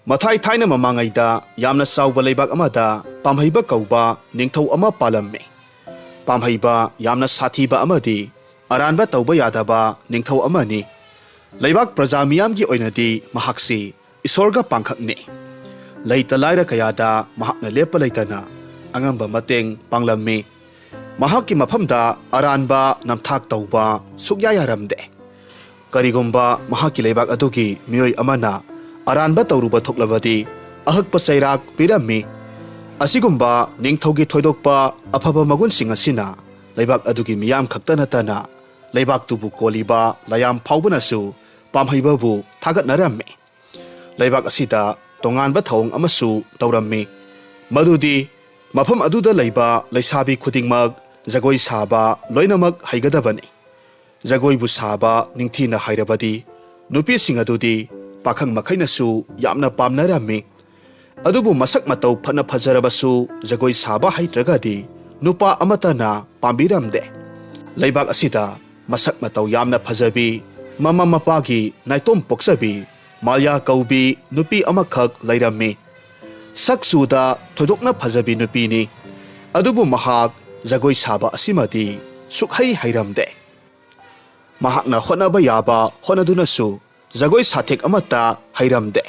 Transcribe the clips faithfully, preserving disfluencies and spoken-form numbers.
ꯃꯊꯥꯏ ꯊꯥꯏꯅ ꯃꯃꯥꯡꯉꯩꯗ ꯌꯥꯝꯅ ꯆꯥꯎꯕ ꯂꯩꯕꯥꯛ ꯑꯃꯗ ꯄꯥꯝꯍꯩꯕ ꯀꯧꯕ ꯅꯤꯡꯊꯧ ꯑꯃ ꯄꯥꯜꯂꯝꯃꯤ꯫ ꯄꯥꯝꯍꯩꯕ ꯌꯥꯝꯅ ꯁꯥꯊꯤꯕ ꯑꯃꯗꯤ ꯑꯔꯥꯟꯕ ꯇꯧꯕ ꯌꯥꯗꯕ ꯅꯤꯡꯊꯧ ꯑꯃꯅꯤ꯫ ꯂꯩꯕꯥꯛ ꯄ꯭ꯔꯖꯥ ꯃꯤꯌꯥꯝꯒꯤ ꯑꯣꯏꯅꯗꯤ ꯃꯍꯥꯛꯁꯤ ꯏꯁꯣꯔꯒ ꯄꯥꯡꯈꯛꯅꯤ꯫ ꯂꯩꯇ ꯂꯥꯏꯔ ꯀꯌꯥꯗ ꯃꯍꯥꯛꯅ ꯂꯦꯞꯄ ꯂꯩꯇꯅ ꯑꯉꯝꯕ ꯃꯇꯦꯡ ꯄꯥꯡꯂꯝꯃꯤ꯫ ꯃꯍꯥꯛꯀꯤ ꯃꯐꯝꯗ ꯑꯔꯥꯟꯕ ꯅꯝꯊꯥꯛ ꯇꯧꯕ ꯁꯨꯛꯌꯥ ꯌꯥꯔꯝꯗꯦ꯫ ꯀꯔꯤꯒꯨꯝꯕ ꯃꯍꯥꯛꯀꯤ ꯂꯩꯕꯥꯛ ꯑꯗꯨꯒꯤ ꯃꯤꯑꯣꯏ ꯑꯃꯅ ꯑꯔꯥꯟꯕ ꯇꯧꯔꯨꯕ ꯊꯣꯛꯂꯕꯗꯤ ꯑꯍꯛꯄ ꯆꯩꯔꯥꯛ ꯄꯤꯔꯝꯃꯤ꯫ ꯑꯁꯤꯒꯨꯝꯕ ꯅꯤꯡꯊꯧꯒꯤ ꯊꯣꯏꯗꯣꯛꯄ ꯑꯐꯕ ꯃꯒꯨꯟꯁꯤꯡ ꯑꯁꯤꯅ ꯂꯩꯕꯥꯛ ꯑꯗꯨꯒꯤ ꯃꯤꯌꯥꯝ ꯈꯛꯇ ꯅꯠꯇꯅ ꯂꯩꯕꯥꯛꯇꯨꯕꯨ ꯀꯣꯜꯂꯤꯕ ꯂꯥꯌꯥꯝ ꯐꯥꯎꯕꯅꯁꯨ ꯄꯥꯝꯍꯩꯕꯕꯨ ꯊꯥꯒꯠꯅꯔꯝꯃꯤ꯫ ꯂꯩꯕꯥꯛ ꯑꯁꯤꯗ ꯇꯣꯉꯥꯟꯕ ꯊꯧꯑꯣꯡ ꯑꯃꯁꯨ ꯇꯧꯔꯝꯃꯤ, ꯃꯗꯨꯗꯤ ꯃꯐꯝ ꯑꯗꯨꯗ ꯂꯩꯕ ꯂꯩꯁꯥꯕꯤ ꯈꯨꯗꯤꯡꯃꯛ ꯖꯒꯣꯏ ꯁꯥꯕ ꯂꯣꯏꯅꯃꯛ ꯍꯩꯒꯗꯕꯅꯤ꯫ ꯖꯒꯣꯏꯕꯨ ꯁꯥꯕ ꯅꯤꯡꯊꯤꯅ ꯍꯩꯔꯕꯗꯤ ꯅꯨꯄꯤꯁꯤꯡ ꯑꯗꯨꯗꯤ ꯄꯥꯈꯪ ꯃꯈꯩꯅꯁꯨ ꯌꯥꯝꯅ ꯄꯥꯝꯅꯔꯝꯃꯤ꯫ ꯑꯗꯨꯕꯨ ꯃꯁꯛ ꯃꯇꯧ ꯐꯅ ꯐꯖꯔꯕꯁꯨ ꯖꯒꯣꯏ ꯁꯥꯕ ꯍꯩꯇ꯭ꯔꯒꯗꯤ ꯅꯨꯄꯥ ꯑꯃꯠꯇꯅ ꯄꯥꯝꯕꯤꯔꯝꯗꯦ꯫ ꯂꯩꯕꯥꯛ ꯑꯁꯤꯗ ꯃꯁꯛ ꯃꯇꯧ ꯌꯥꯝꯅ ꯐꯖꯕꯤ, ꯃꯃꯥ ꯃꯄꯥꯒꯤ ꯅꯥꯏꯇꯣꯝ ꯄꯣꯛꯆꯕꯤ ꯃꯥꯜꯌꯥ ꯀꯧꯕꯤ ꯅꯨꯄꯤ ꯑꯃꯈꯛ ꯂꯩꯔꯝꯃꯤ꯫ ꯁꯛ ꯆꯨꯗ ꯊꯣꯏꯗꯣꯛꯅ ꯐꯖꯕꯤ ꯅꯨꯄꯤꯅꯤ꯫ ꯑꯗꯨꯕꯨ ꯃꯍꯥꯛ ꯖꯒꯣꯏ ꯁꯥꯕ ꯑꯁꯤꯃꯗꯤ ꯁꯨꯛꯍꯩ ꯍꯩꯔꯝꯗꯦ꯫ ꯃꯍꯥꯛꯅ ꯍꯣꯠꯅꯕ ꯌꯥꯕ ꯍꯣꯠꯅꯗꯨꯅꯁꯨ ꯖꯒꯣꯏ ꯁꯥꯊꯦꯛ ꯑꯃꯠꯇ ꯍꯩꯔꯝꯗꯦ꯫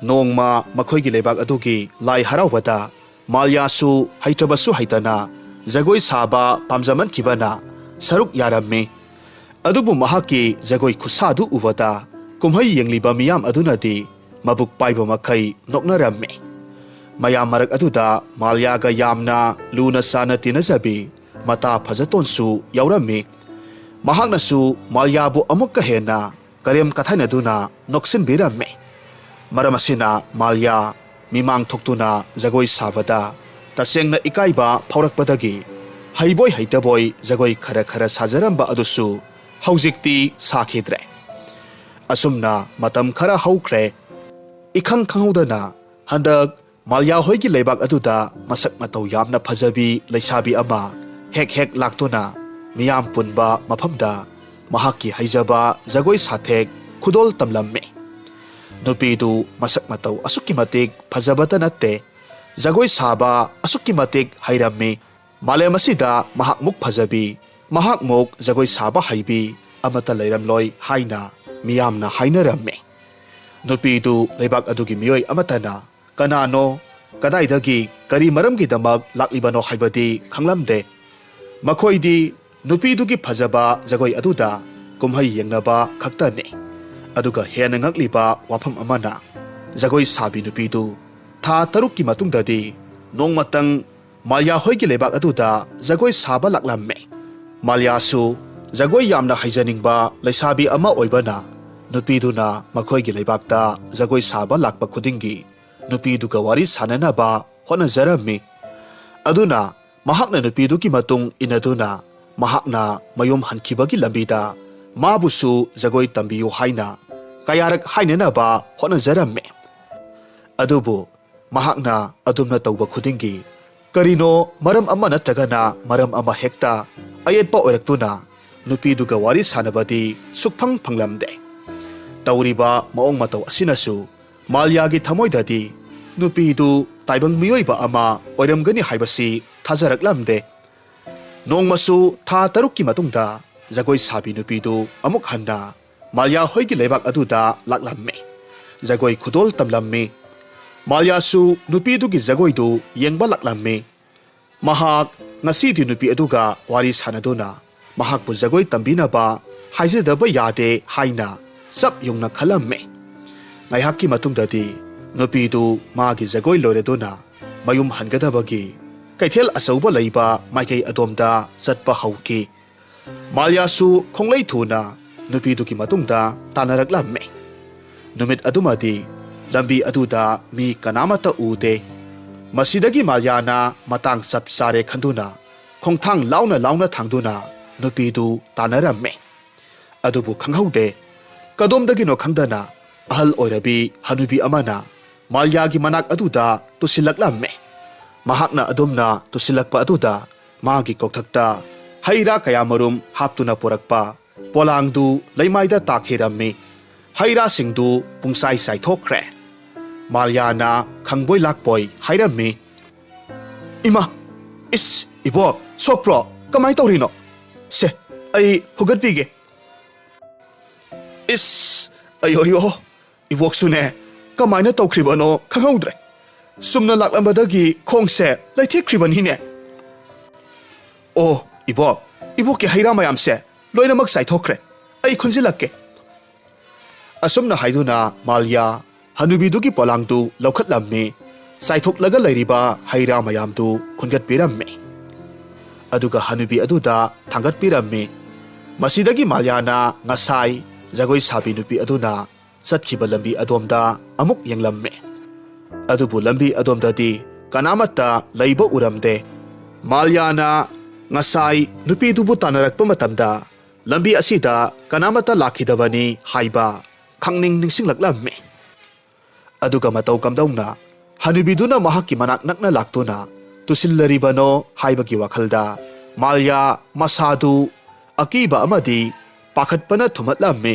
ꯅꯣꯡꯃ ꯃꯈꯣꯏꯒꯤ ꯂꯩꯕꯥꯛ ꯑꯗꯨꯒꯤ ꯂꯥꯏ ꯍꯔꯥꯎꯕꯗ ꯃꯥꯜꯌꯥꯁꯨ ꯍꯩꯇ꯭ꯔꯕꯁꯨ ꯍꯩꯇꯅ ꯖꯒꯣꯏ ꯁꯥꯕ ꯄꯥꯝꯖꯃꯟꯈꯤꯕꯅ ꯁꯔꯨꯛ ꯌꯥꯔꯝꯃꯤ꯫ ꯑꯗꯨꯕꯨ ꯃꯍꯥꯛꯀꯤ ꯖꯒꯣꯏ ꯈꯨꯠꯁꯥꯗꯨ ꯎꯕꯗ ꯀꯨꯝꯍꯩ ꯌꯦꯡꯂꯤꯕ ꯃꯤꯌꯥꯝ ꯑꯗꯨꯅꯗꯤ ꯃꯕꯨꯛ ꯄꯥꯏꯕ ꯃꯈꯩ ꯅꯣꯛꯅꯔꯝꯃꯤ꯫ ꯃꯌꯥꯝ ꯃꯔꯛ ꯑꯗꯨꯗ ꯃꯥꯜꯌꯥꯒ ꯌꯥꯝꯅ ꯂꯨꯅ ꯆꯥꯟꯅ ꯇꯤꯟꯅꯖꯕꯤ ꯃꯇꯥ ꯐꯖꯇꯣꯟꯁꯨ ꯌꯥꯎꯔꯝꯃꯤ꯫ ꯃꯍꯥꯛꯅꯁꯨ ꯃꯥꯜꯌꯥꯕꯨ ꯑꯃꯨꯛꯀ ꯍꯦꯟꯅ ꯀꯔꯦꯝ ꯀꯊꯥꯏꯅꯗꯨꯅ ꯅꯣꯛꯁꯤꯟꯕꯤꯔꯝꯃꯤ꯫ ꯃꯔꯝ ꯑꯁꯤꯅ ꯃꯥꯜꯌꯥ ꯃꯤꯃꯥꯡ ꯊꯣꯛꯇꯨꯅ ꯖꯒꯣꯏ ꯁꯥꯕꯗ ꯇꯁꯦꯡꯅ ꯏꯀꯥꯏꯕ ꯐꯥꯎꯔꯛꯄꯗꯒꯤ ꯍꯩꯕꯣꯏ ꯍꯩꯇꯕꯣꯏ ꯖꯒꯣꯏ ꯈꯔ ꯈꯔ ꯁꯥꯖꯔꯝꯕ ꯑꯗꯨꯁꯨ ꯍꯧꯖꯤꯛꯇꯤ ꯁꯥꯈꯤꯗ꯭ꯔꯦ꯫ ꯑꯁꯨꯝꯅ ꯃꯇꯝ ꯈꯔ ꯍꯧꯈ꯭ꯔꯦ꯫ ꯏꯈꯪ ꯈꯪꯍꯧꯗꯅ ꯍꯟꯗꯛ ꯃꯥꯜꯌꯥ ꯍꯣꯏꯒꯤ ꯂꯩꯕꯥꯛ ꯑꯗꯨꯗ ꯃꯁꯛ ꯃꯇꯧ ꯌꯥꯝꯅ ꯐꯖꯕꯤ ꯂꯩꯁꯥꯕꯤ ꯑꯃ ꯍꯦꯛ ꯍꯦꯛ ꯂꯥꯛꯇꯨꯅ ꯃꯤꯌꯥꯝ ꯄꯨꯟꯕ ꯃꯐꯝꯗ ꯃꯍꯥꯛꯀꯤ ꯍꯩꯖꯕ ꯖꯒꯣꯏ ꯁꯥꯊꯦꯛ ꯈꯨꯗꯣꯜ ꯇꯝꯂꯝꯃꯤ꯫ ꯅꯨꯄꯤꯗꯨ ꯃꯁꯛ ꯃꯇꯧ ꯑꯁꯨꯛꯀꯤ ꯃꯇꯤꯛ ꯐꯖꯕꯇ ꯅꯠꯇꯦ, ꯖꯒꯣꯏ ꯁꯥꯕ ꯑꯁꯨꯛꯀꯤ ꯃꯇꯤꯛ ꯍꯩꯔꯝꯃꯤ꯫ ꯃꯥꯂꯦꯝ ꯑꯁꯤꯗ ꯃꯍꯥꯛꯃꯨꯛ ꯐꯖꯕꯤ, ꯃꯍꯥꯛꯃꯨꯛ ꯖꯒꯣꯏ ꯁꯥꯕ ꯍꯩꯕꯤ ꯑꯃꯠꯇ ꯂꯩꯔꯝꯂꯣꯏ ꯍꯥꯏꯅ ꯃꯤꯌꯥꯝꯅ ꯍꯥꯏꯅꯔꯝꯃꯤ꯫ ꯅꯨꯄꯤꯗꯨ ꯂꯩꯕꯥꯛ ꯑꯗꯨꯒꯤ ꯃꯤꯑꯣꯏ ꯑꯃꯠꯇꯅ ꯀꯅꯥꯅꯣ, ꯀꯗꯥꯏꯗꯒꯤ, ꯀꯔꯤ ꯃꯔꯝꯒꯤꯗꯃꯛ ꯂꯥꯛꯂꯤꯕꯅꯣ ꯍꯥꯏꯕꯗꯤ ꯈꯪꯂꯝꯗꯦ꯫ ꯃꯈꯣꯏꯗꯤ ꯅꯨꯄꯤꯗꯨꯒꯤ ꯐꯖꯕ ꯖꯒꯣꯏ ꯑꯗꯨꯗ ꯀꯨꯝꯍꯩ ꯌꯦꯡꯅꯕ ꯈꯛꯇꯅꯤ꯫ ꯑꯗꯨꯒ ꯍꯦꯟꯅ ꯉꯛꯂꯤꯕ ꯋꯥꯐꯝ ꯑꯃꯅ, ꯖꯒꯣꯏ ꯁꯥꯕꯤ ꯅꯨꯄꯤꯗꯨ ꯊꯥ ꯇꯔꯨꯛꯀꯤ ꯃꯇꯨꯡꯗꯗꯤ ꯅꯣꯡꯃꯇꯪ ꯃꯥꯂꯤꯌꯥ ꯍꯣꯏꯒꯤ ꯂꯩꯕꯥꯛ ꯑꯗꯨꯗ ꯖꯒꯣꯏ ꯁꯥꯕ ꯂꯥꯛꯂꯝꯃꯤ꯫ ꯃꯥꯂꯤꯌꯥꯁꯨ ꯖꯒꯣꯏ ꯌꯥꯝꯅ ꯍꯩꯖꯅꯤꯡꯕ ꯂꯩꯁꯥꯕꯤ ꯑꯃ ꯑꯣꯏꯕꯅ, ꯅꯨꯄꯤꯗꯨꯅ ꯃꯈꯣꯏꯒꯤ ꯂꯩꯕꯥꯛꯇ ꯖꯒꯣꯏ ꯁꯥꯕ ꯂꯥꯛꯄ ꯈꯨꯗꯤꯡꯒꯤ ꯅꯨꯄꯤꯗꯨꯒ ꯋꯥꯔꯤ ꯁꯥꯅꯅꯕ ꯍꯣꯠꯅꯖꯔꯝꯃꯤ꯫ ꯑꯗꯨꯅ ꯃꯍꯥꯛꯅ ꯅꯨꯄꯤꯗꯨꯒꯤ ꯃꯇꯨꯡ ꯏꯟꯅꯗꯨꯅ ꯃꯍꯥꯛꯅ ꯃꯌꯨꯝ ꯍꯟꯈꯤꯕꯒꯤ ꯂꯝꯕꯤꯗ ꯃꯥꯕꯨꯁꯨ ꯖꯒꯣꯏ ꯇꯝꯕꯤꯌꯨ ꯍꯥꯏꯅ ꯀꯌꯥꯔꯛ ꯍꯥꯏꯅꯅꯕ ꯍꯣꯠꯅꯖꯔꯝꯃꯤ꯫ ꯑꯗꯨꯕꯨ ꯃꯍꯥꯛꯅ ꯑꯗꯨꯝꯅ ꯇꯧꯕ ꯈꯨꯗꯤꯡꯒꯤ ꯀꯔꯤꯅꯣ ꯃꯔꯝ ꯑꯃ ꯅꯠꯇ꯭ꯔꯒꯅ ꯃꯔꯝ ꯑꯃ ꯍꯦꯛꯇ ꯑꯌꯦꯠꯄ ꯑꯣꯏꯔꯛꯇꯨꯅ ꯅꯨꯄꯤꯗꯨꯒ ꯋꯥꯔꯤ ꯁꯥꯅꯕꯗꯤ ꯁꯨꯛꯐꯪ ꯐꯪꯂꯝꯗꯦ꯫ ꯇꯧꯔꯤꯕ ꯃꯑꯣꯡ ꯃꯇꯧ ꯑꯁꯤꯅꯁꯨ ꯃꯥꯂꯤꯌꯥꯒꯤ ꯊꯃꯣꯏꯗꯗꯤ ꯅꯨꯄꯤꯗꯨ ꯇꯥꯏꯕꯪ ꯃꯤꯑꯣꯏꯕ ꯑꯃ ꯑꯣꯏꯔꯝꯒꯅꯤ ꯍꯥꯏꯕꯁꯤ ꯊꯥꯖꯔꯛꯂꯝꯗꯦ꯫ ꯅꯣꯡꯃꯁꯨ ꯊꯥ ꯇꯔꯨꯛꯀꯤ ꯃꯇꯨꯡꯗ ꯖꯒꯣꯏ ꯁꯥꯕꯤ ꯅꯨꯄꯤꯗꯨ ꯑꯃꯨꯛ ꯍꯟꯅ ꯃꯥꯂꯤꯌꯥ ꯍꯣꯏꯒꯤ ꯂꯩꯕꯥꯛ ꯑꯗꯨꯗ ꯂꯥꯛꯂꯝꯃꯤ꯫ ꯖꯒꯣꯏ ꯈꯨꯗꯣꯜ ꯇꯝꯂꯝꯃꯤ꯫ ꯃꯥꯂꯤꯌꯥꯁꯨ ꯅꯨꯄꯤꯗꯨꯒꯤ ꯖꯒꯣꯏꯗꯨ ꯌꯦꯡꯕ ꯂꯥꯛꯂꯝꯃꯤ꯫ ꯃꯍꯥꯛ ꯉꯁꯤꯗꯤ ꯅꯨꯄꯤ ꯑꯗꯨꯒ ꯋꯥꯔꯤ ꯁꯥꯅꯗꯨꯅ ꯃꯍꯥꯛꯄꯨ ꯖꯒꯣꯏ ꯇꯝꯕꯤꯅꯕ ꯍꯥꯏꯖꯗꯕ ꯌꯥꯗꯦ ꯍꯥꯏꯅ ꯆꯞ ꯌꯨꯡꯅ ꯈꯜꯂꯝꯃꯤ꯫ ꯉꯥꯏꯍꯥꯛꯀꯤ ꯃꯇꯨꯡꯗꯗꯤ ꯅꯨꯄꯤꯗꯨ ꯃꯥꯒꯤ ꯖꯒꯣꯏ ꯂꯣꯏꯔꯗꯨꯅ ꯃꯌꯨꯝ ꯍꯟꯒꯗꯕꯒꯤ ꯀꯩꯊꯦꯜ ꯑꯆꯧꯕ ꯂꯩꯕ ꯃꯥꯏꯀꯩ ꯑꯗꯣꯝꯗ ꯆꯠꯄ ꯍꯧꯈꯤ꯫ ꯃꯥꯂꯤꯌꯥꯁꯨ ꯈꯣꯡꯂꯩ ꯊꯨꯅ ꯅꯨꯄꯤꯗꯨꯒꯤ ꯃꯇꯨꯡꯗ ꯇꯥꯟꯅꯔꯛꯂꯝꯃꯤ꯫ ꯅꯨꯃꯤꯠ ꯑꯗꯨꯃꯗꯤ ꯂꯝꯕꯤ ꯑꯗꯨꯗ ꯃꯤ ꯀꯅꯥꯃꯠꯇ ꯎꯗꯦ꯫ ꯃꯁꯤꯗꯒꯤ ꯃꯥꯂꯤꯌꯥꯅ ꯃꯇꯥꯡ ꯆꯞ ꯆꯥꯔꯦ ꯈꯟꯗꯨꯅ ꯈꯣꯡꯊꯥꯡ ꯂꯥꯎꯅ ꯂꯥꯎꯅ ꯊꯥꯡꯗꯨꯅ ꯅꯨꯄꯤꯗꯨ ꯇꯥꯟꯅꯔꯝꯃꯤ꯫ ꯑꯗꯨꯕꯨ ꯈꯪꯍꯧꯗꯦ, ꯀꯗꯣꯝꯗꯒꯤꯅꯣ ꯈꯪꯗꯅ ꯑꯍꯜ ꯑꯣꯏꯔꯕꯤ ꯍꯅꯨꯕꯤ ꯑꯃꯅ ꯃꯥꯂꯤꯌꯥꯒꯤ ꯃꯅꯥꯛ ꯑꯗꯨꯗ ꯇꯨꯁꯤꯜꯂꯛꯂꯝꯃꯤ꯫ ꯃꯍꯥꯛꯅ ꯑꯗꯨꯝꯅ ꯇꯨꯁꯤꯜꯂꯛꯄ ꯑꯗꯨꯗ ꯃꯥꯒꯤ ꯀꯣꯛꯊꯛꯇ ꯍꯩ ꯔꯥ ꯀꯌꯥꯃꯔꯨꯝ ꯍꯥꯞꯇꯨꯅ ꯄꯨꯔꯛꯄ ꯄꯣꯂꯥꯡꯗꯨ ꯂꯩꯃꯥꯏꯗ ꯇꯥꯈꯤꯔꯝꯃꯤ꯫ ꯍꯩ ꯔꯥꯁꯤꯡꯗꯨ ꯄꯨꯡꯆꯥꯏ ꯆꯥꯏꯊꯣꯛꯈ꯭ꯔꯦ꯫ ꯃꯥꯜꯌꯥꯅ ꯈꯪꯕꯣꯏ ꯂꯥꯛꯄꯣꯏ ꯍꯥꯏꯔꯝꯃꯤ, "ꯏꯃꯥ, ꯏꯁ, ꯏꯕꯣꯛ, ꯁꯣꯛꯄ꯭ꯔꯣ? ꯀꯃꯥꯏꯅ ꯇꯧꯔꯤꯅꯣ? ꯁꯦ, ꯑꯩ ꯍꯨꯒꯠꯄꯤꯒꯦ꯫" "ꯏꯁ, ꯑꯌꯣ, ꯑꯌꯣ, ꯏꯕꯣꯛꯁꯨꯅꯦ, ꯀꯃꯥꯏꯅ ꯇꯧꯈ꯭ꯔꯤꯕꯅꯣ ꯈꯪꯍꯧꯗ꯭ꯔꯦ꯫ ꯆꯨꯝꯅ ꯂꯥꯛꯂꯝꯕꯗꯒꯤ ꯈꯣꯡꯁꯦ ꯂꯩꯊꯦꯛꯈ꯭ꯔꯤꯕꯅꯤꯅꯦ꯫" "ꯑꯣ, ꯏꯕꯣꯛ, ꯏꯕꯣꯛꯀꯤ ꯍꯩ ꯔꯥ ꯃꯌꯥꯝꯁꯦ ꯂꯣꯏꯅꯃꯛ ꯆꯥꯏꯊꯣꯛꯈ꯭ꯔꯦ꯫ ꯑꯩ ꯈꯨꯟꯖꯤꯜꯂꯛꯀꯦ꯫" ꯑꯁꯨꯝꯅ ꯍꯥꯏꯗꯨꯅ ꯃꯥꯜꯌꯥ ꯍꯅꯨꯕꯤꯗꯨꯒꯤ ꯄꯣꯂꯥꯡꯗꯨ ꯂꯧꯈꯠꯂꯝꯃꯤ꯫ ꯆꯥꯏꯊꯣꯛꯂꯒ ꯂꯩꯔꯤꯕ ꯍꯩ ꯔꯥ ꯃꯌꯥꯝꯗꯨ ꯈꯨꯟꯒꯠꯄꯤꯔꯝꯃꯤ꯫ ꯑꯗꯨꯒ ꯍꯅꯨꯕꯤ ꯑꯗꯨꯗ ꯊꯥꯡꯒꯠꯄꯤꯔꯝꯃꯤ꯫ ꯃꯁꯤꯗꯒꯤ ꯃꯥꯜꯌꯥꯅ ꯉꯁꯥꯏ ꯖꯒꯣꯏ ꯁꯥꯕꯤ ꯅꯨꯄꯤ ꯑꯗꯨꯅ ꯆꯠꯈꯤꯕ ꯂꯝꯕꯤ ꯑꯗꯣꯝꯗ ꯑꯃꯨꯛ ꯌꯦꯡꯂꯝꯃꯤ꯫ ꯑꯗꯨꯕꯨ ꯂꯝꯕꯤ ꯑꯗꯣꯝꯗꯗꯤ ꯀꯅꯥꯃꯠꯇ ꯂꯩꯕ ꯎꯔꯝꯗꯦ꯫ ꯃꯥꯜꯌꯥꯅ ꯉꯁꯥꯏ ꯅꯨꯄꯤꯗꯨꯕꯨ ꯇꯥꯟꯅꯔꯛꯄ ꯃꯇꯝꯗ ꯂꯝꯕꯤ ꯑꯁꯤꯗ ꯀꯅꯥꯃꯠꯇ ꯂꯥꯛꯈꯤꯗꯕꯅꯤ ꯍꯥꯏꯕ ꯈꯪꯅꯤꯡ ꯅꯤꯡꯁꯤꯡꯂꯛꯂꯝꯃꯤ꯫ ꯑꯗꯨꯒ ꯃꯇꯧ ꯀꯝꯗꯧꯅ ꯍꯅꯨꯕꯤꯗꯨꯅ ꯃꯍꯥꯛꯀꯤ ꯃꯅꯥꯛ ꯅꯛꯅ ꯂꯥꯛꯇꯨꯅ ꯇꯨꯁꯤꯜꯂꯔꯤꯕꯅꯣ ꯍꯥꯏꯕꯒꯤ ꯋꯥꯈꯜꯗ ꯃꯥꯜꯌꯥ ꯃꯁꯥꯗꯨ ꯑꯀꯤꯕ ꯑꯃꯗꯤ ꯄꯥꯈꯠꯄꯅ ꯊꯨꯝꯍꯠꯂꯝꯃꯤ꯫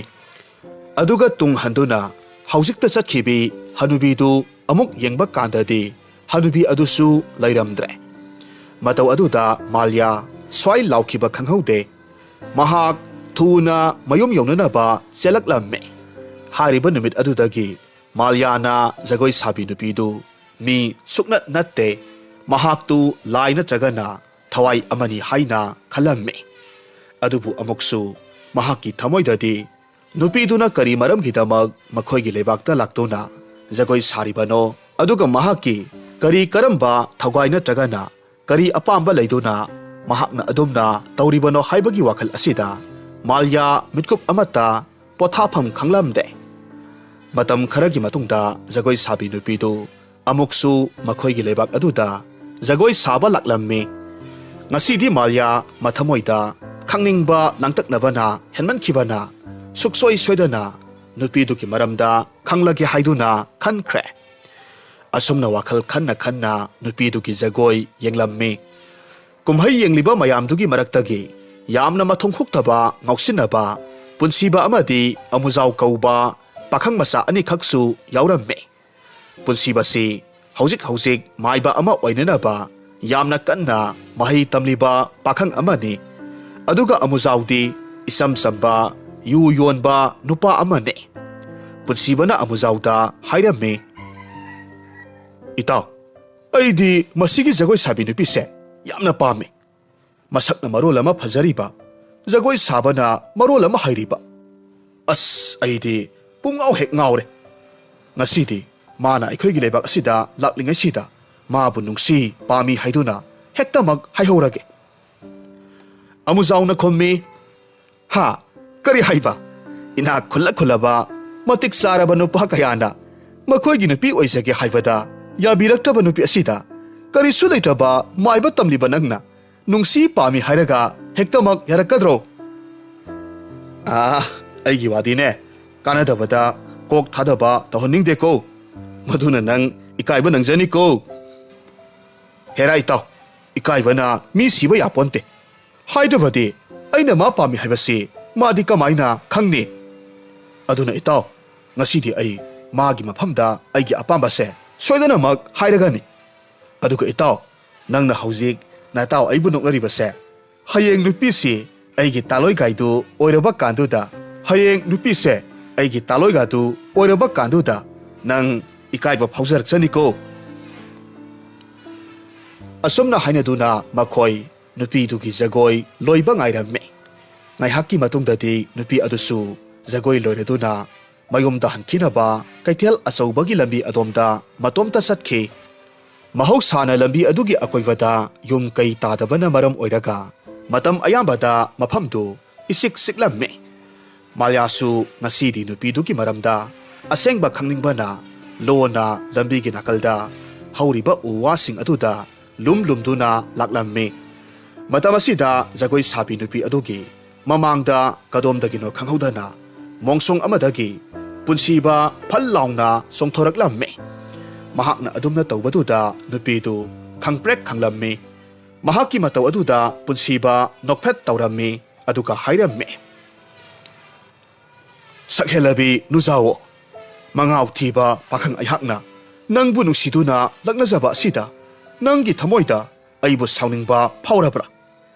ꯑꯗꯨꯒ ꯇꯨꯡ ꯍꯟꯗꯨꯅ ꯍꯧꯖꯤꯛꯇ ꯆꯠꯈꯤꯕꯤ ꯍꯅꯨꯕꯤꯗꯨ ꯑꯃꯨꯛ ꯌꯦꯡꯕ ꯀꯥꯟꯗꯗꯤ ꯍꯅꯨꯕꯤ ꯑꯗꯨꯁꯨ ꯂꯩꯔꯝꯗ꯭ꯔꯦ꯫ ꯃꯇꯧ ꯑꯗꯨꯗ ꯃꯥꯜꯌꯥ ꯁ꯭ꯋꯥꯏ ꯂꯥꯎꯈꯤꯕ ꯈꯪꯍꯧꯗꯦ꯫ ꯃꯍꯥꯛ ꯊꯨꯅ ꯃꯌꯨꯝ ꯌꯧꯅꯅꯕ ꯆꯦꯜꯂꯛꯂꯝꯃꯤ꯫ ꯍꯥꯏꯔꯤꯕ ꯅꯨꯃꯤꯠ ꯑꯗꯨꯗꯒꯤ ꯃꯥꯜꯌꯥꯅ ꯖꯒꯣꯏ ꯁꯥꯕꯤ ꯅꯨꯄꯤꯗꯨ ꯃꯤ ꯁꯨꯛꯅꯠ ꯅꯠꯇꯦ, ꯃꯍꯥꯛꯇꯨ ꯂꯥꯏ ꯅꯠꯇ꯭ꯔꯒꯅ ꯊꯋꯥꯏ ꯑꯃꯅꯤ ꯍꯥꯏꯅ ꯈꯜꯂꯝꯃꯤ꯫ ꯑꯗꯨꯕꯨ ꯑꯃꯨꯛꯁꯨ ꯃꯍꯥꯛꯀꯤ ꯊꯃꯣꯏꯗꯗꯤ ꯅꯨꯄꯤꯗꯨꯅ ꯀꯔꯤ ꯃꯔꯝꯒꯤꯗꯃꯛ ꯃꯈꯣꯏꯒꯤ ꯂꯩꯕꯥꯛꯇ ꯂꯥꯛꯇꯨꯅ ꯖꯒꯣꯏ ꯁꯥꯔꯤꯕꯅꯣ, ꯑꯗꯨꯒ ꯃꯍꯥꯛꯀꯤ ꯀꯔꯤ ꯀꯔꯝꯕ ꯊꯧꯒꯥꯏ ꯅꯠꯇ꯭ꯔꯒꯅ ꯀꯔꯤ ꯑꯄꯥꯝꯕ ꯂꯩꯗꯨꯅ ꯃꯍꯥꯛꯅ ꯑꯗꯨꯝꯅ ꯇꯧꯔꯤꯕꯅꯣ ꯍꯥꯏꯕꯒꯤ ꯋꯥꯈꯜ ꯑꯁꯤꯗ ꯃꯥꯜꯌꯥ ꯃꯤꯠꯀꯨꯞ ꯑꯃꯠꯇ ꯄꯣꯊꯥꯐꯝ ꯈꯪꯂꯝꯗꯦ꯫ ꯃꯇꯝ ꯈꯔꯒꯤ ꯃꯇꯨꯡꯗ ꯖꯒꯣꯏ ꯁꯥꯕꯤ ꯅꯨꯄꯤꯗꯨ ꯑꯃꯨꯛꯁꯨ ꯃꯈꯣꯏꯒꯤ ꯂꯩꯕꯥꯛ ꯑꯗꯨꯗ ꯖꯒꯣꯏ ꯁꯥꯕ ꯂꯥꯛꯂꯝꯃꯤ꯫ ꯉꯁꯤꯗꯤ ꯃꯥꯜꯌꯥ ꯃꯊꯃꯣꯏꯗ ꯈꯪꯅꯤꯡꯕ ꯂꯥꯡꯇꯛꯅꯕꯅ ꯍꯦꯟꯃꯟꯈꯤꯕꯅ ꯁꯨꯛꯁꯣꯏ ꯁꯣꯏꯗꯅ ꯅꯨꯄꯤꯗꯨꯒꯤ ꯃꯔꯝꯗ ꯈꯪꯂꯒꯦ ꯍꯥꯏꯗꯨꯅ ꯈꯟꯈ꯭ꯔꯦ꯫ ꯑꯁꯨꯝꯅ ꯋꯥꯈꯜ ꯈꯟꯅ ꯈꯟꯅ ꯅꯨꯄꯤꯗꯨꯒꯤ ꯖꯒꯣꯏ ꯌꯦꯡꯂꯝꯃꯤ꯫ ꯀꯨꯝꯍꯩ ꯌꯦꯡꯂꯤꯕ ꯃꯌꯥꯝꯗꯨꯒꯤ ꯃꯔꯛꯇꯒꯤ ꯌꯥꯝꯅ ꯃꯊꯣꯡ ꯍꯨꯛꯇꯕ ꯉꯥꯎꯁꯤꯟꯅꯕ ꯄꯨꯟꯁꯤꯕ ꯑꯃꯗꯤ ꯑꯃꯨꯖꯥꯎ ꯀꯧꯕ ꯄꯥꯈꯪ ꯃꯆꯥ ꯑꯅꯤꯈꯛꯁꯨ ꯌꯥꯎꯔꯝꯃꯤ꯫ ꯄꯨꯟꯁꯤꯕꯁꯤ ꯍꯧꯖꯤꯛ ꯍꯧꯖꯤꯛ ꯃꯥꯏꯕ ꯑꯃ ꯑꯣꯏꯅꯅꯕ ꯌꯥꯝꯅ ꯀꯟꯅ ꯃꯍꯩ ꯇꯝꯂꯤꯕ ꯄꯥꯈꯪ ꯑꯃꯅꯤ꯫ ꯑꯗꯨꯒ ꯑꯃꯨꯖꯥꯎꯗꯤ ꯏꯆꯝ ꯆꯝꯕ ꯌꯨ ꯌꯣꯟꯕ ꯅꯨꯄꯥ ꯑꯃꯅꯤ꯫ ꯄꯨꯟꯁꯤꯕꯅ ꯑꯃꯨꯖꯥꯎꯗ ꯍꯥꯏꯔꯝꯃꯤ, "ꯏꯇꯥꯎ, ꯑꯩꯗꯤ ꯃꯁꯤꯒꯤ ꯖꯒꯣꯏ ꯁꯥꯕꯤ ꯅꯨꯄꯤꯁꯦ ꯌꯥꯝꯅ ꯄꯥꯝꯃꯤ꯫ ꯃꯁꯛꯅ ꯃꯔꯣꯜ ꯑꯃ ꯐꯖꯔꯤꯕ, ꯖꯒꯣꯏ ꯁꯥꯕꯅ ꯃꯔꯣꯜ ꯑꯃ ꯍꯩꯔꯤꯕ꯫ ꯑꯁ, ꯑꯩꯗꯤ ꯄꯨꯡꯉꯥꯎ ꯍꯦꯛ ꯉꯥꯎꯔꯦ꯫ ꯉꯁꯤꯗꯤ ꯃꯥꯅ ꯑꯩꯈꯣꯏꯒꯤ ꯂꯩꯕꯥꯛ ꯑꯁꯤꯗ ꯂꯥꯛꯂꯤꯉꯩꯁꯤꯗ ꯃꯥꯕꯨ ꯅꯨꯡꯁꯤ ꯄꯥꯝꯃꯤ ꯍꯥꯏꯗꯨꯅ ꯍꯦꯛꯇꯃꯛ ꯍꯥꯏꯍꯧꯔꯒꯦ"꯫ ꯑꯃꯨꯖꯥꯎꯅ ꯈꯨꯝꯃꯤ, "ꯍꯥ? ꯀꯔꯤ ꯍꯥꯏꯕ? ꯏꯅꯥꯛ ꯈꯨꯜꯂ ꯈꯨꯜꯂꯕ, ꯃꯇꯤꯛ ꯆꯥꯔꯕ ꯅꯨꯄꯥ ꯀꯌꯥꯅ ꯃꯈꯣꯏꯒꯤ ꯅꯨꯄꯤ ꯑꯣꯏꯖꯒꯦ ꯍꯥꯏꯕꯗ ꯌꯥꯕꯤꯔꯛꯇ꯭ꯔꯕ ꯅꯨꯄꯤ ꯑꯁꯤꯗ ꯀꯔꯤꯁꯨ ꯂꯩꯇ꯭ꯔꯕ ꯃꯥꯏꯕ ꯇꯝꯂꯤꯕ ꯅꯪꯅ ꯅꯨꯡꯁꯤ ꯄꯥꯝꯃꯤ ꯍꯥꯏꯔꯒ ꯍꯦꯛꯇꯃꯛ ꯌꯥꯔꯛꯀꯗ꯭ꯔꯣ?" "ꯑꯥ, ꯑꯩꯒꯤ ꯋꯥꯗꯤꯅꯦ, ꯀꯥꯟꯅꯗꯕꯗ ꯀꯣꯛ ꯊꯥꯗꯕ ꯇꯧꯍꯟꯅꯤꯡꯗꯦꯀꯣ꯫ ꯃꯗꯨꯅ ꯅꯪ ꯏꯀꯥꯏꯕ ꯅꯪꯖꯅꯤꯀꯣ"꯫ "ꯍꯦꯔꯥ ꯏꯇꯥꯎ, ꯏꯀꯥꯏꯕꯅ ꯃꯤ ꯁꯤꯕ ꯌꯥꯄꯣꯟꯇꯦ꯫ ꯍꯥꯏꯗ꯭ꯔꯕꯗꯤ ꯑꯩꯅ ꯃꯥ ꯄꯥꯝꯃꯤ ꯍꯥꯏꯕꯁꯤ ꯃꯥꯗꯤ ꯀꯃꯥꯏꯅ ꯈꯪꯅꯤ? ꯑꯗꯨꯅ ꯏꯇꯥꯎ, ꯉꯁꯤꯗꯤ ꯑꯩ ꯃꯥꯒꯤ ꯃꯐꯝꯗ ꯑꯩꯒꯤ ꯑꯄꯥꯝꯕꯁꯦ ꯁꯣꯏꯗꯅꯃꯛ ꯍꯥꯏꯔꯒꯅꯤ꯫ ꯑꯗꯨꯒ ꯏꯇꯥꯎ, ꯅꯪꯅ ꯍꯧꯖꯤꯛ ꯅꯇꯥꯎ ꯑꯩꯕꯨ ꯅꯣꯛꯅꯔꯤꯕꯁꯦ, ꯍꯌꯦꯡ ꯅꯨꯄꯤꯁꯤ ꯑꯩꯒꯤ ꯇꯥꯂꯣꯏꯒꯥꯏꯗꯨ ꯑꯣꯏꯔꯕ ꯀꯥꯟꯗꯨꯗ, ꯍꯌꯦꯡ ꯅꯨꯄꯤꯁꯦ ꯑꯩꯒꯤ ꯇꯥꯂꯣꯏꯒꯥꯗꯨ ꯑꯣꯏꯔꯕ ꯀꯥꯟꯗꯨꯗ ꯅꯪ ꯏꯀꯥꯏꯕ ꯐꯥꯎꯖꯔꯛꯆꯅꯤꯀꯣ"꯫ ꯑꯁꯨꯝꯅ ꯍꯥꯏꯅꯗꯨꯅ ꯃꯈꯣꯏ ꯅꯨꯄꯤꯗꯨꯒꯤ ꯖꯒꯣꯏ ꯂꯣꯏꯕ ꯉꯥꯏꯔꯝꯃꯤ꯫ ꯉꯥꯏꯍꯥꯛꯀꯤ ꯃꯇꯨꯡꯗꯗꯤ ꯅꯨꯄꯤ ꯑꯗꯨꯁꯨ ꯖꯒꯣꯏ ꯂꯣꯏꯔꯗꯨꯅ ꯃꯌꯨꯝꯗ ꯍꯟꯈꯤꯅꯕ ꯀꯩꯊꯦꯜ ꯑꯆꯧꯕꯒꯤ ꯂꯝꯕꯤ ꯑꯗꯣꯝꯗ ꯃꯇꯣꯝꯇ ꯆꯠꯈꯤ꯫ ꯃꯍꯧꯁꯥꯅ ꯂꯝꯕꯤ ꯑꯗꯨꯒꯤ ꯑꯀꯣꯏꯕꯗ ꯌꯨꯝ ꯀꯩ ꯇꯥꯗꯕꯅ ꯃꯔꯝ ꯑꯣꯏꯔꯒ ꯃꯇꯝ ꯑꯌꯥꯝꯕꯗ ꯃꯐꯝꯗꯨ ꯏꯆꯤꯛ ꯆꯤꯛꯂꯝꯃꯤ꯫ ꯃꯥꯂꯤꯌꯥꯁꯨ ꯉꯁꯤꯗꯤ ꯅꯨꯄꯤꯗꯨꯒꯤ ꯃꯔꯝꯗ ꯑꯁꯦꯡꯕ ꯈꯪꯅꯤꯡꯕꯅ ꯂꯣꯟꯅ ꯂꯝꯕꯤꯒꯤ ꯅꯥꯀꯜꯗ ꯍꯧꯔꯤꯕ ꯎ ꯋꯥꯁꯤꯡ ꯑꯗꯨꯗ ꯂꯨꯝ ꯂꯨꯝꯗꯨꯅ ꯂꯥꯛꯂꯝꯃꯤ꯫ ꯃꯇꯝ ꯑꯁꯤꯗ ꯖꯒꯣꯏ ꯁꯥꯕꯤ ꯅꯨꯄꯤ ꯑꯗꯨꯒꯤ ꯃꯃꯥꯡꯗ ꯀꯗꯣꯝꯗꯒꯤꯅꯣ ꯈꯪꯍꯧꯗꯅ ꯃꯣꯡꯁꯣꯡ ꯑꯃꯗꯒꯤ ꯄꯨꯟꯁꯤꯕ ꯐꯜ ꯂꯥꯎꯅ ꯆꯣꯡꯊꯣꯔꯛꯂꯝꯃꯤ꯫ ꯃꯍꯥꯛꯅ ꯑꯗꯨꯝꯅ ꯇꯧꯕꯗꯨꯗ ꯅꯨꯄꯤꯗꯨ ꯈꯪꯄ꯭ꯔꯦꯛ ꯈꯪꯂꯝꯃꯤ꯫ ꯃꯍꯥꯛꯀꯤ ꯃꯇꯧ ꯑꯗꯨꯗ ꯄꯨꯟꯁꯤꯕ ꯅꯣꯛꯐꯦꯠ ꯇꯧꯔꯝꯃꯤ, ꯑꯗꯨꯒ ꯍꯥꯏꯔꯝꯃꯤ, ꯁꯛꯍꯦꯜꯂꯕꯤ ꯅꯨꯖꯥꯋꯣ, ꯃꯉꯥꯎ ꯊꯤꯕ ꯄꯥꯈꯪ ꯑꯩꯍꯥꯛꯅ ꯅꯪꯕꯨ ꯅꯨꯡꯁꯤꯗꯨꯅ ꯂꯛꯅꯖꯕ ꯑꯁꯤꯗ ꯅꯪꯒꯤ ꯊꯃꯣꯏꯗ ꯑꯩꯕꯨ ꯁꯥꯎꯅꯤꯡꯕ ꯐꯥꯎꯔꯕ꯭ꯔꯥ?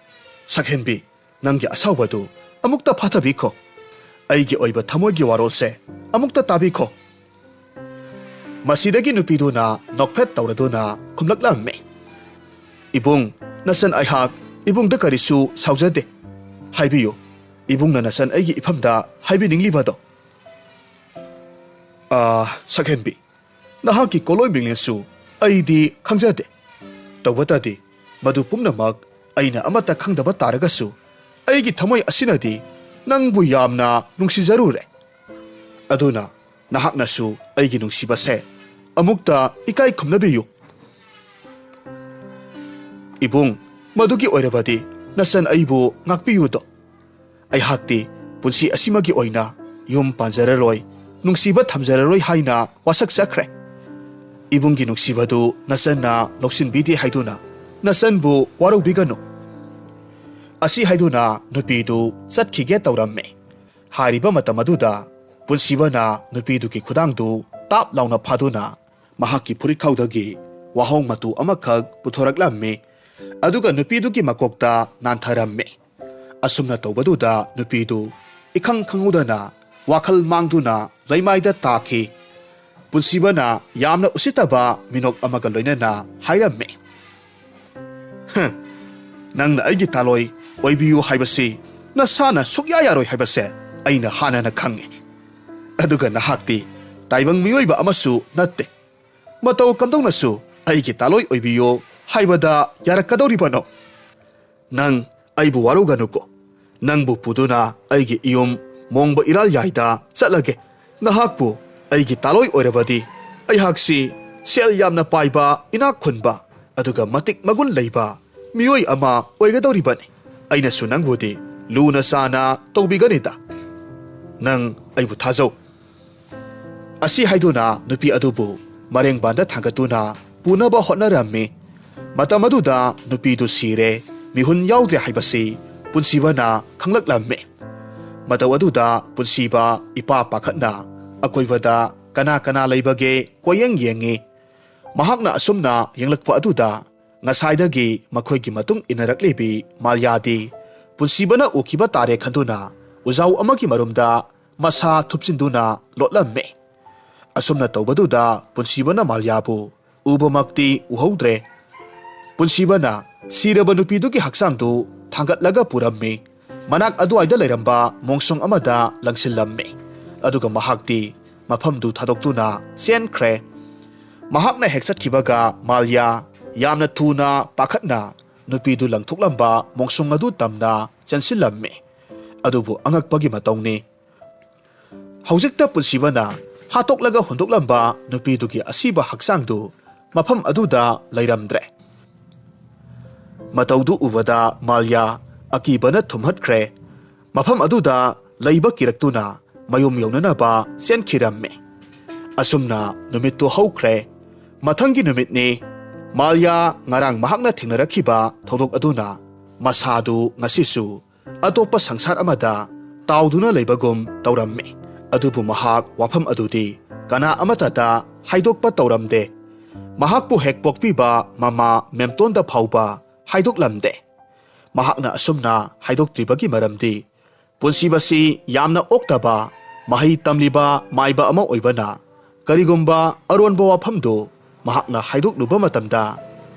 ꯁꯛꯍꯦꯟꯕꯤ, ꯅꯪꯒꯤ ꯑꯁꯥꯎꯕꯗꯨ ꯑꯃꯨꯛꯇ ꯐꯥꯊꯕꯤꯈꯣ꯫ ꯑꯩꯒꯤ ꯑꯣꯏꯕ ꯊꯃꯣꯏꯒꯤ ꯋꯥꯔꯣꯜꯁꯦ ꯑꯃꯨꯛꯇ ꯇꯥꯕꯤꯈꯣ꯫ ꯃꯁꯤꯗꯒꯤ ꯅꯨꯄꯤꯗꯨꯅ ꯅꯣꯛꯐꯦꯠ ꯇꯧꯔꯗꯨꯅ ꯈꯨꯝꯂꯛꯂꯝꯃꯤ, "ꯏꯕꯨꯡ, ꯅꯆꯟ ꯑꯩꯍꯥꯛ ꯏꯕꯨꯡꯗ ꯀꯔꯤꯁꯨ ꯁꯥꯎꯖꯗꯦ꯫ ꯍꯥꯏꯕꯤꯌꯨ, ꯏꯕꯨꯡꯅ ꯅꯆꯟ ꯑꯩꯒꯤ ꯏꯐꯝꯗ ꯍꯥꯏꯕꯤꯅꯤꯡꯂꯤꯕꯗꯣ?" "ꯑꯥ, ꯁꯛꯍꯦꯟꯕꯤ, ꯅꯍꯥꯛꯀꯤ ꯀꯣꯂꯣꯏ ꯃꯤꯡꯂꯦꯟꯁꯨ ꯑꯩꯗꯤ ꯈꯪꯖꯗꯦ꯫ ꯇꯧꯕꯇꯗꯤ ꯃꯗꯨ ꯄꯨꯝꯅꯃꯛ ꯑꯩꯅ ꯑꯃꯠꯇ ꯈꯪꯗꯕ ꯇꯥꯔꯒꯁꯨ, ꯑꯩꯒꯤ ꯊꯃꯣꯏ ꯑꯁꯤꯅꯗꯤ ꯅꯪꯕꯨ ꯌꯥꯝꯅ ꯅꯨꯡꯁꯤꯖꯔꯨꯔꯦ꯫ ꯑꯗꯨꯅ ꯅꯍꯥꯛꯅꯁꯨ ꯑꯩꯒꯤ ꯅꯨꯡꯁꯤꯕꯁꯦ ꯑꯃꯨꯛꯇ ꯏꯀꯥꯏ ꯈꯨꯝꯅꯕꯤꯌꯨ꯫ ꯏꯕꯨꯡ, ꯃꯗꯨꯒꯤ ꯑꯣꯏꯔꯕꯗꯤ ꯅꯆꯟ ꯑꯩꯕꯨ ꯉꯥꯛꯄꯤꯌꯨꯗꯣ꯫ ꯑꯩꯍꯥꯛꯇꯤ ꯄꯨꯟꯁꯤ ꯑꯁꯤꯃꯒꯤ ꯑꯣꯏꯅ ꯌꯨꯝ ꯄꯥꯟꯖꯔꯔꯣꯏ, ꯅꯨꯡꯁꯤꯕ ꯊꯝꯖꯔꯔꯣꯏ ꯍꯥꯏꯅ ꯋꯥꯁꯛꯆꯈ꯭ꯔꯦ꯫ ꯏꯕꯨꯡꯒꯤ ꯅꯨꯡꯁꯤꯕꯗꯨ ꯅꯆꯟꯅ ꯂꯧꯁꯤꯟꯕꯤꯗꯦ ꯍꯥꯏꯗꯨꯅ ꯅꯆꯟꯕꯨ ꯋꯥꯔꯧꯕꯤꯒꯅꯨ꯫" ꯑꯁꯤ ꯍꯥꯏꯗꯨꯅ ꯅꯨꯄꯤꯗꯨ ꯆꯠꯈꯤꯒꯦ ꯇꯧꯔꯝꯃꯤ꯫ ꯍꯥꯏꯔꯤꯕ ꯃꯇꯝ ꯑꯗꯨꯗ ꯄꯨꯟꯁꯤꯕꯅ ꯅꯨꯄꯤꯗꯨꯒꯤ ꯈꯨꯗꯥꯡꯗꯨ ꯇꯥꯞ ꯂꯥꯎꯅ ꯐꯥꯗꯨꯅ ꯃꯍꯥꯛꯀꯤ ꯐꯨꯔꯤꯠꯈꯥꯎꯗꯒꯤ ꯋꯥꯍꯣꯡ ꯃꯇꯨ ꯑꯃꯈꯛ ꯄꯨꯊꯣꯔꯛꯂꯝꯃꯤ꯫ ꯑꯗꯨꯒ ꯅꯨꯄꯤꯗꯨꯒꯤ ꯃꯀꯣꯛꯇ ꯅꯥꯟꯊꯔꯝꯃꯤ꯫ ꯑꯁꯨꯝꯅ ꯇꯧꯕꯗꯨꯗ ꯅꯨꯄꯤꯗꯨ ꯏꯈꯪ ꯈꯪꯍꯧꯗꯅ ꯋꯥꯈꯜ ꯃꯥꯡꯗꯨꯅ ꯂꯩꯃꯥꯏꯗ ꯇꯥꯈꯤ꯫ ꯄꯨꯟꯁꯤꯕꯅ ꯌꯥꯝꯅ ꯎꯁꯤꯠꯇꯕ ꯃꯤꯅꯣꯛ ꯑꯃꯒ ꯂꯣꯏꯅꯅ ꯍꯥꯏꯔꯝꯃꯤ, "ꯍ, ꯅꯪꯅ ꯑꯩꯒꯤ ꯇꯥꯂꯣꯏ ꯑꯣꯏꯕꯤꯌꯨ ꯍꯥꯏꯕꯁꯤ ꯅꯁꯥꯅ ꯁꯨꯛꯌꯥ ꯌꯥꯔꯣꯏ ꯍꯥꯏꯕꯁꯦ ꯑꯩꯅ ꯍꯥꯟꯅꯅ ꯈꯪꯉꯤ꯫ ꯑꯗꯨꯒ ꯅꯍꯥꯛꯇꯤ ꯇꯥꯏꯕꯪ ꯃꯤꯑꯣꯏꯕ ꯑꯃꯁꯨ ꯅꯠꯇꯦ꯫ ꯃꯇꯧ ꯀꯝꯗꯧꯅꯁꯨ ꯑꯩꯒꯤ ꯇꯥꯂꯣꯏ ꯑꯣꯏꯕꯤꯌꯨ ꯍꯥꯏꯕꯗ ꯌꯥꯔꯛꯀꯗꯧꯔꯤꯕꯅꯣ? ꯅꯪ ꯑꯩꯕꯨ ꯋꯥꯔꯧꯒꯅꯨꯀꯣ꯫ ꯅꯪꯕꯨ ꯄꯨꯗꯨꯅ ꯑꯩꯒꯤ ꯏꯌꯨꯝ ꯃꯣꯡꯕ ꯏꯔꯥꯜ ꯌꯥꯏꯗ ꯆꯠꯂꯒꯦ꯫ ꯅꯍꯥꯛꯄꯨ ꯑꯩꯒꯤ ꯇꯥꯂꯣꯏ ꯑꯣꯏꯔꯕꯗꯤ ꯑꯩꯍꯥꯛꯁꯤ ꯁꯦꯜ ꯌꯥꯝꯅ ꯄꯥꯏꯕ, ꯏꯅꯥꯛ ꯈꯨꯟꯕ, ꯑꯗꯨꯒ ꯃꯇꯤꯛ ꯃꯒꯨꯟ ꯂꯩꯕ ꯃꯤꯑꯣꯏ ꯑꯃ ꯑꯣꯏꯒꯗꯧꯔꯤꯕꯅꯤ꯫ ꯑꯩꯅꯁꯨ ꯅꯪꯕꯨꯗꯤ ꯂꯨꯅ ꯆꯥꯅ ꯇꯧꯕꯤꯒꯅꯤꯗ꯫ ꯅꯪ ꯑꯩꯕꯨ ꯊꯥꯖꯧ꯫" ꯑꯁꯤ ꯍꯥꯏꯗꯨꯅ ꯅꯨꯄꯤ ꯑꯗꯨꯕꯨ ꯃꯔꯦꯡꯕꯥꯟꯗ ꯊꯥꯡꯒꯠꯇꯨꯅ ꯄꯨꯅꯕ ꯍꯣꯠꯅꯔꯝꯃꯤ꯫ ꯃꯇꯝ ꯑꯗꯨꯗ ꯅꯨꯄꯤꯗꯨ ꯁꯤꯔꯦ, ꯃꯤꯍꯨꯟ ꯌꯥꯎꯗ꯭ꯔꯦ ꯍꯥꯏꯕꯁꯤ ꯄꯨꯟꯁꯤꯕꯅ ꯈꯪꯂꯛꯂꯝꯃꯤ꯫ ꯃꯇꯧ ꯑꯗꯨꯗ ꯄꯨꯟꯁꯤꯕ ꯏꯄꯥ ꯄꯥꯈꯠꯅ ꯑꯀꯣꯏꯕꯗ ꯀꯅꯥ ꯀꯅꯥ ꯂꯩꯕꯒꯦ ꯀꯣꯏꯌꯦꯡ ꯌꯦꯡꯉꯤ꯫ ꯃꯍꯥꯛꯅ ꯑꯁꯨꯝꯅ ꯌꯦꯡꯂꯛꯄ ꯑꯗꯨꯗ ꯉꯁꯥꯏꯗꯒꯤ ꯃꯈꯣꯏꯒꯤ ꯃꯇꯨꯡ ꯏꯟꯅꯔꯛꯂꯤꯕꯤ ꯃꯥꯜꯌꯥꯗꯤ ꯄꯨꯟꯁꯤꯕꯅ ꯎꯈꯤꯕ ꯇꯥꯔꯦ ꯈꯟꯗꯨꯅ ꯎꯖꯥꯎ ꯑꯃꯒꯤ ꯃꯔꯨꯝꯗ ꯃꯁꯥ ꯊꯨꯞꯆꯤꯟꯗꯨꯅ ꯂꯣꯠꯂꯝꯃꯤ꯫ ꯑꯁꯨꯝꯅ ꯇꯧꯕꯗꯨꯗ ꯄꯨꯟꯁꯤꯕꯅ ꯃꯥꯜꯌꯥꯕꯨ ꯎꯕꯃꯛꯇꯤ ꯎꯍꯧꯗ꯭ꯔꯦ꯫ ꯄꯨꯟꯁꯤꯕꯅ ꯁꯤꯔꯕ ꯅꯨꯄꯤꯗꯨꯒꯤ ꯍꯛꯆꯥꯡꯗꯨ ꯊꯥꯡꯒꯠꯂꯒ ꯄꯨꯔꯝꯃꯤ꯫ ꯃꯅꯥꯛ ꯑꯗꯨꯋꯥꯏꯗ ꯂꯩꯔꯝꯕ ꯃꯣꯡꯁꯣꯡ ꯑꯃꯗ ꯂꯪꯁꯤꯜꯂꯝꯃꯤ꯫ ꯑꯗꯨꯒ ꯃꯍꯥꯛꯇꯤ ꯃꯐꯝꯗꯨ ꯊꯥꯗꯣꯛꯇꯨꯅ ꯆꯦꯟꯈ꯭ꯔꯦ꯫ ꯃꯍꯥꯛꯅ ꯍꯦꯛ ꯆꯠꯈꯤꯕꯒ ꯃꯥꯜꯌꯥ ꯌꯥꯝꯅ ꯊꯨꯅ ꯄꯥꯈꯠꯅ ꯅꯨꯄꯤꯗꯨ ꯂꯪꯊꯣꯛꯂꯝꯕ ꯃꯣꯡꯁꯣꯡ ꯑꯗꯨ ꯇꯝꯅ ꯆꯦꯟꯁꯤꯜꯂꯝꯃꯤ꯫ ꯑꯗꯨꯕꯨ ꯑꯉꯛꯄꯒꯤ ꯃꯇꯧꯅꯤ꯫ ꯍꯧꯖꯤꯛꯇ ꯄꯨꯟꯁꯤꯕꯅ ꯍꯥꯠꯇꯣꯛꯂꯒ ꯍꯨꯟꯗꯣꯛꯂꯝꯕ ꯅꯨꯄꯤꯗꯨꯒꯤ ꯑꯁꯤꯕ ꯍꯛꯆꯥꯡꯗꯨ ꯃꯐꯝ ꯑꯗꯨꯗ ꯂꯩꯔꯝꯗ꯭ꯔꯦ꯫ ꯃꯇꯧꯗꯨ ꯎꯕꯗ ꯃꯥꯜꯌꯥ ꯑꯀꯤꯕꯅ ꯊꯨꯝꯍꯠꯈ꯭ꯔꯦ꯫ ꯃꯐꯝ ꯑꯗꯨꯗ ꯂꯩꯕ ꯀꯤꯔꯛꯇꯨꯅ ꯃꯌꯨꯝ ꯌꯧꯅꯅꯕ ꯆꯦꯟꯈꯤꯔꯝꯃꯤ꯫ ꯑꯁꯨꯝꯅ ꯅꯨꯃꯤꯠꯇꯨ ꯍꯧꯈ꯭ꯔꯦ꯫ ꯃꯊꯪꯒꯤ ꯅꯨꯃꯤꯠꯅꯤ꯫ ꯃꯥꯜꯌꯥ ꯉꯔꯥꯡ ꯃꯍꯥꯛꯅ ꯊꯦꯡꯅꯔꯛꯈꯤꯕ ꯊꯧꯗꯣꯛ ꯑꯗꯨꯅ ꯃꯁꯥꯗꯨ ꯉꯁꯤꯁꯨ ꯑꯇꯣꯞꯄ ꯁꯪꯁꯥꯔ ꯑꯃꯗ ꯇꯥꯎꯗꯨꯅ ꯂꯩꯕꯒꯨꯝ ꯇꯧꯔꯝꯃꯤ꯫ ꯑꯗꯨꯕꯨ ꯃꯍꯥꯛ ꯋꯥꯐꯝ ꯑꯗꯨꯗꯤ ꯀꯅꯥ ꯑꯃꯠꯇꯗ ꯍꯥꯏꯗꯣꯛꯄ ꯇꯧꯔꯝꯗꯦ꯫ ꯃꯍꯥꯛꯄꯨ ꯍꯦꯛ ꯄꯣꯛꯄꯤꯕ ꯃꯃꯥ ꯃꯦꯝꯇꯣꯟꯗ ꯐꯥꯎꯕ ꯍꯥꯏꯗꯣꯛꯂꯝꯗꯦ꯫ ꯃꯍꯥꯛꯅ ꯑꯁꯨꯝꯅ ꯍꯥꯏꯗꯣꯛꯇ꯭ꯔꯤꯕꯒꯤ ꯃꯔꯝꯗꯤ ꯄꯨꯟꯁꯤꯕꯁꯤ ꯌꯥꯝꯅ ꯑꯣꯛꯇꯕ, ꯃꯍꯩ ꯇꯝꯂꯤꯕ ꯃꯥꯏꯕ ꯑꯃ ꯑꯣꯏꯕꯅ ꯀꯔꯤꯒꯨꯝꯕ ꯑꯔꯣꯟꯕ ꯋꯥꯐꯝꯗꯨ ꯃꯍꯥꯛꯅ ꯍꯥꯏꯗꯣꯛꯂꯨꯕ ꯃꯇꯝꯗ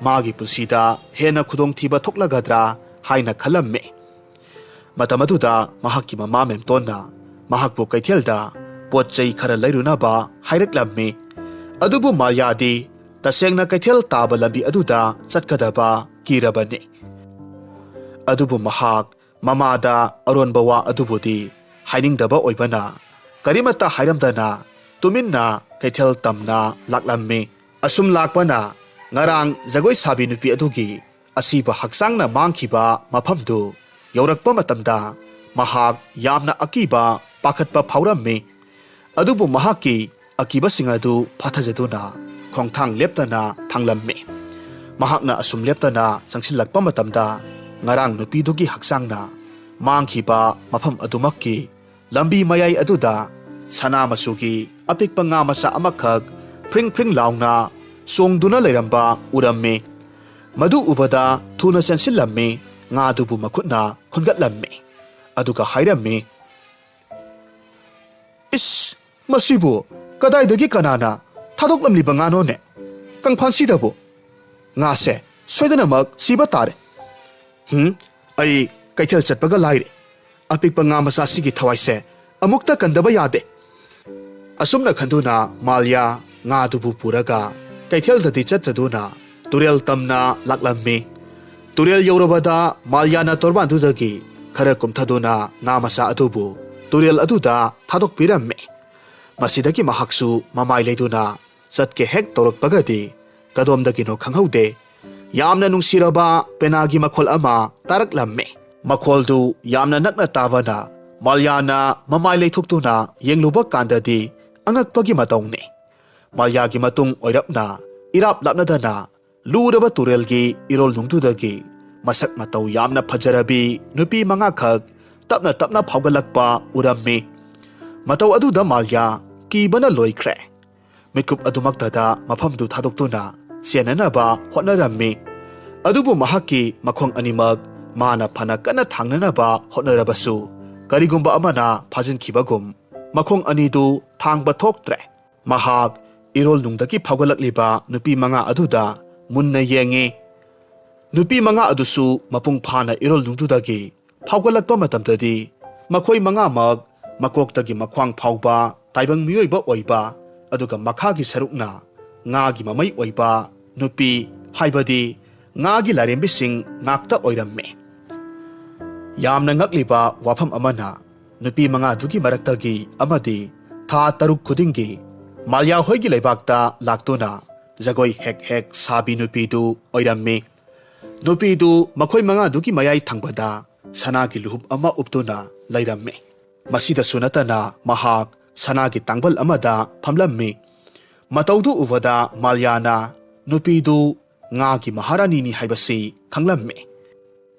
ꯃꯥꯒꯤ ꯄꯨꯟꯁꯤꯗ ꯍꯦꯟꯅ ꯈꯨꯗꯣꯡꯊꯤꯕ ꯊꯣꯛꯂꯒꯗ꯭ꯔꯥ ꯍꯥꯏꯅ ꯈꯜꯂꯝꯃꯤ꯫ ꯃꯇꯝ ꯑꯗꯨꯗ ꯃꯍꯥꯛꯀꯤ ꯃꯃꯥ ꯃꯦꯝꯇꯣꯟꯅ ꯃꯍꯥꯛꯄꯨ ꯀꯩꯊꯦꯜꯗ ꯄꯣꯠ ꯆꯩ ꯈꯔ ꯂꯩꯔꯨꯅꯕ ꯍꯥꯏꯔꯛꯂꯝꯃꯤ꯫ ꯑꯗꯨꯕꯨ ꯃꯥꯜꯌꯥꯗꯤ ꯇꯁꯦꯡꯅ ꯀꯩꯊꯦꯜ ꯇꯥꯕ ꯂꯝꯕꯤ ꯑꯗꯨꯗ ꯆꯠꯀꯗꯕ ꯀꯤꯔꯕꯅꯤ꯫ ꯑꯗꯨꯕꯨ ꯃꯍꯥꯛ ꯃꯃꯥꯗ ꯑꯔꯣꯟꯕ ꯋꯥ ꯑꯗꯨꯕꯨꯗꯤ ꯍꯥꯏꯅꯤꯡꯗꯕ ꯑꯣꯏꯕꯅ ꯀꯔꯤꯃꯠꯇ ꯍꯥꯏꯔꯝꯗꯅ ꯇꯨꯃꯤꯟꯅ ꯀꯩꯊꯦꯜ ꯇꯝꯅ ꯂꯥꯛꯂꯝꯃꯤ꯫ ꯑꯁꯨꯝ ꯂꯥꯛꯄꯅ ꯉꯔꯥꯡ ꯖꯒꯣꯏ ꯁꯥꯕꯤ ꯅꯨꯄꯤ ꯑꯗꯨꯒꯤ ꯑꯁꯤꯕ ꯍꯛꯆꯥꯡꯅ ꯃꯥꯡꯈꯤꯕ ꯃꯐꯝꯗꯨ ꯌꯧꯔꯛꯄ ꯃꯇꯝꯗ ꯃꯍꯥꯛ ꯌꯥꯝꯅ ꯑꯀꯤꯕ ꯄꯥꯈꯠꯄ ꯐꯥꯎꯔꯝꯃꯤ꯫ ꯑꯗꯨꯕꯨ ꯃꯍꯥꯛꯀꯤ ꯑꯀꯤꯕꯁꯤꯡ ꯑꯗꯨ ꯐꯥꯊꯖꯗꯨꯅ ꯈꯣꯡꯊꯥꯡ ꯂꯦꯞꯇꯅ ꯊꯥꯡꯂꯝꯃꯤ꯫ ꯃꯍꯥꯛꯅ ꯑꯁꯨꯝ ꯂꯦꯞꯇꯅ ꯆꯪꯁꯤꯜꯂꯛꯄ ꯃꯇꯝꯗ ꯉꯔꯥꯡ ꯅꯨꯄꯤꯗꯨꯒꯤ ꯍꯛꯆꯥꯡꯅ ꯃꯥꯡꯈꯤꯕ ꯃꯐꯝ ꯑꯗꯨꯃꯛꯀꯤ ꯂꯝꯕꯤ ꯃꯌꯥꯏ ꯑꯗꯨꯗ ꯁꯅꯥ ꯃꯆꯨꯒꯤ ꯑꯄꯤꯛꯄ ꯉꯥ ꯃꯆꯥ ꯑꯃꯈꯛ ꯐ꯭ꯔꯤꯡ ꯐ꯭ꯔꯤꯡ ꯂꯥꯎꯅ ꯆꯣꯡꯗꯨꯅ ꯂꯩꯔꯝꯕ ꯎꯔꯝꯃꯤ꯫ ꯃꯗꯨ ꯎꯕꯗ ꯊꯨꯅ ꯆꯦꯟꯁꯤꯜꯂꯝꯃꯤ, ꯉꯥꯗꯨꯕꯨ ꯃꯈꯨꯠꯅ ꯈꯨꯟꯒꯠꯂꯝꯃꯤ, ꯑꯗꯨꯒ ꯍꯥꯏꯔꯝꯃꯤ, "ꯏꯁ, ꯃꯁꯤꯕꯨ ꯀꯗꯥꯏꯗꯒꯤ ꯀꯅꯥꯅ ꯊꯥꯗꯣꯛꯂꯝꯂꯤꯕ ꯉꯥꯅꯣꯅꯦ? ꯀꯪꯐꯥꯟꯁꯤꯗꯕꯨ ꯉꯥꯁꯦ ꯁꯣꯏꯗꯅꯃꯛ ꯁꯤꯕ ꯇꯥꯔꯦ꯫ ꯍꯨꯝ, ꯑꯩ ꯀꯩꯊꯦꯜ ꯆꯠꯄꯒ ꯂꯥꯏꯔꯤ, ꯑꯄꯤꯛꯄ ꯉꯥ ꯃꯆꯥꯁꯤꯒꯤ ꯊꯋꯥꯏꯁꯦ ꯑꯃꯨꯛꯇ ꯀꯟꯗꯕ ꯌꯥꯗꯦ"꯫ ꯑꯁꯨꯝꯅ ꯈꯟꯗꯨꯅ ꯃꯥꯜꯌꯥ ꯉꯥꯗꯨꯕꯨ ꯄꯨꯔꯒ ꯀꯩꯊꯦꯜꯗꯗꯤ ꯆꯠꯇꯗꯨꯅ ꯇꯨꯔꯦꯜ ꯇꯝꯅ ꯂꯥꯛꯂꯝꯃꯤ꯫ ꯇꯨꯔꯦꯜ ꯌꯧꯔꯕꯗ ꯃꯥꯜꯌꯥꯅ ꯇꯣꯔꯕꯥꯟꯗꯨꯗꯒꯤ ꯈꯔ ꯀꯨꯝꯊꯗꯨꯅ ꯉꯥ ꯃꯆꯥ ꯑꯗꯨꯕꯨ ꯇꯨꯔꯦꯜ ꯑꯗꯨꯗ ꯊꯥꯗꯣꯛꯄꯤꯔꯝꯃꯤ꯫ ꯃꯁꯤꯗꯒꯤ ꯃꯍꯥꯛꯁꯨ ꯃꯃꯥꯏ ꯂꯩꯗꯨꯅ ꯆꯠꯀꯦ ꯍꯦꯛ ꯇꯧꯔꯛꯄꯒꯗꯤ ꯀꯗꯣꯝꯗꯒꯤꯅꯣ ꯈꯪꯍꯧꯗꯦ, ꯌꯥꯝꯅ ꯅꯨꯡꯁꯤꯔꯕ ꯄꯦꯅꯥꯒꯤ ꯃꯈꯣꯜ ꯑꯃ ꯇꯥꯔꯛꯂꯝꯃꯤ꯫ ꯃꯈꯣꯜꯗꯨ ꯌꯥꯝꯅ ꯅꯛꯅ ꯇꯥꯕꯅ ꯃꯥꯜꯌꯥꯅ ꯃꯃꯥꯏ ꯂꯩꯊꯣꯛꯇꯨꯅ ꯌꯦꯡꯂꯨꯕ ꯀꯥꯟꯗꯗꯤ ꯑꯉꯛꯄꯒꯤ ꯃꯇꯧꯅꯤ꯫ ꯃꯥꯜꯌꯥꯒꯤ ꯃꯇꯨꯡ ꯑꯣꯏꯔꯞꯅ ꯏꯔꯥꯞ ꯂꯥꯞꯅꯗꯅ ꯂꯨꯔꯕ ꯇꯨꯔꯦꯜꯒꯤ ꯏꯔꯣꯜꯅꯨꯡꯗꯨꯗꯒꯤ ꯃꯁꯛ ꯃꯇꯧ ꯌꯥꯝꯅ ꯐꯖꯔꯕꯤ ꯅꯨꯄꯤ ꯃꯉꯥꯈꯛ ꯇꯞꯅ ꯇꯞꯅ ꯐꯥꯎꯒꯠꯂꯛꯄ ꯎꯔꯝꯃꯤ꯫ ꯃꯇꯧ ꯑꯗꯨꯗ ꯃꯥꯜꯌꯥ ꯀꯤꯕꯅ ꯂꯣꯏꯈ꯭ꯔꯦ꯫ ꯃꯤꯠꯀꯨꯞ ꯑꯗꯨꯃꯛꯇꯗ ꯃꯐꯝꯗꯨ ꯊꯥꯗꯣꯛꯇꯨꯅ ꯆꯦꯟꯅꯅꯕ ꯍꯣꯠꯅꯔꯝꯃꯤ꯫ ꯑꯗꯨꯕꯨ ꯃꯍꯥꯛꯀꯤ ꯃꯈꯣꯡ ꯑꯅꯤꯃꯛ ꯃꯥꯅ ꯐꯅ ꯀꯟꯅ ꯊꯥꯡꯅꯅꯕ ꯍꯣꯠꯅꯔꯕꯁꯨ, ꯀꯔꯤꯒꯨꯝꯕ ꯑꯃꯅ ꯐꯥꯖꯤꯟꯈꯤꯕꯒꯨꯝ ꯃꯈꯣꯡ ꯑꯅꯤꯗꯨ ꯊꯥꯡꯕ ꯊꯣꯛꯇ꯭ꯔꯦ꯫ ꯃꯍꯥꯛ ꯏꯔꯣꯜꯅꯨꯡꯗꯒꯤ ꯐꯥꯎꯒꯠꯂꯛꯂꯤꯕ ꯅꯨꯄꯤ ꯃꯉꯥ ꯑꯗꯨꯗ ꯃꯨꯟꯅ ꯌꯦꯡꯉꯤ꯫ ꯅꯨꯄꯤ ꯃꯉꯥ ꯑꯗꯨꯁꯨ ꯃꯄꯨꯡ ꯐꯥꯅ ꯏꯔꯣꯜꯅꯨꯡꯗꯨꯗꯒꯤ ꯐꯥꯎꯒꯠꯂꯛꯄ ꯃꯇꯝꯗꯗꯤ, ꯃꯈꯣꯏ ꯃꯉꯥꯃꯛ ꯃꯀꯣꯛꯇꯒꯤ ꯃꯈ꯭ꯋꯥꯡ ꯐꯥꯎꯕ ꯇꯥꯏꯕꯪ ꯃꯤꯑꯣꯏꯕ ꯑꯣꯏꯕ, ꯑꯗꯨꯒ ꯃꯈꯥꯒꯤ ꯁꯔꯨꯛꯅ ꯉꯥꯒꯤ ꯃꯃꯩ ꯑꯣꯏꯕ ꯅꯨꯄꯤ, ꯍꯥꯏꯕꯗꯤ ꯉꯥꯒꯤ ꯂꯥꯏꯔꯦꯝꯕꯤꯁꯤꯡ ꯉꯥꯛꯇ ꯑꯣꯏꯔꯝꯃꯤ꯫ ꯌꯥꯝꯅ ꯉꯛꯂꯤꯕ ꯋꯥꯐꯝ ꯑꯃꯅ, ꯅꯨꯄꯤ ꯃꯉꯥꯗꯨꯒꯤ ꯃꯔꯛꯇꯒꯤ ꯑꯃꯗꯤ ꯊꯥ ꯇꯔꯨꯛ ꯈꯨꯗꯤꯡꯒꯤ ꯃꯥꯜꯌꯥ ꯍꯣꯏꯒꯤ ꯂꯩꯕꯥꯛꯇ ꯂꯥꯛꯇꯨꯅ ꯖꯒꯣꯏ ꯍꯦꯛ ꯍꯦꯛ ꯁꯥꯕꯤ ꯅꯨꯄꯤꯗꯨ ꯑꯣꯏꯔꯝꯃꯤ꯫ ꯅꯨꯄꯤꯗꯨ ꯃꯈꯣꯏ ꯃꯉꯥꯗꯨꯒꯤ ꯃꯌꯥꯏ ꯊꯪꯕꯗ ꯁꯅꯥꯒꯤ ꯂꯨꯍꯨꯞ ꯑꯃ ꯎꯞꯇꯨꯅ ꯂꯩꯔꯝꯃꯤ꯫ ꯃꯁꯤꯗꯁꯨ ꯅꯠꯇꯅ ꯃꯍꯥꯛ ꯁꯅꯥꯒꯤ ꯇꯥꯡꯕꯜ ꯑꯃꯗ ꯐꯝꯂꯝꯃꯤ꯫ ꯃꯇꯧꯗꯨ ꯎꯕꯗ ꯃꯥꯜꯌꯥꯅ ꯅꯨꯄꯤꯗꯨ ꯉꯥꯒꯤ ꯃꯍꯥꯔꯥꯅꯤꯅꯤ ꯍꯥꯏꯕꯁꯤ ꯈꯪꯂꯝꯃꯤ꯫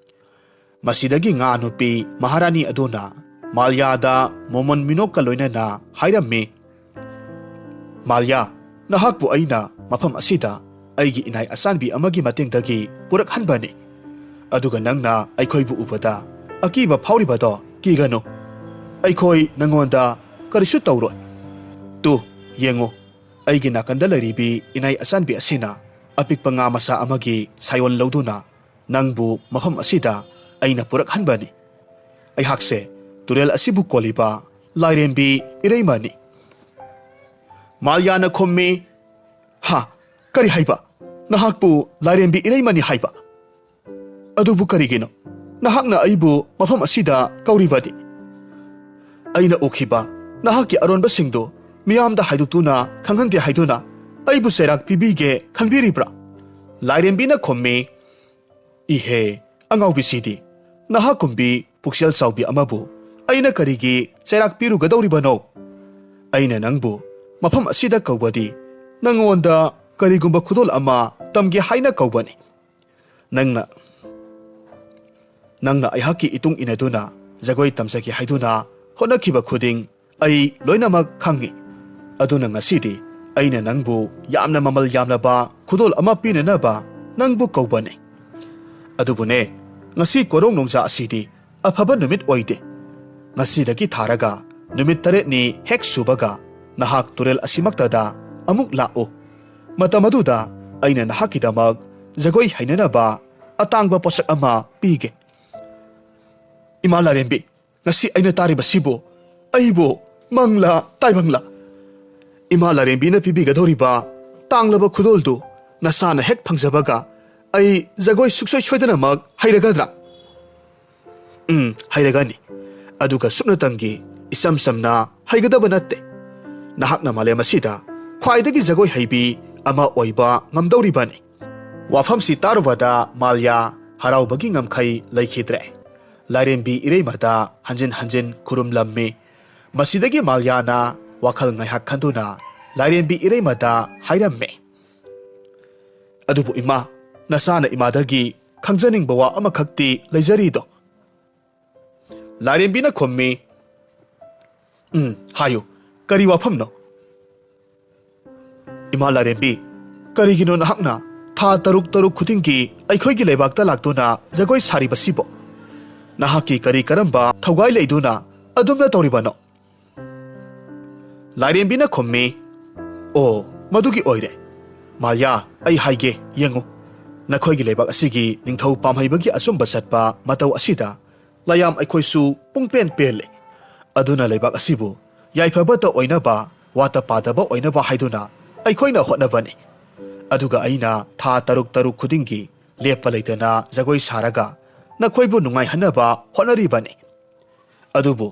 ꯃꯁꯤꯗꯒꯤ ꯉꯥ ꯅꯨꯄꯤ ꯃꯍꯥꯔꯥꯅꯤ ꯑꯗꯨꯅ ꯃꯥꯜꯌꯥꯗ ꯃꯣꯃꯣꯟ ꯃꯤꯅꯣꯛꯀ ꯂꯣꯏꯅꯅ ꯍꯥꯏꯔꯝꯃꯤ, "ꯃꯥꯜꯌꯥ, ꯅꯍꯥꯛꯄꯨ ꯑꯩꯅ ꯃꯐꯝ ꯑꯁꯤꯗ ꯑꯩꯒꯤ ꯏꯅꯥꯏ ꯑꯆꯥꯟꯕꯤ ꯑꯃꯒꯤ ꯃꯇꯦꯡꯗꯒꯤ ꯄꯨꯔꯛꯍꯟꯕꯅꯤ꯫ ꯑꯗꯨꯒ ꯅꯪꯅ ꯑꯩꯈꯣꯏꯕꯨ ꯎꯕꯗ ꯑꯀꯤꯕ ꯐꯥꯎꯔꯤꯕꯗꯣ ꯀꯤꯒꯅꯨ꯫ ꯑꯩꯈꯣꯏ ꯅꯪꯉꯣꯟꯗ ꯀꯔꯤꯁꯨ ꯇꯧꯔꯣꯏ꯫ ꯇꯨ, ꯌꯦꯡꯉꯨ, ꯑꯩꯒꯤ ꯅꯥꯀꯟꯗ ꯂꯩꯔꯤꯕꯤ ꯏꯅꯥꯏ ꯑꯆꯥꯟꯕꯤ ꯑꯁꯤꯅ ꯑꯄꯤꯛꯄ ꯉꯥ ꯃꯆꯥ ꯑꯃꯒꯤ ꯁꯥꯌꯣꯟ ꯂꯧꯗꯨꯅ ꯅꯪꯕꯨ ꯃꯐꯝ ꯑꯁꯤꯗ ꯑꯩꯅ ꯄꯨꯔꯛꯍꯟꯕꯅꯤ꯫ ꯑꯩꯍꯥꯛꯁꯦ ꯇꯨꯔꯦꯜ ꯑꯁꯤꯕꯨ ꯀꯣꯜꯂꯤꯕ ꯂꯥꯏꯔꯦꯝꯕꯤ ꯏꯔꯩꯃꯅꯤ꯫" ꯃꯥꯜꯌꯥꯅ ꯈꯨꯝꯃꯤ, "ꯍꯥ? ꯀꯔꯤ ꯍꯥꯏꯕ? ꯅꯍꯥꯛꯄꯨ ꯂꯥꯏꯔꯦꯝꯕꯤ ꯏꯔꯩꯃꯅꯤ ꯍꯥꯏꯕ? ꯑꯗꯨꯕꯨ ꯀꯔꯤꯒꯤꯅꯣ ꯅꯍꯥꯛꯅ ꯑꯩꯕꯨ ꯃꯐꯝ ꯑꯁꯤꯗ ꯀꯧꯔꯤꯕꯗꯤ? ꯑꯩꯅ ꯎꯈꯤꯕ ꯅꯍꯥꯛꯀꯤ ꯑꯔꯣꯟꯕꯁꯤꯡꯗꯨ ꯃꯤꯌꯥꯝꯗ ꯍꯥꯏꯗꯣꯛꯇꯨꯅ ꯈꯪꯍꯟꯗꯦ ꯍꯥꯏꯗꯨꯅ ꯑꯩꯕꯨ ꯆꯩꯔꯥꯛ ꯄꯤꯕꯤꯒꯦ ꯈꯟꯕꯤꯔꯤꯕ꯭ꯔꯥ?" ꯂꯥꯏꯔꯦꯝꯕꯤꯅ ꯈꯨꯝꯃꯤ, "ꯏꯍꯦ, ꯑꯉꯥꯎꯕꯤꯁꯤꯗꯤ! ꯅꯍꯥꯛꯀꯨꯝꯕꯤ ꯄꯨꯛꯆꯦꯜ ꯆꯥꯎꯕꯤ ꯑꯃꯕꯨ ꯑꯩꯅ ꯀꯔꯤꯒꯤ ꯆꯩꯔꯥꯛ ꯄꯤꯔꯨꯒꯗꯧꯔꯤꯕꯅꯣ? ꯑꯩꯅ ꯅꯪꯕꯨ ꯃꯐꯝ ꯑꯁꯤꯗ ꯀꯧꯕꯗꯤ ꯅꯪꯉꯣꯟꯗ ꯀꯔꯤꯒꯨꯝꯕ ꯈꯨꯗꯣꯜ ꯑꯃ ꯇꯝꯒꯦ ꯍꯥꯏꯅ ꯀꯧꯕꯅꯤ꯫ ꯅꯪꯅ, ꯅꯪꯅ ꯑꯩꯍꯥꯛꯀꯤ ꯏꯇꯨꯡ ꯏꯟꯅꯗꯨꯅ ꯖꯒꯣꯏ ꯇꯝꯖꯒꯦ ꯍꯥꯏꯗꯨꯅ ꯍꯣꯠꯅꯈꯤꯕ ꯈꯨꯗꯤꯡ ꯑꯩ ꯂꯣꯏꯅꯃꯛ ꯈꯪꯏ꯫ ꯑꯗꯨꯅ ꯉꯁꯤꯗꯤ ꯑꯩꯅ ꯅꯪꯕꯨ ꯌꯥꯝꯅ ꯃꯃꯜ ꯌꯥꯝꯂꯕ ꯈꯨꯗꯣꯜ ꯑꯃ ꯄꯤꯅꯅꯕ ꯅꯪꯕꯨ ꯀꯧꯕꯅꯤ꯫ ꯑꯗꯨꯕꯨꯅꯦ, ꯉꯁꯤ ꯀꯣꯔꯧ ꯅꯣꯡꯖꯥ ꯑꯁꯤꯗꯤ ꯑꯐꯕ ꯅꯨꯃꯤꯠ ꯑꯣꯏꯗꯦ꯫ ꯉꯁꯤꯗꯒꯤ ꯊꯥꯔꯒ ꯅꯨꯃꯤꯠ ꯇꯔꯦꯠꯅꯤ ꯍꯦꯛ ꯁꯨꯕꯒ ꯅꯍꯥꯛ ꯇꯨꯔꯦꯜ ꯑꯁꯤꯃꯛꯇꯗ ꯑꯃꯨꯛ ꯂꯥꯛꯎ꯫ ꯃꯇꯝ ꯑꯗꯨꯗ ꯑꯩꯅ ꯅꯍꯥꯛꯀꯤꯗꯃꯛ ꯖꯒꯣꯏ ꯍꯩꯅꯅꯕ ꯑꯇꯥꯡꯕ ꯄꯣꯠꯁꯛ ꯑꯃ ꯄꯤꯒꯦ꯫" ꯏꯃꯥ ꯂꯥꯏꯔꯦꯝꯕꯤ, ꯉꯁꯤ ꯑꯩꯅ ꯇꯥꯔꯤꯕꯁꯤꯕꯨ ꯑꯩꯕꯨ ꯃꯪꯂꯥ ꯇꯥꯏꯕꯪꯂꯥ? ꯏꯃꯥ ꯂꯥꯏꯔꯦꯝꯕꯤꯅ ꯄꯤꯕꯤꯒꯗꯧꯔꯤꯕ ꯇꯥꯡꯂꯕ ꯈꯨꯗꯣꯜꯗꯨ ꯅꯁꯥꯅ ꯍꯦꯛ ꯐꯪꯖꯕꯒ ꯑꯩ ꯖꯒꯣꯏ ꯁꯨꯛꯁꯣꯏ ꯁꯣꯏꯗꯅꯃꯛ ꯍꯩꯔꯒꯗ꯭ꯔꯥ? ꯎꯝ, ꯍꯩꯔꯒꯅꯤ꯫ ꯑꯗꯨꯒ ꯁꯨꯞꯅꯇꯪꯒꯤ ꯏꯆꯝ ꯆꯝꯅ ꯍꯩꯒꯗꯕ ꯅꯠꯇꯦ꯫ ꯅꯍꯥꯛꯅ ꯃꯥꯂꯦꯝ ꯑꯁꯤꯗ ꯈ꯭ꯋꯥꯏꯗꯒꯤ ꯖꯒꯣꯏ ꯍꯩꯕꯤ ꯑꯃ ꯑꯣꯏꯕ ꯉꯝꯗꯧꯔꯤꯕꯅꯤ꯫ ꯋꯥꯐꯝꯁꯤ ꯇꯥꯔꯨꯕꯗ ꯃꯥꯜꯌꯥ ꯍꯔꯥꯎꯕꯒꯤ ꯉꯝꯈꯩ ꯂꯩꯈꯤꯗ꯭ꯔꯦ꯫ ꯂꯥꯏꯔꯦꯝꯕꯤ ꯏꯔꯩꯃꯗ ꯍꯟꯖꯤꯟ ꯍꯟꯖꯤꯟ ꯈꯨꯔꯨꯝꯂꯝꯃꯤ꯫ ꯃꯁꯤꯗꯒꯤ ꯃꯥꯜꯌꯥꯅ ꯋꯥꯈꯜ ꯉꯥꯏꯍꯥꯛ ꯈꯟꯗꯨꯅ ꯂꯥꯏꯔꯦꯝꯕꯤ ꯏꯔꯩꯃꯗ ꯍꯥꯏꯔꯝꯃꯤ, "ꯑꯗꯨꯕꯨ ꯏꯃꯥ, ꯅꯆꯥꯅ ꯏꯃꯥꯗꯒꯤ ꯈꯪꯖꯅꯤꯡꯕ ꯋꯥ ꯑꯃꯈꯛꯇꯤ ꯂꯩꯖꯔꯤꯗꯣ꯫ ꯂꯥꯏꯔꯦꯝꯕꯤꯅ ꯈꯨꯝꯃꯤ, "ꯎꯝ, ꯍꯥꯏꯌꯨ, ꯀꯔꯤ ꯋꯥꯐꯝꯅꯣ?" "ꯏꯃꯥ ꯂꯥꯏꯔꯦꯝꯕꯤ, ꯀꯔꯤꯒꯤꯅꯣ ꯅꯍꯥꯛꯅ ꯊꯥ ꯇꯔꯨꯛ ꯇꯔꯨꯛ ꯈꯨꯗꯤꯡꯒꯤ ꯑꯩꯈꯣꯏꯒꯤ ꯂꯩꯕꯥꯛꯇ ꯂꯥꯛꯇꯨꯅ ꯖꯒꯣꯏ ꯁꯥꯔꯤꯕꯁꯤꯕꯣ? ꯅꯍꯥꯛꯀꯤ ꯀꯔꯤ ꯀꯔꯝꯕ ꯊꯧꯒꯥꯏ ꯂꯩꯗꯨꯅ ꯑꯗꯨꯝꯅ ꯇꯧꯔꯤꯕꯅꯣ?" ꯂꯥꯏꯔꯦꯝꯕꯤꯅ ꯈꯨꯝꯃꯤ, "ꯑꯣ, ꯃꯗꯨꯒꯤ ꯑꯣꯏꯔꯦ꯫ ꯃꯥꯂꯤꯌꯥ, ꯑꯩ ꯍꯥꯏꯒꯦ, ꯌꯦꯡꯉꯨ꯫ ꯅꯈꯣꯏꯒꯤ ꯂꯩꯕꯥꯛ ꯑꯁꯤꯒꯤ ꯅꯤꯡꯊꯧ ꯄꯥꯝꯍꯩꯕꯒꯤ ꯑꯆꯨꯝꯕ ꯆꯠꯄ ꯃꯇꯧ ꯑꯁꯤꯗ ꯂꯥꯌꯥꯝ ꯑꯩꯈꯣꯏꯁꯨ ꯄꯨꯡꯄꯦꯟ ꯄꯦꯜꯂꯦ꯫ ꯑꯗꯨꯅ ꯂꯩꯕꯥꯛ ꯑꯁꯤꯕꯨ ꯌꯥꯏꯐꯕꯇ ꯑꯣꯏꯅꯕ, ꯋꯥꯠꯇ ꯄꯥꯗꯕ ꯑꯣꯏꯅꯕ ꯍꯥꯏꯗꯨꯅ ꯑꯩꯈꯣꯏꯅ ꯍꯣꯠꯅꯕꯅꯤ꯫ ꯑꯗꯨꯒ ꯑꯩꯅ ꯊꯥ ꯇꯔꯨꯛ ꯇꯔꯨꯛ ꯈꯨꯗꯤꯡꯒꯤ ꯂꯦꯞꯄ ꯂꯩꯇꯅ ꯖꯒꯣꯏ ꯁꯥꯔꯒ ꯅꯈꯣꯏꯕꯨ ꯅꯨꯡꯉꯥꯏꯍꯟꯅꯕ ꯍꯣꯠꯅꯔꯤꯕꯅꯤ꯫ ꯑꯗꯨꯕꯨ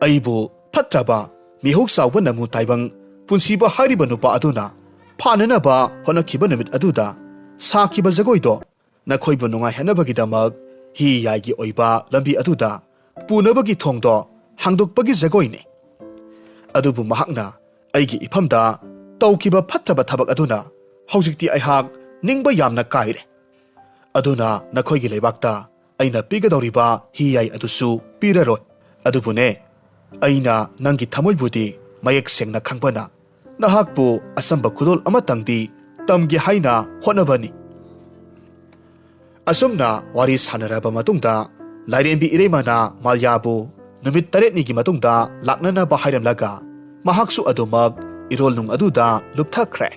ꯑꯩꯕꯨ ꯐꯠꯇ꯭ꯔꯕ, ꯃꯤꯍꯧ ꯆꯥꯎꯕ ꯅꯃꯨ ꯇꯥꯏꯕꯪ ꯄꯨꯟꯁꯤꯕ ꯍꯥꯏꯔꯤꯕ ꯅꯨꯄꯥ ꯑꯗꯨꯅ ꯐꯥꯅꯅꯕ ꯍꯣꯠꯅꯈꯤꯕ ꯅꯨꯃꯤꯠ ꯑꯗꯨꯗ ꯁꯥꯈꯤꯕ ꯖꯒꯣꯏꯗꯣ ꯅꯈꯣꯏꯕꯨ ꯅꯨꯡꯉꯥꯏꯍꯟꯅꯕꯒꯤꯗꯃꯛ ꯍꯤ ꯌꯥꯏꯒꯤ ꯑꯣꯏꯕ ꯂꯝꯕꯤ ꯑꯗꯨꯗ ꯄꯨꯅꯕꯒꯤ ꯊꯣꯡꯗꯣ ꯍꯥꯡꯗꯣꯛꯄꯒꯤ ꯖꯒꯣꯏꯅꯤ꯫ ꯑꯗꯨꯕꯨ ꯃꯍꯥꯛꯅ ꯑꯩꯒꯤ ꯏꯐꯝꯗ ꯇꯧꯈꯤꯕ ꯐꯠꯇ꯭ꯔꯕ ꯊꯕꯛ ꯑꯗꯨꯅ ꯍꯧꯖꯤꯛꯇꯤ ꯑꯩꯍꯥꯛ ꯅꯤꯡꯕ ꯌꯥꯝꯅ ꯀꯥꯏꯔꯦ꯫ ꯑꯗꯨꯅ ꯅꯈꯣꯏꯒꯤ ꯂꯩꯕꯥꯛꯇ ꯑꯩꯅ ꯄꯤꯒꯗꯧꯔꯤꯕ ꯍꯤ ꯌꯥꯏ ꯑꯗꯨꯁꯨ ꯄꯤꯔꯔꯣꯏ꯫ ꯑꯗꯨꯕꯨꯅꯦ, ꯑꯩꯅ ꯅꯪꯒꯤ ꯊꯃꯣꯏꯕꯨꯗꯤ ꯃꯌꯦꯛ ꯁꯦꯡꯅ ꯈꯪꯕꯅ ꯅꯍꯥꯛꯄꯨ ꯑꯆꯝꯕ ꯈꯨꯗꯣꯜ ꯑꯃꯇꯪꯗꯤ ꯇꯝꯒꯦ ꯍꯥꯏꯅ ꯍꯣꯠꯅꯕꯅꯤ꯫" ꯑꯁꯨꯝꯅ ꯋꯥꯔꯤ ꯁꯥꯟꯅꯔꯕ ꯃꯇꯨꯡꯗ, ꯂꯥꯏꯔꯦꯝꯕꯤ ꯏꯔꯩꯃꯅ ꯃꯥꯂꯤꯌꯥꯕꯨ ꯅꯨꯃꯤꯠ ꯇꯔꯦꯠꯅꯤꯒꯤ ꯃꯇꯨꯡꯗ ꯂꯥꯛꯅꯅꯕ ꯍꯥꯏꯔꯝꯂꯒ, ꯃꯍꯥꯛꯁꯨ ꯑꯗꯨꯃꯛ ꯏꯔꯣꯜꯅꯨꯡ ꯑꯗꯨꯗ ꯂꯨꯞꯊꯈ꯭ꯔꯦ꯫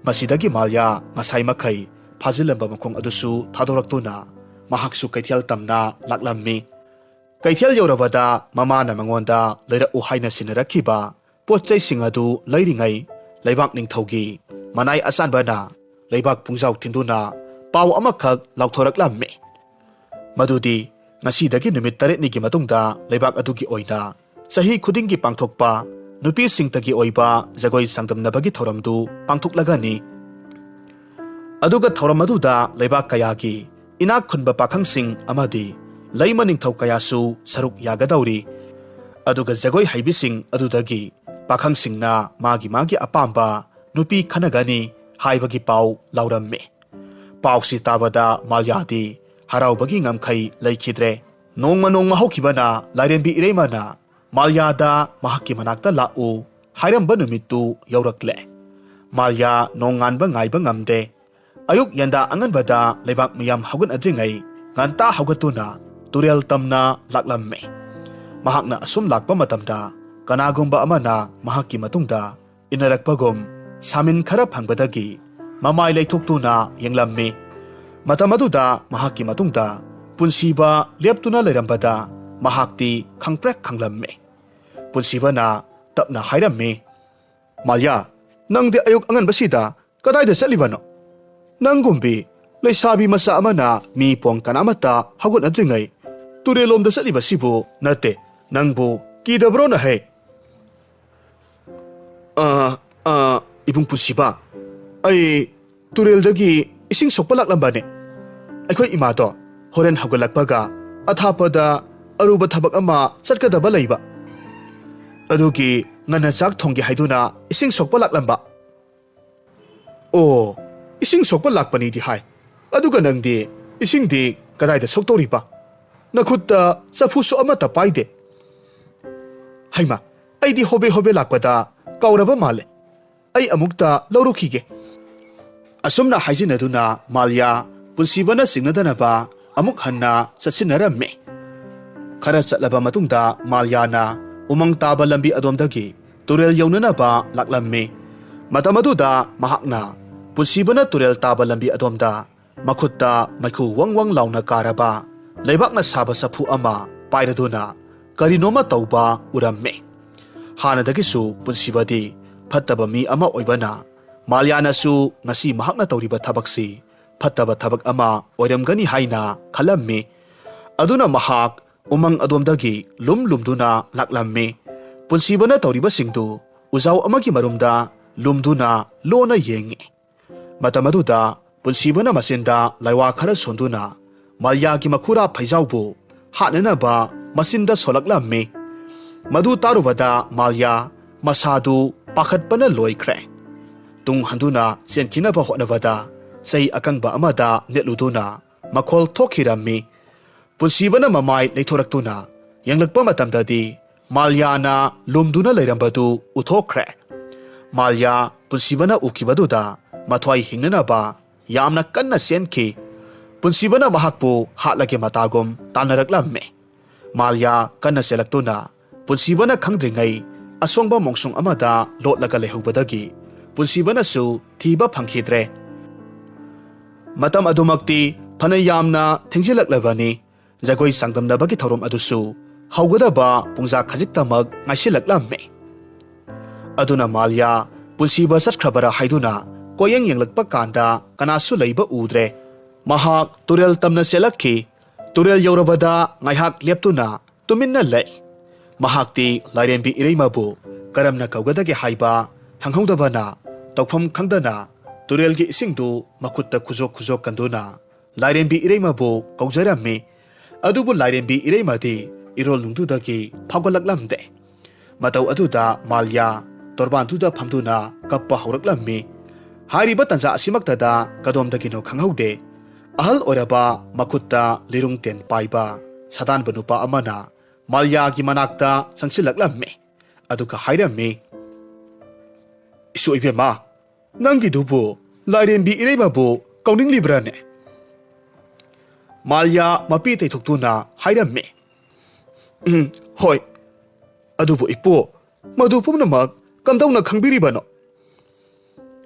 ꯃꯁꯤꯗꯒꯤ ꯃꯥꯂꯤꯌꯥ ꯉꯁꯥꯏ ꯃꯈꯩ ꯐꯥꯖꯤꯜꯂꯝꯕ ꯃꯈꯣꯡ ꯑꯗꯨꯁꯨ ꯊꯥꯗꯣꯔꯛꯇꯨꯅ ꯃꯍꯥꯛꯁꯨ ꯀꯩꯊꯦꯜ ꯇꯝꯅ ꯂꯥꯛꯂꯝꯃꯤ꯫ ꯀꯩꯊꯦꯜ ꯌꯧꯔꯕꯗ ꯃꯃꯥꯅ ꯃꯉꯣꯟꯗ ꯂꯩꯔꯛꯎ ꯍꯥꯏꯅ ꯁꯤꯟꯅꯔꯛꯈꯤꯕ ꯄꯣꯠ ꯆꯩꯁꯤꯡ ꯑꯗꯨ ꯂꯩꯔꯤꯉꯩ, ꯂꯩꯕꯥꯛ ꯅꯤꯡꯊꯧꯒꯤ ꯃꯅꯥꯏ ꯑꯆꯥꯟꯕꯅ ꯂꯩꯕꯥꯛ ꯄꯨꯡꯖꯥꯎ ꯊꯤꯟꯗꯨꯅ ꯄꯥꯎ ꯑꯃꯈꯛ ꯂꯥꯎꯊꯣꯔꯛꯂꯝꯃꯤ꯫ ꯃꯗꯨꯗꯤ ꯉꯁꯤꯗꯒꯤ ꯅꯨꯃꯤꯠ ꯇꯔꯦꯠꯅꯤꯒꯤ ꯃꯇꯨꯡꯗ ꯂꯩꯕꯥꯛ ꯑꯗꯨꯒꯤ ꯑꯣꯏꯅ ꯆꯍꯤ ꯈꯨꯗꯤꯡꯒꯤ ꯄꯥꯡꯊꯣꯛꯄ ꯅꯨꯄꯤꯁꯤꯡꯇꯒꯤ ꯑꯣꯏꯕ ꯖꯒꯣꯏ ꯆꯥꯡꯗꯝꯅꯕꯒꯤ ꯊꯧꯔꯝꯗꯨ ꯄꯥꯡꯊꯣꯛꯂꯒꯅꯤ꯫ ꯑꯗꯨꯒ ꯊꯧꯔꯝ ꯑꯗꯨꯗ ꯂꯩꯕꯥꯛ ꯀꯌꯥꯒꯤ ꯏꯅꯥꯛ ꯈꯨꯟꯕ ꯄꯥꯈꯪꯁꯤꯡ ꯑꯃꯗꯤ ꯂꯩꯃ ꯅꯤꯡꯊꯧ ꯀꯌꯥꯁꯨ ꯁꯔꯨꯛ ꯌꯥꯒꯗꯧꯔꯤ꯫ ꯑꯗꯨꯒ ꯖꯒꯣꯏ ꯍꯩꯕꯤꯁꯤꯡ ꯑꯗꯨꯗꯒꯤ ꯄꯥꯈꯪꯁꯤꯡꯅ ꯃꯥꯒꯤ ꯃꯥꯒꯤ ꯑꯄꯥꯝꯕ ꯅꯨꯄꯤ ꯈꯟꯅꯒꯅꯤ ꯍꯥꯏꯕꯒꯤ ꯄꯥꯎ ꯂꯥꯎꯔꯝꯃꯤ꯫ ꯄꯥꯎꯁꯤ ꯇꯥꯕꯗ ꯃꯥꯜꯌꯥꯗꯤ ꯍꯔꯥꯎꯕꯒꯤ ꯉꯝꯈꯩ ꯂꯩꯈꯤꯗ꯭ꯔꯦ꯫ ꯅꯣꯡꯃ ꯅꯣꯡꯃ ꯍꯧꯈꯤꯕꯅ ꯂꯥꯏꯔꯦꯝꯕꯤ ꯏꯔꯩꯃꯅ ꯃꯥꯜꯌꯥꯗ ꯃꯍꯥꯛꯀꯤ ꯃꯅꯥꯛꯇ ꯂꯥꯛꯎ ꯍꯥꯏꯔꯝꯕ ꯅꯨꯃꯤꯠꯇꯨ ꯌꯧꯔꯛꯂꯦ꯫ ꯃꯥꯜꯌꯥ ꯅꯣꯡꯉꯥꯟꯕ ꯉꯥꯏꯕ ꯉꯝꯗꯦ꯫ ꯑꯌꯨꯛ ꯌꯦꯟꯗꯥ ꯑꯉꯟꯕꯗ ꯂꯩꯕꯥꯛ ꯃꯤꯌꯥꯝ ꯍꯧꯒꯠꯅꯗ꯭ꯔꯤꯉꯩ ꯉꯟꯇꯥ ꯍꯧꯒꯠꯇꯨꯅ ꯇꯨꯔꯦꯜ ꯇꯝꯅ ꯂꯥꯛꯂꯝꯃꯤ꯫ ꯃꯍꯥꯛꯅ ꯑꯁꯨꯝ ꯂꯥꯛꯄ ꯃꯇꯝꯗ ꯀꯅꯥꯒꯨꯝꯕ ꯑꯃꯅ ꯃꯍꯥꯛꯀꯤ ꯃꯇꯨꯡꯗ ꯏꯟꯅꯔꯛꯄꯒꯨꯝ ꯁꯥꯃꯤꯟ ꯈꯔ ꯐꯪꯕꯗꯒꯤ ꯃꯃꯥꯏ ꯂꯩꯊꯣꯛꯇꯨꯅ ꯌꯦꯡꯂꯝꯃꯤ꯫ ꯃꯇꯝ ꯑꯗꯨꯗ ꯃꯍꯥꯛꯀꯤ ꯃꯇꯨꯡꯗ ꯄꯨꯟꯁꯤꯕ ꯂꯦꯞꯇꯨꯅ ꯂꯩꯔꯝꯕꯗ ꯃꯍꯥꯛꯇꯤ ꯈꯪꯄ꯭ꯔꯦꯛ ꯈꯪꯂꯝꯃꯤ꯫ ꯄꯨꯟꯁꯤꯕꯅ ꯇꯞꯅ ꯍꯥꯏꯔꯝꯃꯤ, "ꯃꯥꯜꯌꯥ, ꯅꯪꯗꯤ ꯑꯌꯨꯛ ꯑꯉꯟꯕꯁꯤꯗ ꯀꯗꯥꯏꯗ ꯆꯠꯂꯤꯕꯅꯣ? ꯅꯪꯒꯨꯝꯕꯤ ꯂꯩꯁꯥꯕꯤ ꯃꯆꯥ ꯑꯃꯅ ꯃꯤ ꯄꯣꯡ ꯀꯅꯥꯃꯠꯇ ꯍꯧꯒꯠꯅꯗ꯭ꯔꯤꯉꯩ ꯇꯨꯔꯦꯜꯂꯣꯝꯗ ꯆꯠꯂꯤꯕꯁꯤꯕꯨ ꯅꯠꯇꯦ, ꯅꯪꯕꯨ ꯀꯤꯗꯕ꯭ꯔꯣꯅꯍꯦ?" "ꯑ, ꯑ, ꯏꯕꯨꯡ ꯄꯨꯟꯁꯤꯕ, ꯑꯩ ꯇꯨꯔꯦꯜꯗꯒꯤ ꯏꯁꯤꯡ ꯁꯣꯛꯄ ꯂꯥꯛꯂꯝꯕꯅꯦ꯫ ꯑꯩꯈꯣꯏ ꯏꯃꯥꯗꯣ ꯍꯣꯔꯦꯟ ꯍꯧꯒꯠꯂꯛꯄꯒ ꯑꯊꯥꯞꯄꯗ ꯑꯔꯨꯕ ꯊꯕꯛ ꯑꯃ ꯆꯠꯀꯗꯕ ꯂꯩꯕ꯫ ꯑꯗꯨꯒꯤ ꯉꯟꯅ ꯆꯥꯛ ꯊꯣꯡꯒꯦ ꯍꯥꯏꯗꯨꯅ ꯏꯁꯤꯡ ꯁꯣꯛꯄ ꯂꯥꯛꯂꯝꯕ꯫" "ꯑꯣ, ꯏꯁꯤꯡ ꯁꯣꯛꯄ ꯂꯥꯛꯄꯅꯤꯗꯤ ꯍꯥꯏ꯫ ꯑꯗꯨꯒ ꯅꯪꯗꯤ ꯏꯁꯤꯡꯗꯤ ꯀꯗꯥꯏꯗ ꯁꯣꯛꯇꯧꯔꯤꯕ? ꯅꯈꯨꯠꯇ ꯆꯐꯨꯁꯨ ꯑꯃꯠꯇ ꯄꯥꯏꯗꯦ꯫ ꯍꯩꯃꯥ, ꯑꯩꯗꯤ ꯍꯣꯕꯦ ꯍꯣꯕꯦ ꯂꯥꯛꯄꯗ ꯀꯥꯎꯔꯕ ꯃꯥꯜꯂꯦ꯫ ꯑꯩ ꯑꯃꯨꯛꯇ ꯂꯧꯔꯨꯈꯤꯒꯦ꯫" ꯑꯁꯨꯝꯅ ꯍꯥꯏꯖꯤꯟꯅꯗꯨꯅ ꯃꯥꯜꯌꯥ ꯄꯨꯟꯁꯤꯕꯅ ꯆꯤꯡꯅꯗꯅꯕ ꯑꯃꯨꯛ ꯍꯟꯅ ꯆꯠꯁꯤꯟꯅꯔꯝꯃꯤ꯫ ꯈꯔ ꯆꯠꯂꯕ ꯃꯇꯨꯡꯗ ꯃꯥꯜꯌꯥꯅ ꯎꯃꯪ ꯇꯥꯕ ꯂꯝꯕꯤ ꯑꯗꯣꯝꯗꯒꯤ ꯇꯨꯔꯦꯜ ꯌꯧꯅꯅꯕ ꯂꯥꯛꯂꯝꯃꯤ꯫ ꯃꯇꯝ ꯑꯗꯨꯗ ꯃꯍꯥꯛꯅ ꯄꯨꯟꯁꯤꯕꯅ ꯇꯨꯔꯦꯜ ꯇꯥꯕ ꯂꯝꯕꯤ ꯑꯗꯣꯝꯗ ꯃꯈꯨꯠꯇ ꯃꯩꯈꯨ ꯋꯪ ꯋꯪ ꯂꯥꯎꯅ ꯀꯥꯔꯕ ꯂꯩꯕꯥꯛꯅ ꯁꯥꯕ ꯆꯐꯨ ꯑꯃ ꯄꯥꯏꯔꯗꯨꯅ ꯀꯔꯤꯅꯣꯃ ꯇꯧꯕ ꯎꯔꯝꯃꯤ꯫ ꯍꯥꯟꯅꯗꯒꯤꯁꯨ ꯄꯨꯟꯁꯤꯕꯗꯤ ꯐꯠꯇꯕ ꯃꯤ ꯑꯃ ꯑꯣꯏꯕꯅ ꯃꯥꯜꯌꯥꯅꯁꯨ ꯉꯁꯤ ꯃꯍꯥꯛꯅ ꯇꯧꯔꯤꯕ ꯊꯕꯛꯁꯤ ꯐꯠꯇꯕ ꯊꯕꯛ ꯑꯃ ꯑꯣꯏꯔꯝꯒꯅꯤ ꯍꯥꯏꯅ ꯈꯜꯂꯝꯃꯤ꯫ ꯑꯗꯨꯅ ꯃꯍꯥꯛ ꯎꯃꯪ ꯑꯗꯣꯝꯗꯒꯤ ꯂꯨꯝ ꯂꯨꯝꯗꯨꯅ ꯂꯥꯛꯂꯝꯃꯤ꯫ ꯄꯨꯟꯁꯤꯕꯅ ꯇꯧꯔꯤꯕꯁꯤꯡꯗꯨ ꯎꯖꯥꯎ ꯑꯃꯒꯤ ꯃꯔꯨꯝꯗ ꯂꯨꯝꯗꯨꯅ ꯂꯣꯟꯅ ꯌꯦꯡꯉꯤ꯫ ꯃꯇꯝ ꯑꯗꯨꯗ ꯄꯨꯟꯁꯤꯕꯅ ꯃꯆꯤꯟꯗ ꯂꯥꯏꯋꯥ ꯈꯔ ꯁꯣꯟꯗꯨꯅ ꯃꯥꯜꯌꯥꯒꯤ ꯃꯈꯨꯔꯥ ꯐꯩꯖꯥꯎꯕꯨ ꯍꯥꯠꯅꯅꯕ ꯃꯆꯤꯟꯗ ꯁꯣꯜꯂꯛꯂꯝꯃꯤ꯫ ꯃꯗꯨ ꯇꯥꯔꯨꯕꯗ ꯃꯥꯜꯌꯥ ꯃꯁꯥꯗꯨ ꯄꯥꯈꯠꯄꯅ ꯂꯣꯏꯈ꯭ꯔꯦ꯫ ꯇꯨꯡ ꯍꯟꯗꯨꯅ ꯆꯦꯟꯈꯤꯅꯕ ꯍꯣꯠꯅꯕꯗ ꯆꯩ ꯑꯀꯪꯕ ꯑꯃꯗ ꯅꯦꯠꯂꯨꯗꯨꯅ ꯃꯈꯣꯜ ꯊꯣꯛꯈꯤꯔꯝꯃꯤ꯫ ꯄꯨꯟꯁꯤꯕꯅ ꯃꯃꯥꯏ ꯂꯩꯊꯣꯔꯛꯇꯨꯅ ꯌꯦꯡꯂꯛꯄ ꯃꯇꯝꯗꯗꯤ ꯃꯥꯜꯌꯥꯅ ꯂꯨꯝꯗꯨꯅ ꯂꯩꯔꯝꯕꯗꯨ ꯎꯊꯣꯛꯈ꯭ꯔꯦ꯫ ꯃꯥꯜꯌꯥ ꯄꯨꯟꯁꯤꯕꯅ ꯎꯈꯤꯕꯗꯨꯗ ꯃꯊ꯭ꯋꯥꯏ ꯍꯤꯡꯅꯅꯕ ꯌꯥꯝꯅ ꯀꯟꯅ ꯆꯦꯟꯈꯤ꯫ ꯄꯨꯟꯁꯤꯕꯅ ꯃꯍꯥꯛꯄꯨ ꯍꯥꯠꯂꯒꯦ ꯃꯇꯥꯒꯨꯝ ꯇꯥꯟꯅꯔꯛꯂꯝꯃꯤ꯫ ꯃꯥꯜꯌꯥ ꯀꯟꯅ ꯆꯦꯜꯂꯛꯇꯨꯅ ꯄꯨꯟꯁꯤꯕꯅ ꯈꯪꯗ꯭ꯔꯤꯉꯩ ꯑꯁꯣꯡꯕ ꯃꯣꯡꯁꯣꯡ ꯑꯃꯗ ꯂꯣꯠꯂꯒ ꯂꯩꯍꯧꯕꯗꯒꯤ ꯄꯨꯟꯁꯤꯕꯅꯁꯨ ꯊꯤꯕ ꯐꯪꯈꯤꯗ꯭ꯔꯦ꯫ ꯃꯇꯝ ꯑꯗꯨꯃꯛꯇꯤ ꯐꯅ ꯌꯥꯝꯅ ꯊꯦꯡꯖꯤꯜꯂꯛꯂꯕꯅꯤ꯫ ꯖꯒꯣꯏ ꯆꯥꯡꯗꯝꯅꯕꯒꯤ ꯊꯧꯔꯝ ꯑꯗꯨꯁꯨ ꯍꯧꯒꯗꯕ ꯄꯨꯡꯖꯥ ꯈꯖꯤꯛꯇꯃꯛ ꯉꯥꯏꯁꯤꯜꯂꯛꯂꯝꯃꯤ꯫ ꯑꯗꯨꯅ ꯃꯥꯜꯌꯥ ꯄꯨꯟꯁꯤꯕ ꯆꯠꯈ꯭ꯔꯕꯔꯥ ꯍꯥꯏꯗꯨꯅ ꯀꯣꯌꯦꯡ ꯌꯦꯡꯂꯛꯄ ꯀꯥꯟꯗ ꯀꯅꯥꯁꯨ ꯂꯩꯕ ꯎꯗ꯭ꯔꯦ꯫ ꯃꯍꯥꯛ ꯇꯨꯔꯦꯜ ꯇꯝꯅ ꯆꯦꯜꯂꯛꯈꯤ꯫ ꯇꯨꯔꯦꯜ ꯌꯧꯔꯕꯗ ꯉꯥꯏꯍꯥꯛ ꯂꯦꯞꯇꯨꯅ ꯇꯨꯃꯤꯟꯅ ꯂꯩ꯫ ꯃꯍꯥꯛꯇꯤ ꯂꯥꯏꯔꯦꯝꯕꯤ ꯏꯔꯩꯃꯕꯨ ꯀꯔꯝꯅ ꯀꯧꯒꯗꯒꯦ ꯍꯥꯏꯕ ꯈꯪꯍꯧꯗꯕꯅ ꯇꯧꯐꯝ ꯈꯪꯗꯅ ꯇꯨꯔꯦꯜꯒꯤ ꯏꯁꯤꯡꯗꯨ ꯃꯈꯨꯠꯇ ꯈꯨꯖꯣꯛ ꯈꯨꯖꯣꯛ ꯀꯟꯗꯨꯅ ꯂꯥꯏꯔꯦꯝꯕꯤ ꯏꯔꯩꯃꯕꯨ ꯀꯧꯖꯔꯝꯃꯤ꯫ ꯑꯗꯨꯕꯨ ꯂꯥꯏꯔꯦꯝꯕꯤ ꯏꯔꯩꯃꯗꯤ ꯏꯔꯣꯜ ꯅꯨꯡꯗꯨꯗꯒꯤ ꯐꯥꯎꯒꯠꯂꯛꯂꯝꯗꯦ꯫ ꯃꯇꯧ ꯑꯗꯨꯗ ꯃꯥꯜꯌꯥ ꯇꯣꯔꯕꯥꯟꯗꯨꯗ ꯐꯝꯗꯨꯅ ꯀꯞꯄ ꯍꯧꯔꯛꯂꯝꯃꯤ꯫ ꯍꯥꯏꯔꯤꯕ ꯇꯟꯖꯥ ꯑꯁꯤꯃꯛꯇꯗ ꯀꯗꯣꯝꯗꯒꯤꯅꯣ ꯈꯪꯍꯧꯗꯦ, ꯑꯍꯜ ꯑꯣꯏꯔꯕ ꯃꯈꯨꯠꯇ ꯂꯤꯔꯨꯡ ꯇꯦꯟ ꯄꯥꯏꯕ ꯁꯥꯗꯥꯟꯕ ꯅꯨꯄꯥ ꯑꯃꯅ ꯃꯥꯜꯌꯥꯒꯤ ꯃꯅꯥꯛꯇ ꯆꯪꯁꯤꯜꯂꯛꯂꯝꯃꯤ꯫ ꯑꯗꯨꯒ ꯍꯥꯏꯔꯝꯃꯤ, "ꯏꯁꯨ ꯏꯕꯦꯝꯃ, ꯅꯪꯒꯤꯗꯨꯕꯨ ꯂꯥꯏꯔꯦꯝꯕꯤ ꯏꯔꯩꯃꯕꯨ ꯀꯧꯅꯤꯡꯂꯤꯕ꯭ꯔꯥꯅꯦ?" ꯃꯥꯜꯌꯥ ꯃꯄꯤ ꯇꯩꯊꯣꯛꯇꯨꯅ ꯍꯥꯏꯔꯝꯃꯤ, "ꯎꯝ, ꯍꯣꯏ꯫ ꯑꯗꯨꯕꯨ ꯏꯄꯨ, ꯃꯗꯨ ꯄꯨꯝꯅꯃꯛ ꯀꯝꯗꯧꯅ ꯈꯪꯕꯤꯔꯤꯕꯅꯣ?"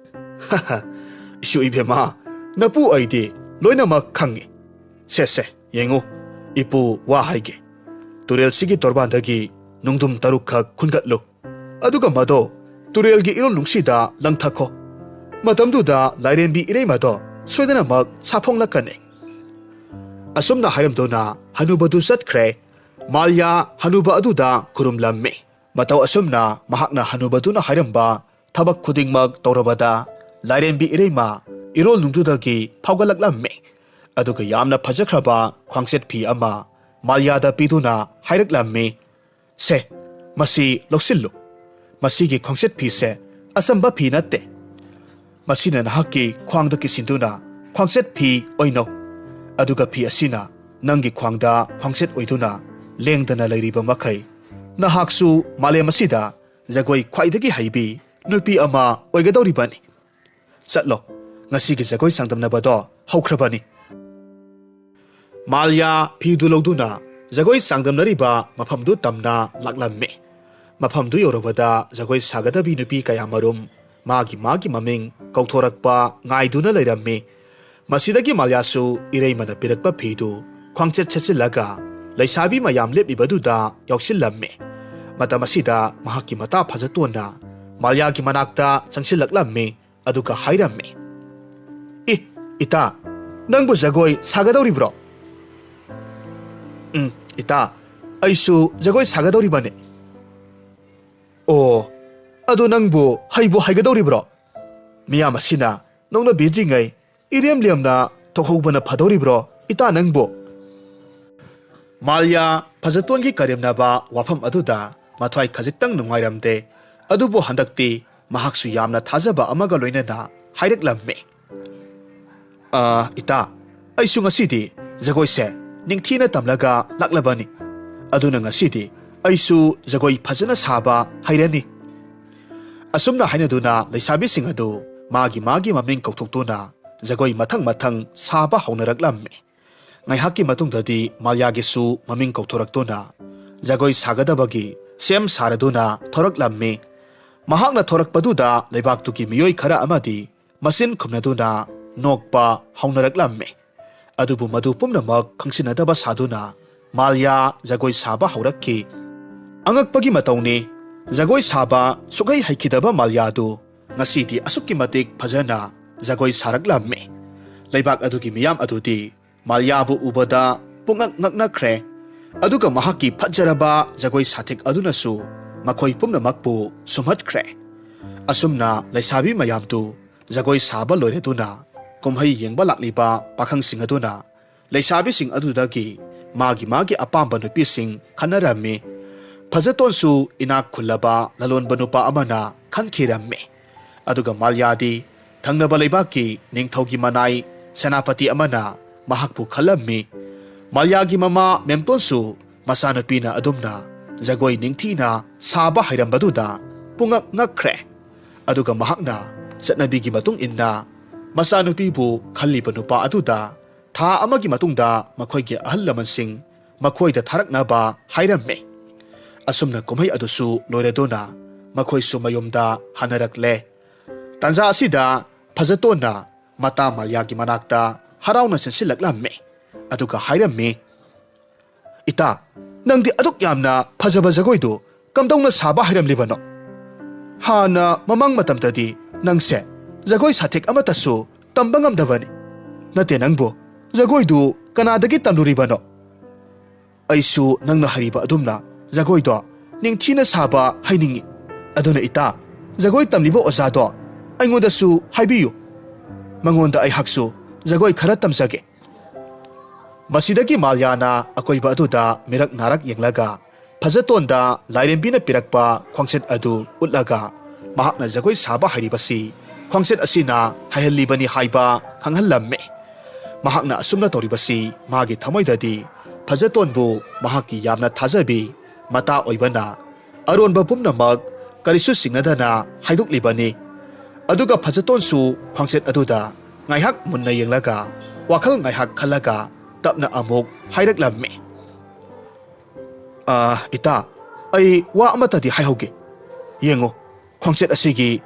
"ꯏꯁꯨ ꯏꯕꯦꯝꯃ, ꯅꯄꯨ ꯑꯩꯗꯤ ꯂꯣꯏꯅꯃꯛ ꯈꯪꯉꯤ꯫ ꯁꯦ, ꯁꯦ, ꯌꯦꯡꯉꯨ, ꯏꯄꯨ ꯋꯥ ꯍꯥꯏꯒꯦ꯫ ꯇꯨꯔꯦꯜꯁꯤꯒꯤ ꯇꯣꯔꯕꯥꯟꯗꯒꯤ ꯅꯨꯡꯗꯨꯝ ꯇꯔꯨꯛꯈꯛ ꯈꯨꯟꯒꯠꯂꯨ꯫ ꯑꯗꯨꯒ ꯃꯗꯣ ꯇꯨꯔꯦꯜꯒꯤ ꯏꯔꯣꯜ ꯅꯨꯡꯁꯤꯗ ꯂꯪꯊꯈꯣ꯫ ꯃꯇꯝꯗꯨꯗ ꯂꯥꯏꯔꯦꯝꯕꯤ ꯏꯔꯩꯃꯗꯣ ꯁꯣꯏꯗꯅꯃꯛ ꯁꯥꯐꯣꯡꯂꯛꯀꯅꯤ꯫" ꯑꯁꯨꯝꯅ ꯍꯥꯏꯔꯝꯗꯨꯅ ꯍꯅꯨꯕꯗꯨ ꯆꯠꯈ꯭ꯔꯦ꯫ ꯃꯥꯜꯌꯥ ꯍꯅꯨꯕ ꯑꯗꯨꯗ ꯈꯨꯔꯨꯝꯂꯝꯃꯤ꯫ ꯃꯇꯧ ꯑꯁꯨꯝꯅ ꯃꯍꯥꯛꯅ ꯍꯅꯨꯕꯗꯨꯅ ꯍꯥꯏꯔꯝꯕ ꯊꯕꯛ ꯈꯨꯗꯤꯡꯃꯛ ꯇꯧꯔꯕꯗ ꯂꯥꯏꯔꯦꯝꯕꯤ ꯏꯔꯩꯃ ꯏꯔꯣꯜ ꯅꯨꯡꯗꯨꯗꯒꯤ ꯐꯥꯎꯒꯠꯂꯛꯂꯝꯃꯤ꯫ ꯑꯗꯨꯒ ꯌꯥꯝꯅ ꯐꯖꯈ꯭ꯔꯕ ꯈ꯭ꯋꯥꯡꯆꯠ ꯐꯤ ꯑꯃ ꯃꯥꯜꯌꯥꯗ ꯄꯤꯗꯨꯅ ꯍꯥꯏꯔꯛꯂꯝꯃꯤ, "ꯁꯦ, ꯃꯁꯤ ꯂꯧꯁꯤꯜꯂꯨ꯫ ꯃꯁꯤꯒꯤ ꯈ꯭ꯋꯥꯡꯆꯠ ꯐꯤꯁꯦ ꯑꯆꯝꯕ ꯐꯤ ꯅꯠꯇꯦ꯫ ꯃꯁꯤꯅ ꯅꯍꯥꯛꯀꯤ ꯈ꯭ꯋꯥꯡꯗ ꯀꯤꯁꯤꯟꯗꯨꯅ ꯈ꯭ꯋꯥꯡꯆꯠ ꯐꯤ ꯑꯣꯏꯅꯧ꯫ ꯑꯗꯨꯒ ꯐꯤ ꯑꯁꯤꯅ ꯅꯪꯒꯤ ꯈ꯭ꯋꯥꯡꯗ ꯈ꯭ꯋꯥꯡꯆꯠ ꯑꯣꯏꯗꯨꯅ ꯂꯦꯡꯗꯅ ꯂꯩꯔꯤꯕ ꯃꯈꯩ, ꯅꯍꯥꯛꯁꯨ ꯃꯥꯂꯦꯝ ꯑꯁꯤꯗ ꯖꯒꯣꯏ ꯈ꯭ꯋꯥꯏꯗꯒꯤ ꯍꯩꯕꯤ ꯅꯨꯄꯤ ꯑꯃ ꯑꯣꯏꯒꯗꯧꯔꯤꯕꯅꯤ꯫ ꯆꯠꯂꯣ, ꯉꯁꯤꯒꯤ ꯖꯒꯣꯏ ꯆꯥꯡꯗꯝꯅꯕꯗꯣ ꯍꯧꯈ꯭ꯔꯕꯅꯤ꯫ ꯃꯥꯜꯌꯥ ꯐꯤꯗꯨ ꯂꯧꯗꯨꯅ ꯖꯒꯣꯏ ꯆꯥꯡꯗꯝꯅꯔꯤꯕ ꯃꯐꯝꯗꯨ ꯇꯝꯅ ꯂꯥꯛꯂꯝꯃꯤ꯫ ꯃꯐꯝꯗꯨ ꯌꯧꯔꯕꯗ ꯖꯒꯣꯏ ꯁꯥꯒꯗꯕꯤ ꯅꯨꯄꯤ ꯀꯌꯥꯃꯔꯨꯝ ꯃꯥꯒꯤ ꯃꯥꯒꯤ ꯃꯃꯤꯡ ꯀꯧꯊꯣꯔꯛꯄ ꯉꯥꯏꯗꯨꯅ ꯂꯩꯔꯝꯃꯤ꯫ ꯃꯁꯤꯗꯒꯤ ꯃꯥꯜꯌꯥꯁꯨ ꯏꯔꯩꯃꯅ ꯄꯤꯔꯛꯄ ꯐꯤꯗꯨ ꯈ꯭ꯋꯥꯡꯆꯠ ꯁꯦꯠꯆꯤꯜꯂꯒ ꯂꯩꯁꯥꯕꯤ ꯃꯌꯥꯝ ꯂꯦꯞꯂꯤꯕꯗꯨꯗ ꯌꯥꯎꯁꯤꯜꯂꯝꯃꯤ꯫ ꯃꯇꯝ ꯑꯁꯤꯗ ꯃꯍꯥꯛꯀꯤ ꯃꯇꯥ ꯐꯖꯇꯣꯟꯅ ꯃꯥꯜꯌꯥꯒꯤ ꯃꯅꯥꯛꯇ ꯆꯪꯁꯤꯜꯂꯛꯂꯝꯃꯤ꯫ ꯑꯗꯨꯒ ꯍꯥꯏꯔꯝꯃꯤ, "ꯏ, ꯏꯇꯥ, ꯅꯪꯕꯨ ꯖꯒꯣꯏ ꯁꯥꯒꯗꯧꯔꯤꯕ꯭ꯔꯣ?" "ꯎꯝ, ꯏꯇꯥ, ꯑꯩꯁꯨ ꯖꯒꯣꯏ ꯁꯥꯒꯗꯧꯔꯤꯕꯅꯤ꯫" "ꯑꯣ, ꯑꯗꯨ ꯅꯪꯕꯨ ꯍꯩꯕꯨ ꯍꯩꯒꯗꯧꯔꯤꯕ꯭ꯔꯣ? ꯃꯤꯌꯥꯝ ꯑꯁꯤꯅ ꯅꯣꯛꯅꯕꯤꯗ꯭ꯔꯤꯉꯩ ꯏꯔꯦꯝ ꯂꯦꯝꯅ ꯊꯣꯛꯍꯧꯕꯅ ꯐꯗꯧꯔꯤꯕ꯭ꯔꯣ, ꯏꯇꯥ ꯅꯪꯕꯨ?" ꯃꯥꯜꯌꯥ ꯐꯖꯇꯣꯟꯒꯤ ꯀꯔꯦꯝꯅꯕ ꯋꯥꯐꯝ ꯑꯗꯨꯗ ꯃꯊ꯭ꯋꯥꯏ ꯈꯖꯤꯛꯇꯪ ꯅꯨꯡꯉꯥꯏꯔꯝꯗꯦ꯫ ꯑꯗꯨꯕꯨ ꯍꯟꯗꯛꯇꯤ ꯃꯍꯥꯛꯁꯨ ꯌꯥꯝꯅ ꯊꯥꯖꯕ ꯑꯃꯒ ꯂꯣꯏꯅꯅ ꯍꯥꯏꯔꯛꯂꯝꯃꯤ, "ꯑ, ꯏꯇꯥ, ꯑꯩꯁꯨ ꯉꯁꯤꯗꯤ ꯖꯒꯣꯏꯁꯦ ꯅꯤꯡꯊꯤꯅ ꯇꯝꯂꯒ ꯂꯥꯛꯂꯕꯅꯤ꯫ ꯑꯗꯨꯅ ꯉꯁꯤꯗꯤ ꯑꯩꯁꯨ ꯖꯒꯣꯏ ꯐꯖꯅ ꯁꯥꯕ ꯍꯩꯔꯅꯤ꯫" ꯑꯁꯨꯝꯅ ꯍꯥꯏꯅꯗꯨꯅ ꯂꯩꯁꯥꯕꯤꯁꯤꯡ ꯑꯗꯨ ꯃꯥꯒꯤ ꯃꯥꯒꯤ ꯃꯃꯤꯡ ꯀꯧꯊꯣꯛꯇꯨꯅ ꯖꯒꯣꯏ ꯃꯊꯪ ꯃꯊꯪ ꯁꯥꯕ ꯍꯧꯅꯔꯛꯂꯝꯃꯤ꯫ ꯉꯥꯏꯍꯥꯛꯀꯤ ꯃꯇꯨꯡꯗꯗꯤ ꯃꯥꯜꯌꯥꯒꯤꯁꯨ ꯃꯃꯤꯡ ꯀꯧꯊꯣꯔꯛꯇꯨꯅ ꯖꯒꯣꯏ ꯁꯥꯒꯗꯕꯒꯤ ꯁꯦꯝ ꯁꯥꯔꯗꯨꯅ ꯊꯣꯔꯛꯂꯝꯃꯤ꯫ ꯃꯍꯥꯛꯅ ꯊꯣꯔꯛꯄꯗꯨꯗ ꯂꯩꯕꯥꯛꯇꯨꯒꯤ ꯃꯤꯑꯣꯏ ꯈꯔ ꯑꯃꯗꯤ ꯃꯆꯤꯟ ꯈꯨꯝꯅꯗꯨꯅ ꯅꯣꯛꯄ ꯍꯧꯅꯔꯛꯂꯝꯃꯤ꯫ ꯑꯗꯨꯕꯨ ꯃꯗꯨ ꯄꯨꯝꯅꯃꯛ ꯈꯪꯁꯤꯟꯅꯗꯕ ꯁꯥꯗꯨꯅ ꯃꯥꯜꯌꯥ ꯖꯒꯣꯏ ꯁꯥꯕ ꯍꯧꯔꯛꯈꯤ꯫ ꯑꯉꯛꯄꯒꯤ ꯃꯇꯧꯅꯤ, ꯖꯒꯣꯏ ꯁꯥꯕ ꯁꯨꯛꯍꯩ ꯍꯩꯈꯤꯗꯕ ꯃꯥꯜꯌꯥꯗꯨ ꯉꯁꯤꯗꯤ ꯑꯁꯨꯛꯀꯤ ꯃꯇꯤꯛ ꯐꯖꯅ ꯖꯒꯣꯏ ꯁꯥꯔꯛꯂꯝꯃꯤ꯫ ꯂꯩꯕꯥꯛ ꯑꯗꯨꯒꯤ ꯃꯤꯌꯥꯝ ꯑꯗꯨꯗꯤ ꯃꯥꯜꯌꯥꯕꯨ ꯎꯕꯗ ꯄꯨꯡꯉꯛ ꯉꯛꯅꯈ꯭ꯔꯦ꯫ ꯑꯗꯨꯒ ꯃꯍꯥꯛꯀꯤ ꯐꯖꯔꯕ ꯖꯒꯣꯏ ꯁꯥꯊꯦꯛ ꯑꯗꯨꯅꯁꯨ ꯃꯈꯣꯏ ꯄꯨꯝꯅꯃꯛꯄꯨ ꯁꯨꯝꯍꯠꯈ꯭ꯔꯦ꯫ ꯑꯁꯨꯝꯅ ꯂꯩꯁꯥꯕꯤ ꯃꯌꯥꯝꯗꯨ ꯖꯒꯣꯏ ꯁꯥꯕ ꯂꯣꯏꯔꯗꯨꯅ ꯀꯨꯝꯍꯩ ꯌꯦꯡꯕ ꯂꯥꯛꯂꯤꯕ ꯄꯥꯈꯪꯁꯤꯡ ꯑꯗꯨꯅ ꯂꯩꯁꯥꯕꯤꯁꯤꯡ ꯑꯗꯨꯗꯒꯤ ꯃꯥꯒꯤ ꯃꯥꯒꯤ ꯑꯄꯥꯝꯕ ꯅꯨꯄꯤꯁꯤꯡ ꯈꯟꯅꯔꯝꯃꯤ꯫ ꯐꯖꯇꯣꯟꯁꯨ ꯏꯅꯥꯛ ꯈꯨꯜꯂꯕ ꯂꯂꯣꯟꯕ ꯅꯨꯄꯥ ꯑꯃꯅ ꯈꯟꯈꯤꯔꯝꯃꯤ꯫ ꯑꯗꯨꯒ ꯃꯥꯜꯌꯥꯗꯤ ꯊꯪꯅꯕ ꯂꯩꯕꯥꯛꯀꯤ ꯅꯤꯡꯊꯧꯒꯤ ꯃꯅꯥꯏ ꯁꯦꯅꯥꯄꯇꯤ ꯑꯃꯅ ꯃꯍꯥꯛꯄꯨ ꯈꯜꯂꯝꯃꯤ꯫ ꯃꯥꯜꯌꯥꯒꯤ ꯃꯃꯥ ꯃꯦꯝꯇꯣꯟꯁꯨ ꯃꯆꯥꯅꯨꯄꯤꯅ ꯑꯗꯨꯝꯅ ꯖꯒꯣꯏ ꯅꯤꯡꯊꯤꯅ ꯁꯥꯕ ꯍꯩꯔꯝꯕꯗꯨꯗ ꯄꯨꯡꯉꯛ ꯉꯛꯈ꯭ꯔꯦ꯫ ꯑꯗꯨꯒ ꯃꯍꯥꯛꯅ ꯆꯠꯅꯕꯤꯒꯤ ꯃꯇꯨꯡ ꯏꯟꯅ ꯃꯆꯥꯅꯨꯄꯤꯕꯨ ꯈꯜꯂꯤꯕ ꯅꯨꯄꯥ ꯑꯗꯨꯗ ꯊꯥ ꯑꯃꯒꯤ ꯃꯇꯨꯡꯗ ꯃꯈꯣꯏꯒꯤ ꯑꯍꯜ ꯂꯃꯟꯁꯤꯡ ꯃꯈꯣꯏꯗ ꯊꯥꯔꯛꯅꯕ ꯍꯥꯏꯔꯝꯃꯤ꯫ ꯑꯁꯨꯝꯅ ꯀꯨꯝꯍꯩ ꯑꯗꯨꯁꯨ ꯂꯣꯏꯔꯗꯨꯅ ꯃꯈꯣꯏꯁꯨ ꯃꯌꯨꯝꯗ ꯍꯟꯅꯔꯛꯂꯦ꯫ ꯇꯥꯟꯖꯥ ꯑꯁꯤꯗ ꯐꯖꯇꯣꯟꯅ ꯃꯇꯥ ꯃꯥꯂꯤꯌꯥꯒꯤ ꯃꯅꯥꯛꯇ ꯍꯔꯥꯎꯅ ꯆꯦꯟꯁꯤꯜꯂꯛꯂꯝꯃꯤ꯫ ꯑꯗꯨꯒ ꯍꯥꯏꯔꯝꯃꯤ, "ꯏꯇꯥ, ꯅꯪꯗꯤ ꯑꯗꯨꯛ ꯌꯥꯝꯅ ꯐꯖꯕ ꯖꯒꯣꯏꯗꯨ ꯀꯝꯗꯧꯅ ꯁꯥꯕ ꯍꯩꯔꯝꯂꯤꯕꯅꯣ? ꯍꯥꯟꯅ ꯃꯃꯥꯡ ꯃꯇꯝꯗꯗꯤ ꯅꯪꯁꯦ ꯖꯒꯣꯏ ꯁꯥꯊꯦꯛ ꯑꯃꯠꯇꯁꯨ ꯇꯝꯕ ꯉꯝꯗꯕꯅꯤ꯫ ꯅꯠꯇꯦ ꯅꯪꯕꯨ, ꯖꯒꯣꯏꯗꯨ ꯀꯅꯥꯗꯒꯤ ꯇꯝꯂꯨꯔꯤꯕꯅꯣ? ꯑꯩꯁꯨ ꯅꯪꯅ ꯍꯩꯔꯤꯕ ꯑꯗꯨꯝꯅ ꯖꯒꯣꯏꯗꯣ ꯅꯤꯡꯊꯤꯅ ꯁꯥꯕ ꯍꯩꯅꯤꯡꯏ꯫ ꯑꯗꯨꯅ ꯏꯇꯥ, ꯖꯒꯣꯏ ꯇꯝꯂꯤꯕ ꯑꯣꯖꯥꯗꯣ ꯑꯩꯉꯣꯟꯗꯁꯨ ꯍꯥꯏꯕꯤꯌꯨ꯫ ꯃꯉꯣꯟꯗ ꯑꯩꯍꯥꯛꯁꯨ ꯖꯒꯣꯏ ꯈꯔ ꯇꯝꯖꯒꯦ꯫" ꯃꯁꯤꯗꯒꯤ ꯃꯥꯂꯤꯌꯥꯅ ꯑꯀꯣꯏꯕ ꯑꯗꯨꯗ ꯃꯤꯔꯛ ꯅꯥꯔꯛ ꯌꯦꯡꯂꯒ ꯐꯖꯇꯣꯟꯗ ꯂꯥꯏꯔꯦꯝꯕꯤꯅ ꯄꯤꯔꯛꯄ ꯈ꯭ꯋꯥꯡꯆꯦꯠ ꯑꯗꯨ ꯎꯠꯂꯒ ꯃꯍꯥꯛꯅ ꯖꯒꯣꯏ ꯁꯥꯕ ꯍꯩꯔꯤꯕꯁꯤ ꯈ꯭ꯋꯥꯡꯆꯦꯠ ꯑꯁꯤꯅ ꯍꯩꯍꯜꯂꯤꯕꯅꯤ ꯍꯥꯏꯕ ꯈꯪꯍꯜꯂꯝꯃꯤ꯫ ꯃꯍꯥꯛꯅ ꯑꯁꯨꯝꯅ ꯇꯧꯔꯤꯕꯁꯤ ꯃꯥꯒꯤ ꯊꯃꯣꯏꯗꯗꯤ ꯐꯖꯇꯣꯟꯕꯨ ꯃꯍꯥꯛꯀꯤ ꯌꯥꯝꯅ ꯊꯥꯖꯕꯤ ꯃꯇꯥ ꯑꯣꯏꯕꯅ ꯑꯔꯣꯟꯕ ꯄꯨꯝꯅꯃꯛ ꯀꯔꯤꯁꯨ ꯆꯤꯡꯅꯗꯅ ꯍꯥꯏꯗꯣꯛꯂꯤꯕꯅꯤ꯫ ꯑꯗꯨꯒ ꯐꯖꯇꯣꯟꯁꯨ ꯈ꯭ꯋꯥꯡꯆꯦꯠ ꯑꯗꯨꯗ ꯉꯥꯏꯍꯥꯛ ꯃꯨꯟꯅ ꯌꯦꯡꯂꯒ ꯋꯥꯈꯜ ꯉꯥꯏꯍꯥꯛ ꯈꯜꯂꯒ ꯇꯞꯅ ꯑꯃꯨꯛ ꯍꯥꯏꯔꯛꯂꯝꯃꯤ꯫ "ꯑꯥ, ꯏꯇꯥ, ꯑꯩ ꯋꯥ ꯑꯃꯠꯇꯗꯤ ꯍꯥꯏꯍꯧꯒꯦ꯫ ꯌꯦꯡꯉꯨ, ꯈꯣꯡꯆꯠ ꯑꯁꯤꯒꯤ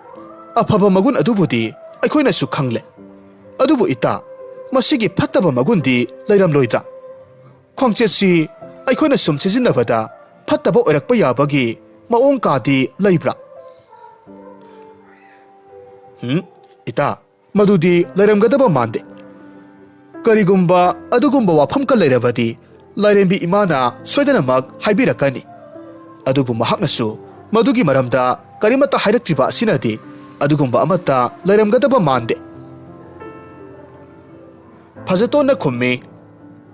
ꯑꯐꯕ ꯃꯒꯨꯟ ꯑꯗꯨꯕꯨꯗꯤ ꯑꯩꯈꯣꯏꯅꯁꯨ ꯈꯪꯂꯦ꯫ ꯑꯗꯨꯕꯨ ꯏꯇꯥ, ꯃꯁꯤꯒꯤ ꯐꯠꯇꯕ ꯃꯒꯨꯟꯗꯤ ꯂꯩꯔꯝꯂꯣꯏꯗ꯭ꯔꯥ? ꯈꯣꯡꯆꯠꯁꯤ ꯑꯩꯈꯣꯏꯅ ꯁꯨꯝ ꯁꯤꯖꯤꯟꯅꯕꯗ ꯐꯠꯇꯕ ꯑꯣꯏꯔꯛꯄ ꯌꯥꯕꯒꯤ ꯃꯑꯣꯡ ꯀꯥꯗꯤ ꯂꯩꯕ꯭ꯔꯥ?" "ꯍꯨꯝ, ꯏꯇꯥ, ꯃꯗꯨꯗꯤ ꯂꯩꯔꯝꯒꯗꯕ ꯃꯥꯟꯗꯦ꯫ ꯀꯔꯤꯒꯨꯝꯕ ꯑꯗꯨꯒꯨꯝꯕ ꯋꯥꯐꯝ ꯈꯔ ꯂꯩꯔꯕꯗꯤ ꯂꯥꯏꯔꯦꯝꯕꯤ ꯏꯃꯥꯅ ꯁꯣꯏꯗꯅꯃꯛ ꯍꯥꯏꯕꯤꯔꯛꯀꯅꯤ꯫ ꯑꯗꯨꯕꯨ ꯃꯍꯥꯛꯅꯁꯨ ꯃꯗꯨꯒꯤ ꯃꯔꯝꯗ ꯀꯔꯤꯃꯠꯇ ꯍꯥꯏꯔꯛꯇ꯭ꯔꯤꯕ ꯑꯁꯤꯅꯗꯤ ꯑꯗꯨꯒꯨꯝꯕ ꯑꯃꯠꯇ ꯂꯩꯔꯝꯒꯗꯕ ꯃꯥꯟꯗꯦ꯫" ꯐꯖꯇꯣꯟꯅ ꯈꯨꯝꯃꯤ,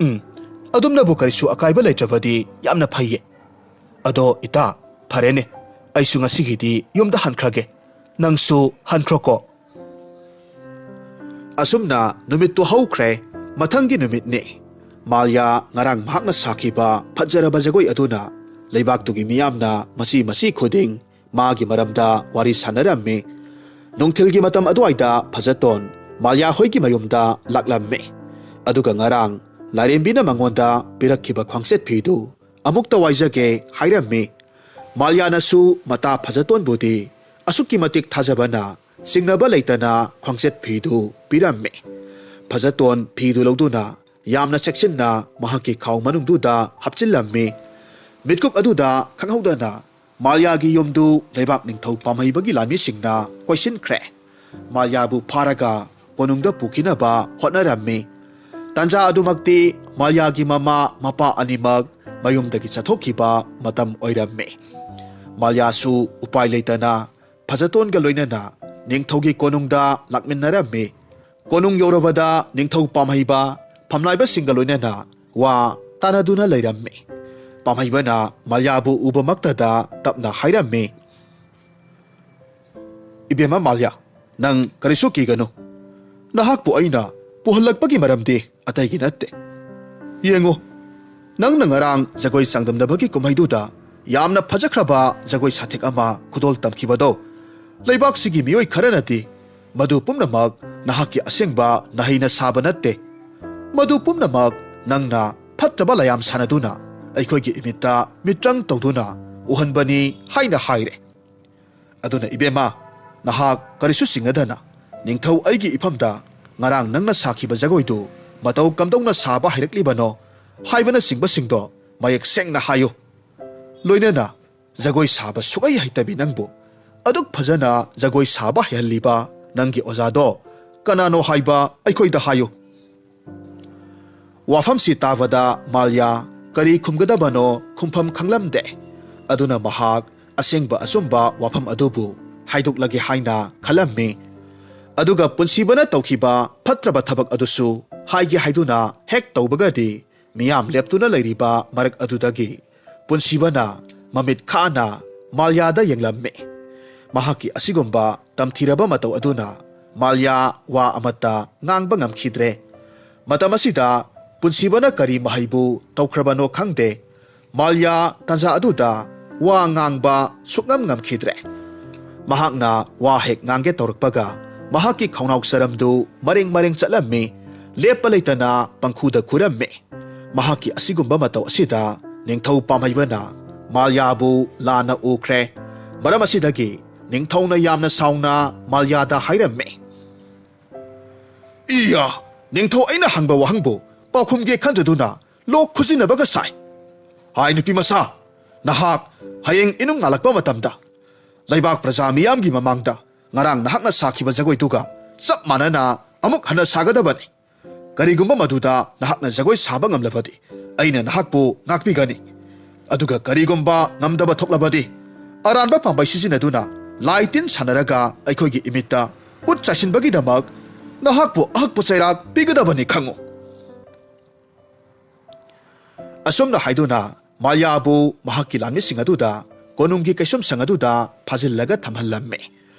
"ꯎꯝ, ꯑꯗꯨꯝꯅꯕꯨ ꯀꯔꯤꯁꯨ ꯑꯀꯥꯏꯕ ꯂꯩꯇ꯭ꯔꯕꯗꯤ ꯌꯥꯝꯅ ꯐꯩꯌꯦ꯫ ꯑꯗꯣ ꯏꯇꯥ, ꯐꯔꯦꯅꯦ, ꯑꯩꯁꯨ ꯉꯁꯤꯒꯤꯗꯤ ꯌꯨꯝꯗ ꯍꯟꯈ꯭ꯔꯒꯦ꯫ ꯅꯪꯁꯨ ꯍꯟꯈ꯭ꯔꯣꯀꯣ꯫" ꯑꯁꯨꯝꯅ ꯅꯨꯃꯤꯠꯇꯨ ꯍꯧꯈ꯭ꯔꯦ꯫ ꯃꯊꯪꯒꯤ ꯅꯨꯃꯤꯠꯅꯤ꯫ ꯃꯥꯜꯌꯥ ꯉꯔꯥꯡ ꯃꯍꯥꯛꯅ ꯁꯥꯈꯤꯕ ꯐꯖꯔꯕ ꯖꯒꯣꯏ ꯑꯗꯨꯅ ꯂꯩꯕꯥꯛꯇꯨꯒꯤ ꯃꯤꯌꯥꯝꯅ ꯃꯁꯤ ꯃꯁꯤ ꯈꯨꯗꯤꯡ ꯃꯥꯒꯤ ꯃꯔꯝꯗ ꯋꯥꯔꯤ ꯁꯥꯟꯅꯔꯝꯃꯤ꯫ ꯅꯨꯡꯊꯤꯜꯒꯤ ꯃꯇꯝ ꯑꯗꯨꯋꯥꯏꯗ ꯐꯖꯇꯣꯟ ꯃꯥꯜꯌꯥ ꯍꯣꯏꯒꯤ ꯃꯌꯨꯝꯗ ꯂꯥꯛꯂꯝꯃꯤ꯫ ꯑꯗꯨꯒ ꯉꯔꯥꯡ ꯂꯥꯏꯔꯦꯝꯕꯤꯅ ꯃꯉꯣꯟꯗ ꯄꯤꯔꯛꯈꯤꯕ ꯈ꯭ꯋꯥꯡꯆꯠ ꯐꯤꯗꯨ ꯑꯃꯨꯛꯇ ꯋꯥꯏꯖꯒꯦ ꯍꯥꯏꯔꯝꯃꯤ꯫ ꯃꯥꯜꯌꯥꯅꯁꯨ ꯃꯇꯥ ꯐꯖꯇꯣꯟꯕꯨꯗꯤ ꯑꯁꯨꯛꯀꯤ ꯃꯇꯤꯛ ꯊꯥꯖꯕꯅ ꯆꯤꯡꯅꯕ ꯂꯩꯇꯅ ꯈ꯭ꯋꯥꯡꯆꯠ ꯐꯤꯗꯨ ꯄꯤꯔꯝꯃꯤ꯫ ꯐꯖꯇꯣꯟ ꯐꯤꯗꯨ ꯂꯧꯗꯨꯅ ꯌꯥꯝꯅ ꯆꯦꯛꯁꯤꯟꯅ ꯃꯍꯥꯛꯀꯤ ꯈꯥꯎ ꯃꯅꯨꯡꯗꯨꯗ ꯍꯥꯞꯆꯤꯜꯂꯝꯃꯤ꯫ ꯃꯤꯠꯀꯨꯞ ꯑꯗꯨꯗ ꯈꯪꯍꯧꯗꯅ ꯃꯥꯜꯌꯥꯒꯤ ꯌꯨꯝꯗꯨ ꯂꯩꯕꯥꯛ ꯅꯤꯡꯊꯧ ꯄꯥꯝꯍꯩꯕꯒꯤ ꯂꯥꯟꯃꯤꯁꯤꯡꯅ ꯀꯣꯏꯁꯤꯟꯈ꯭ꯔꯦ꯫ ꯃꯥꯜꯌꯥꯕꯨ ꯐꯥꯔꯒ ꯀꯣꯅꯨꯡꯗ ꯄꯨꯈꯤꯅꯕ ꯍꯣꯠꯅꯔꯝꯃꯤ꯫ ꯇꯥꯟꯖꯥ ꯑꯗꯨꯃꯛꯇꯤ ꯃꯥꯜꯌꯥꯒꯤ ꯃꯃꯥ ꯃꯄꯥ ꯑꯅꯤꯃꯛ ꯃꯌꯨꯝꯗꯒꯤ ꯆꯠꯊꯣꯛꯈꯤꯕ ꯃꯇꯝ ꯑꯣꯏꯔꯝꯃꯤ꯫ ꯃꯥꯜꯌꯥꯁꯨ ꯎꯄꯥꯏ ꯂꯩꯇꯅ ꯐꯖꯇꯣꯟꯒ ꯂꯣꯏꯅꯅ ꯅꯤꯡꯊꯧꯒꯤ ꯀꯣꯅꯨꯡꯗ ꯂꯥꯛꯃꯤꯟꯅꯔꯝꯃꯤ꯫ ꯀꯣꯅꯨꯡ ꯌꯧꯔꯕꯗ ꯅꯤꯡꯊꯧ ꯄꯥꯝꯍꯩꯕ ꯐꯝꯂꯥꯏꯕꯁꯤꯡꯒ ꯂꯣꯏꯅꯅ ꯋꯥ ꯇꯥꯅꯗꯨꯅ ꯂꯩꯔꯝꯃꯤ꯫ ꯄꯥꯝꯍꯩꯕꯅ ꯃꯥꯜꯌꯥꯕꯨ ꯎꯕꯃꯛꯇꯗ ꯇꯞꯅ ꯍꯥꯏꯔꯝꯃꯤ, "ꯏꯕꯦꯝꯃ ꯃꯥꯜꯌꯥ, ꯅꯪ ꯀꯔꯤꯁꯨ ꯀꯤꯒꯅꯨ꯫ ꯅꯍꯥꯛꯄꯨ ꯑꯩꯅ ꯄꯨꯍꯜꯂꯛꯄꯒꯤ ꯃꯔꯝꯗꯤ ꯑꯇꯩꯒꯤ ꯅꯠꯇꯦ꯫ ꯌꯦꯡꯉꯨ, ꯅꯪꯅ ꯉꯔꯥꯡ ꯖꯒꯣꯏ ꯆꯥꯡꯗꯝꯅꯕꯒꯤ ꯀꯨꯝꯍꯩꯗꯨꯗ ꯌꯥꯝꯅ ꯐꯖꯈ꯭ꯔꯕ ꯖꯒꯣꯏ ꯁꯥꯊꯦꯛ ꯑꯃ ꯈꯨꯗꯣꯜ ꯇꯝꯈꯤꯕꯗꯣ, ꯂꯩꯕꯥꯛꯁꯤꯒꯤ ꯃꯤꯑꯣꯏ ꯈꯔꯅꯗꯤ ꯃꯗꯨ ꯄꯨꯝꯅꯃꯛ ꯅꯍꯥꯛꯀꯤ ꯑꯁꯦꯡꯕ ꯅꯍꯩꯅ ꯁꯥꯕ ꯅꯠꯇꯦ꯫ ꯃꯗꯨ ꯄꯨꯝꯅꯃꯛ ꯅꯪꯅ ꯐꯠꯇ꯭ꯔꯕ ꯂꯥꯌꯥꯝ ꯁꯥꯟꯅꯗꯨꯅ ꯑꯩꯈꯣꯏꯒꯤ ꯏꯃꯤꯠꯇ ꯃꯤꯇ꯭ꯔꯪ ꯇꯧꯗꯨꯅ ꯎꯍꯟꯕꯅꯤ" ꯍꯥꯏꯅ ꯍꯥꯏꯔꯦ꯫ ꯑꯗꯨꯅ ꯏꯕꯦꯝꯃ, ꯅꯍꯥꯛ ꯀꯔꯤꯁꯨ ꯆꯤꯡꯅꯗꯅ ꯅꯤꯡꯊꯧ ꯑꯩꯒꯤ ꯏꯐꯝꯗ ꯉꯔꯥꯡ ꯅꯪꯅ ꯁꯥꯈꯤꯕ ꯖꯒꯣꯏꯗꯨ ꯃꯇꯧ ꯀꯝꯗꯧꯅ ꯁꯥꯕ ꯍꯩꯔꯛꯂꯤꯕꯅꯣ ꯍꯥꯏꯕꯅꯆꯤꯡꯕꯁꯤꯡꯗꯣ ꯃꯌꯦꯛ ꯁꯦꯡꯅ ꯍꯥꯏꯌꯨ꯫ ꯂꯣꯏꯅꯅ ꯖꯒꯣꯏ ꯁꯥꯕ ꯁꯨꯛꯍꯩ ꯍꯩꯇꯕꯤ ꯅꯪꯕꯨ ꯑꯗꯨꯛ ꯐꯖꯅ ꯖꯒꯣꯏ ꯁꯥꯕ ꯍꯩꯍꯜꯂꯤꯕ ꯅꯪꯒꯤ ꯑꯣꯖꯥꯗꯣ ꯀꯅꯥꯅꯣ ꯍꯥꯏꯕ ꯑꯩꯈꯣꯏꯗ ꯍꯥꯏꯌꯨ꯫ ꯋꯥꯐꯝꯁꯤ ꯇꯥꯕꯗ ꯃꯥꯜꯌꯥ ꯀꯔꯤ ꯈꯨꯝꯒꯗꯕꯅꯣ ꯈꯨꯝꯐꯝ ꯈꯪꯂꯝꯗꯦ꯫ ꯑꯗꯨꯅ ꯃꯍꯥꯛ ꯑꯁꯦꯡꯕ ꯑꯆꯨꯝꯕ ꯋꯥꯐꯝ ꯑꯗꯨꯕꯨ ꯍꯥꯏꯗꯣꯛꯂꯒꯦ ꯍꯥꯏꯅ ꯈꯜꯂꯝꯃꯤ꯫ ꯑꯗꯨꯒ ꯄꯨꯟꯁꯤꯕꯅ ꯇꯧꯈꯤꯕ ꯐꯠꯇ꯭ꯔꯕ ꯊꯕꯛ ꯑꯗꯨꯁꯨ ꯍꯥꯏꯒꯦ ꯍꯥꯏꯗꯨꯅ ꯍꯦꯛ ꯇꯧꯕꯒꯗꯤ ꯃꯤꯌꯥꯝ ꯂꯦꯞꯇꯨꯅ ꯂꯩꯔꯤꯕ ꯃꯔꯛ ꯑꯗꯨꯗꯒꯤ ꯄꯨꯟꯁꯤꯕꯅ ꯃꯃꯤꯠ ꯈꯥꯅ ꯃꯥꯜꯌꯥꯗ ꯌꯦꯡꯂꯝꯃꯤ꯫ ꯃꯍꯥꯛꯀꯤ ꯑꯁꯤꯒꯨꯝꯕ ꯇꯝꯊꯤꯔꯕ ꯃꯇꯧ ꯑꯗꯨꯅ ꯃꯥꯜꯌꯥ ꯋꯥ ꯑꯃꯠꯇ ꯉꯥꯡꯕ ꯉꯝꯈꯤꯗ꯭ꯔꯦ꯫ ꯃꯇꯝ ꯑꯁꯤꯗ ꯄꯨꯟꯁꯤꯕꯅ ꯀꯔꯤ ꯃꯍꯩꯕꯨ ꯇꯧꯈ꯭ꯔꯕꯅꯣ ꯈꯪꯗꯦ, ꯃꯥꯜꯌꯥ ꯇꯥꯟꯖꯥ ꯑꯗꯨꯗ ꯋꯥ ꯉꯥꯡꯕ ꯁꯨꯛꯉꯝ ꯉꯝꯈꯤꯗ꯭ꯔꯦ꯫ ꯃꯍꯥꯛꯅ ꯋꯥ ꯍꯦꯛ ꯉꯥꯡꯒꯦ ꯇꯧꯔꯛꯄꯒ ꯃꯍꯥꯛꯀꯤ ꯈꯧꯅꯥꯎ ꯆꯔꯝꯗꯨ ꯃꯔꯦꯡ ꯃꯔꯦꯡ ꯆꯠꯂꯝꯃꯤ, ꯂꯦꯞꯄ ꯂꯩꯇꯅ ꯄꯪꯈꯨꯗ ꯈꯨꯔꯝꯃꯤ꯫ ꯃꯍꯥꯛꯀꯤ ꯑꯁꯤꯒꯨꯝꯕ ꯃꯇꯧ ꯑꯁꯤꯗ ꯅꯤꯡꯊꯧ ꯄꯥꯝꯍꯩꯕꯅ ꯃꯥꯜꯌꯥꯕꯨ ꯂꯥꯟꯅ ꯎꯈ꯭ꯔꯦ꯫ ꯃꯔꯝ ꯑꯁꯤꯗꯒꯤ ꯅꯤꯡꯊꯧꯅ ꯌꯥꯝꯅ ꯁꯥꯎꯅ ꯃꯥꯜꯌꯥꯗ ꯍꯥꯏꯔꯝꯃꯤ, "ꯏꯌꯥ! ꯅꯤꯡꯊꯧ ꯑꯩꯅ ꯍꯪꯕ ꯋꯥꯍꯪꯕꯨ ꯄꯥꯎꯈꯨꯝꯒꯦ ꯈꯟꯖꯗꯨꯅ ꯂꯣꯛ ꯈꯨꯖꯤꯟꯅꯕꯒ ꯁꯥꯏ꯫ ꯍꯥꯏ ꯅꯨꯄꯤ ꯃꯆꯥ, ꯅꯍꯥꯛ ꯍꯌꯦꯡ ꯏꯅꯨꯡ ꯉꯥꯜꯂꯛꯄ ꯃꯇꯝꯗ ꯂꯩꯕꯥꯛ ꯄ꯭ꯔꯖꯥ ꯃꯤꯌꯥꯝꯒꯤ ꯃꯃꯥꯡꯗ ꯉꯔꯥꯡ ꯅꯍꯥꯛꯅ ꯁꯥꯈꯤꯕ ꯖꯒꯣꯏꯗꯨꯒ ꯆꯞ ꯃꯥꯟꯅꯅ ꯑꯃꯨꯛ ꯍꯟꯅ ꯁꯥꯒꯗꯕꯅꯤ꯫ ꯀꯔꯤꯒꯨꯝꯕ ꯃꯗꯨꯗ ꯅꯍꯥꯛꯅ ꯖꯒꯣꯏ ꯁꯥꯕ ꯉꯝꯂꯕꯗꯤ ꯑꯩꯅ ꯅꯍꯥꯛꯄꯨ ꯉꯥꯛꯄꯤꯒꯅꯤ꯫ ꯑꯗꯨꯒ ꯀꯔꯤꯒꯨꯝꯕ ꯉꯝꯗꯕ ꯊꯣꯛꯂꯕꯗꯤ ꯑꯔꯥꯟꯕ ꯄꯥꯝꯕꯩ ꯁꯤꯖꯤꯟꯅꯗꯨꯅ ꯂꯥꯏ ꯇꯤꯟ ꯁꯥꯟꯅꯔꯒ ꯑꯩꯈꯣꯏꯒꯤ ꯏꯃꯤꯠꯇ ꯎꯠ ꯆꯥꯏꯁꯤꯟꯕꯒꯤꯗꯃꯛ ꯅꯍꯥꯛꯄꯨ ꯑꯍꯛꯄ ꯆꯩꯔꯥꯛ ꯄꯤꯒꯗꯕꯅꯤ ꯈꯪꯉꯨ꯫" ꯑꯁꯨꯝꯅ ꯍꯥꯏꯗꯨꯅ ꯃꯥꯜꯌꯥꯕꯨ ꯃꯍꯥꯛꯀꯤ ꯂꯥꯟꯃꯤꯁꯤꯡ ꯑꯗꯨꯗ ꯀꯣꯅꯨꯡꯒꯤ ꯀꯩꯁꯨꯝꯁꯪ ꯑꯗꯨꯗ ꯐꯥꯖꯤꯜꯂꯒ ꯊꯝꯍꯜꯂꯝꯃꯤ꯫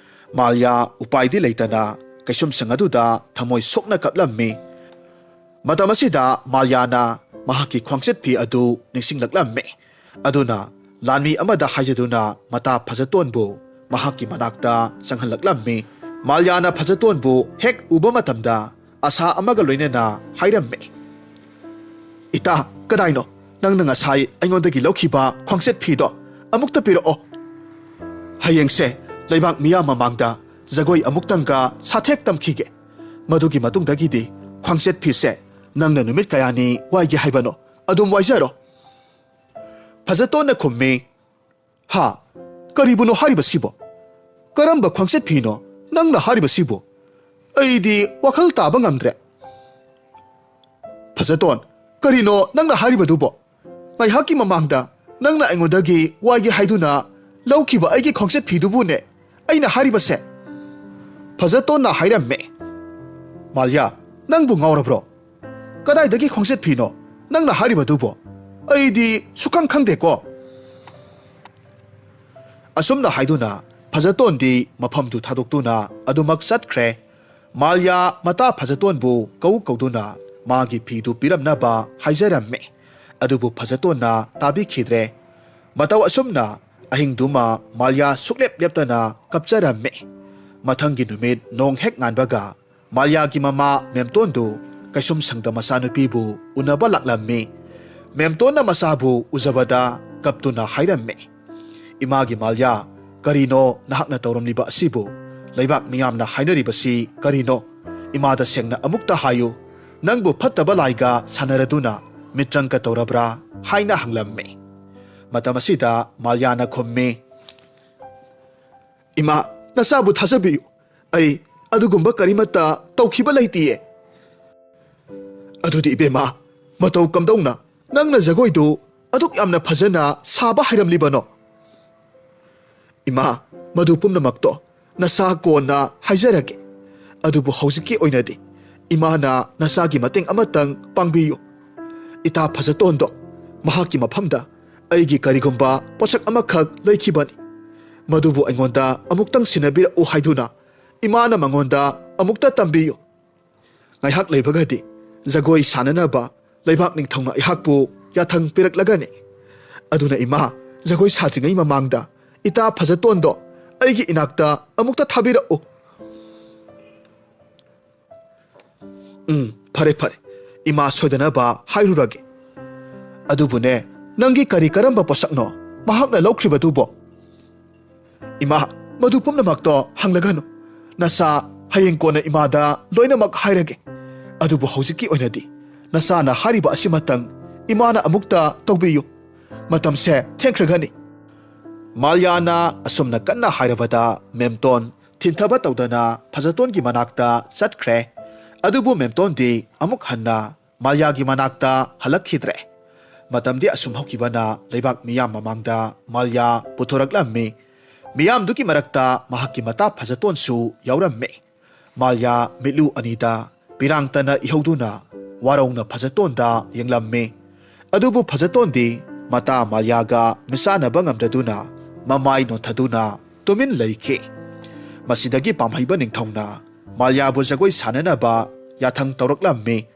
ꯃꯥꯜꯌꯥ ꯎꯄꯥꯏꯗꯤ ꯂꯩꯇꯅ ꯀꯩꯁꯨꯝꯁꯪ ꯑꯗꯨꯗ ꯊꯃꯣꯏ ꯁꯣꯛꯅ ꯀꯞꯂꯝꯃꯤ꯫ ꯃꯇꯝ ꯑꯁꯤꯗ ꯃꯥꯜꯌꯥꯅ ꯃꯍꯥꯛꯀꯤ ꯈ꯭ꯋꯥꯡꯆꯠ ꯐꯤ ꯑꯗꯨ ꯅꯤꯡꯁꯤꯡꯂꯛꯂꯝꯃꯤ꯫ ꯑꯗꯨꯅ ꯂꯥꯟꯃꯤ ꯑꯃꯗ ꯍꯥꯏꯖꯗꯨꯅ ꯃꯇꯥ ꯐꯖꯇꯣꯟꯕꯨ ꯃꯍꯥꯛꯀꯤ ꯃꯅꯥꯛꯇ ꯆꯪꯍꯜꯂꯛꯂꯝꯃꯤ꯫ ꯃꯥꯜꯌꯥꯅ ꯐꯖꯇꯣꯟꯕꯨ ꯍꯦꯛ ꯎꯕ ꯃꯇꯝꯗ ꯑꯁꯥ ꯑꯃꯒ ꯂꯣꯏꯅꯅ ꯍꯥꯏꯔꯝꯃꯤ, "ꯏꯇꯥ, ꯀꯗꯥꯏꯅꯣ ꯅꯪꯅ ꯉꯁꯥꯏ ꯑꯩꯉꯣꯟꯗꯒꯤ ꯂꯧꯈꯤꯕ ꯈ꯭ꯋꯥꯡꯆꯠ ꯐꯤꯗꯣ? ꯑꯃꯨꯛꯇ ꯄꯤꯔꯛꯑꯣ꯫ ꯍꯌꯦꯡꯁꯦ ꯂꯩꯕꯥꯛ ꯃꯤꯌꯥꯝ ꯃꯃꯥꯡꯗ ꯖꯒꯣꯏ ꯑꯃꯨꯛꯇꯪꯒ ꯁꯥꯊꯦꯛ ꯇꯝꯈꯤꯒꯦ꯫ ꯃꯗꯨꯒꯤ ꯃꯇꯨꯡꯗꯒꯤꯗꯤ ꯈ꯭ꯋꯥꯡꯆꯠ ꯐꯤꯁꯦ ꯅꯪꯅ ꯅꯨꯃꯤꯠ ꯀꯌꯥꯅꯤ ꯋꯥꯏꯒꯦ ꯍꯥꯏꯕꯅꯣ, ꯑꯗꯨꯝ ꯋꯥꯏꯖꯔꯣ꯫" ꯐꯖꯇꯣꯟꯅ ꯈꯨꯝꯃꯤ, "ꯍꯥ? ꯀꯔꯤꯕꯨꯅꯣ ꯍꯥꯏꯔꯤꯕꯁꯤꯕꯣ? ꯀꯔꯝꯕ ꯈ꯭ꯋꯥꯡꯆꯠ ꯐꯤꯅꯣ ꯅꯪꯅ ꯍꯥꯏꯔꯤꯕꯁꯤꯕꯣ? ꯑꯩꯗꯤ ꯋꯥꯈꯜ ꯇꯥꯕ ꯉꯝꯗ꯭ꯔꯦ꯫" "ꯐꯖꯇꯣꯟ, ꯀꯔꯤꯅꯣ ꯅꯪꯅ ꯍꯥꯏꯔꯤꯕꯗꯨꯕꯣ? ꯉꯥꯏꯍꯥꯛꯀꯤ ꯃꯃꯥꯡꯗ ꯅꯪꯅ ꯑꯩꯉꯣꯟꯗꯒꯤ ꯋꯥꯏꯒꯦ ꯍꯥꯏꯗꯨꯅ ꯂꯧꯈꯤꯕ ꯑꯩꯒꯤ ꯈ꯭ꯋꯥꯡꯆꯠ ꯐꯤꯗꯨꯕꯨꯅꯦ ꯑꯩꯅ ꯍꯥꯏꯔꯤꯕꯁꯦ꯫" ꯐꯖꯇꯣꯟꯅ ꯍꯥꯏꯔꯝꯃꯦ, "ꯃꯥꯜꯌꯥ, ꯅꯪꯕꯨ ꯉꯥꯎꯔꯕ꯭ꯔꯣ? ꯀꯗꯥꯏꯗꯒꯤ ꯈ꯭ꯋꯥꯡꯆꯠ ꯐꯤꯅꯣ ꯅꯪꯅ ꯍꯥꯏꯔꯤꯕꯗꯨꯕꯣ? ꯑꯩꯗꯤ ꯁꯨꯈꯪ ꯈꯪꯗꯦꯀꯣ꯫" ꯑꯁꯨꯝꯅ ꯍꯥꯏꯗꯨꯅ ꯐꯖꯇꯣꯟꯗꯤ ꯃꯐꯝꯗꯨ ꯊꯥꯗꯣꯛꯇꯨꯅ ꯑꯗꯨꯃꯛ ꯆꯠꯈ꯭ꯔꯦ꯫ ꯃꯥꯜꯌꯥ ꯃꯇꯥ ꯐꯖꯇꯣꯟꯕꯨ ꯀꯧ ꯀꯧꯗꯨꯅ ꯃꯥꯒꯤ ꯐꯤꯗꯨ ꯄꯤꯔꯝꯅꯕ ꯍꯥꯏꯖꯔꯝꯃꯤ꯫ ꯑꯗꯨꯕꯨ ꯐꯖꯇꯣꯟꯅ ꯇꯥꯕꯤꯈꯤꯗ꯭ꯔꯦ꯫ ꯃꯇꯧ ꯑꯁꯨꯝꯅ ꯑꯍꯤꯡꯗꯨꯃ ꯃꯥꯜꯌꯥ ꯁꯨꯛꯂꯦꯞ ꯂꯦꯞꯇꯅ ꯀꯞꯆꯔꯝꯃꯤ꯫ ꯃꯊꯪꯒꯤ ꯅꯨꯃꯤꯠ ꯅꯣꯡ ꯍꯦꯛ ꯉꯥꯟꯕꯒ ꯃꯥꯜꯌꯥꯒꯤ ꯃꯃꯥ ꯃꯦꯝꯇꯣꯟꯗꯨ ꯀꯩꯁꯨꯝꯁꯪꯗ ꯃꯆꯥꯅꯨꯄꯤꯕꯨ ꯎꯅꯕ ꯂꯥꯛꯂꯝꯃꯤ꯫ ꯃꯦꯝꯇꯣꯟꯅ ꯃꯆꯥꯕꯨ ꯎꯖꯕꯗ ꯀꯞꯇꯨꯅ ꯍꯥꯏꯔꯝꯃꯤ, "ꯏꯃꯥꯒꯤ ꯃꯥꯜꯌꯥ, ꯀꯔꯤꯅꯣ ꯅꯍꯥꯛꯅ ꯇꯧꯔꯝꯂꯤꯕ ꯑꯁꯤꯕꯨ? ꯂꯩꯕꯥꯛ ꯃꯤꯌꯥꯝꯅ ꯍꯥꯏꯅꯔꯤꯕꯁꯤ ꯀꯔꯤꯅꯣ? ꯏꯃꯥꯗ ꯁꯦꯡꯅ ꯑꯃꯨꯛꯇ ꯍꯥꯏꯌꯨ, ꯅꯪꯕꯨ ꯐꯠꯇꯕ ꯂꯥꯏꯒ ꯁꯥꯟꯅꯔꯗꯨꯅ ꯃꯤꯇ꯭ꯔꯪꯀ ꯇꯧꯔꯕ꯭ꯔꯥ?" ꯍꯥꯏꯅ ꯍꯪꯂꯝꯃꯤ꯫ ꯃꯇꯝ ꯑꯁꯤꯗ ꯃꯥꯜꯌꯥꯅ ꯈꯨꯝꯃꯤ, "ꯏꯃꯥ, ꯅꯆꯥꯕꯨ ꯊꯥꯖꯕꯤꯌꯨ, ꯑꯩ ꯑꯗꯨꯒꯨꯝꯕ ꯀꯔꯤꯃꯠꯇ ꯇꯧꯈꯤꯕ ꯂꯩꯇꯤꯌꯦ꯫" "ꯑꯗꯨꯗꯤ ꯏꯕꯦꯝꯃ, ꯃꯇꯧ ꯀꯝꯗꯧꯅ ꯅꯪꯅ ꯖꯒꯣꯏꯗꯨ ꯑꯗꯨꯛ ꯌꯥꯝꯅ ꯐꯖꯅ ꯁꯥꯕ ꯍꯩꯔꯝꯂꯤꯕꯅꯣ?" "ꯏꯃꯥ, ꯃꯗꯨ ꯄꯨꯝꯅꯃꯛꯇꯣ ꯅꯁꯥ ꯀꯣꯟꯅ ꯍꯥꯏꯖꯔꯒꯦ꯫ ꯑꯗꯨꯕꯨ ꯍꯧꯖꯤꯛꯀꯤ ꯑꯣꯏꯅꯗꯤ ꯏꯃꯥꯅ ꯅꯁꯥꯒꯤ ꯃꯇꯦꯡ ꯑꯃꯇꯪ ꯄꯥꯡꯕꯤꯌꯨ꯫ ꯏꯇꯥ ꯐꯖꯇꯣꯟꯗꯣ, ꯃꯍꯥꯛꯀꯤ ꯃꯐꯝꯗ ꯑꯩꯒꯤ ꯀꯔꯤꯒꯨꯝꯕ ꯄꯣꯠꯁꯛ ꯑꯃꯈꯛ ꯂꯩꯈꯤꯕꯅꯤ꯫ ꯃꯗꯨꯕꯨ ꯑꯩꯉꯣꯟꯗ ꯑꯃꯨꯛꯇꯪ ꯁꯤꯟꯅꯕꯤꯔꯛꯎ ꯍꯥꯏꯗꯨꯅ ꯏꯃꯥꯅ ꯃꯉꯣꯟꯗ ꯑꯃꯨꯛꯇ ꯇꯝꯕꯤꯌꯨ꯫ ꯉꯥꯏꯍꯥꯛ ꯂꯩꯕꯒꯗꯤ ꯖꯒꯣꯏ ꯁꯥꯅꯅꯕ ꯂꯩꯕꯥꯛ ꯅꯤꯡꯊꯧꯅ ꯑꯩꯍꯥꯛꯄꯨ ꯌꯥꯊꯪ ꯄꯤꯔꯛꯂꯒꯅꯤ꯫ ꯑꯗꯨꯅ ꯏꯃꯥ, ꯖꯒꯣꯏ ꯁꯥꯗ꯭ꯔꯤꯉꯩ ꯃꯃꯥꯡꯗ ꯏꯇꯥ ꯐꯖꯇꯣꯟꯗꯣ ꯑꯩꯒꯤ ꯏꯅꯥꯛꯇ ꯑꯃꯨꯛꯇ ꯊꯥꯕꯤꯔꯛꯎ꯫" "ꯎꯝ, ꯐꯔꯦ, ꯐꯔꯦ꯫ ꯏꯃꯥ ꯁꯣꯏꯗꯅꯕ ꯍꯥꯏꯔꯨꯔꯒꯦ꯫ ꯑꯗꯨꯕꯨꯅꯦ, ꯅꯪꯒꯤ ꯀꯔꯤ ꯀꯔꯝꯕ ꯄꯣꯠꯁꯛꯅꯣ ꯃꯍꯥꯛꯅ ꯂꯧꯈ꯭ꯔꯤꯕꯗꯨꯕꯣ?" "ꯏꯃꯥ, ꯃꯗꯨ ꯄꯨꯝꯅꯃꯛꯇꯣ ꯍꯪꯂꯒꯅꯨ꯫ ꯅꯆꯥ, ꯍꯌꯦꯡ ꯀꯣꯟꯅ ꯏꯃꯥꯗ ꯂꯣꯏꯅꯃꯛ ꯍꯥꯏꯔꯒꯦ꯫ ꯑꯗꯨꯕꯨ ꯍꯧꯖꯤꯛꯀꯤ ꯑꯣꯏꯅꯗꯤ ꯅꯆꯥꯅ ꯍꯥꯏꯔꯤꯕ ꯑꯁꯤꯃꯇꯪ ꯏꯃꯥꯅ ꯑꯃꯨꯛꯇ ꯇꯧꯕꯤꯌꯨ꯫ ꯃꯇꯝꯁꯦ ꯊꯦꯡꯈ꯭ꯔꯒꯅꯤ꯫" ꯃꯥꯜꯌꯥꯅ ꯑꯁꯨꯝꯅ ꯀꯟꯅ ꯍꯥꯏꯔꯕꯗ ꯃꯦꯝꯇꯣꯟ ꯊꯤꯟꯊꯕ ꯇꯧꯗꯅ ꯐꯖꯇꯣꯟꯒꯤ ꯃꯅꯥꯛꯇ ꯆꯠꯈ꯭ꯔꯦ꯫ ꯑꯗꯨꯕꯨ ꯃꯦꯝꯇꯣꯟꯗꯤ ꯑꯃꯨꯛ ꯍꯟꯅ ꯃꯥꯜꯌꯥꯒꯤ ꯃꯅꯥꯛꯇ ꯍꯜꯂꯛꯈꯤꯗ꯭ꯔꯦ꯫ ꯃꯇꯝꯗꯤ ꯑꯁꯨꯝ ꯍꯧꯈꯤꯕꯅ ꯂꯩꯕꯥꯛ ꯃꯤꯌꯥꯝ ꯃꯃꯥꯡꯗ ꯃꯥꯜꯌꯥ ꯄꯨꯊꯣꯔꯛꯂꯝꯃꯤ꯫ ꯃꯤꯌꯥꯝꯗꯨꯒꯤ ꯃꯔꯛꯇ ꯃꯍꯥꯛꯀꯤ ꯃꯇꯥ ꯐꯖꯇꯣꯟꯁꯨ ꯌꯥꯎꯔꯝꯃꯤ꯫ ꯃꯥꯜꯌꯥ ꯃꯤꯠꯂꯨ ꯑꯅꯤꯗ ꯄꯤꯔꯥꯡꯇꯅ ꯏꯍꯧꯗꯨꯅ ꯋꯥꯔꯧꯅ ꯐꯖꯇꯣꯟꯗ ꯌꯦꯡꯂꯝꯃꯤ꯫ ꯑꯗꯨꯕꯨ ꯐꯖꯇꯣꯟꯗꯤ ꯃꯇꯥ ꯃꯥꯜꯌꯥꯒ ꯃꯤꯆꯥꯟꯅꯕ ꯉꯝꯗꯗꯨꯅ ꯃꯃꯥꯏ ꯅꯣꯟꯊꯗꯨꯅ ꯇꯨꯃꯤꯟ ꯂꯩꯈꯤ꯫ ꯃꯁꯤꯗꯒꯤ ꯄꯥꯝꯍꯩꯕ ꯅꯤꯡꯊꯧꯅ ꯃꯥꯂꯤꯌꯥꯕꯨ ꯖꯒꯣꯏ ꯁꯥꯟꯅꯅꯕ ꯌꯥꯊꯪ ꯇꯧꯔꯛꯂꯝꯃꯤ꯫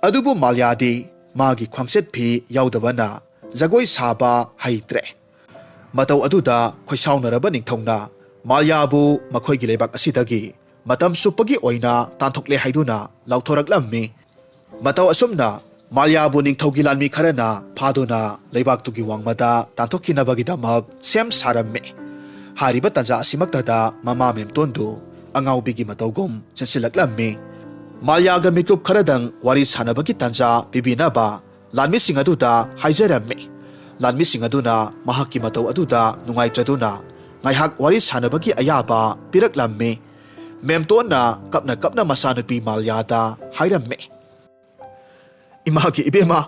ꯑꯗꯨꯕꯨ ꯃꯥꯂꯤꯌꯥꯗꯤ ꯃꯥꯒꯤ ꯈ꯭ꯋꯥꯡꯆꯠ ꯐꯤ ꯌꯥꯎꯗꯕꯅ ꯖꯒꯣꯏ ꯁꯥꯕ ꯍꯩꯇ꯭ꯔꯦ꯫ ꯃꯇꯧ ꯑꯗꯨꯗ ꯈꯣꯏꯁꯥꯎꯅꯔꯕ ꯅꯤꯡꯊꯧꯅ ꯃꯥꯂꯤꯌꯥꯕꯨ ꯃꯈꯣꯏꯒꯤ ꯂꯩꯕꯥꯛ ꯑꯁꯤꯗꯒꯤ ꯃꯇꯝ ꯆꯨꯞꯄꯒꯤ ꯑꯣꯏꯅ ꯇꯥꯟꯊꯣꯛꯂꯦ ꯍꯥꯏꯗꯨꯅ ꯂꯥꯎꯊꯣꯔꯛꯂꯝꯃꯤ꯫ ꯃꯇꯧ ꯑꯁꯨꯝꯅ ꯃꯥꯂꯤꯌꯥꯕꯨ ꯅꯤꯡꯊꯧꯒꯤ ꯂꯥꯟꯃꯤ ꯈꯔꯅ ꯐꯥꯗꯨꯅ ꯂꯩꯕꯥꯛꯇꯨꯒꯤ ꯋꯥꯡꯃꯗ ꯇꯥꯟꯊꯣꯛꯈꯤꯅꯕꯒꯤꯗꯃꯛ ꯁꯦꯝ ꯁꯥꯔꯝꯃꯤ꯫ ꯍꯥꯏꯔꯤꯕ ꯇꯥꯟꯖꯥ ꯑꯁꯤꯃꯛꯇꯗ ꯃꯃꯥ ꯃꯦꯝꯇꯣꯟꯗꯨ ꯑꯉꯥꯎꯕꯤꯒꯤ ꯃꯇꯧꯒꯨꯝ ꯆꯦꯟꯁꯤꯜꯂꯛꯂꯝꯃꯤ꯫ ꯃꯥꯂꯤꯌꯥꯒ ꯃꯤꯀꯨꯞ ꯈꯔꯗꯪ ꯋꯥꯔꯤ ꯁꯥꯟꯅꯕꯒꯤ ꯇꯥꯟꯖꯥ ꯄꯤꯕꯤꯅꯕ ꯂꯥꯟꯃꯤꯁꯤꯡ ꯑꯗꯨꯗ ꯍꯥꯏꯖꯔꯝꯃꯤ꯫ ꯂꯥꯟꯃꯤꯁꯤꯡ ꯑꯗꯨꯅ ꯃꯍꯥꯛꯀꯤ ꯃꯇꯧ ꯑꯗꯨꯗ ꯅꯨꯡꯉꯥꯏꯇ꯭ꯔꯗꯨꯅ ꯉꯥꯏꯍꯥꯛ ꯋꯥꯔꯤ ꯁꯥꯟꯅꯕꯒꯤ ꯑꯌꯥꯕ ꯄꯤꯔꯛꯂꯝꯃꯤ꯫ ꯃꯦꯝꯇꯣꯟꯅ ꯀꯞꯅ ꯀꯞꯅ ꯃꯆꯥꯅꯨꯄꯤ ꯃꯥꯂꯤꯌꯥꯗ ꯍꯥꯏꯔꯝꯃꯤ, "ꯏꯃꯥꯒꯤ ꯏꯕꯦꯝꯃ,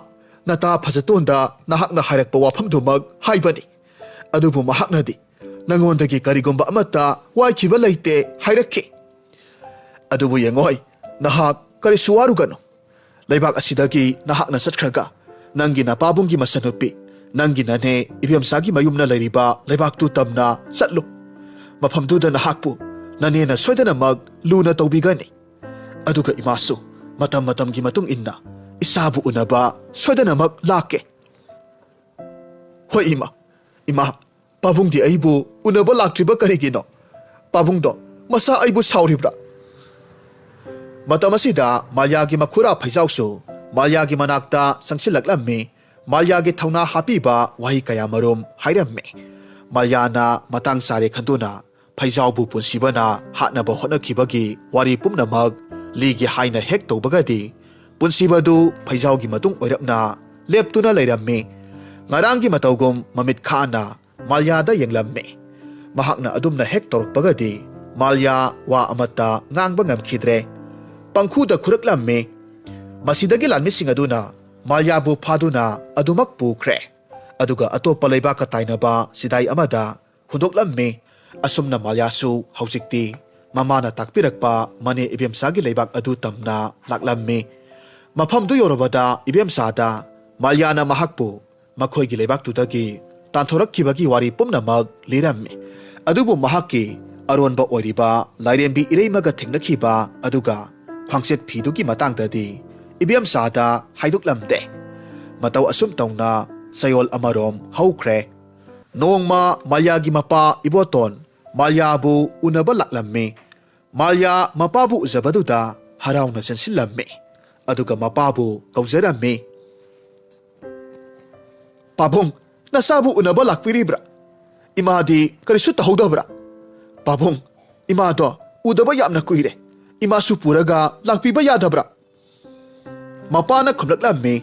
ꯅꯇꯥ ꯐꯖꯇꯣꯟꯗ ꯅꯍꯥꯛꯅ ꯍꯥꯏꯔꯛꯄ ꯋꯥꯐꯝꯗꯨꯃꯛ ꯍꯥꯏꯕꯅꯤ꯫ ꯑꯗꯨꯕꯨ ꯃꯍꯥꯛꯅꯗꯤ ꯅꯉꯣꯟꯗꯒꯤ ꯀꯔꯤꯒꯨꯝꯕ ꯑꯃꯠꯇ ꯋꯥꯏꯈꯤꯕ ꯂꯩꯇꯦ ꯍꯥꯏꯔꯛꯈꯤ꯫ ꯑꯗꯨꯕꯨ ꯌꯦꯡꯉꯣꯏ, ꯅꯍꯥꯛ ꯀꯔꯤꯁꯨ ꯋꯥꯔꯨꯒꯅꯨ꯫ ꯂꯩꯕꯥꯛ ꯑꯁꯤꯗꯒꯤ ꯅꯍꯥꯛꯅ ꯆꯠꯈ꯭ꯔꯒ ꯅꯪꯒꯤ ꯅꯄꯥꯕꯨꯡꯒꯤ ꯃꯆꯟꯅꯨꯄꯤ, ꯅꯪꯒꯤ ꯅꯅꯦ ꯏꯕꯦꯝꯆꯥꯒꯤ ꯃꯌꯨꯝꯅ ꯂꯩꯔꯤꯕ ꯂꯩꯕꯥꯛꯇꯨ ꯇꯝꯅ ꯆꯠꯂꯨ꯫ ꯃꯐꯝꯗꯨꯗ ꯅꯍꯥꯛꯄꯨ ꯅꯅꯦꯅ ꯁꯣꯏꯗꯅꯃꯛ ꯂꯨꯅ ꯇꯧꯕꯤꯒꯅꯤ꯫ ꯑꯗꯨꯒ ꯏꯃꯥꯁꯨ ꯃꯇꯝ ꯃꯇꯝꯒꯤ ꯃꯇꯨꯡ ꯏꯟꯅ ꯏꯆꯥꯕꯨ ꯎꯅꯕ ꯁꯣꯏꯗꯅꯃꯛ ꯂꯥꯛꯀꯦ꯫" "ꯍꯣꯏ ꯏꯃꯥ, ꯏꯃꯥ, ꯄꯥꯕꯨꯡꯗꯤ ꯑꯩꯕꯨ ꯎꯅꯕ ꯂꯥꯛꯇ꯭ꯔꯤꯕ ꯀꯔꯤꯒꯤꯅꯣ? ꯄꯥꯕꯨꯡꯗꯣ ꯃꯁꯥ ꯑꯩꯕꯨ ꯁꯥꯎꯔꯤꯕ꯭ꯔꯥ?" ꯃꯇꯝ ꯑꯁꯤꯗ ꯃꯥꯂꯤꯌꯥꯒꯤ ꯃꯈꯨꯔꯥ ꯐꯩꯖꯥꯎꯁꯨ ꯃꯥꯂꯤꯌꯥꯒꯤ ꯃꯅꯥꯛꯇ ꯆꯪꯁꯤꯜꯂꯛꯂꯝꯃꯤ꯫ ꯃꯥꯂꯤꯌꯥꯒꯤ ꯊꯧꯅꯥ ꯍꯥꯞꯄꯤꯕ ꯋꯥꯍꯩ ꯀꯌꯥꯃꯔꯨꯝ ꯍꯥꯏꯔꯝꯃꯤ꯫ ꯃꯥꯂꯤꯌꯥꯅ ꯃꯇꯥꯡ ꯆꯥꯔꯦ ꯈꯟꯗꯨꯅ ꯐꯩꯖꯥꯎꯕꯨ ꯄꯨꯟꯁꯤꯕꯅ ꯍꯥꯠꯅꯕ ꯍꯣꯠꯅꯈꯤꯕꯒꯤ ꯋꯥꯔꯤ ꯄꯨꯝꯅꯃꯛ ꯂꯤꯒꯦ ꯍꯥꯏꯅ ꯍꯦꯛ ꯇꯧꯕꯒꯗꯤ, ꯄꯨꯟꯁꯤꯕꯗꯨ ꯐꯩꯖꯥꯎꯒꯤ ꯃꯇꯨꯡ ꯑꯣꯏꯔꯞꯅ ꯂꯦꯞꯇꯨꯅ ꯂꯩꯔꯝꯃꯤ꯫ ꯉꯔꯥꯡꯒꯤ ꯃꯇꯧꯒꯨꯝ ꯃꯃꯤꯠ ꯈꯥꯅ ꯃꯥꯂꯤꯌꯥꯗ ꯌꯦꯡꯂꯝꯃꯤ꯫ ꯃꯍꯥꯛꯅ ꯑꯗꯨꯝꯅ ꯍꯦꯛ ꯇꯧꯔꯛꯄꯒꯗꯤ ꯃꯥꯂꯤꯌꯥ ꯋꯥ ꯑꯃꯠꯇ ꯉꯥꯡꯕ ꯉꯝꯈꯤꯗ꯭ꯔꯦ꯫ ꯄꯪꯈꯨꯗ ꯈꯨꯔꯛꯂꯝꯃꯤ꯫ ꯃꯁꯤꯗꯒꯤ ꯂꯥꯟꯃꯤꯁꯤꯡ ꯑꯗꯨꯅ ꯃꯥꯂꯤꯌꯥꯕꯨ ꯐꯥꯗꯨꯅ ꯑꯗꯨꯃꯛ ꯄꯨꯈ꯭ꯔꯦ꯫ ꯑꯗꯨꯒ ꯑꯇꯣꯞꯄ ꯂꯩꯕꯥꯛꯀ ꯇꯥꯏꯅꯕ ꯆꯤꯗꯥꯏ ꯑꯃꯗ ꯍꯨꯟꯗꯣꯛꯂꯝꯃꯤ꯫ ꯑꯁꯨꯝꯅ ꯃꯥꯂꯤꯌꯥꯁꯨ ꯍꯧꯖꯤꯛꯇꯤ ꯃꯃꯥꯅ ꯇꯥꯛꯄꯤꯔꯛꯄ ꯃꯅꯦ ꯏꯕꯦꯝꯆꯥꯒꯤ ꯂꯩꯕꯥꯛ ꯑꯗꯨ ꯇꯝꯅ ꯂꯥꯛꯂꯝꯃꯤ꯫ ꯃꯐꯝꯗꯨ ꯌꯧꯔꯕꯗ ꯏꯕꯦꯝꯆꯥꯗ ꯃꯥꯂꯤꯌꯥꯅ ꯃꯍꯥꯛꯄꯨ ꯃꯈꯣꯏꯒꯤ ꯂꯩꯕꯥꯛꯇꯨꯗꯒꯤ ꯇꯥꯟꯊꯣꯔꯛꯈꯤꯕꯒꯤ ꯋꯥꯔꯤ ꯄꯨꯝꯅꯃꯛ ꯂꯤꯔꯝꯃꯤ꯫ ꯑꯗꯨꯕꯨ ꯃꯍꯥꯛꯀꯤ ꯑꯔꯣꯟꯕ ꯑꯣꯏꯔꯤꯕ ꯂꯥꯏꯔꯦꯝꯕꯤ ꯏꯔꯩꯃꯒ ꯊꯦꯡꯅꯈꯤꯕ ꯑꯗꯨꯒ ꯈ꯭ꯋꯥꯡꯆꯦꯠ ꯐꯤꯗꯨꯒꯤ ꯃꯇꯥꯡꯗꯗꯤ ꯏꯕꯦꯝꯆꯥꯗ ꯍꯥꯏꯗꯣꯛꯂꯝꯗꯦ꯫ ꯃꯇꯧ ꯑꯁꯨꯝ ꯇꯧꯅ ꯆꯌꯣꯜ ꯑꯃꯔꯣꯝ ꯍꯧꯈ꯭ꯔꯦ꯫ ꯅꯣꯡꯃ ꯃꯥꯂꯤꯌꯥꯒꯤ ꯃꯄꯥ ꯏꯕꯣꯇꯣꯟ ꯃꯥꯂꯤꯌꯥꯕꯨ ꯎꯅꯕ ꯂꯥꯛꯂꯝꯃꯤ꯫ ꯃꯥꯂꯤꯌꯥ ꯃꯄꯥꯕꯨ ꯎꯖꯕꯗꯨꯗ ꯍꯔꯥꯎꯅ ꯆꯦꯟꯁꯤꯜꯂꯝꯃꯤ꯫ ꯑꯗꯨꯒ ꯃꯄꯥꯕꯨ ꯀꯧꯖꯔꯝꯃꯤ꯫ "ꯄꯥꯕꯨꯡ, ꯅꯆꯥꯕꯨ ꯎꯅꯕ ꯂꯥꯛꯄꯤꯔꯤꯕ꯭ꯔꯥ? ꯏꯃꯥꯗꯤ ꯀꯔꯤꯁꯨ ꯇꯧꯍꯧꯗꯕ꯭ꯔꯥ? ꯄꯥꯕꯨꯡ, ꯏꯃꯥꯗꯣ ꯎꯗꯕ ꯌꯥꯝꯅ ꯀꯨꯏꯔꯦ꯫ ꯏꯃꯥꯁꯨ ꯄꯨꯔꯒ ꯂꯥꯛꯄꯤꯕ ꯌꯥꯗꯕ꯭ꯔꯥ?" ꯃꯄꯥꯅ ꯈꯨꯝꯂꯛꯂꯝꯃꯤ꯫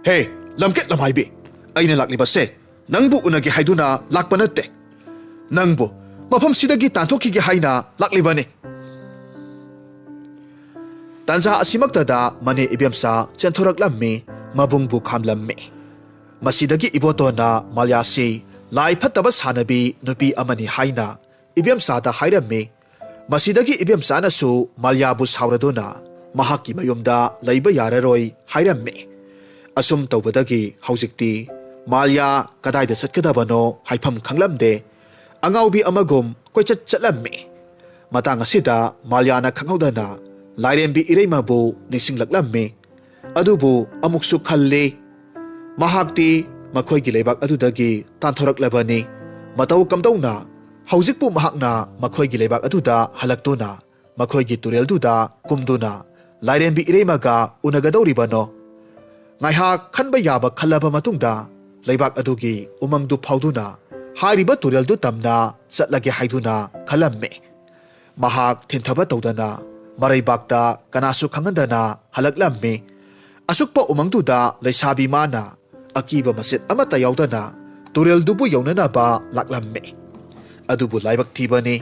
"ꯍꯦ, ꯂꯝꯀꯦꯠ ꯂꯝꯍꯥꯏꯕꯤ, ꯑꯩꯅ ꯂꯥꯛꯂꯤꯕꯁꯦ ꯅꯪꯕꯨ ꯎꯅꯒꯦ ꯍꯥꯏꯗꯨꯅ ꯂꯥꯛꯄ ꯅꯠꯇꯦ꯫ ꯅꯪꯕꯨ ꯃꯐꯝꯁꯤꯗꯒꯤ ꯇꯥꯟꯊꯣꯛꯈꯤꯒꯦ ꯍꯥꯏꯅ ꯂꯥꯛꯂꯤꯕꯅꯤ꯫" ꯇꯥꯟꯖꯥ ꯑꯁꯤꯃꯛꯇꯗ ꯃꯅꯦ ꯏꯕꯦꯝꯆꯥ ꯆꯦꯟꯊꯣꯔꯛꯂꯝꯃꯤ, ꯃꯕꯨꯡꯕꯨ ꯈꯥꯝꯂꯝꯃꯤ꯫ ꯃꯁꯤꯗꯒꯤ ꯏꯕꯣꯇꯣꯟꯅ ꯃꯥꯂꯤꯌꯥꯁꯤ ꯂꯥꯏ ꯐꯠꯇꯕ ꯁꯥꯟꯅꯕꯤ ꯅꯨꯄꯤ ꯑꯃꯅꯤ ꯍꯥꯏꯅ ꯏꯕꯦꯝꯆꯥꯗ ꯍꯥꯏꯔꯝꯃꯤ꯫ ꯃꯁꯤꯗꯒꯤ ꯏꯕꯦꯝꯆꯥꯅꯁꯨ ꯃꯥꯂꯤꯌꯥꯕꯨ ꯁꯥꯎꯔꯗꯨꯅ ꯃꯍꯥꯛꯀꯤ ꯃꯌꯨꯝꯗ ꯂꯩꯕ ꯌꯥꯔꯔꯣꯏ ꯍꯥꯏꯔꯝꯃꯤ꯫ ꯑꯁꯨꯝ ꯇꯧꯕꯗꯒꯤ ꯍꯧꯖꯤꯛꯇꯤ ꯃꯥꯂꯤꯌꯥ ꯀꯗꯥꯏꯗ ꯆꯠꯀꯗꯕꯅꯣ ꯍꯥꯏꯐꯝ ꯈꯪꯂꯝꯗꯦ꯫ ꯑꯉꯥꯎꯕꯤ ꯑꯃꯒꯨꯝ ꯀꯣꯏꯆꯠ ꯆꯠꯂꯝꯃꯤ꯫ ꯃꯇꯥꯡ ꯑꯁꯤꯗ ꯃꯥꯂꯤꯌꯥꯅ ꯈꯪꯍꯧꯗꯅ ꯂꯥꯏꯔꯦꯝꯕꯤ ꯏꯔꯩꯃꯕꯨ ꯅꯤꯡꯁꯤꯡꯂꯛꯂꯝꯃꯤ꯫ ꯑꯗꯨꯕꯨ ꯑꯃꯨꯛꯁꯨ ꯈꯜꯂꯤ, ꯃꯍꯥꯛꯇꯤ ꯃꯈꯣꯏꯒꯤ ꯂꯩꯕꯥꯛ ꯑꯗꯨꯗꯒꯤ ꯇꯥꯟꯊꯣꯔꯛꯂꯕꯅꯤ꯫ ꯃꯇꯧ ꯀꯝꯗꯧꯅ ꯍꯧꯖꯤꯛꯄꯨ ꯃꯍꯥꯛꯅ ꯃꯈꯣꯏꯒꯤ ꯂꯩꯕꯥꯛ ꯑꯗꯨꯗ ꯍꯜꯂꯛꯇꯨꯅ ꯃꯈꯣꯏꯒꯤ ꯇꯨꯔꯦꯜꯗꯨꯗ ꯀꯨꯝꯗꯨꯅ ꯂꯥꯏꯔꯦꯝꯕꯤ ꯏꯔꯩꯃꯒ ꯎꯅꯒꯗꯧꯔꯤꯕꯅꯣ? ꯉꯥꯏꯍꯥꯛ ꯈꯟꯕ ꯌꯥꯕ ꯈꯜꯂꯕ ꯃꯇꯨꯡꯗ ꯂꯩꯕꯥꯛ ꯑꯗꯨꯒꯤ ꯎꯃꯪꯗꯨ ꯐꯥꯎꯗꯨꯅ ꯍꯥꯏꯔꯤꯕ ꯇꯨꯔꯦꯜꯗꯨ ꯇꯝꯅ ꯆꯠꯂꯒꯦ ꯍꯥꯏꯗꯨꯅ ꯈꯜꯂꯝꯃꯤ꯫ ꯃꯍꯥꯛ ꯊꯤꯟꯊꯕ ꯇꯧꯗꯅ ꯃꯔꯩꯕꯥꯛꯇ ꯀꯅꯥꯁꯨ ꯈꯪꯍꯟꯗꯅ ꯍꯜꯂꯛꯂꯝꯃꯤ꯫ ꯑꯁꯨꯛꯄ ꯎꯃꯪꯗꯨꯗ ꯂꯩꯁꯥꯕꯤ ꯃꯥꯅ ꯑꯀꯤꯕ ꯃꯆꯦꯠ ꯑꯃꯠꯇ ꯌꯥꯎꯗꯅ ꯇꯨꯔꯦꯜꯗꯨꯕꯨ ꯌꯧꯅꯅꯕ ꯂꯥꯛꯂꯝꯃꯤ꯫ ꯑꯗꯨꯕꯨ ꯂꯥꯏꯕꯛ ꯊꯤꯕꯅꯤ,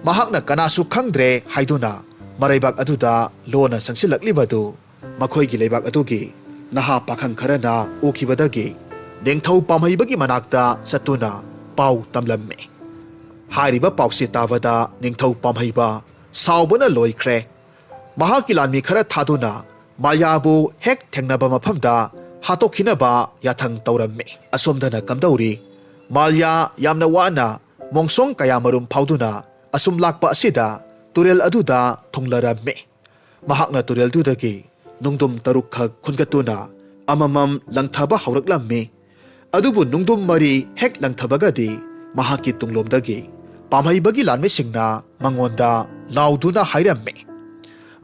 ꯃꯍꯥꯛꯅ ꯀꯅꯥꯁꯨ ꯈꯪꯗ꯭ꯔꯦ ꯍꯥꯏꯗꯨꯅ ꯃꯔꯩꯕꯥꯛ ꯑꯗꯨꯗ ꯂꯣꯟꯅ ꯆꯪꯁꯤꯜꯂꯛꯂꯤꯕꯗꯨ ꯃꯈꯣꯏꯒꯤ ꯂꯩꯕꯥꯛ ꯑꯗꯨꯒꯤ ꯅꯍꯥ ꯄꯥꯈꯪ ꯈꯔꯅ ꯎꯈꯤꯕꯗꯒꯤ ꯅꯤꯡꯊꯧ ꯄꯥꯝꯍꯩꯕꯒꯤ ꯃꯅꯥꯛꯇ ꯆꯠꯇꯨꯅ ꯄꯥꯎ ꯇꯝꯂꯝꯃꯤ꯫ ꯍꯥꯏꯔꯤꯕ ꯄꯥꯎꯁꯦ ꯇꯥꯕꯗ ꯅꯤꯡꯊꯧ ꯄꯥꯝꯍꯩꯕ ꯁꯥꯎꯕꯅ ꯂꯣꯏꯈ꯭ꯔꯦ꯫ ꯃꯍꯥꯛꯀꯤ ꯂꯥꯟꯃꯤ ꯈꯔ ꯊꯥꯗꯨꯅ ꯃꯥꯂꯤꯌꯥꯕꯨ ꯍꯦꯛ ꯊꯦꯡꯅꯕ ꯃꯐꯝꯗ ꯍꯥꯠꯇꯣꯛꯈꯤꯅꯕ ꯌꯥꯊꯪ ꯇꯧꯔꯝꯃꯤ꯫ ꯑꯁꯣꯝꯗꯅ ꯀꯝꯗꯧꯔꯤ? ꯃꯥꯂꯤꯌꯥ ꯌꯥꯝꯅ ꯋꯥꯅ ꯃꯣꯡꯁꯣꯡ ꯀꯌꯥꯃꯔꯨꯝ ꯐꯥꯎꯗꯨꯅ ꯑꯁꯨꯝ ꯂꯥꯛꯄ ꯑꯁꯤꯗ ꯇꯨꯔꯦꯜ ꯑꯗꯨꯗ ꯊꯨꯡꯂꯔꯝꯃꯤ꯫ ꯃꯍꯥꯛꯅ ꯇꯨꯔꯦꯜꯗꯨꯗꯒꯤ ꯅꯨꯡꯗꯨꯝ ꯇꯔꯨꯛꯈꯛ ꯈꯨꯟꯒꯠꯇꯨꯅ ꯑꯃꯃꯝ ꯂꯪꯊꯕ ꯍꯧꯔꯛꯂꯝꯃꯤ꯫ ꯑꯗꯨꯕꯨ ꯅꯨꯡꯗꯨꯝ ꯃꯔꯤ ꯍꯦꯛ ꯂꯪꯊꯕꯒꯗꯤ ꯃꯍꯥꯛꯀꯤ ꯇꯨꯡꯂꯣꯝꯗꯒꯤ ꯄꯥꯝꯍꯩꯕꯒꯤ ꯂꯥꯟꯃꯤꯁꯤꯡꯅ ꯃꯉꯣꯟꯗ ꯂꯥꯎꯗꯨꯅ ꯍꯥꯏꯔꯝꯃꯤ,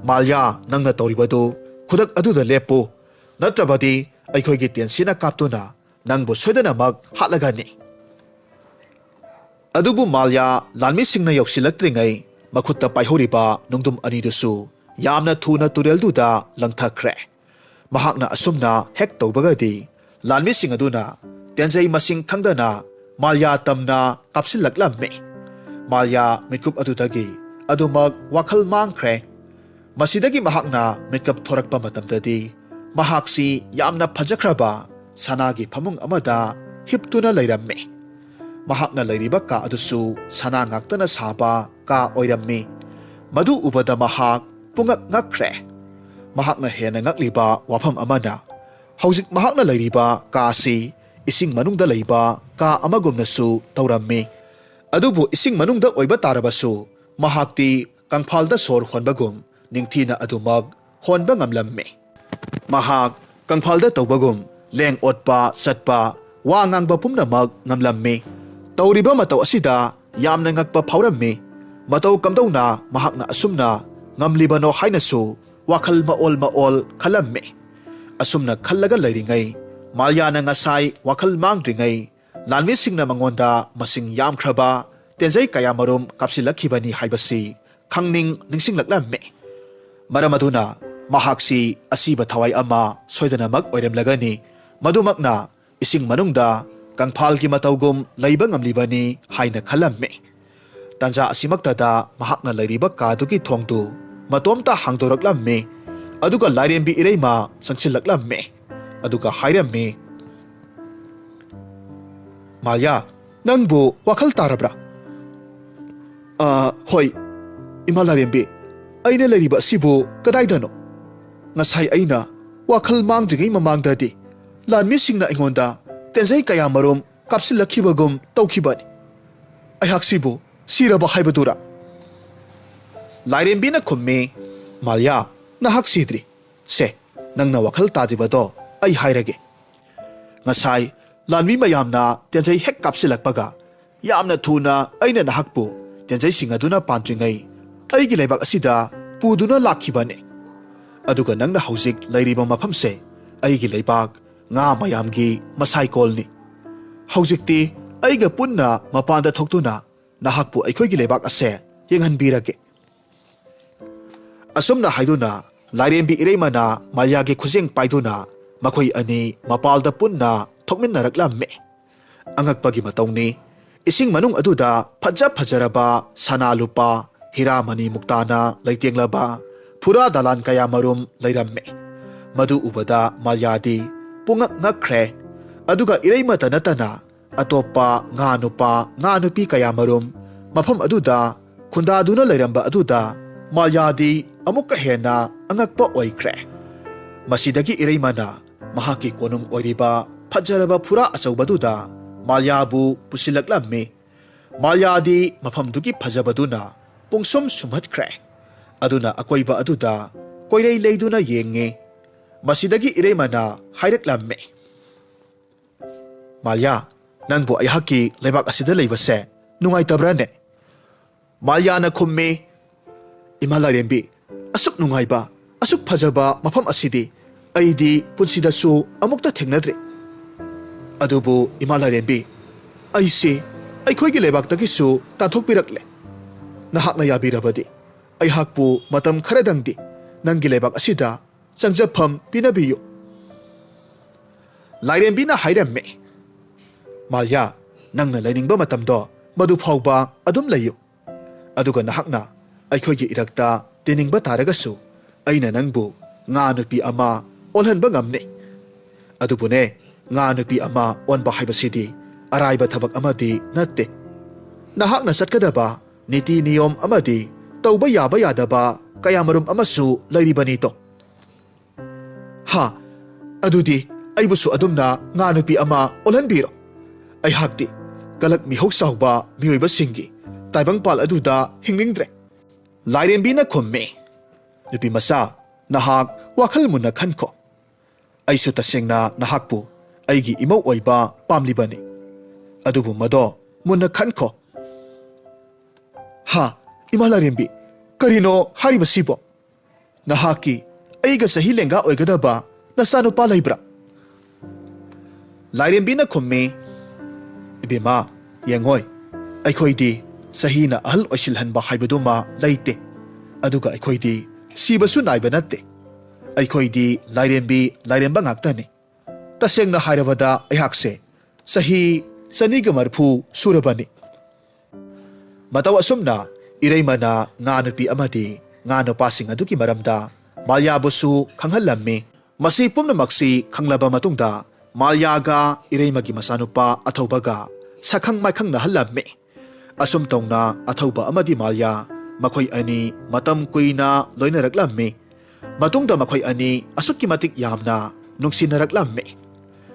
"ꯃꯥꯜꯌꯥ, ꯅꯪꯅ ꯇꯧꯔꯤꯕꯗꯨ ꯈꯨꯗꯛ ꯑꯗꯨꯗ ꯂꯦꯞꯄꯨ, ꯅꯠꯇ꯭ꯔꯕꯗꯤ ꯑꯩꯈꯣꯏꯒꯤ ꯇꯦꯟꯁꯤꯅ ꯀꯥꯞꯇꯨꯅ ꯅꯪꯕꯨ ꯁꯣꯏꯗꯅꯃꯛ ꯍꯥꯠꯂꯒꯅꯤ"꯫ ꯑꯗꯨꯕꯨ ꯃꯥꯜꯌꯥ ꯂꯥꯟꯃꯤꯁꯤꯡꯅ ꯌꯧꯁꯤꯜꯂꯛꯇ꯭ꯔꯤꯉꯩ ꯃꯈꯨꯠꯇ ꯄꯥꯏꯍꯧꯔꯤꯕ ꯅꯨꯡꯗꯨꯝ ꯑꯅꯤꯗꯨꯁꯨ ꯌꯥꯝꯅ ꯊꯨꯅ ꯇꯨꯔꯦꯜꯗꯨꯗ ꯂꯪꯊꯈ꯭ꯔꯦ꯫ ꯃꯍꯥꯛꯅ ꯑꯁꯨꯝꯅ ꯍꯦꯛ ꯇꯧꯕꯒꯗꯤ ꯂꯥꯟꯃꯤꯁꯤꯡ ꯑꯗꯨꯅ ꯇꯦꯟꯖꯩ ꯃꯁꯤꯡ ꯈꯪꯗꯅ ꯃꯥꯜꯌꯥ ꯇꯝꯅ ꯀꯥꯞꯁꯤꯜꯂꯛꯂꯝꯃꯤ꯫ ꯃꯥꯜꯌꯥ ꯃꯤꯀꯨꯞ ꯑꯗꯨꯗꯒꯤ ꯑꯗꯨꯃꯛ ꯋꯥꯈꯜ ꯃꯥꯡꯈ꯭ꯔꯦ꯫ ꯃꯁꯤꯗꯒꯤ ꯃꯍꯥꯛꯅ ꯃꯤꯀꯞ ꯊꯣꯔꯛꯄ ꯃꯇꯝꯗꯗꯤ ꯃꯍꯥꯛꯁꯤ ꯌꯥꯝꯅ ꯐꯖꯈ꯭ꯔꯕ ꯁꯅꯥꯒꯤ ꯐꯃꯨꯡ ꯑꯃꯗ ꯍꯤꯞꯇꯨꯅ ꯂꯩꯔꯝꯃꯤ꯫ ꯃꯍꯥꯛꯅ ꯂꯩꯔꯤꯕ ꯀꯥ ꯑꯗꯨꯁꯨ ꯁꯅꯥ ꯉꯥꯛꯇꯅ ꯁꯥꯕ ꯀꯥ ꯑꯣꯏꯔꯝꯃꯤ꯫ ꯃꯗꯨ ꯎꯕꯗ ꯃꯍꯥꯛ ꯄꯨꯡꯉꯛ ꯉꯛꯈ꯭ꯔꯦ꯫ ꯃꯍꯥꯛꯅ ꯍꯦꯟꯅ ꯉꯛꯂꯤꯕ ꯋꯥꯐꯝ ꯑꯃꯅ, ꯍꯧꯖꯤꯛ ꯃꯍꯥꯛꯅ ꯂꯩꯔꯤꯕ ꯀꯥ ꯑꯁꯤ ꯏꯁꯤꯡ ꯃꯅꯨꯡꯗ ꯂꯩꯕ ꯀꯥ ꯑꯃꯒꯨꯝꯅꯁꯨ ꯇꯧꯔꯝꯃꯤ꯫ ꯑꯗꯨꯕꯨ ꯏꯁꯤꯡ ꯃꯅꯨꯡꯗ ꯑꯣꯏꯕ ꯇꯥꯔꯕꯁꯨ ꯃꯍꯥꯛꯇꯤ ꯀꯪꯐꯥꯜꯗ ꯁꯣꯔ ꯍꯣꯟꯕꯒꯨꯝ ꯅꯤꯡꯊꯤꯅ ꯑꯗꯨꯃꯛ ꯍꯣꯟꯕ ꯉꯝꯂꯝꯃꯤ꯫ ꯃꯍꯥꯛ ꯀꯪꯐꯥꯜꯗ ꯇꯧꯕꯒꯨꯝ ꯂꯦꯡ ꯑꯣꯠꯄ, ꯆꯠꯄ, ꯋꯥ ꯉꯥꯡꯕ ꯄꯨꯝꯅꯃꯛ ꯉꯝꯂꯝꯃꯤ꯫ ꯇꯧꯔꯤꯕ ꯃꯇꯧ ꯑꯁꯤꯗ ꯌꯥꯝꯅ ꯉꯛꯄ ꯐꯥꯎꯔꯝꯃꯤ꯫ ꯃꯇꯧ ꯀꯝꯗꯧꯅ ꯃꯍꯥꯛꯅ ꯑꯁꯨꯝꯅ ꯉꯝꯂꯤꯕꯅꯣ ꯍꯥꯏꯅꯁꯨ ꯋꯥꯈꯜ ꯃꯑꯣꯜ ꯃꯑꯣꯜ ꯈꯜꯂꯝꯃꯤ꯫ ꯑꯁꯨꯝꯅ ꯈꯜꯂꯒ ꯂꯩꯔꯤꯉꯩ, ꯃꯥꯜꯌꯥꯅ ꯉꯁꯥꯏ ꯋꯥꯈꯜ ꯃꯥꯡꯗ꯭ꯔꯤꯉꯩ ꯂꯥꯟꯃꯤꯁꯤꯡꯅ ꯃꯉꯣꯟꯗ ꯃꯁꯤꯡ ꯌꯥꯝꯈ꯭ꯔꯕ ꯇꯦꯟꯖꯩ ꯀꯌꯥꯃꯔꯨꯝ ꯀꯥꯞꯁꯤꯜꯂꯛꯈꯤꯕꯅꯤ ꯍꯥꯏꯕꯁꯤ ꯈꯪꯅꯤꯡ ꯅꯤꯡꯁꯤꯡꯂꯛꯂꯝꯃꯤ꯫ ꯃꯔꯝ ꯑꯗꯨꯅ ꯃꯍꯥꯛꯁꯤ ꯑꯁꯤꯕ ꯊꯋꯥꯏ ꯑꯃ ꯁꯣꯏꯗꯅꯃꯛ ꯑꯣꯏꯔꯝꯂꯒꯅꯤ꯫ ꯃꯗꯨꯃꯛꯅ ꯏꯁꯤꯡ ꯃꯅꯨꯡꯗ ꯀꯪꯐꯥꯜꯒꯤ ꯃꯇꯧꯒꯨꯝ ꯂꯩꯕ ꯉꯝꯂꯤꯕꯅꯤ ꯍꯥꯏꯅ ꯈꯜꯂꯝꯃꯤ꯫ ꯇꯥꯟꯖꯥ ꯑꯁꯤꯃꯛꯇꯗ ꯃꯍꯥꯛꯅ ꯂꯩꯔꯤꯕ ꯀꯥꯗꯨꯒꯤ ꯊꯣꯡꯗꯨ ꯃꯇꯣꯝꯇ ꯍꯥꯡꯗꯣꯔꯛꯂꯝꯃꯤ꯫ ꯑꯗꯨꯒ ꯂꯥꯏꯔꯦꯝꯕꯤ ꯏꯔꯩꯃ ꯆꯪꯁꯤꯜꯂꯛꯂꯝꯃꯤ꯫ ꯑꯗꯨꯒ ꯍꯥꯏꯔꯝꯃꯤ, "ꯃꯥꯌꯥ, ꯅꯪꯕꯨ ꯋꯥꯈꯜ ꯇꯥꯔꯕ꯭ꯔꯥ?" "ꯑꯥ, ꯍꯣꯏ, ꯏꯃꯥ ꯂꯥꯏꯔꯦꯝꯕꯤ, ꯑꯩꯅ ꯂꯩꯔꯤꯕ ꯑꯁꯤꯕꯨ ꯀꯗꯥꯏꯗꯅꯣ? ꯉꯁꯥꯏ ꯑꯩꯅ ꯋꯥꯈꯜ ꯃꯥꯡꯗ꯭ꯔꯤꯉꯩ ꯃꯃꯥꯡꯗꯗꯤ ꯂꯥꯟꯃꯤꯁꯤꯡꯅ ꯑꯩꯉꯣꯟꯗ ꯇꯦꯟꯖꯩ ꯀꯌꯥꯃꯔꯨꯝ ꯀꯥꯞꯁꯤꯜꯂꯛꯈꯤꯕꯒꯨꯝ ꯇꯧꯈꯤꯕꯅꯤ"꯫ ꯑꯩꯍꯥꯛꯁꯤꯕꯨ ꯁꯤꯔꯕ ꯍꯥꯏꯕꯗꯨꯔꯥ? ꯂꯥꯏꯔꯦꯝꯕꯤꯅ ꯈꯨꯝꯃꯤ, "ꯃꯥꯂꯤꯌꯥ, ꯅꯍꯥꯛ ꯁꯤꯗ꯭ꯔꯤ꯫ ꯁꯦ, ꯅꯪꯅ ꯋꯥꯈꯜ ꯇꯥꯗ꯭ꯔꯤꯕꯗꯣ ꯑꯩ ꯍꯥꯏꯔꯒꯦ꯫ ꯉꯁꯥꯏ ꯂꯥꯟꯃꯤ ꯃꯌꯥꯝꯅ ꯇꯦꯟꯖꯩ ꯍꯦꯛ ꯀꯥꯞꯁꯤꯜꯂꯛꯄꯒ, ꯌꯥꯝꯅ ꯊꯨꯅ ꯑꯩꯅ ꯅꯍꯥꯛꯄꯨ ꯇꯦꯟꯖꯩꯁꯤꯡ ꯑꯗꯨꯅ ꯄꯥꯟꯗ꯭ꯔꯤꯉꯩ ꯑꯩꯒꯤ ꯂꯩꯕꯥꯛ ꯑꯁꯤꯗ ꯄꯨꯗꯨꯅ ꯂꯥꯛꯈꯤꯕꯅꯤ꯫ ꯑꯗꯨꯒ ꯅꯪꯅ ꯍꯧꯖꯤꯛ ꯂꯩꯔꯤꯕ ꯃꯐꯝꯁꯦ ꯑꯩꯒꯤ ꯂꯩꯕꯥꯛ, ꯉꯥ ꯃꯌꯥꯝꯒꯤ ꯃꯁꯥꯏꯀꯣꯜꯅꯤ꯫ ꯍꯧꯖꯤꯛꯇꯤ ꯑꯩꯒ ꯄꯨꯟꯅ ꯃꯄꯥꯟꯗ ꯊꯣꯛꯇꯨꯅ ꯅꯍꯥꯛꯄꯨ ꯑꯩꯈꯣꯏꯒꯤ ꯂꯩꯕꯥꯛ ꯑꯁꯦ ꯌꯦꯡꯍꯟꯕꯤꯔꯒꯦ꯫" ꯑꯁꯨꯝꯅ ꯍꯥꯏꯗꯨꯅ ꯂꯥꯏꯔꯦꯝꯕꯤ ꯏꯔꯩꯃꯅ ꯃꯥꯂꯤꯌꯥꯒꯤ ꯈꯨꯖꯦꯡ ꯄꯥꯏꯗꯨꯅ ꯃꯈꯣꯏ ꯑꯅꯤ ꯃꯄꯥꯜꯗ ꯄꯨꯟꯅ ꯊꯣꯛꯃꯤꯟꯅꯔꯛꯂꯝꯃꯤ꯫ ꯑꯉꯛꯄꯒꯤ ꯃꯇꯧꯅꯤ, ꯏꯁꯤꯡ ꯃꯅꯨꯡ ꯑꯗꯨꯗ ꯐꯖ ꯐꯖꯔꯕ ꯁꯅꯥ ꯂꯨꯄꯥ, ꯍꯤꯔꯥ ꯃꯅꯤ ꯃꯨꯛꯇꯥꯅ ꯂꯩꯇꯦꯡꯂꯕ ꯐꯨꯔꯥ ꯗꯂꯥꯟ ꯀꯌꯥ ꯃꯔꯨꯝ ꯂꯩꯔꯝꯃꯤ꯫ ꯃꯗꯨ ꯎꯕꯗ ꯃꯥꯂꯤꯌꯥꯗꯤ ꯄꯨꯡꯉꯛ ꯉꯛꯈ꯭ꯔꯦ꯫ ꯑꯗꯨꯒ ꯏꯔꯩꯃꯇ ꯅꯠꯇꯅ ꯑꯇꯣꯞꯄ ꯉꯥ ꯅꯨꯄꯥ, ꯉꯥ ꯅꯨꯄꯤ ꯀꯌꯥ ꯃꯔꯨꯝ ꯃꯐꯝ ꯑꯗꯨꯗ ꯈꯨꯟꯗꯥꯗꯨꯅ ꯂꯩꯔꯝꯕ ꯑꯗꯨꯗ ꯃꯥꯂꯤꯌꯥꯗꯤ ꯑꯃꯨꯛꯀ ꯍꯦꯟꯅ ꯑꯉꯛꯄ ꯑꯣꯏꯈ꯭ꯔꯦ꯫ ꯃꯁꯤꯗꯒꯤ ꯏꯔꯩꯃꯅ ꯃꯍꯥꯛꯀꯤ ꯀꯣꯅꯨꯡ ꯑꯣꯏꯔꯤꯕ ꯐꯖꯔꯕ ꯐꯨꯔꯥ ꯑꯆꯧꯕꯗꯨꯗ ꯃꯥꯂꯤꯌꯥꯕꯨ ꯄꯨꯁꯤꯜꯂꯛꯂꯝꯃꯤ꯫ ꯃꯥꯂꯤꯌꯥꯗꯤ ꯃꯐꯝꯗꯨꯒꯤ ꯐꯖꯕꯗꯨꯅ ꯄꯨꯡꯁꯨꯝ ꯁꯨꯝꯍꯠꯈ꯭ꯔꯦ꯫ ꯑꯗꯨꯅ ꯑꯀꯣꯏꯕ ꯑꯗꯨꯗ ꯀꯣꯏꯔꯩ ꯂꯩꯗꯨꯅ ꯌꯦꯡꯉꯤ꯫ ꯃꯁꯤꯗꯒꯤ ꯏꯔꯩꯃꯅ ꯍꯥꯏꯔꯛꯂꯝꯃꯤ, "ꯃꯥꯂꯤꯌꯥ, ꯅꯪꯕꯨ ꯑꯩꯍꯥꯛꯀꯤ ꯂꯩꯕꯥꯛ ꯑꯁꯤꯗ ꯂꯩꯕꯁꯦ ꯅꯨꯡꯉꯥꯏꯇꯕ꯭ꯔꯥꯅꯦ?" ꯃꯥꯂꯤꯌꯥꯅ ꯈꯨꯝꯃꯤ, "ꯏꯃꯥ ꯂꯥꯏꯔꯦꯝꯕꯤ, ꯑꯁꯨꯛ ꯅꯨꯡꯉꯥꯏꯕ, ꯑꯁꯨꯛ ꯐꯖꯕ ꯃꯐꯝ ꯑꯁꯤꯗꯤ ꯑꯩꯗꯤ ꯄꯨꯟꯁꯤꯗꯁꯨ ꯑꯃꯨꯛꯇ ꯊꯦꯡꯅꯗ꯭ꯔꯤ꯫ ꯑꯗꯨꯕꯨ ꯏꯃꯥ ꯂꯥꯏꯔꯦꯝꯕꯤ, ꯑꯩꯁꯤ ꯑꯩꯈꯣꯏꯒꯤ ꯂꯩꯕꯥꯛꯇꯒꯤꯁꯨ ꯇꯥꯟꯊꯣꯛꯄꯤꯔꯛꯂꯦ꯫ ꯅꯍꯥꯛꯅ ꯌꯥꯕꯤꯔꯕꯗꯤ ꯑꯩꯍꯥꯛꯄꯨ ꯃꯇꯝ ꯈꯔꯗꯪꯗꯤ ꯅꯪꯒꯤ ꯂꯩꯕꯥꯛ ꯑꯁꯤꯗ ꯆꯪꯖꯐꯝ ꯄꯤꯅꯕꯤꯌꯨ꯫" ꯂꯥꯏꯔꯦꯝꯕꯤꯅ ꯍꯥꯏꯔꯝꯃꯤ, "ꯃꯥꯂꯤꯌꯥ, ꯅꯪꯅ ꯂꯩꯅꯤꯡꯕ ꯃꯇꯝꯗꯣ ꯃꯗꯨ ꯐꯥꯎꯕ ꯑꯗꯨꯝ ꯂꯩꯌꯨ꯫ ꯑꯗꯨꯒ ꯅꯍꯥꯛꯅ ꯑꯩꯈꯣꯏꯒꯤ ꯏꯔꯛꯇ ꯇꯤꯟꯅꯤꯡꯕ ꯇꯥꯔꯒꯁꯨ ꯑꯩꯅ ꯅꯪꯕꯨ ꯉꯥ ꯅꯨꯄꯤ ꯑꯃ ꯑꯣꯜꯍꯟꯕ ꯉꯝꯅꯤ꯫ ꯑꯗꯨꯕꯨꯅꯦ, ꯉꯥ ꯅꯨꯄꯤ ꯑꯃ ꯑꯣꯟꯕ ꯍꯥꯏꯕꯁꯤꯗꯤ ꯑꯔꯥꯏꯕ ꯊꯕꯛ ꯑꯃꯗꯤ ꯅꯠꯇꯦ꯫ ꯅꯍꯥꯛꯅ ꯆꯠꯀꯗꯕ ꯅꯤꯇꯤ ꯅꯤꯌꯣꯝ ꯑꯃꯗꯤ ꯇꯧꯕ ꯌꯥꯕ ꯌꯥꯗꯕ ꯀꯌꯥꯃꯔꯨꯝ ꯑꯃꯁꯨ ꯂꯩꯔꯤꯕꯅꯤꯗꯣ꯫" "ꯍꯥ, ꯑꯗꯨꯗꯤ ꯑꯩꯕꯨꯁꯨ ꯑꯗꯨꯝꯅ ꯉꯥ ꯅꯨꯄꯤ ꯑꯃ ꯑꯣꯜꯍꯟꯕꯤꯔꯣ꯫ ꯑꯩꯍꯥꯛꯇꯤ ꯀꯂꯛ ꯃꯤꯍꯧ ꯆꯥꯎꯕ ꯃꯤꯑꯣꯏꯕꯁꯤꯡꯒꯤ ꯇꯥꯏꯕꯪꯄꯥꯜ ꯑꯗꯨꯗ ꯍꯤꯡꯅꯤꯡꯗ꯭ꯔꯦ꯫ ꯂꯥꯏꯔꯦꯝꯕꯤꯅ ꯈꯨꯝꯃꯤ, "ꯅꯨꯄꯤ ꯃꯆꯥ, ꯅꯍꯥꯛ ꯋꯥꯈꯜ ꯃꯨꯟꯅ ꯈꯟꯈꯣ꯫ ꯑꯩꯁꯨ ꯇꯁꯦꯡꯅ ꯅꯍꯥꯛꯄꯨ ꯑꯩꯒꯤ ꯏꯃꯧ ꯑꯣꯏꯕ ꯄꯥꯝꯂꯤꯕꯅꯤ꯫ ꯑꯗꯨꯕꯨ ꯃꯗꯣ ꯃꯨꯟꯅ ꯈꯟꯈꯣ꯫" "ꯍꯥ, ꯏꯃꯥ ꯂꯥꯏꯔꯦꯝꯕꯤ, ꯀꯔꯤꯅꯣ ꯍꯥꯏꯔꯤꯕꯁꯤꯕꯣ? ꯅꯍꯥꯛꯀꯤ ꯑꯩꯒ ꯆꯍꯤ ꯂꯦꯡꯒꯥ ꯑꯣꯏꯒꯗꯕ ꯅꯆꯥꯅꯨꯄꯥ ꯂꯩꯕ꯭ꯔꯥ?" ꯂꯥꯏꯔꯦꯝꯕꯤꯅ ꯈꯨꯝꯃꯤ, "ꯏꯕꯦꯝꯃ, ꯌꯦꯡꯉꯣꯏ, ꯑꯩꯈꯣꯏꯗꯤ ꯆꯍꯤꯅ ꯑꯍꯜ ꯑꯣꯏꯁꯤꯜꯍꯟꯕ ꯍꯥꯏꯕꯗꯨꯃ ꯂꯩꯇꯦ꯫ ꯑꯗꯨꯒ ꯑꯩꯈꯣꯏꯗꯤ ꯁꯤꯕꯁꯨ ꯅꯥꯏꯕ ꯅꯠꯇꯦ꯫ ꯑꯩꯈꯣꯏꯗꯤ ꯂꯥꯏꯔꯦꯝꯕꯤ ꯂꯥꯏꯔꯦꯝꯕ ꯉꯥꯛꯇꯅꯤ꯫ ꯇꯁꯦꯡꯅ ꯍꯥꯏꯔꯕꯗ ꯑꯩꯍꯥꯛꯁꯦ ꯆꯍꯤ ꯆꯅꯤꯒ ꯃꯔꯤꯐꯨ ꯁꯨꯔꯕꯅꯤ꯫" ꯃꯇꯧ ꯑꯁꯨꯝꯅ ꯏꯔꯩꯃꯅ ꯉꯥ ꯅꯨꯄꯤ ꯑꯃꯗꯤ ꯉꯥ ꯅꯨꯄꯥꯁꯤꯡ ꯑꯗꯨꯒꯤ ꯃꯔꯝꯗ ꯃꯥꯜꯌꯥꯕꯨꯁꯨ ꯈꯪꯍꯜꯂꯝꯃꯤ꯫ ꯃꯁꯤ ꯄꯨꯝꯅꯃꯛꯁꯤ ꯈꯪꯂꯕ ꯃꯇꯨꯡꯗ ꯃꯥꯜꯌꯥꯒ ꯏꯔꯩꯃꯒꯤ ꯃꯆꯥꯅꯨꯄꯥ ꯑꯊꯧꯕꯒ ꯁꯛꯈꯪ ꯃꯥꯏꯈꯪꯅꯍꯜꯂꯝꯃꯤ꯫ ꯑꯁꯨꯝ ꯇꯧꯅ ꯑꯊꯧꯕ ꯑꯃꯗꯤ ꯃꯥꯜꯌꯥ ꯃꯈꯣꯏ ꯑꯅꯤ ꯃꯇꯝ ꯀꯨꯏꯅ ꯂꯣꯏꯅꯔꯛꯂꯝꯃꯤ꯫ ꯃꯇꯨꯡꯗ ꯃꯈꯣꯏ ꯑꯅꯤ ꯑꯁꯨꯛꯀꯤ ꯃꯇꯤꯛ ꯌꯥꯝꯅ ꯅꯨꯡꯁꯤꯅꯔꯛꯂꯝꯃꯤ꯫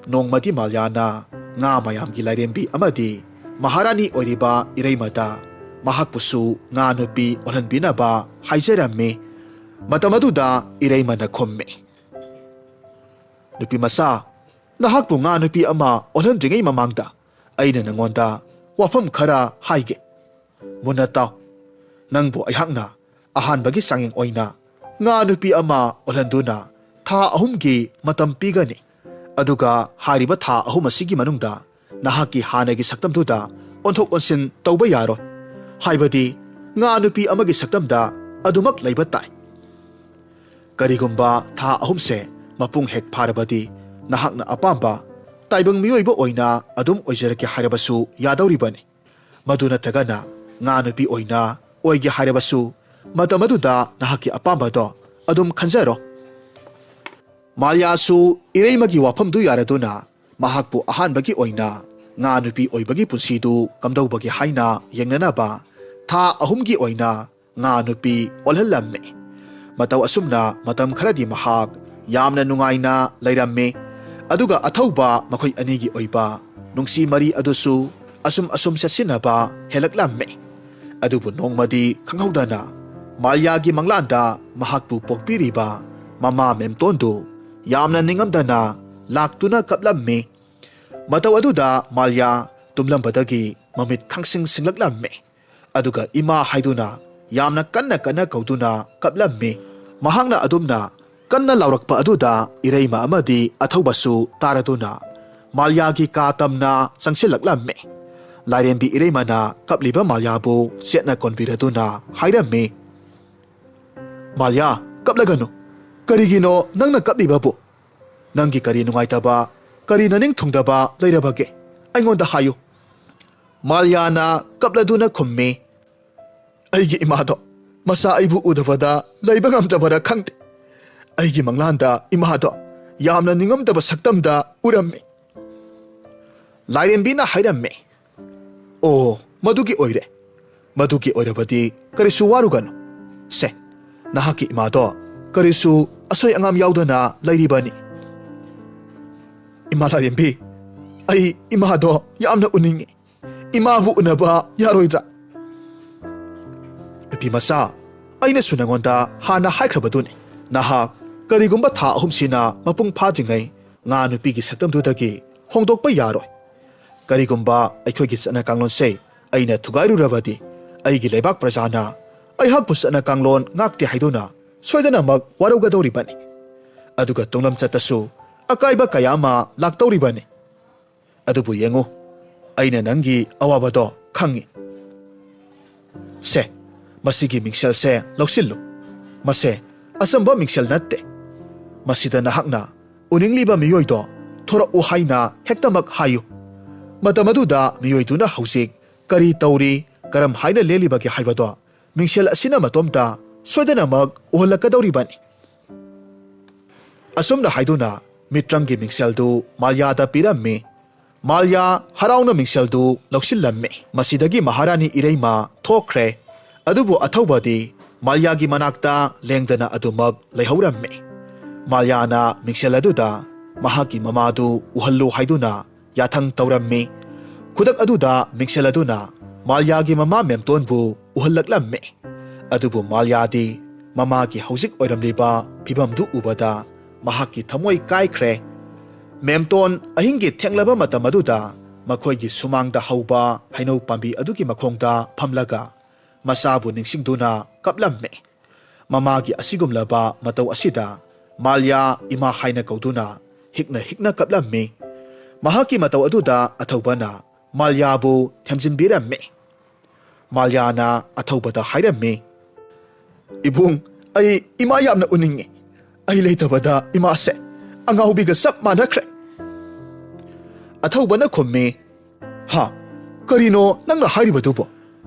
ꯅꯣꯡꯃꯗꯤ ꯃꯥꯜꯌꯥꯅ ꯉꯥ ꯃꯌꯥꯝꯒꯤ ꯂꯥꯏꯔꯦꯝꯕꯤ ꯑꯃꯗꯤ ꯃꯍꯥꯔꯥꯅꯤ ꯑꯣꯏꯔꯤꯕ ꯏꯔꯩꯃꯗ ꯃꯍꯥꯛꯄꯨꯁꯨ ꯉꯥ ꯅꯨꯄꯤ ꯑꯣꯜꯍꯟꯕꯤꯅꯕ ꯍꯥꯏꯖꯔꯝꯃꯤ꯫ ꯃꯇꯝ ꯑꯗꯨꯗ ꯏꯔꯩꯃꯅ ꯈꯨꯝꯃꯤ, "ꯅꯨꯄꯤ ꯃꯆꯥ, ꯅꯍꯥꯛꯄꯨ ꯉꯥ ꯅꯨꯄꯤ ꯑꯃ ꯑꯣꯜꯍꯟꯗ꯭ꯔꯤꯉꯩ ꯃꯃꯥꯡꯗ ꯑꯩꯅ ꯅꯉꯣꯟꯗ ꯋꯥꯐꯝ ꯈꯔ ꯍꯥꯏꯒꯦ꯫ ꯃꯨꯟꯅ ꯇꯥꯎ꯫ ꯅꯪꯕꯨ ꯑꯩꯍꯥꯛꯅ ꯑꯍꯥꯟꯕꯒꯤ ꯆꯥꯡꯌꯦꯡ ꯑꯣꯏꯅ ꯉꯥ ꯅꯨꯄꯤ ꯑꯃ ꯑꯣꯜꯍꯟꯗꯨꯅ ꯊꯥ ꯑꯍꯨꯝꯒꯤ ꯃꯇꯝ ꯄꯤꯒꯅꯤ꯫ ꯑꯗꯨꯒ ꯍꯥꯏꯔꯤꯕ ꯊꯥ ꯑꯍꯨꯝ ꯑꯁꯤꯒꯤ ꯃꯅꯨꯡꯗ ꯅꯍꯥꯛꯀꯤ ꯍꯥꯟꯅꯒꯤ ꯁꯛꯇꯝꯗꯨꯗ ꯑꯣꯟꯊꯣꯛ ꯑꯣꯟꯁꯤꯟ ꯇꯧꯕ ꯌꯥꯔꯣꯏ꯫ ꯍꯥꯏꯕꯗꯤ ꯉꯥ ꯅꯨꯄꯤ ꯑꯃꯒꯤ ꯁꯛꯇꯝꯗ ꯑꯗꯨꯃꯛ ꯂꯩꯕ ꯇꯥꯏ꯫ ꯀꯔꯤꯒꯨꯝꯕ ꯊꯥ ꯑꯍꯨꯝꯁꯦ ꯃꯄꯨꯡ ꯍꯦꯛ ꯐꯥꯔꯕꯗꯤ ꯅꯍꯥꯛꯅ ꯑꯄꯥꯝꯕ ꯇꯥꯏꯕꯪ ꯃꯤꯑꯣꯏꯕ ꯑꯣꯏꯅ ꯑꯗꯨꯝ ꯑꯣꯏꯖꯔꯛꯀꯦ ꯍꯥꯏꯔꯕꯁꯨ ꯌꯥꯗꯧꯔꯤꯕꯅꯤ꯫ ꯃꯗꯨ ꯅꯠꯇ꯭ꯔꯒꯅ ꯉꯥ ꯅꯨꯄꯤ ꯑꯣꯏꯅ ꯑꯣꯏꯒꯦ ꯍꯥꯏꯔꯕꯁꯨ ꯃꯇꯝ ꯑꯗꯨꯗ ꯅꯍꯥꯛꯀꯤ ꯑꯄꯥꯝꯕꯗꯣ ꯑꯗꯨꯝ ꯈꯟꯖꯔꯣ꯫" ꯃꯥꯜꯌꯥꯁꯨ ꯏꯔꯩꯃꯒꯤ ꯋꯥꯐꯝꯗꯨ ꯌꯥꯔꯗꯨꯅ ꯃꯍꯥꯛꯄꯨ ꯑꯍꯥꯟꯕꯒꯤ ꯑꯣꯏꯅ ꯉꯥ ꯅꯨꯄꯤ ꯑꯣꯏꯕꯒꯤ ꯄꯨꯟꯁꯤꯗꯨ ꯀꯝꯗꯧꯕꯒꯦ ꯍꯥꯏꯅ ꯌꯦꯡꯅꯅꯕ ꯊꯥ ꯑꯍꯨꯝꯒꯤ ꯑꯣꯏꯅ ꯉꯥ ꯅꯨꯄꯤ ꯑꯣꯜꯍꯜꯂꯝꯃꯤ꯫ ꯃꯇꯧ ꯑꯁꯨꯝꯅ ꯃꯇꯝ ꯈꯔꯗꯤ ꯃꯍꯥꯛ ꯌꯥꯝꯅ ꯅꯨꯡꯉꯥꯏꯅ ꯂꯩꯔꯝꯃꯤ꯫ ꯑꯗꯨꯒ ꯑꯊꯧꯕ ꯃꯈꯣꯏ ꯑꯅꯤꯒꯤ ꯑꯣꯏꯕ ꯅꯨꯡꯁꯤ ꯃꯔꯤ ꯑꯗꯨꯁꯨ ꯑꯁꯨꯝ ꯑꯁꯨꯝ ꯆꯠꯁꯤꯟꯅꯕ ꯍꯦꯜꯂꯛꯂꯝꯃꯤ꯫ ꯑꯗꯨꯕꯨ ꯅꯣꯡꯃꯗꯤ ꯈꯪꯍꯧꯗꯅ ꯃꯥꯜꯌꯥꯒꯤ ꯃꯪꯂꯥꯟꯗ ꯃꯍꯥꯛꯄꯨ ꯄꯣꯛꯄꯤꯔꯤꯕ ꯃꯃꯥ ꯃꯦꯝꯇꯣꯟꯗꯨ ꯌꯥꯝꯅ ꯅꯤꯡꯉꯝꯗꯅ ꯂꯥꯛꯇꯨꯅ ꯀꯞꯂꯝꯃꯤ꯫ ꯃꯇꯧ ꯑꯗꯨꯗ ꯃꯥꯜꯌꯥ ꯇꯨꯝꯂꯝꯕꯗꯒꯤ ꯃꯃꯤꯠ ꯈꯪꯁꯤꯡ ꯁꯤꯡꯂꯛꯂꯝꯃꯤ꯫ ꯑꯗꯨꯒ ꯏꯃꯥ ꯍꯥꯏꯗꯨꯅ ꯌꯥꯝꯅ ꯀꯟꯅ ꯀꯟꯅ ꯀꯧꯗꯨꯅ ꯀꯞꯂꯝꯃꯤ꯫ ꯃꯍꯥꯛꯅ ꯑꯗꯨꯝꯅ ꯀꯟꯅ ꯂꯥꯎꯔꯛꯄ ꯑꯗꯨꯗ ꯏꯔꯩꯃ ꯑꯃꯗꯤ ꯑꯊꯧꯕꯁꯨ ꯇꯥꯔꯗꯨꯅ ꯃꯥꯜꯌꯥꯒꯤ ꯀꯥ ꯇꯝꯅ ꯆꯪꯁꯤꯜꯂꯛꯂꯝꯃꯤ꯫ ꯂꯥꯏꯔꯦꯝꯕꯤ ꯏꯔꯩꯃꯅ ꯀꯞꯂꯤꯕ ꯃꯥꯜꯌꯥꯕꯨ ꯆꯦꯠꯅ ꯀꯣꯟꯕꯤꯔꯗꯨꯅ ꯍꯥꯏꯔꯝꯃꯤ, "ꯃꯥꯜꯌꯥ, ꯀꯞꯂꯒꯅꯨ꯫ ꯀꯔꯤꯒꯤꯅꯣ ꯅꯪꯅ ꯀꯞꯂꯤꯕꯕꯨ? ꯅꯪꯒꯤ ꯀꯔꯤ ꯅꯨꯡꯉꯥꯏꯇꯕ, ꯀꯔꯤ ꯅꯅꯤꯡ ꯊꯨꯡꯗꯕ ꯂꯩꯔꯕꯒꯦ? ꯑꯩꯉꯣꯟꯗ ꯍꯥꯏꯌꯨ꯫" ꯃꯥꯜꯌꯥꯅ ꯀꯞꯂꯗꯨꯅ ꯈꯨꯝꯃꯤ, "ꯑꯩꯒꯤ ꯏꯃꯥꯗꯣ ꯃꯆꯥ ꯑꯩꯕꯨ ꯎꯗꯕꯗ ꯂꯩꯕ ꯉꯝꯗꯕꯔꯥ ꯈꯪꯗꯦ꯫ ꯑꯩꯒꯤ ꯃꯪꯂꯥꯟꯗ ꯏꯃꯥꯗꯣ ꯌꯥꯝꯅ ꯅꯤꯡꯉꯝꯗꯕ ꯁꯛꯇꯝꯗ ꯎꯔꯝꯃꯤ꯫" ꯂꯥꯏꯔꯦꯝꯕꯤꯅ ꯍꯥꯏꯔꯝꯃꯤ, "ꯑꯣ, ꯃꯗꯨꯒꯤ ꯑꯣꯏꯔꯦ꯫ ꯃꯗꯨꯒꯤ ꯑꯣꯏꯔꯕꯗꯤ ꯀꯔꯤꯁꯨ ꯋꯥꯔꯨꯒꯅꯨ꯫ ꯁꯦ, ꯅꯍꯥꯛꯀꯤ ꯏꯃꯥꯗꯣ ꯀꯔꯤꯁꯨ ꯑꯁꯣꯏ ꯑꯉꯥꯝ ꯌꯥꯎꯗꯅ ꯂꯩꯔꯤꯕꯅꯤ꯫" "ꯏꯃꯥ ꯂꯥꯏꯔꯦꯝꯕꯤ, ꯑꯩ ꯏꯃꯥꯗꯣ ꯌꯥꯝꯅ ꯎꯅꯤꯡꯉꯤ꯫ ꯏꯃꯥꯕꯨ ꯎꯅꯕ ꯌꯥꯔꯣꯏꯗ꯭ꯔꯥ?" "ꯅꯨꯄꯤ ꯃꯆꯥ, ꯑꯩꯅꯁꯨ ꯅꯉꯣꯟꯗ ꯍꯥꯟꯅ ꯍꯥꯏꯈ꯭ꯔꯕꯗꯨꯅꯤ, ꯅꯍꯥꯛ ꯀꯔꯤꯒꯨꯝꯕ ꯊꯥ ꯑꯍꯨꯝꯁꯤꯅ ꯃꯄꯨꯡ ꯐꯥꯗ꯭ꯔꯤꯉꯩ ꯉꯥ ꯅꯨꯄꯤꯒꯤ ꯁꯛꯇꯝꯗꯨꯗꯒꯤ ꯍꯣꯡꯗꯣꯛꯄ ꯌꯥꯔꯣꯏ꯫ ꯀꯔꯤꯒꯨꯝꯕ ꯑꯩꯈꯣꯏꯒꯤ ꯆꯠꯅ ꯀꯥꯡꯂꯣꯟꯁꯦ ꯑꯩꯅ ꯊꯨꯒꯥꯏꯔꯨꯔꯕꯗꯤ ꯑꯩꯒꯤ ꯂꯩꯕꯥꯛ ꯄ꯭ꯔꯖꯥꯅ ꯑꯩꯍꯥꯛꯄꯨ ꯆꯠꯅ ꯀꯥꯡꯂꯣꯟ ꯉꯥꯛꯇꯦ ꯍꯥꯏꯗꯨꯅ ꯁꯣꯏꯗꯅꯃꯛ ꯋꯥꯔꯧꯒꯗꯧꯔꯤꯕꯅꯤ꯫ ꯑꯗꯨꯒ ꯇꯨꯡꯂꯝꯆꯠꯇꯁꯨ ꯑꯀꯥꯏꯕ ꯀꯌꯥ ꯑꯃ ꯂꯥꯛꯇꯧꯔꯤꯕꯅꯤ꯫ ꯑꯗꯨꯕꯨ ꯌꯦꯡꯉꯨ, ꯑꯩꯅ ꯅꯪꯒꯤ ꯑꯋꯥꯕꯗꯣ ꯈꯪꯉꯤ꯫ ꯁꯦ, ꯃꯁꯤꯒꯤ ꯃꯤꯡꯁꯦꯜꯁꯦ ꯂꯧꯁꯤꯜꯂꯨ꯫ ꯃꯁꯦ ꯑꯆꯝꯕ ꯃꯤꯡꯁꯦꯜ ꯅꯠꯇꯦ꯫ ꯃꯁꯤꯗ ꯅꯍꯥꯛꯅ ꯎꯅꯤꯡꯂꯤꯕ ꯃꯤꯑꯣꯏꯗꯣ ꯊꯣꯔꯛꯎ ꯍꯥꯏꯅ ꯍꯦꯛꯇꯃꯛ ꯍꯥꯏꯌꯨ꯫ ꯃꯇꯝ ꯑꯗꯨꯗ ꯃꯤꯑꯣꯏꯗꯨꯅ ꯍꯧꯖꯤꯛ ꯀꯔꯤ ꯇꯧꯔꯤ, ꯀꯔꯝ ꯍꯥꯏꯅ ꯂꯦꯜꯂꯤꯕꯒꯦ ꯍꯥꯏꯕꯗꯣ ꯃꯤꯡꯁꯦꯜ ꯑꯁꯤꯅ ꯃꯇꯣꯝꯇ ꯁꯣꯏꯗꯅꯃꯛ ꯎꯍꯜꯂꯛꯀꯗꯧꯔꯤꯕꯅꯤ꯫" ꯑꯁꯨꯝꯅ ꯍꯥꯏꯗꯨꯅ ꯃꯤꯇ꯭ꯔꯪꯒꯤ ꯃꯤꯡꯁꯦꯜꯗꯨ ꯃꯥꯜꯌꯥꯗ ꯄꯤꯔꯝꯃꯤ꯫ ꯃꯥꯜꯌꯥ ꯍꯔꯥꯎꯅ ꯃꯤꯡꯁꯦꯜꯗꯨ ꯂꯧꯁꯤꯜꯂꯝꯃꯤ꯫ ꯃꯁꯤꯗꯒꯤ ꯃꯍꯥꯔꯥꯅꯤ ꯏꯔꯩꯃ ꯊꯣꯛꯈ꯭ꯔꯦ꯫ ꯑꯗꯨꯕꯨ ꯑꯊꯧꯕꯗꯤ ꯃꯥꯜꯌꯥꯒꯤ ꯃꯅꯥꯛꯇ ꯂꯦꯡꯗꯅ ꯑꯗꯨꯃꯛ ꯂꯩꯍꯧꯔꯝꯃꯤ꯫ ꯃꯥꯜꯌꯥꯅ ꯃꯤꯡꯁꯦꯜ ꯑꯗꯨꯗ ꯃꯍꯥꯛꯀꯤ ꯃꯃꯥꯗꯨ ꯎꯍꯜꯂꯨ ꯍꯥꯏꯗꯨꯅ ꯌꯥꯊꯪ ꯇꯧꯔꯝꯃꯤ꯫ ꯈꯨꯗꯛ ꯑꯗꯨꯗ ꯃꯤꯡꯁꯦꯜ ꯑꯗꯨꯅ ꯃꯥꯜꯌꯥꯒꯤ ꯃꯃꯥ ꯃꯦꯝꯇꯣꯟꯕꯨ ꯎꯍꯜꯂꯛꯂꯝꯃꯤ꯫ ꯑꯗꯨꯕꯨ ꯃꯥꯜꯌꯥꯗꯤ ꯃꯃꯥꯒꯤ ꯍꯧꯖꯤꯛ ꯑꯣꯏꯔꯝꯂꯤꯕ ꯐꯤꯚꯝꯗꯨ ꯎꯕꯗ ꯃꯍꯥꯛꯀꯤ ꯊꯃꯣꯏ ꯀꯥꯏꯈ꯭ꯔꯦ꯫ ꯃꯦꯝꯇꯣꯟ ꯑꯍꯤꯡꯒꯤ ꯊꯦꯡꯂꯕ ꯃꯇꯝ ꯑꯗꯨꯗ ꯃꯈꯣꯏꯒꯤ ꯁꯨꯃꯥꯡꯗ ꯍꯧꯕ ꯍꯩꯅꯧ ꯄꯥꯝꯕꯤ ꯑꯗꯨꯒꯤ ꯃꯈꯣꯡꯗ ꯐꯝꯂꯒ ꯃꯆꯥꯕꯨ ꯅꯤꯡꯁꯤꯡꯗꯨꯅ ꯀꯞꯂꯝꯃꯤ꯫ ꯃꯃꯥꯒꯤ ꯑꯁꯤꯒꯨꯝꯂꯕ ꯃꯇꯧ ꯑꯁꯤꯗ ꯃꯥꯜꯌꯥ ꯏꯃꯥ ꯍꯥꯏꯅ ꯀꯧꯗꯨꯅ ꯍꯤꯛꯅ ꯍꯤꯛꯅ ꯀꯞꯂꯝꯃꯤ꯫ ꯃꯍꯥꯛꯀꯤ ꯃꯇꯧ ꯑꯗꯨꯗ ꯑꯊꯧꯕꯅ ꯃꯥꯜꯌꯥꯕꯨ ꯊꯦꯝꯖꯤꯟꯕꯤꯔꯝꯃꯤ꯫ ꯃꯥꯜꯌꯥꯅ ꯑꯊꯧꯕꯗ ꯍꯥꯏꯔꯝꯃꯤ, "ꯏꯕꯨꯡ, ꯑꯩ ꯏꯃꯥ ꯌꯥꯝꯅ ꯎꯅꯤꯡꯉꯤ꯫ ꯑꯩ ꯂꯩꯇꯕꯗ ꯏꯃꯥꯁꯦ ꯑꯉꯥꯎꯕꯤꯒ ꯆꯞ ꯃꯥꯟꯅꯈ꯭ꯔꯦ꯫" ꯑꯊꯧꯕꯅ ꯈꯨꯝꯃꯤ, "ꯍꯥ? ꯀꯔꯤꯅꯣ ꯅꯪꯅ ꯍꯥꯏꯔꯤꯕꯗꯨꯕꯣ?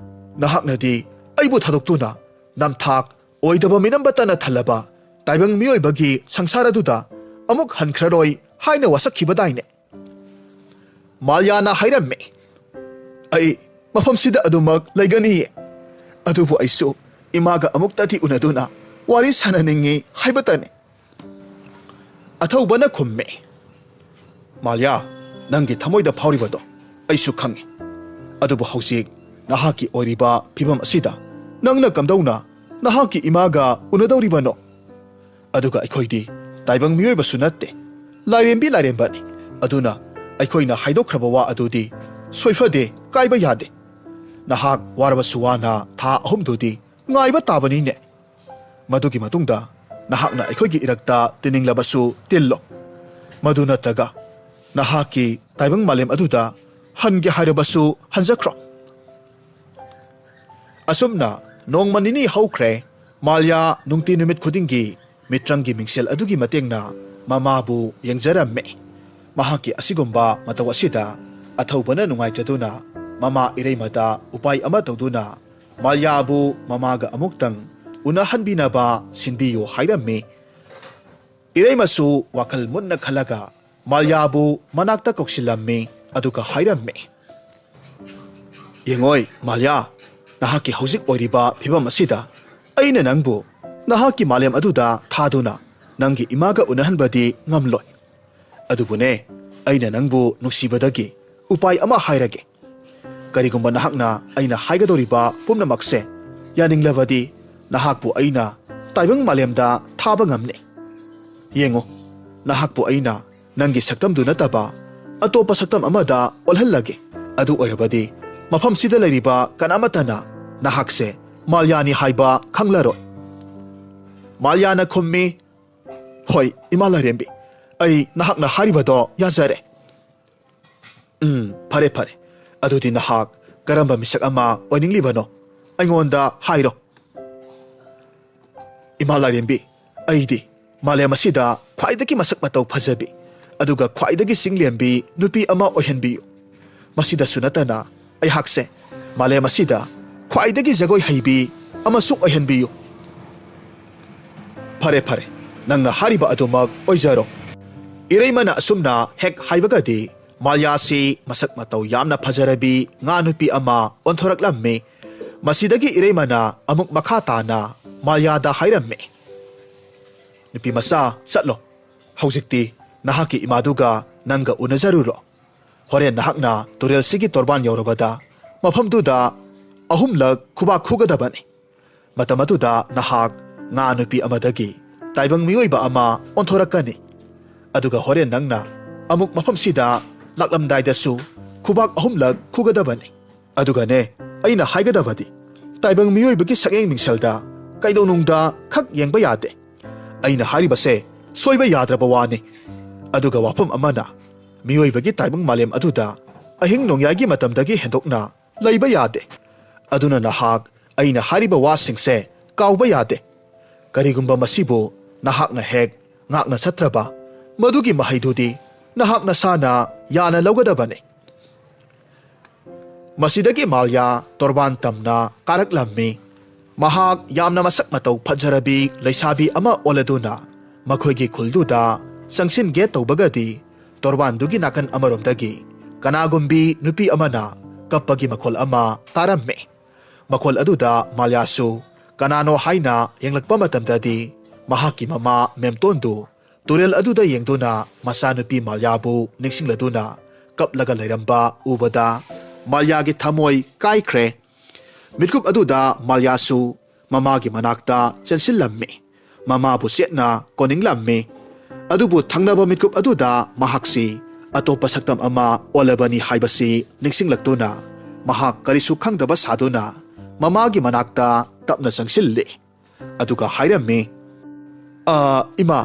ꯅꯍꯥꯛꯅꯗꯤ ꯑꯩꯕꯨ ꯊꯥꯗꯣꯛꯇꯨꯅ ꯅꯝꯊꯥꯛ ꯑꯣꯏꯗꯕ ꯃꯤꯅꯝꯕꯇꯅ ꯊꯜꯂꯕ ꯇꯥꯏꯕꯪ ꯃꯤꯑꯣꯏꯕꯒꯤ ꯁꯪꯁꯥꯔ ꯑꯗꯨꯗ ꯑꯃꯨꯛ ꯍꯟꯈ꯭ꯔꯔꯣꯏ ꯍꯥꯏꯅ ꯋꯥꯁꯛꯈꯤꯕꯗꯥꯏꯅꯦ?" ꯃꯥꯜꯌꯥꯅ ꯍꯥꯏꯔꯝꯃꯤ, "ꯑꯩ ꯃꯐꯝꯁꯤꯗ ꯑꯗꯨꯃꯛ ꯂꯩꯒꯅꯤꯌꯦ꯫ ꯑꯗꯨꯕꯨ ꯑꯩꯁꯨ ꯏꯃꯥꯒ ꯑꯃꯨꯛꯇꯗꯤ ꯎꯅꯗꯨꯅ ꯋꯥꯔꯤ ꯁꯥꯟꯅꯅꯤꯡꯉꯤ ꯍꯥꯏꯕꯇꯅꯤ꯫" ꯑꯊꯧꯕꯅ ꯈꯨꯝꯃꯤ, "ꯃꯥꯜꯌꯥ, ꯅꯪꯒꯤ ꯊꯃꯣꯏꯗ ꯐꯥꯎꯔꯤꯕꯗꯣ ꯑꯩꯁꯨ ꯈꯪꯉꯤ꯫ ꯑꯗꯨꯕꯨ ꯍꯧꯖꯤꯛ ꯅꯍꯥꯛꯀꯤ ꯑꯣꯏꯔꯤꯕ ꯐꯤꯕꯝ ꯑꯁꯤꯗ ꯅꯪꯅ ꯀꯝꯗꯧꯅ ꯅꯍꯥꯛꯀꯤ ꯏꯃꯥꯒ ꯎꯅꯗꯧꯔꯤꯕꯅꯣ? ꯑꯗꯨꯒ ꯑꯩꯈꯣꯏꯗꯤ ꯇꯥꯏꯕꯪ ꯃꯤꯑꯣꯏꯕꯁꯨ ꯅꯠꯇꯦ, ꯂꯥꯏꯔꯦꯝꯕꯤ ꯂꯥꯏꯔꯦꯝꯕꯅꯤ꯫ ꯑꯗꯨꯅ ꯑꯩꯈꯣꯏꯅ ꯍꯥꯏꯗꯣꯛꯈ꯭ꯔꯕ ꯋꯥ ꯑꯗꯨꯗꯤ ꯁꯣꯏꯐꯗꯦ, ꯀꯥꯏꯕ ꯌꯥꯗꯦ꯫ ꯅꯍꯥꯛ ꯋꯥꯔꯕꯁꯨ ꯋꯥꯅ ꯊꯥ ꯑꯍꯨꯝꯗꯨꯗꯤ ꯉꯥꯏꯕ ꯇꯥꯕꯅꯤꯅꯦ꯫ ꯃꯗꯨꯒꯤ ꯃꯇꯨꯡꯗ ꯅꯍꯥꯛꯅ ꯑꯩꯈꯣꯏꯒꯤ ꯏꯔꯛꯇ ꯇꯤꯟꯅꯤꯡꯂꯕꯁꯨ ꯇꯤꯜꯂꯣ꯫ ꯃꯗꯨ ꯅꯠꯇ꯭ꯔꯒ ꯅꯍꯥꯛꯀꯤ ꯇꯥꯏꯕꯪ ꯃꯥꯂꯦꯝ ꯑꯗꯨꯗ ꯍꯟꯒꯦ ꯍꯥꯏꯔꯕꯁꯨ ꯍꯟꯖꯈ꯭ꯔꯣ꯫" ꯑꯁꯨꯝꯅ ꯅꯣꯡꯃ ꯅꯤꯅꯤ ꯍꯧꯈ꯭ꯔꯦ꯫ ꯃꯥꯜꯌꯥ ꯅꯨꯡꯇꯤ ꯅꯨꯃꯤꯠ ꯈꯨꯗꯤꯡꯒꯤ ꯃꯤꯇ꯭ꯔꯪꯒꯤ ꯃꯤꯡꯁꯦꯜ ꯑꯗꯨꯒꯤ ꯃꯇꯦꯡꯅ ꯃꯃꯥꯕꯨ ꯌꯦꯡꯖꯔꯝꯃꯤ꯫ ꯃꯍꯥꯛꯀꯤ ꯑꯁꯤꯒꯨꯝꯕ ꯃꯇꯧ ꯑꯁꯤꯗ ꯑꯊꯧꯕꯅ ꯅꯨꯡꯉꯥꯏꯇꯗꯨꯅ ꯃꯃꯥ ꯏꯔꯩꯃꯗ ꯎꯄꯥꯏ ꯑꯃ ꯇꯧꯗꯨꯅ ꯃꯥꯜꯌꯥꯕꯨ ꯃꯃꯥꯒ ꯑꯃꯨꯛꯇꯪ ꯎꯅꯍꯟꯕꯤꯅꯕ ꯁꯤꯟꯕꯤꯌꯨ ꯍꯥꯏꯔꯝꯃꯤ꯫ ꯏꯔꯩꯃꯁꯨ ꯋꯥꯈꯜ ꯃꯨꯟꯅ ꯈꯜꯂꯒ ꯃꯥꯜꯌꯥꯕꯨ ꯃꯅꯥꯛꯇ ꯀꯧꯁꯤꯜꯂꯝꯃꯤ, ꯑꯗꯨꯒ ꯍꯥꯏꯔꯝꯃꯤ, "ꯌꯦꯡꯉꯣꯏ ꯃꯥꯜꯌꯥ, ꯅꯍꯥꯛꯀꯤ ꯍꯧꯖꯤꯛ ꯑꯣꯏꯔꯤꯕ ꯐꯤꯕꯝ ꯑꯁꯤꯗ ꯑꯩꯅ ꯅꯪꯕꯨ ꯅꯍꯥꯛꯀꯤ ꯃꯥꯂꯦꯝ ꯑꯗꯨꯗ ꯊꯥꯗꯨꯅ ꯅꯪꯒꯤ ꯏꯃꯥꯒ ꯎꯅꯍꯟꯕꯗꯤ ꯉꯝꯂꯣꯏ꯫ ꯑꯗꯨꯕꯨꯅꯦ, ꯑꯩꯅ ꯅꯪꯕꯨ ꯅꯨꯡꯁꯤꯕꯗꯒꯤ ꯎꯄꯥꯏ ꯑꯃ ꯍꯥꯏꯔꯒꯦ꯫ ꯀꯔꯤꯒꯨꯝꯕ ꯅꯍꯥꯛꯅ ꯑꯩꯅ ꯍꯥꯏꯒꯗꯧꯔꯤꯕ ꯄꯨꯝꯅꯃꯛꯁꯦ ꯌꯥꯅꯤꯡꯂꯕꯗꯤ, ꯅꯍꯥꯛꯄꯨ ꯑꯩꯅ ꯇꯥꯏꯕꯪ ꯃꯥꯂꯦꯝꯗ ꯊꯥꯕ ꯉꯝꯅꯤ꯫ ꯌꯦꯡꯉꯨ, ꯅꯍꯥꯛꯄꯨ ꯑꯩꯅ ꯅꯪꯒꯤ ꯁꯛꯇꯝꯗꯨ ꯅꯠꯇꯕ ꯑꯇꯣꯞꯄ ꯁꯛꯇꯝ ꯑꯃꯗ ꯑꯣꯜꯍꯜꯂꯒꯦ꯫ ꯑꯗꯨ ꯑꯣꯏꯔꯕꯗꯤ ꯃꯐꯝꯁꯤꯗ ꯂꯩꯔꯤꯕ ꯀꯅꯥꯃꯠꯇꯅ ꯅꯍꯥꯛꯁꯦ ꯃꯥꯜꯌꯥꯅꯤ ꯍꯥꯏꯕ ꯈꯪꯂꯔꯣꯏ꯫ ꯃꯥꯜꯌꯥꯅ ꯈꯨꯝꯃꯤ, "ꯍꯣꯏ, ꯏꯃꯥ ꯂꯥꯏꯔꯦꯝꯕꯤ, ꯑꯩ ꯅꯍꯥꯛꯅ ꯍꯥꯏꯔꯤꯕꯗꯣ ꯌꯥꯖꯔꯦ꯫" "ꯎꯝ, ꯐꯔꯦ, ꯐꯔꯦ꯫ ꯑꯗꯨꯗꯤ ꯅꯍꯥꯛ ꯀꯔꯝꯕ ꯃꯤꯁꯛ ꯑꯃ ꯑꯣꯏꯅꯤꯡꯂꯤꯕꯅꯣ? ꯑꯩꯉꯣꯟꯗ ꯍꯥꯏꯔꯣ꯫" "ꯏꯃꯥ ꯂꯥꯏꯔꯦꯝꯕꯤ, ꯑꯩꯗꯤ ꯃꯥꯂꯦꯝ ꯑꯁꯤꯗ ꯈ꯭ꯋꯥꯏꯗꯒꯤ ꯃꯁꯛ ꯃꯇꯧ ꯐꯖꯕꯤ, ꯑꯗꯨꯒ ꯈ꯭ꯋꯥꯏꯗꯒꯤ ꯆꯤꯡꯂꯦꯝꯕꯤ ꯅꯨꯄꯤ ꯑꯃ ꯑꯣꯏꯍꯟꯕꯤꯌꯨ꯫ ꯃꯁꯤꯗꯁꯨ ꯅꯠꯇꯅ ꯑꯩꯍꯥꯛꯁꯦ ꯃꯥꯂꯦꯝ ꯑꯁꯤꯗ ꯈ꯭ꯋꯥꯏꯗꯒꯤ ꯖꯒꯣꯏ ꯍꯩꯕꯤ ꯑꯃꯁꯨ ꯑꯣꯏꯍꯟꯕꯤꯌꯨ꯫" "ꯐꯔꯦ, ꯐꯔꯦ, ꯅꯪꯅ ꯍꯥꯏꯔꯤꯕ ꯑꯗꯨꯃꯛ ꯑꯣꯏꯖꯔꯣ꯫" ꯏꯔꯩꯃꯅ ꯑꯁꯨꯝꯅ ꯍꯦꯛ ꯍꯥꯏꯕꯒꯗꯤ, ꯃꯥꯜꯌꯥꯁꯤ ꯃꯁꯛ ꯃꯇꯧ ꯌꯥꯝꯅ ꯐꯖꯔꯕꯤ ꯉꯥ ꯅꯨꯄꯤ ꯑꯃ ꯑꯣꯟꯊꯣꯔꯛꯂꯝꯃꯤ꯫ ꯃꯁꯤꯗꯒꯤ ꯏꯔꯩꯃꯅ ꯑꯃꯨꯛ ꯃꯈꯥ ꯇꯥꯅ ꯃꯥꯜꯌꯥꯗ ꯍꯥꯏꯔꯝꯃꯤ, "ꯅꯨꯄꯤ ꯃꯆꯥ, ꯆꯠꯂꯣ꯫ ꯍꯧꯖꯤꯛꯇꯤ ꯅꯍꯥꯛꯀꯤ ꯏꯃꯥꯗꯨꯒ ꯅꯪꯒ ꯎꯅꯖꯔꯨꯔꯣ꯫ ꯍꯣꯔꯦꯟ ꯅꯍꯥꯛꯅ ꯇꯨꯔꯦꯜꯁꯤꯒꯤ ꯇꯣꯔꯕꯥꯟ ꯌꯧꯔꯕꯗ ꯃꯐꯝꯗꯨꯗ ꯑꯍꯨꯝꯂꯛ ꯈꯨꯕꯥꯛ ꯈꯨꯒꯗꯕꯅꯤ꯫ ꯃꯇꯝ ꯑꯗꯨꯗ ꯅꯍꯥꯛ ꯉꯥ ꯅꯨꯄꯤ ꯑꯃꯗꯒꯤ ꯇꯥꯏꯕꯪ ꯃꯤꯑꯣꯏꯕ ꯑꯃ ꯑꯣꯟꯊꯣꯔꯛꯀꯅꯤ꯫ ꯑꯗꯨꯒ ꯍꯣꯔꯦꯟ ꯅꯪꯅ ꯑꯃꯨꯛ ꯃꯐꯝꯁꯤꯗ ꯂꯥꯛꯂꯝꯗꯥꯏꯗꯁꯨ ꯈꯨꯕꯥꯛ ꯑꯍꯨꯝꯂꯛ ꯈꯨꯒꯗꯕꯅꯤ꯫ ꯑꯗꯨꯒꯅꯦ, ꯑꯩꯅ ꯍꯥꯏꯒꯗꯕꯗꯤ, ꯇꯥꯏꯕꯪ ꯃꯤꯑꯣꯏꯕꯒꯤ ꯁꯛꯌꯦꯡ ꯃꯤꯡꯁꯦꯜꯗ ꯀꯩꯗꯧꯅꯨꯡꯗ ꯈꯛ ꯌꯦꯡꯕ ꯌꯥꯗꯦ꯫ ꯑꯩꯅ ꯍꯥꯏꯔꯤꯕꯁꯦ ꯁꯣꯏꯕ ꯌꯥꯗ꯭ꯔꯕ ꯋꯥꯅꯤ꯫ ꯑꯗꯨꯒ ꯋꯥꯐꯝ ꯑꯃꯅ, ꯃꯤꯑꯣꯏꯕꯒꯤ ꯇꯥꯏꯕꯪ ꯃꯥꯂꯦꯝ ꯑꯗꯨꯗ ꯑꯍꯤꯡ ꯅꯣꯡꯌꯥꯏꯒꯤ ꯃꯇꯝꯗꯒꯤ ꯍꯦꯟꯗꯣꯛꯅ ꯂꯩꯕ ꯌꯥꯗꯦ꯫ ꯑꯗꯨꯅ ꯅꯍꯥꯛ ꯑꯩꯅ ꯍꯥꯏꯔꯤꯕ ꯋꯥꯁꯤꯡꯁꯦ ꯀꯥꯎꯕ ꯌꯥꯗꯦ꯫ ꯀꯔꯤꯒꯨꯝꯕ ꯃꯁꯤꯕꯨ ꯅꯍꯥꯛꯅ ꯍꯦꯛ ꯉꯥꯛꯅ ꯆꯠꯇ꯭ꯔꯕ, ꯃꯗꯨꯒꯤ ꯃꯍꯩꯗꯨꯗꯤ ꯅꯍꯥꯛ ꯅꯁꯥꯅ ꯌꯥꯅ ꯂꯧꯒꯗꯕꯅꯤ꯫" ꯃꯁꯤꯗꯒꯤ ꯃꯥꯜꯌꯥ ꯇꯣꯔꯕꯥꯟ ꯇꯝꯅ ꯀꯥꯔꯛꯂꯝꯃꯤ꯫ ꯃꯍꯥꯛ ꯌꯥꯝꯅ ꯃꯁꯛ ꯃꯇꯧ ꯐꯖꯔꯕꯤ ꯂꯩꯁꯥꯕꯤ ꯑꯃ ꯑꯣꯜꯂꯗꯨꯅ ꯃꯈꯣꯏꯒꯤ ꯈꯨꯜꯗꯨꯗ ꯆꯪꯁꯤꯟꯒꯦ ꯇꯧꯕꯒꯗꯤ, ꯇꯣꯔꯕꯥꯟꯗꯨꯒꯤ ꯅꯥꯀꯟ ꯑꯃꯔꯣꯝꯗꯒꯤ ꯀꯅꯥꯒꯨꯝꯕꯤ ꯅꯨꯄꯤ ꯑꯃꯅ ꯀꯞꯄꯒꯤ ꯃꯈꯣꯜ ꯑꯃ ꯇꯥꯔꯝꯃꯤ꯫ ꯃꯈꯣꯜ ꯑꯗꯨꯗ ꯃꯥꯜꯌꯥꯁꯨ ꯀꯅꯥꯅꯣ ꯍꯥꯏꯅ ꯌꯦꯡꯂꯛꯄ ꯃꯇꯝꯗꯗꯤ, ꯃꯍꯥꯛꯀꯤ ꯃꯃꯥ ꯃꯦꯝꯇꯣꯟꯗꯨ ꯇꯨꯔꯦꯜ ꯑꯗꯨꯗ ꯌꯦꯡꯗꯨꯅ ꯃꯆꯥꯅꯨꯄꯤ ꯃꯥꯜꯌꯥꯕꯨ ꯅꯤꯡꯁꯤꯡꯂꯗꯨꯅ ꯀꯞꯂꯒ ꯂꯩꯔꯝꯕ ꯎꯕꯗ ꯃꯥꯜꯌꯥꯒꯤ ꯊꯃꯣꯏ ꯀꯥꯏꯈ꯭ꯔꯦ꯫ ꯃꯤꯠꯀꯨꯞ ꯑꯗꯨꯗ ꯃꯥꯜꯌꯥꯁꯨ ꯃꯃꯥꯒꯤ ꯃꯅꯥꯛꯇ ꯆꯦꯟꯁꯤꯜꯂꯝꯃꯤ꯫ ꯃꯃꯥꯕꯨ ꯆꯦꯠꯅ ꯀꯣꯅꯤꯡꯂꯝꯃꯤ꯫ ꯑꯗꯨꯕꯨ ꯊꯪꯅꯕ ꯃꯤꯠꯀꯨꯞ ꯑꯗꯨꯗ ꯃꯍꯥꯛꯁꯤ ꯑꯇꯣꯞꯄ ꯁꯛꯇꯝ ꯑꯃ ꯑꯣꯜꯂꯕꯅꯤ ꯍꯥꯏꯕꯁꯤ ꯅꯤꯡꯁꯤꯡꯂꯛꯇꯨꯅ ꯃꯍꯥꯛ ꯀꯔꯤꯁꯨ ꯈꯪꯗꯕ ꯁꯥꯗꯨꯅ ꯃꯃꯥꯒꯤ ꯃꯅꯥꯛꯇ ꯇꯞꯅ ꯆꯪꯁꯤꯜꯂꯤ꯫ ꯑꯗꯨꯒ ꯍꯥꯏꯔꯝꯃꯤ, "ꯑ, ꯏꯃꯥ,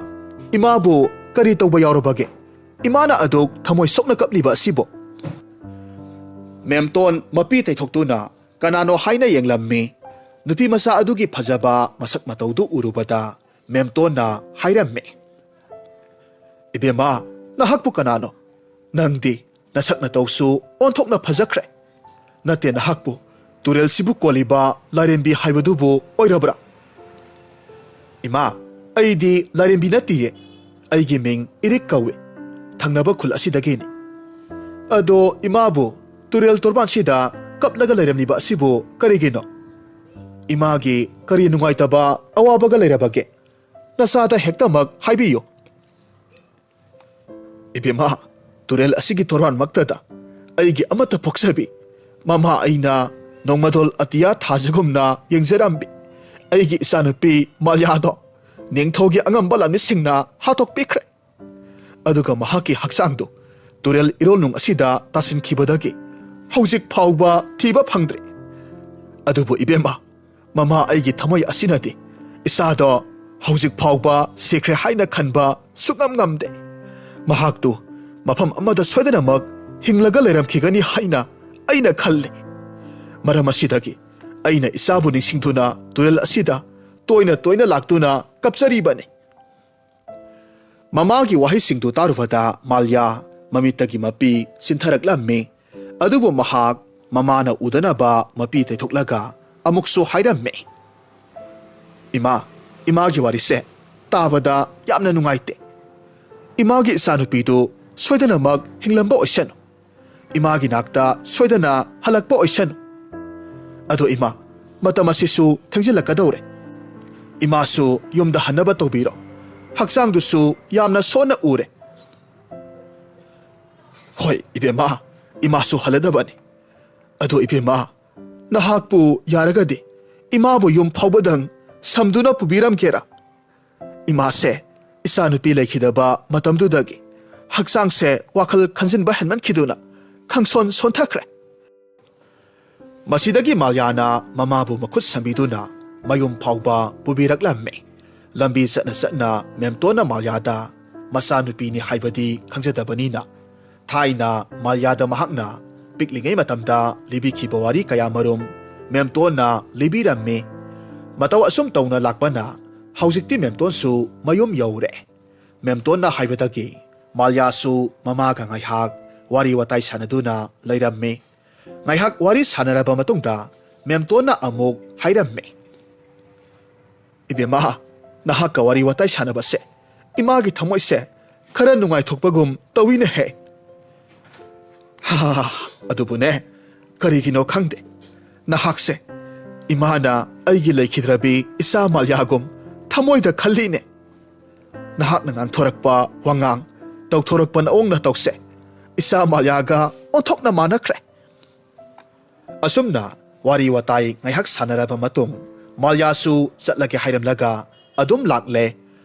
ꯏꯃꯥꯕꯨ ꯀꯔꯤ ꯇꯧꯕ ꯌꯥꯎꯔꯕꯒꯦ? ꯏꯃꯥꯅ ꯑꯗꯨꯛ ꯊꯃꯣꯏ ꯁꯣꯛꯅ ꯀꯞꯂꯤꯕ ꯑꯁꯤꯕꯨ?" ꯃꯦꯝꯇꯣꯟ ꯃꯄꯤ ꯇꯩꯊꯣꯛꯇꯨꯅ ꯀꯅꯥꯅꯣ ꯍꯥꯏꯅ ꯌꯦꯡꯂꯝꯃꯤ꯫ ꯅꯨꯄꯤ ꯃꯆꯥ ꯑꯗꯨꯒꯤ ꯐꯖꯕ ꯃꯁꯛ ꯃꯇꯧꯗꯨ ꯎꯔꯨꯕꯗ ꯃꯦꯝꯇꯣꯟꯅ ꯍꯥꯏꯔꯝꯃꯤ, "ꯏꯕꯦꯝꯃ, ꯅꯍꯥꯛꯄꯨ ꯀꯅꯥꯅꯣ? ꯅꯪꯗꯤ ꯅꯁꯛ ꯅꯇꯧꯁꯨ ꯑꯣꯟꯊꯣꯛꯅ ꯐꯖꯈ꯭ꯔꯦ꯫ ꯅꯠꯇꯦ, ꯅꯍꯥꯛꯄꯨ ꯇꯨꯔꯦꯜꯁꯤꯕꯨ ꯀꯣꯜꯂꯤꯕ ꯂꯥꯏꯔꯦꯝꯕꯤ ꯍꯥꯏꯕꯗꯨꯕꯨ ꯑꯣꯏꯔꯕ꯭ꯔꯥ?" "ꯏꯃꯥ, ꯑꯩꯗꯤ ꯂꯥꯏꯔꯦꯝꯕꯤ ꯅꯠꯇꯤꯌꯦ꯫ ꯑꯩꯒꯤ ꯃꯤꯡ ꯏꯔꯤꯛ ꯀꯧꯏ꯫ ꯊꯪꯅꯕ ꯈꯨꯜ ꯑꯁꯤꯗꯒꯤꯅꯤ꯫" "ꯑꯗꯣ ꯏꯃꯥꯕꯨ ꯇꯨꯔꯦꯜ ꯇꯣꯔꯕꯥꯟꯁꯤꯗ ꯀꯞꯂꯒ ꯂꯩꯔꯝꯂꯤꯕ ꯑꯁꯤꯕꯨ ꯀꯔꯤꯒꯤꯅꯣ? ꯏꯃꯥꯒꯤ ꯀꯔꯤ ꯅꯨꯡꯉꯥꯏꯇꯕ ꯑꯋꯥꯕꯒ ꯂꯩꯔꯕꯒꯦ? ꯅꯆꯥꯗ ꯍꯦꯛꯇꯃꯛ ꯍꯥꯏꯕꯤꯌꯨ꯫" "ꯏꯕꯦꯝꯃ, ꯇꯨꯔꯦꯜ ꯑꯁꯤꯒꯤ ꯇꯣꯔꯕꯥꯟꯃꯛꯇꯗ ꯑꯩꯒꯤ ꯑꯃꯠꯇ ꯄꯣꯛꯆꯕꯤ, ꯃꯃꯥ ꯑꯩꯅ ꯅꯣꯡꯃꯗꯣꯜ ꯑꯇꯤꯌꯥ ꯊꯥꯖꯒꯨꯝꯅ ꯌꯦꯡꯖꯔꯝꯕꯤ ꯑꯩꯒꯤ ꯏꯆꯥꯅꯨꯄꯤ ꯃꯥꯂꯤꯌꯥꯗꯣ ꯅꯤꯡꯊꯧꯒꯤ ꯑꯉꯝꯕ ꯂꯥꯟꯃꯤꯁꯤꯡꯅ ꯍꯥꯠꯇꯣꯛꯄꯤꯈ꯭ꯔꯦ꯫ ꯑꯗꯨꯒ ꯃꯍꯥꯛꯀꯤ ꯍꯛꯆꯥꯡꯗꯨ ꯇꯨꯔꯦꯜ ꯏꯔꯣꯜꯅꯨꯡ ꯑꯁꯤꯗ ꯇꯥꯁꯤꯟꯈꯤꯕꯗꯒꯤ ꯍꯧꯖꯤꯛ ꯐꯥꯎꯕ ꯊꯤꯕ ꯐꯪꯗ꯭ꯔꯤ꯫ ꯑꯗꯨꯕꯨ ꯏꯕꯦꯝꯃ, ꯃꯃꯥ ꯑꯩꯒꯤ ꯊꯃꯣꯏ ꯑꯁꯤꯅꯗꯤ ꯏꯆꯥꯗꯣ ꯍꯧꯖꯤꯛ ꯐꯥꯎꯕ ꯁꯤꯈ꯭ꯔꯦ ꯍꯥꯏꯅ ꯈꯟꯕ ꯁꯨꯛꯉꯝ ꯉꯝꯗꯦ꯫ ꯃꯍꯥꯛꯇꯨ ꯃꯐꯝ ꯑꯃꯗ ꯁꯣꯏꯗꯅꯃꯛ ꯍꯤꯡꯂꯒ ꯂꯩꯔꯝꯈꯤꯒꯅꯤ ꯍꯥꯏꯅ ꯑꯩꯅ ꯈꯜꯂꯤ꯫ ꯃꯔꯝ ꯑꯁꯤꯗꯒꯤ ꯑꯩꯅ ꯏꯆꯥꯕꯨ ꯅꯤꯡꯁꯤꯡꯗꯨꯅ ꯇꯨꯔꯦꯜ ꯑꯁꯤꯗ ꯇꯣꯏꯅ ꯇꯣꯏꯅ ꯂꯥꯛꯇꯨꯅ ꯀꯞꯆꯔꯤꯕꯅꯤ꯫" ꯃꯃꯥꯒꯤ ꯋꯥꯍꯩꯁꯤꯡꯗꯨ ꯇꯥꯔꯨꯕꯗ ꯃꯥꯂꯤꯌꯥ ꯃꯃꯤꯠꯇꯒꯤ ꯃꯄꯤ ꯆꯤꯟꯊꯔꯛꯂꯝꯃꯤ꯫ ꯑꯗꯨꯕꯨ ꯃꯍꯥꯛ ꯃꯃꯥꯅ ꯎꯗꯅꯕ ꯃꯄꯤ ꯇꯩꯊꯣꯛꯂꯒ ꯑꯃꯨꯛꯁꯨ ꯍꯥꯏꯔꯝꯃꯤ, "ꯏꯃꯥ, ꯏꯃꯥꯒꯤ ꯋꯥꯔꯤꯁꯦ ꯇꯥꯕꯗ ꯌꯥꯝꯅ ꯅꯨꯡꯉꯥꯏꯇꯦ꯫ ꯏꯃꯥꯒꯤ ꯏꯆꯥꯅꯨꯄꯤꯗꯨ ꯁꯣꯏꯗꯅꯃꯛ ꯍꯤꯡꯂꯝꯕ ꯑꯣꯏꯁꯅꯨ꯫ ꯏꯃꯥꯒꯤ ꯅꯥꯛꯇ ꯁꯣꯏꯗꯅ ꯍꯜꯂꯛꯄ ꯑꯣꯏꯁꯅꯨ꯫ ꯑꯗꯣ ꯏꯃꯥ, ꯃꯇꯝ ꯑꯁꯤꯁꯨ ꯊꯦꯡꯖꯤꯜꯂꯛꯀꯗꯧꯔꯦ꯫ ꯏꯃꯥꯁꯨ ꯌꯨꯝꯗ ꯍꯟꯅꯕ ꯇꯧꯕꯤꯔꯣ꯫ ꯍꯛꯆꯥꯡꯗꯨꯁꯨ ꯌꯥꯝꯅ ꯁꯣꯟꯅ ꯎꯔꯦ꯫" "ꯍꯣꯏ, ꯏꯕꯦꯝꯃ, ꯏꯃꯥꯁꯨ ꯍꯜꯂꯗꯕꯅꯤ꯫ ꯑꯗꯣ ꯏꯕꯦꯝꯃ, ꯅꯍꯥꯛꯄꯨ ꯌꯥꯔꯒꯗꯤ ꯏꯃꯥꯕꯨ ꯌꯨꯝ ꯐꯥꯎꯕꯗꯪ ꯁꯝꯗꯨꯅ ꯄꯨꯕꯤꯔꯝꯒꯦꯔꯥ? ꯏꯃꯥꯁꯦ ꯏꯆꯥꯅꯨꯄꯤ ꯂꯩꯈꯤꯗꯕ ꯃꯇꯝꯗꯨꯗꯒꯤ ꯍꯛꯆꯥꯡꯁꯦ ꯋꯥꯈꯜ ꯈꯟꯖꯤꯟꯕ ꯍꯦꯟꯃꯟꯈꯤꯗꯨꯅ ꯈꯪꯁꯣꯟ ꯁꯣꯟꯊꯈ꯭ꯔꯦ꯫" ꯃꯁꯤꯗꯒꯤ ꯃꯥꯜꯌꯥꯅ ꯃꯃꯥꯕꯨ ꯃꯈꯨꯠ ꯁꯝꯕꯤꯗꯨꯅ ꯃꯌꯨꯝ ꯐꯥꯎꯕ ꯄꯨꯕꯤꯔꯛꯂꯝꯃꯤ꯫ ꯂꯝꯕꯤ ꯆꯠꯅ ꯆꯠꯅ ꯃꯦꯝꯇꯣꯟꯅ ꯃꯥꯜꯌꯥꯗ, ꯃꯆꯥꯅꯨꯄꯤꯅꯤ ꯍꯥꯏꯕꯗꯤ ꯈꯪꯖꯗꯕꯅꯤꯅ, ꯊꯥꯏꯅ ꯃꯥꯜꯌꯥꯗ ꯃꯍꯥꯛꯅ ꯄꯤꯛꯂꯤꯉꯩ ꯃꯇꯝꯗ ꯂꯤꯕꯤꯈꯤꯕ ꯋꯥꯔꯤ ꯀꯌꯥꯃꯔꯨꯝ ꯃꯦꯝꯇꯣꯟꯅ ꯂꯤꯕꯤꯔꯝꯃꯤ꯫ ꯃꯇꯧ ꯑꯁꯨꯝ ꯇꯧꯅ ꯂꯥꯛꯄꯅ ꯍꯧꯖꯤꯛꯇꯤ ꯃꯦꯝꯇꯣꯟꯁꯨ ꯃꯌꯨꯝ ꯌꯧꯔꯦ꯫ ꯃꯦꯝꯇꯣꯟꯅ ꯍꯥꯏꯕꯗꯒꯤ ꯃꯥꯜꯌꯥꯁꯨ ꯃꯃꯥꯒ ꯉꯥꯏꯍꯥꯛ ꯋꯥꯔꯤ ꯋꯥꯇꯥꯏ ꯁꯥꯟꯅꯗꯨꯅ ꯂꯩꯔꯝꯃꯤ꯫ ꯉꯥꯏꯍꯥꯛ ꯋꯥꯔꯤ ꯁꯥꯟꯅꯔꯕ ꯃꯇꯨꯡꯗ ꯃꯦꯝꯇꯣꯟꯅ ꯑꯃꯨꯛ ꯍꯥꯏꯔꯝꯃꯤ, "ꯏꯕꯦꯝꯃ, ꯅꯍꯥꯛꯀ ꯋꯥꯔꯤ ꯋꯥꯇꯥꯏ ꯁꯥꯟꯅꯕꯁꯦ ꯏꯃꯥꯒꯤ ꯊꯃꯣꯏꯁꯦ ꯈꯔ ꯅꯨꯡꯉꯥꯏꯊꯣꯛꯄꯒꯨꯝ ꯇꯧꯏꯅꯦꯍꯦ꯫" "ꯍꯥ, ꯑꯗꯨꯕꯨꯅꯦ, ꯀꯔꯤꯒꯤꯅꯣ ꯈꯪꯗꯦ, ꯅꯍꯥꯛꯁꯦ ꯏꯃꯥꯅ ꯑꯩꯒꯤ ꯂꯩꯈꯤꯗ꯭ꯔꯕꯤ ꯏꯆꯥ ꯃꯥꯜꯌꯥꯒꯨꯝ ꯊꯃꯣꯏꯗ ꯈꯜꯂꯤꯅꯦ꯫ ꯅꯍꯥꯛꯅ ꯉꯥꯡꯊꯣꯔꯛꯄ ꯋꯥꯉꯥꯡ, ꯇꯧꯊꯣꯔꯛꯄ ꯅꯑꯣꯡ ꯅꯇꯧꯁꯦ ꯏꯆꯥ ꯃꯥꯜꯌꯥꯒ ꯑꯣꯟꯊꯣꯛꯅ ꯃꯥꯟꯅꯈ꯭ꯔꯦ꯫" ꯑꯁꯨꯝꯅ ꯋꯥꯔꯤ ꯋꯥꯇꯥꯏ ꯉꯥꯏꯍꯥꯛ ꯁꯥꯟꯅꯔꯕ ꯃꯇꯨꯡ, ꯃꯥꯜꯌꯥꯁꯨ ꯆꯠꯂꯒꯦ ꯍꯥꯏꯔꯝꯂꯒ ꯑꯗꯨꯝ ꯂꯥꯛꯂꯦ꯫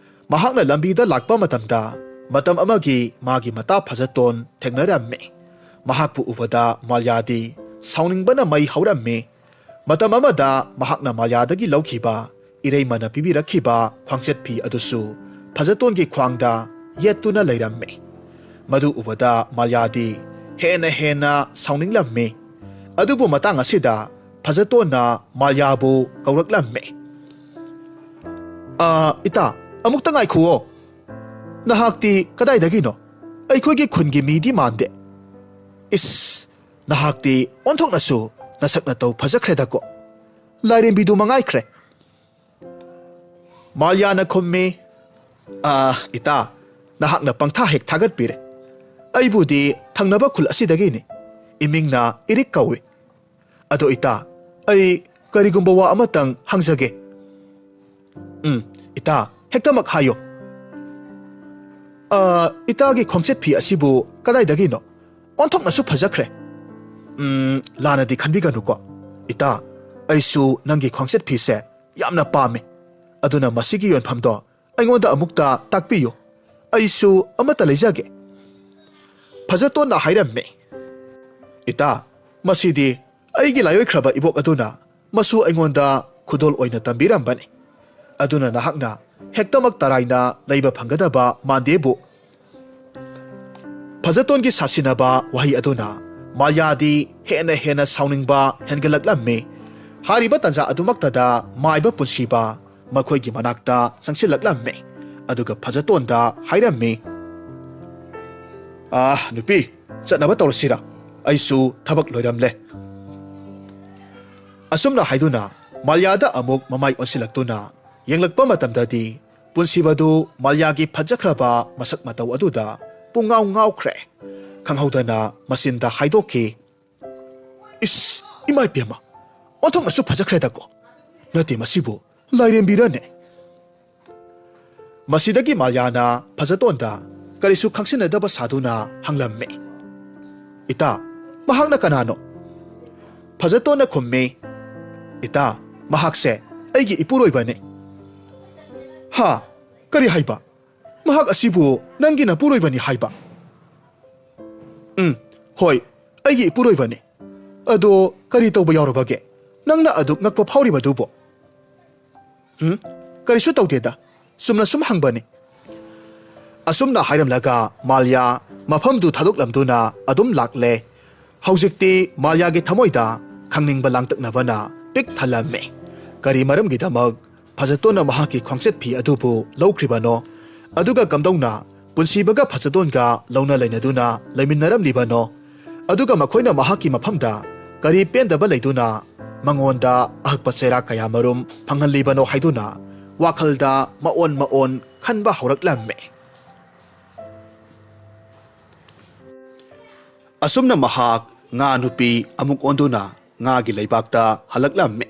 ꯃꯍꯥꯛꯅ ꯂꯝꯕꯤꯗ ꯂꯥꯛꯄ ꯃꯇꯝꯗ ꯃꯇꯝ ꯑꯃꯒꯤ ꯃꯥꯒꯤ ꯃꯇꯥ ꯐꯖꯇꯣꯟ ꯊꯦꯡꯅꯔꯝꯃꯤ꯫ ꯃꯍꯥꯛꯄꯨ ꯎꯕꯗ ꯃꯥꯜꯌꯥꯗꯤ ꯁꯥꯎꯅꯤꯡꯕꯅ ꯃꯩ ꯍꯧꯔꯝꯃꯤ꯫ ꯃꯇꯝ ꯑꯃꯗ ꯃꯍꯥꯛꯅ ꯃꯥꯜꯌꯥꯗꯒꯤ ꯂꯧꯈꯤꯕ ꯏꯔꯩꯃꯅ ꯄꯤꯕꯤꯔꯛꯈꯤꯕ ꯈ꯭ꯋꯥꯡꯆꯠ ꯐꯤ ꯑꯗꯨꯁꯨ ꯐꯖꯇꯣꯟꯒꯤ ꯈ꯭ꯋꯥꯡꯗ ꯌꯦꯠꯇꯨꯅ ꯂꯩꯔꯝꯃꯤ꯫ ꯃꯗꯨ ꯎꯕꯗ ꯃꯥꯜꯌꯥꯗꯤ ꯍꯦꯟꯅ ꯍꯦꯟꯅ ꯁꯥꯎꯅꯤꯡꯂꯝꯃꯤ꯫ ꯑꯗꯨꯕꯨ ꯃꯇꯥꯡ ꯑꯁꯤꯗ ꯐꯖꯇꯣꯟꯅ ꯃꯥꯜꯌꯥꯕꯨ ꯀꯧꯔꯛꯂꯝꯃꯤ꯫ "ꯑ, ꯏꯇꯥ, ꯑꯃꯨꯛꯇ ꯉꯥꯏꯈꯨꯑꯣ꯫ ꯅꯍꯥꯛꯇꯤ ꯀꯗꯥꯏꯗꯒꯤꯅꯣ? ꯑꯩꯈꯣꯏꯒꯤ ꯈꯨꯟꯒꯤ ꯃꯤꯗꯤ ꯃꯥꯟꯗꯦ꯫ ꯏꯁ, ꯅꯍꯥꯛꯇꯤ ꯑꯣꯟꯊꯣꯛꯅꯁꯨ ꯅꯁꯛ ꯅꯇꯧ ꯐꯖꯈ꯭ꯔꯦꯗꯀꯣ꯫ ꯂꯥꯏꯔꯦꯝꯕꯤꯗꯨ ꯃꯉꯥꯏꯈ꯭ꯔꯦ꯫" ꯃꯥꯜꯌꯥꯅ ꯈꯨꯝꯃꯤ, "ꯑꯥ, ꯏꯇꯥ, ꯅꯍꯥꯛꯅ ꯄꯪꯊꯥ ꯍꯦꯛ ꯊꯥꯒꯠꯄꯤꯔꯦ꯫ ꯑꯩꯕꯨꯗꯤ ꯊꯪꯅꯕ ꯈꯨꯜ ꯑꯁꯤꯗꯒꯤꯅꯤ꯫ ꯏꯃꯤꯡꯅ ꯏꯔꯤꯛ ꯀꯧꯏ꯫ ꯑꯗꯣ ꯏꯇꯥ, ꯑꯩ ꯀꯔꯤꯒꯨꯝꯕ ꯋꯥ ꯑꯃꯇꯪ ꯍꯪꯖꯒꯦ꯫" "ꯎꯝ, ꯏꯇꯥ, ꯍꯦꯛꯇꯃꯛ ꯍꯥꯏꯌꯣ꯫" "ꯑꯥ, ꯏꯇꯥꯒꯤ ꯈꯣꯡꯆꯠ ꯐꯤ ꯑꯁꯤꯕꯨ ꯀꯗꯥꯏꯗꯒꯤꯅꯣ? ꯑꯣꯟꯊꯣꯛꯅꯁꯨ ꯐꯖꯈ꯭ꯔꯦ꯫ ꯎꯝ, ꯂꯥꯟꯅꯗꯤ ꯈꯟꯕꯤꯒꯅꯨꯀꯣ꯫ ꯏꯇꯥ, ꯑꯩꯁꯨ ꯅꯪꯒꯤ ꯈ꯭ꯋꯥꯡꯆꯠ ꯐꯤꯁꯦ ꯌꯥꯝꯅ ꯄꯥꯝꯃꯤ꯫ ꯑꯗꯨꯅ ꯃꯁꯤꯒꯤ ꯌꯣꯟꯐꯝꯗꯣ ꯑꯩꯉꯣꯟꯗ ꯑꯃꯨꯛꯇ ꯇꯥꯛꯄꯤꯌꯨ꯫ ꯑꯩꯁꯨ ꯑꯃꯠꯇ ꯂꯩꯖꯒꯦ꯫ ꯐꯖꯇꯣꯟꯅ ꯍꯥꯏꯔꯝꯃꯤ꯫ ꯏꯇꯥ, ꯃꯁꯤꯗꯤ ꯑꯩꯒꯤ ꯂꯥꯏꯑꯣꯏꯈ꯭ꯔꯕ ꯏꯕꯣꯛ ꯑꯗꯨꯅ ꯃꯁꯨ ꯑꯩꯉꯣꯟꯗ ꯈꯨꯗꯣꯜ ꯑꯣꯏꯅ ꯇꯝꯕꯤꯔꯝꯕꯅꯤ꯫ ꯑꯗꯨꯅ ꯅꯍꯥꯛꯅ ꯍꯦꯛꯇꯃꯛ ꯇꯔꯥꯏꯅ ꯂꯩꯕ ꯐꯪꯒꯗꯕ ꯃꯥꯟꯗꯦꯕꯨ꯫ ꯐꯖꯇꯣꯟꯒꯤ ꯁꯥꯁꯤꯟꯅꯕ ꯋꯥꯍꯩ ꯑꯗꯨꯅ ꯃꯥꯂꯤꯌꯥꯗꯤ ꯍꯦꯟꯅ ꯍꯦꯟꯅ ꯁꯥꯎꯅꯤꯡꯕ ꯍꯦꯟꯒꯠꯂꯛꯂꯝꯃꯤ꯫ ꯍꯥꯏꯔꯤꯕ ꯇꯥꯟꯖꯥ ꯑꯗꯨꯃꯛꯇꯗ ꯃꯥꯏꯕ ꯄꯨꯟꯁꯤꯕ ꯃꯈꯣꯏꯒꯤ ꯃꯅꯥꯛꯇ ꯆꯪꯁꯤꯜꯂꯛꯂꯝꯃꯤ꯫ ꯑꯗꯨꯒ ꯐꯖꯇꯣꯟꯗ ꯍꯥꯏꯔꯝꯃꯤ, "ꯑꯥ, ꯅꯨꯄꯤ, ꯆꯠꯅꯕ ꯇꯧꯔꯁꯤꯔ? ꯑꯩꯁꯨ ꯊꯕꯛ ꯂꯣꯏꯔꯝꯂꯦ꯫" ꯑꯁꯨꯝꯅ ꯍꯥꯏꯗꯨꯅ ꯃꯥꯂꯤꯌꯥꯗ ꯑꯃꯨꯛ ꯃꯃꯥꯏ ꯑꯣꯟꯁꯤꯜꯂꯛꯇꯨꯅ ꯌꯦꯡꯂꯛꯄ ꯃꯇꯝꯗꯗꯤ ꯄꯨꯟꯁꯤꯕꯗꯨ ꯃꯥꯂꯤꯌꯥꯒꯤ ꯐꯖꯈ꯭ꯔꯕ ꯃꯁꯛ ꯃꯇꯧ ꯑꯗꯨꯗ ꯄꯨꯡꯉꯥꯎ ꯉꯥꯎꯈ꯭ꯔꯦ꯫ ꯈꯪꯍꯧꯗꯅ ꯃꯆꯤꯟꯗ ꯍꯥꯏꯗꯣꯛꯈꯤ, "ꯏꯁ, ꯏꯃꯥ ꯏꯕꯦꯝꯃ, ꯑꯣꯟꯊꯣꯛꯅꯁꯨ ꯐꯖꯈ꯭ꯔꯦꯗꯀꯣ꯫ ꯅꯠꯇꯦ, ꯃꯁꯤꯕꯨ ꯂꯥꯏꯔꯦꯝꯕꯤꯔꯅꯦ?" ꯃꯁꯤꯗꯒꯤ ꯃꯥꯂꯤꯌꯥꯅ ꯐꯖꯇꯣꯟꯗ ꯀꯔꯤꯁꯨ ꯈꯪꯁꯤꯟꯅꯗꯕ ꯁꯥꯗꯨꯅ ꯍꯪꯂꯝꯃꯤ, "ꯏꯇꯥ, ꯃꯍꯥꯛꯅ ꯀꯅꯥꯅꯣ?" ꯐꯖꯇꯣꯟꯅ ꯈꯨꯝꯃꯤ, "ꯏꯇꯥ, ꯃꯍꯥꯛꯁꯦ ꯑꯩꯒꯤ ꯏꯄꯨꯔꯣꯏꯕꯅꯤ꯫" "ꯍꯥ? ꯀꯔꯤ ꯍꯥꯏꯕ? ꯃꯍꯥꯛ ꯑꯁꯤꯕꯨ ꯅꯪꯒꯤ ꯅꯄꯨꯔꯣꯏꯕꯅꯤ ꯍꯥꯏꯕ?" "ꯎꯝ, ꯍꯣꯏ, ꯑꯩꯒꯤ ꯏꯄꯨꯔꯣꯏꯕꯅꯤ꯫ ꯑꯗꯣ ꯀꯔꯤ ꯇꯧꯕ ꯌꯥꯎꯔꯕꯒꯦ? ꯅꯪꯅ ꯑꯗꯨꯛ ꯉꯛꯄ ꯐꯥꯎꯔꯤꯕꯗꯨꯕꯨ?" "ꯎꯝ, ꯀꯔꯤꯁꯨ ꯇꯧꯗꯦꯗ, ꯆꯨꯝꯅ ꯁꯨꯝ ꯍꯪꯕꯅꯤ꯫" ꯑꯁꯨꯝꯅ ꯍꯥꯏꯔꯝꯂꯒ ꯃꯥꯂꯤꯌꯥ ꯃꯐꯝꯗꯨ ꯊꯥꯗꯣꯛꯂꯝꯗꯨꯅ ꯑꯗꯨꯝ ꯂꯥꯛꯂꯦ꯫ ꯍꯧꯖꯤꯛꯇꯤ ꯃꯥꯂꯤꯌꯥꯒꯤ ꯊꯃꯣꯏꯗ ꯈꯪꯅꯤꯡꯕ ꯂꯥꯡꯇꯛꯅꯕꯅ ꯄꯤꯛ ꯊꯜꯂꯝꯃꯤ꯫ ꯀꯔꯤ ꯃꯔꯝꯒꯤꯗꯃꯛ ꯐꯖꯇꯣꯟꯅ ꯃꯍꯥꯛꯀꯤ ꯈ꯭ꯋꯥꯡꯆꯠ ꯐꯤ ꯑꯗꯨꯕꯨ ꯂꯧꯈ꯭ꯔꯤꯕꯅꯣ? ꯑꯗꯨꯒ ꯀꯝꯗꯧꯅ ꯄꯨꯟꯁꯤꯕꯒ ꯐꯖꯇꯣꯟꯒ ꯂꯧꯅ ꯂꯩꯅꯗꯨꯅ ꯂꯩꯃꯤꯟꯅꯔꯝꯂꯤꯕꯅꯣ? ꯑꯗꯨꯒ ꯃꯈꯣꯏꯅ ꯃꯍꯥꯛꯀꯤ ꯃꯐꯝꯗ ꯀꯔꯤ ꯄꯦꯟꯗꯕ ꯂꯩꯗꯨꯅ ꯃꯉꯣꯟꯗ ꯑꯍꯛꯄ ꯆꯩꯔꯥꯛ ꯀꯌꯥꯃꯔꯨꯝ ꯐꯪꯍꯜꯂꯤꯕꯅꯣ ꯍꯥꯏꯗꯨꯅ ꯋꯥꯈꯜꯗ ꯃꯑꯣꯟ ꯃꯑꯣꯟ ꯈꯟꯕ ꯍꯧꯔꯛꯂꯝꯃꯤ꯫ ꯑꯁꯨꯝꯅ ꯃꯍꯥꯛ ꯉꯥ ꯅꯨꯄꯤ ꯑꯃꯨꯛ ꯑꯣꯟꯗꯨꯅ ꯉꯥꯒꯤ ꯂꯩꯕꯥꯛꯇ ꯍꯜꯂꯛꯂꯝꯃꯤ꯫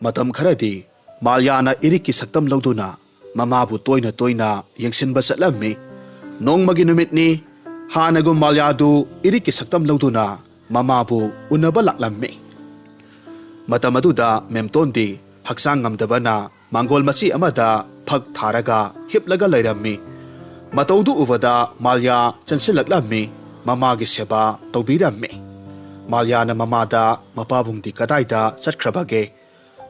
ꯃꯇꯝ ꯈꯔꯗꯤ ꯃꯥꯂꯤꯌꯥꯅ ꯏꯔꯤꯛꯀꯤ ꯁꯛꯇꯝ ꯂꯧꯗꯨꯅ ꯃꯃꯥꯕꯨ ꯇꯣꯏꯅ ꯇꯣꯏꯅ ꯌꯦꯡꯁꯤꯟꯕ ꯆꯠꯂꯝꯃꯤ꯫ ꯅꯣꯡꯃꯒꯤ ꯅꯨꯃꯤꯠꯅꯤ꯫ ꯍꯥꯟꯅꯒꯨꯝ ꯃꯥꯜꯌꯥꯗꯨ ꯏꯔꯤꯛꯀꯤ ꯁꯛꯇꯝ ꯂꯧꯗꯨꯅ ꯃꯃꯥꯕꯨ ꯎꯅꯕ ꯂꯥꯛꯂꯝꯃꯤ꯫ ꯃꯇꯝ ꯑꯗꯨꯗ ꯃꯦꯝꯇꯣꯟꯗꯤ ꯍꯛꯆꯥꯡ ꯉꯝꯗꯕꯅ ꯃꯥꯡꯒꯣꯜ ꯃꯆꯤ ꯑꯃꯗ ꯐꯛ ꯊꯥꯔꯒ ꯍꯤꯞꯂꯒ ꯂꯩꯔꯝꯃꯤ꯫ ꯃꯇꯧꯗꯨ ꯎꯕꯗ ꯃꯥꯜꯌꯥ ꯆꯪꯁꯤꯜꯂꯛꯂꯝꯃꯤ꯫ ꯃꯃꯥꯒꯤ ꯁꯦꯕꯥ ꯇꯧꯕꯤꯔꯝꯃꯤ꯫ ꯃꯥꯜꯌꯥꯅ ꯃꯃꯥꯗ, "ꯃꯄꯥꯕꯨꯡꯗꯤ ꯀꯗꯥꯏꯗ ꯆꯠꯈ꯭ꯔꯕꯒꯦ?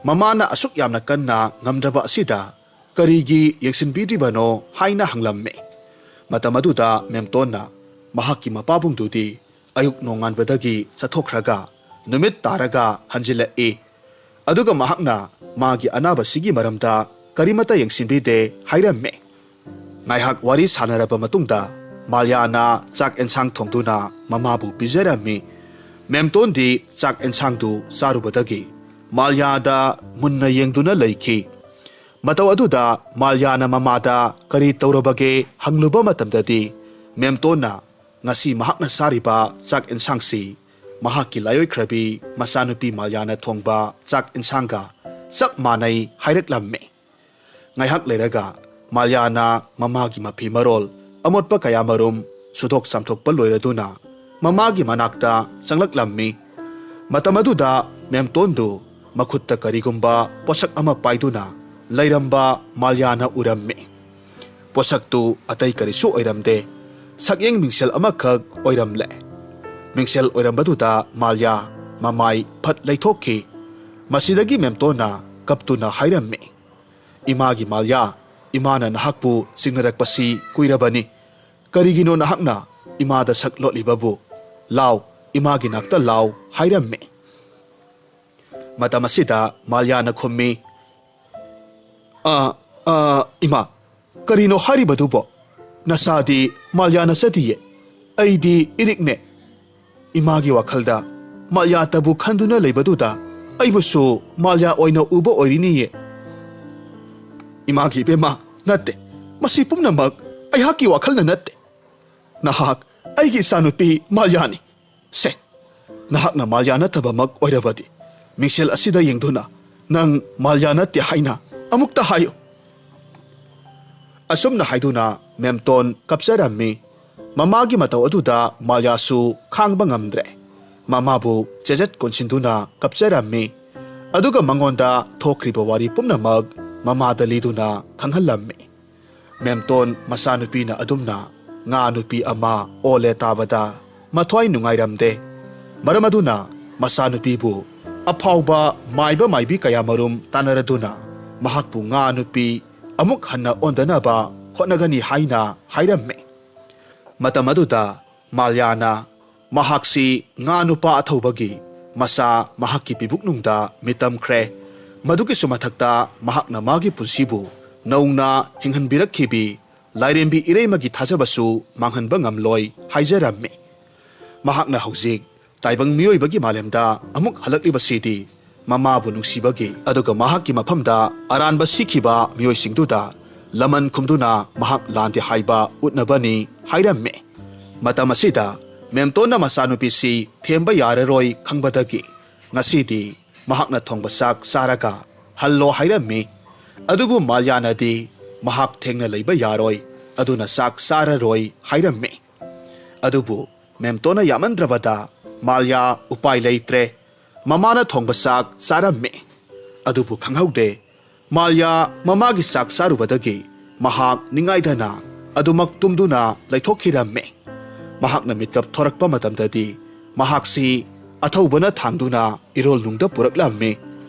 ꯃꯃꯥꯅ ꯑꯁꯨꯛ ꯌꯥꯝꯅ ꯀꯟꯅ ꯉꯝꯗ꯭ꯔꯕ ꯑꯁꯤꯗ ꯀꯔꯤꯒꯤ ꯌꯦꯡꯁꯤꯟꯕꯤꯗ꯭ꯔꯤꯕꯅꯣ?" ꯍꯥꯏꯅ ꯍꯪꯂꯝꯃꯤ꯫ ꯃꯇꯝ ꯑꯗꯨꯗ ꯃꯦꯝꯇꯣꯟꯅ, "ꯃꯍꯥꯛꯀꯤ ꯃꯄꯥꯕꯨꯡꯗꯨꯗꯤ ꯑꯌꯨꯛ ꯅꯣꯡꯉꯥꯟꯕꯗꯒꯤ ꯆꯠꯊꯣꯛꯈ꯭ꯔꯒ ꯅꯨꯃꯤꯠ ꯇꯥꯔꯒ ꯍꯟꯖꯤꯜꯂꯛꯏ꯫ ꯑꯗꯨꯒ ꯃꯍꯥꯛꯅ ꯃꯥꯒꯤ ꯑꯅꯥꯕꯁꯤꯒꯤ ꯃꯔꯝꯗ ꯀꯔꯤꯃꯠꯇ ꯌꯦꯡꯁꯤꯟꯕꯤꯗꯦ" ꯍꯥꯏꯔꯝꯃꯤ꯫ ꯉꯥꯏꯍꯥꯛ ꯋꯥꯔꯤ ꯁꯥꯟꯅꯔꯕ ꯃꯇꯨꯡꯗ ꯃꯥꯜꯌꯥꯅ ꯆꯥꯛ ꯑꯦꯟꯁꯥꯡ ꯊꯣꯡꯗꯨꯅ ꯃꯃꯥꯕꯨ ꯄꯤꯖꯔꯝꯃꯤ꯫ ꯃꯦꯝꯇꯣꯟꯗꯤ ꯆꯥꯛ ꯑꯦꯟꯁꯥꯡꯗꯨ ꯆꯥꯔꯨꯕꯗꯒꯤ ꯃꯥꯜꯌꯥꯗ ꯃꯨꯟꯅ ꯌꯦꯡꯗꯨꯅ ꯂꯩꯈꯤ꯫ ꯃꯇꯧ ꯑꯗꯨꯗ ꯃꯥꯜꯌꯥꯅ ꯃꯃꯥꯗ ꯀꯔꯤ ꯇꯧꯔꯕꯒꯦ ꯍꯪꯂꯨꯕ ꯃꯇꯝꯗꯗꯤ, ꯃꯦꯝꯇꯣꯟꯅ ꯉꯁꯤ ꯃꯍꯥꯛꯅ ꯆꯥꯔꯤꯕ ꯆꯥꯛ ꯑꯦꯟꯁꯥꯡꯁꯤ ꯃꯍꯥꯛꯀꯤ ꯂꯥꯏꯑꯣꯏꯈ꯭ꯔꯕꯤ ꯃꯆꯥꯅꯨꯄꯤ ꯃꯥꯜꯌꯥꯅ ꯊꯣꯡꯕ ꯆꯥꯛ ꯑꯦꯟꯁꯥꯡꯒ ꯆꯞ ꯃꯥꯟꯅꯩ ꯍꯥꯏꯔꯛꯂꯝꯃꯤ꯫ ꯉꯥꯏꯍꯥꯛ ꯂꯩꯔꯒ ꯃꯥꯜꯌꯥꯅ ꯃꯃꯥꯒꯤ ꯃꯐꯤ ꯃꯔꯣꯜ ꯑꯃꯣꯠꯄ ꯀꯌꯥꯃꯔꯨꯝ ꯁꯨꯗꯣꯛ ꯆꯥꯝꯊꯣꯛꯄ ꯂꯣꯏꯔꯗꯨꯅ ꯃꯃꯥꯒꯤ ꯃꯅꯥꯛꯇ ꯆꯪꯂꯛꯂꯝꯃꯤ꯫ ꯃꯇꯝ ꯑꯗꯨꯗ ꯃꯦꯝꯇꯣꯟꯗꯨ ꯃꯈꯨꯠꯇ ꯀꯔꯤꯒꯨꯝꯕ ꯄꯣꯠꯁꯛ ꯑꯃ ꯄꯥꯏꯗꯨꯅ ꯂꯩꯔꯝꯕ ꯃꯥꯜꯌꯥꯅ ꯎꯔꯝꯃꯤ꯫ ꯄꯣꯠꯁꯛꯇꯨ ꯑꯇꯩ ꯀꯔꯤꯁꯨ ꯑꯣꯏꯔꯝꯗꯦ꯫ ꯁꯛꯌꯦꯡ ꯃꯤꯡꯁꯦꯜ ꯑꯃꯈꯛ ꯑꯣꯏꯔꯝꯂꯦ꯫ ꯃꯤꯡꯁꯦꯜ ꯑꯣꯏꯔꯝꯕꯗꯨꯗ ꯃꯥꯜꯌꯥ ꯃꯃꯥꯏ ꯐꯠ ꯂꯩꯊꯣꯛꯈꯤ꯫ ꯃꯁꯤꯗꯒꯤ ꯃꯦꯝꯇꯣꯟꯅ ꯀꯞꯇꯨꯅ ꯍꯥꯏꯔꯝꯃꯤ, "ꯏꯃꯥꯒꯤ ꯃꯥꯜꯌꯥ, ꯏꯃꯥꯅ ꯅꯍꯥꯛꯄꯨ ꯆꯤꯡꯅꯔꯛꯄꯁꯤ ꯀꯨꯏꯔꯕꯅꯤ꯫ ꯀꯔꯤꯒꯤꯅꯣ ꯅꯍꯥꯛꯅ ꯏꯃꯥꯗ ꯁꯛ ꯂꯣꯠꯂꯤꯕꯕꯨ? ꯂꯥꯎ, ꯏꯃꯥꯒꯤ ꯅꯥꯛꯇ ꯂꯥꯎ" ꯍꯥꯏꯔꯝꯃꯤ꯫ ꯃꯇꯝ ꯑꯁꯤꯗ ꯃꯥꯜꯌꯥꯅ ꯈꯨꯝꯃꯤ, "ꯑ, ꯑ, ꯏꯃꯥ, ꯀꯔꯤꯅꯣ ꯍꯥꯏꯔꯤꯕꯗꯨꯕꯣ? ꯅꯆꯥꯗꯤ ꯃꯥꯜꯌꯥ ꯅꯆꯗꯤꯌꯦ꯫ ꯑꯩꯗꯤ ꯏꯔꯤꯛꯅꯦ꯫ ꯏꯃꯥꯒꯤ ꯋꯥꯈꯜꯗ ꯃꯥꯜꯌꯥꯇꯕꯨ ꯈꯟꯗꯨꯅ ꯂꯩꯕꯗꯨꯗ ꯑꯩꯕꯨꯁꯨ ꯃꯥꯜꯌꯥ ꯑꯣꯏꯅ ꯎꯕ ꯑꯣꯏꯔꯤꯅꯤꯌꯦ꯫" "ꯏꯃꯥꯒꯤ ꯏꯕꯦꯝꯃ, ꯅꯠꯇꯦ꯫ ꯃꯁꯤ ꯄꯨꯝꯅꯃꯛ ꯑꯩꯍꯥꯛꯀꯤ ꯋꯥꯈꯜꯅ ꯅꯠꯇꯦ꯫ ꯅꯍꯥꯛ ꯑꯩꯒꯤ ꯏꯆꯥꯅꯨꯄꯤ ꯃꯥꯜꯌꯥꯅꯤ꯫ ꯁꯦ, ꯅꯍꯥꯛꯅ ꯃꯥꯜꯌꯥ ꯅꯠꯇꯕꯃꯛ ꯑꯣꯏꯔꯕꯗꯤ, ꯃꯤꯡꯁꯦꯜ ꯑꯁꯤꯗ ꯌꯦꯡꯗꯨꯅ ꯅꯪ ꯃꯥꯜꯌꯥ ꯅꯠꯇꯦ ꯍꯥꯏꯅ ꯑꯃꯨꯛꯇ ꯍꯥꯏꯌꯨ꯫" ꯑꯁꯨꯝꯅ ꯍꯥꯏꯗꯨꯅ ꯃꯦꯝꯇꯣꯟ ꯀꯞꯆꯔꯝꯃꯤ꯫ ꯃꯃꯥꯒꯤ ꯃꯇꯧ ꯑꯗꯨꯗ ꯃꯥꯂ꯭ꯌꯥꯁꯨ ꯈꯥꯡꯕ ꯉꯝꯗ꯭ꯔꯦ꯫ ꯃꯃꯥꯕꯨ ꯆꯦꯖꯠ ꯀꯣꯟꯁꯤꯟꯗꯨꯅ ꯀꯞꯆꯔꯝꯃꯤ꯫ ꯑꯗꯨꯒ ꯃꯉꯣꯟꯗ ꯊꯣꯛꯈ꯭ꯔꯤꯕ ꯋꯥꯔꯤ ꯄꯨꯝꯅꯃꯛ ꯃꯃꯥꯗ ꯂꯤꯗꯨꯅ ꯈꯪꯍꯜꯂꯝꯃꯤ꯫ ꯃꯦꯝꯇꯣꯟ ꯃꯆꯥꯅꯨꯄꯤꯅ ꯑꯗꯨꯝꯅ ꯉꯥ ꯅꯨꯄꯤ ꯑꯃ ꯑꯣꯜꯂꯦ ꯇꯥꯕꯗ ꯃꯊ꯭ꯋꯥꯏ ꯅꯨꯡꯉꯥꯏꯔꯝꯗꯦ꯫ ꯃꯔꯝ ꯑꯗꯨꯅ ꯃꯆꯥꯅꯨꯄꯤꯕꯨ ꯑꯐꯥꯎꯕ ꯃꯥꯏꯕ ꯃꯥꯏꯕꯤ ꯀꯌꯥꯃꯔꯨꯝ ꯇꯥꯟꯅꯔꯗꯨꯅ ꯃꯍꯥꯛꯄꯨ ꯉꯥ ꯅꯨꯄꯤ ꯑꯃꯨꯛ ꯍꯟꯅ ꯑꯣꯟꯗꯅꯕ ꯍꯣꯠꯅꯒꯅꯤ ꯍꯥꯏꯅ ꯍꯥꯏꯔꯝꯃꯤ꯫ ꯃꯇꯝ ꯑꯗꯨꯗ ꯃꯥꯂ꯭ꯌꯥꯅ ꯃꯍꯥꯛꯁꯤ ꯉꯥ ꯅꯨꯄꯥ ꯑꯊꯧꯕꯒꯤ ꯃꯆꯥ ꯃꯍꯥꯛꯀꯤ ꯄꯤꯕꯨꯛꯅꯨꯡꯗ ꯃꯤꯇꯝꯈ꯭ꯔꯦ꯫ ꯃꯗꯨꯒꯤꯁꯨ ꯃꯊꯛꯇ ꯃꯍꯥꯛꯅ ꯃꯥꯒꯤ ꯄꯨꯟꯁꯤꯕꯨ ꯅꯧꯅ ꯍꯤꯡꯍꯟꯕꯤꯔꯛꯈꯤꯕꯤ ꯂꯥꯏꯔꯦꯝꯕꯤ ꯏꯔꯩꯃꯒꯤ ꯊꯥꯖꯕꯁꯨ ꯃꯥꯡꯍꯟꯕ ꯉꯝꯂꯣꯏ ꯍꯥꯏꯖꯔꯝꯃꯤ꯫ ꯃꯍꯥꯛꯅ ꯍꯧꯖꯤꯛ ꯇꯥꯏꯕꯪ ꯃꯤꯑꯣꯏꯕꯒꯤ ꯃꯥꯂꯦꯝꯗ ꯑꯃꯨꯛ ꯍꯜꯂꯛꯂꯤꯕꯁꯤꯗꯤ ꯃꯃꯥꯕꯨ ꯅꯨꯡꯁꯤꯕꯒꯤ, ꯑꯗꯨꯒ ꯃꯍꯥꯛꯀꯤ ꯃꯐꯝꯗ ꯑꯔꯥꯟꯕ ꯁꯤꯈꯤꯕ ꯃꯤꯑꯣꯏꯁꯤꯡꯗꯨꯗ ꯂꯃꯟ ꯈꯨꯝꯗꯨꯅ ꯃꯍꯥꯛ ꯂꯥꯟꯗꯦ ꯍꯥꯏꯕ ꯎꯠꯅꯕꯅꯤ ꯍꯥꯏꯔꯝꯃꯤ꯫ ꯃꯇꯝ ꯑꯁꯤꯗ ꯃꯦꯝꯇꯣꯟꯅ ꯃꯆꯥꯅꯨꯄꯤꯁꯤ ꯊꯦꯝꯕ ꯌꯥꯔꯔꯣꯏ ꯈꯪꯕꯗꯒꯤ ꯉꯁꯤꯗꯤ ꯃꯍꯥꯛꯅ ꯊꯣꯡꯕ ꯆꯥꯛ ꯆꯥꯔꯒ ꯍꯜꯂꯣ ꯍꯥꯏꯔꯝꯃꯤ꯫ ꯑꯗꯨꯕꯨ ꯃꯥꯂ꯭ꯌꯥꯅꯗꯤ ꯃꯍꯥꯛ ꯊꯦꯡꯅ ꯂꯩꯕ ꯌꯥꯔꯣꯏ, ꯑꯗꯨꯅ ꯆꯥꯛ ꯆꯥꯔꯔꯣꯏ ꯍꯥꯏꯔꯝꯃꯤ꯫ ꯑꯗꯨꯕꯨ ꯃꯦꯝꯇꯣꯟꯅ ꯌꯥꯃꯟꯗ꯭ꯔꯕꯗ ꯃꯥꯂ꯭ꯌꯥ ꯎꯄꯥꯏ ꯂꯩꯇ꯭ꯔꯦ꯫ ꯃꯃꯥꯅ ꯊꯣꯡꯕ ꯆꯥꯛ ꯆꯥꯔꯝꯃꯤ꯫ ꯑꯗꯨꯕꯨ ꯈꯪꯍꯧꯗꯦ, ꯃꯥꯂ꯭ꯌꯥ ꯃꯃꯥꯒꯤ ꯆꯥꯛ ꯆꯥꯔꯨꯕꯗꯒꯤ ꯃꯍꯥꯛ ꯅꯤꯡꯉꯥꯏꯗꯅ ꯑꯗꯨꯃꯛ ꯇꯨꯝꯗꯨꯅ ꯂꯩꯊꯣꯛꯈꯤꯔꯝꯃꯤ꯫ ꯃꯍꯥꯛꯅ ꯃꯤꯠꯀꯞ ꯊꯣꯔꯛꯄ ꯃꯇꯝꯗꯗꯤ ꯃꯍꯥꯛꯁꯤ ꯑꯊꯧꯕꯅ ꯊꯥꯡꯗꯨꯅ ꯏꯔꯣꯜꯅꯨꯡꯗ ꯄꯨꯔꯛꯂꯝꯃꯤ꯫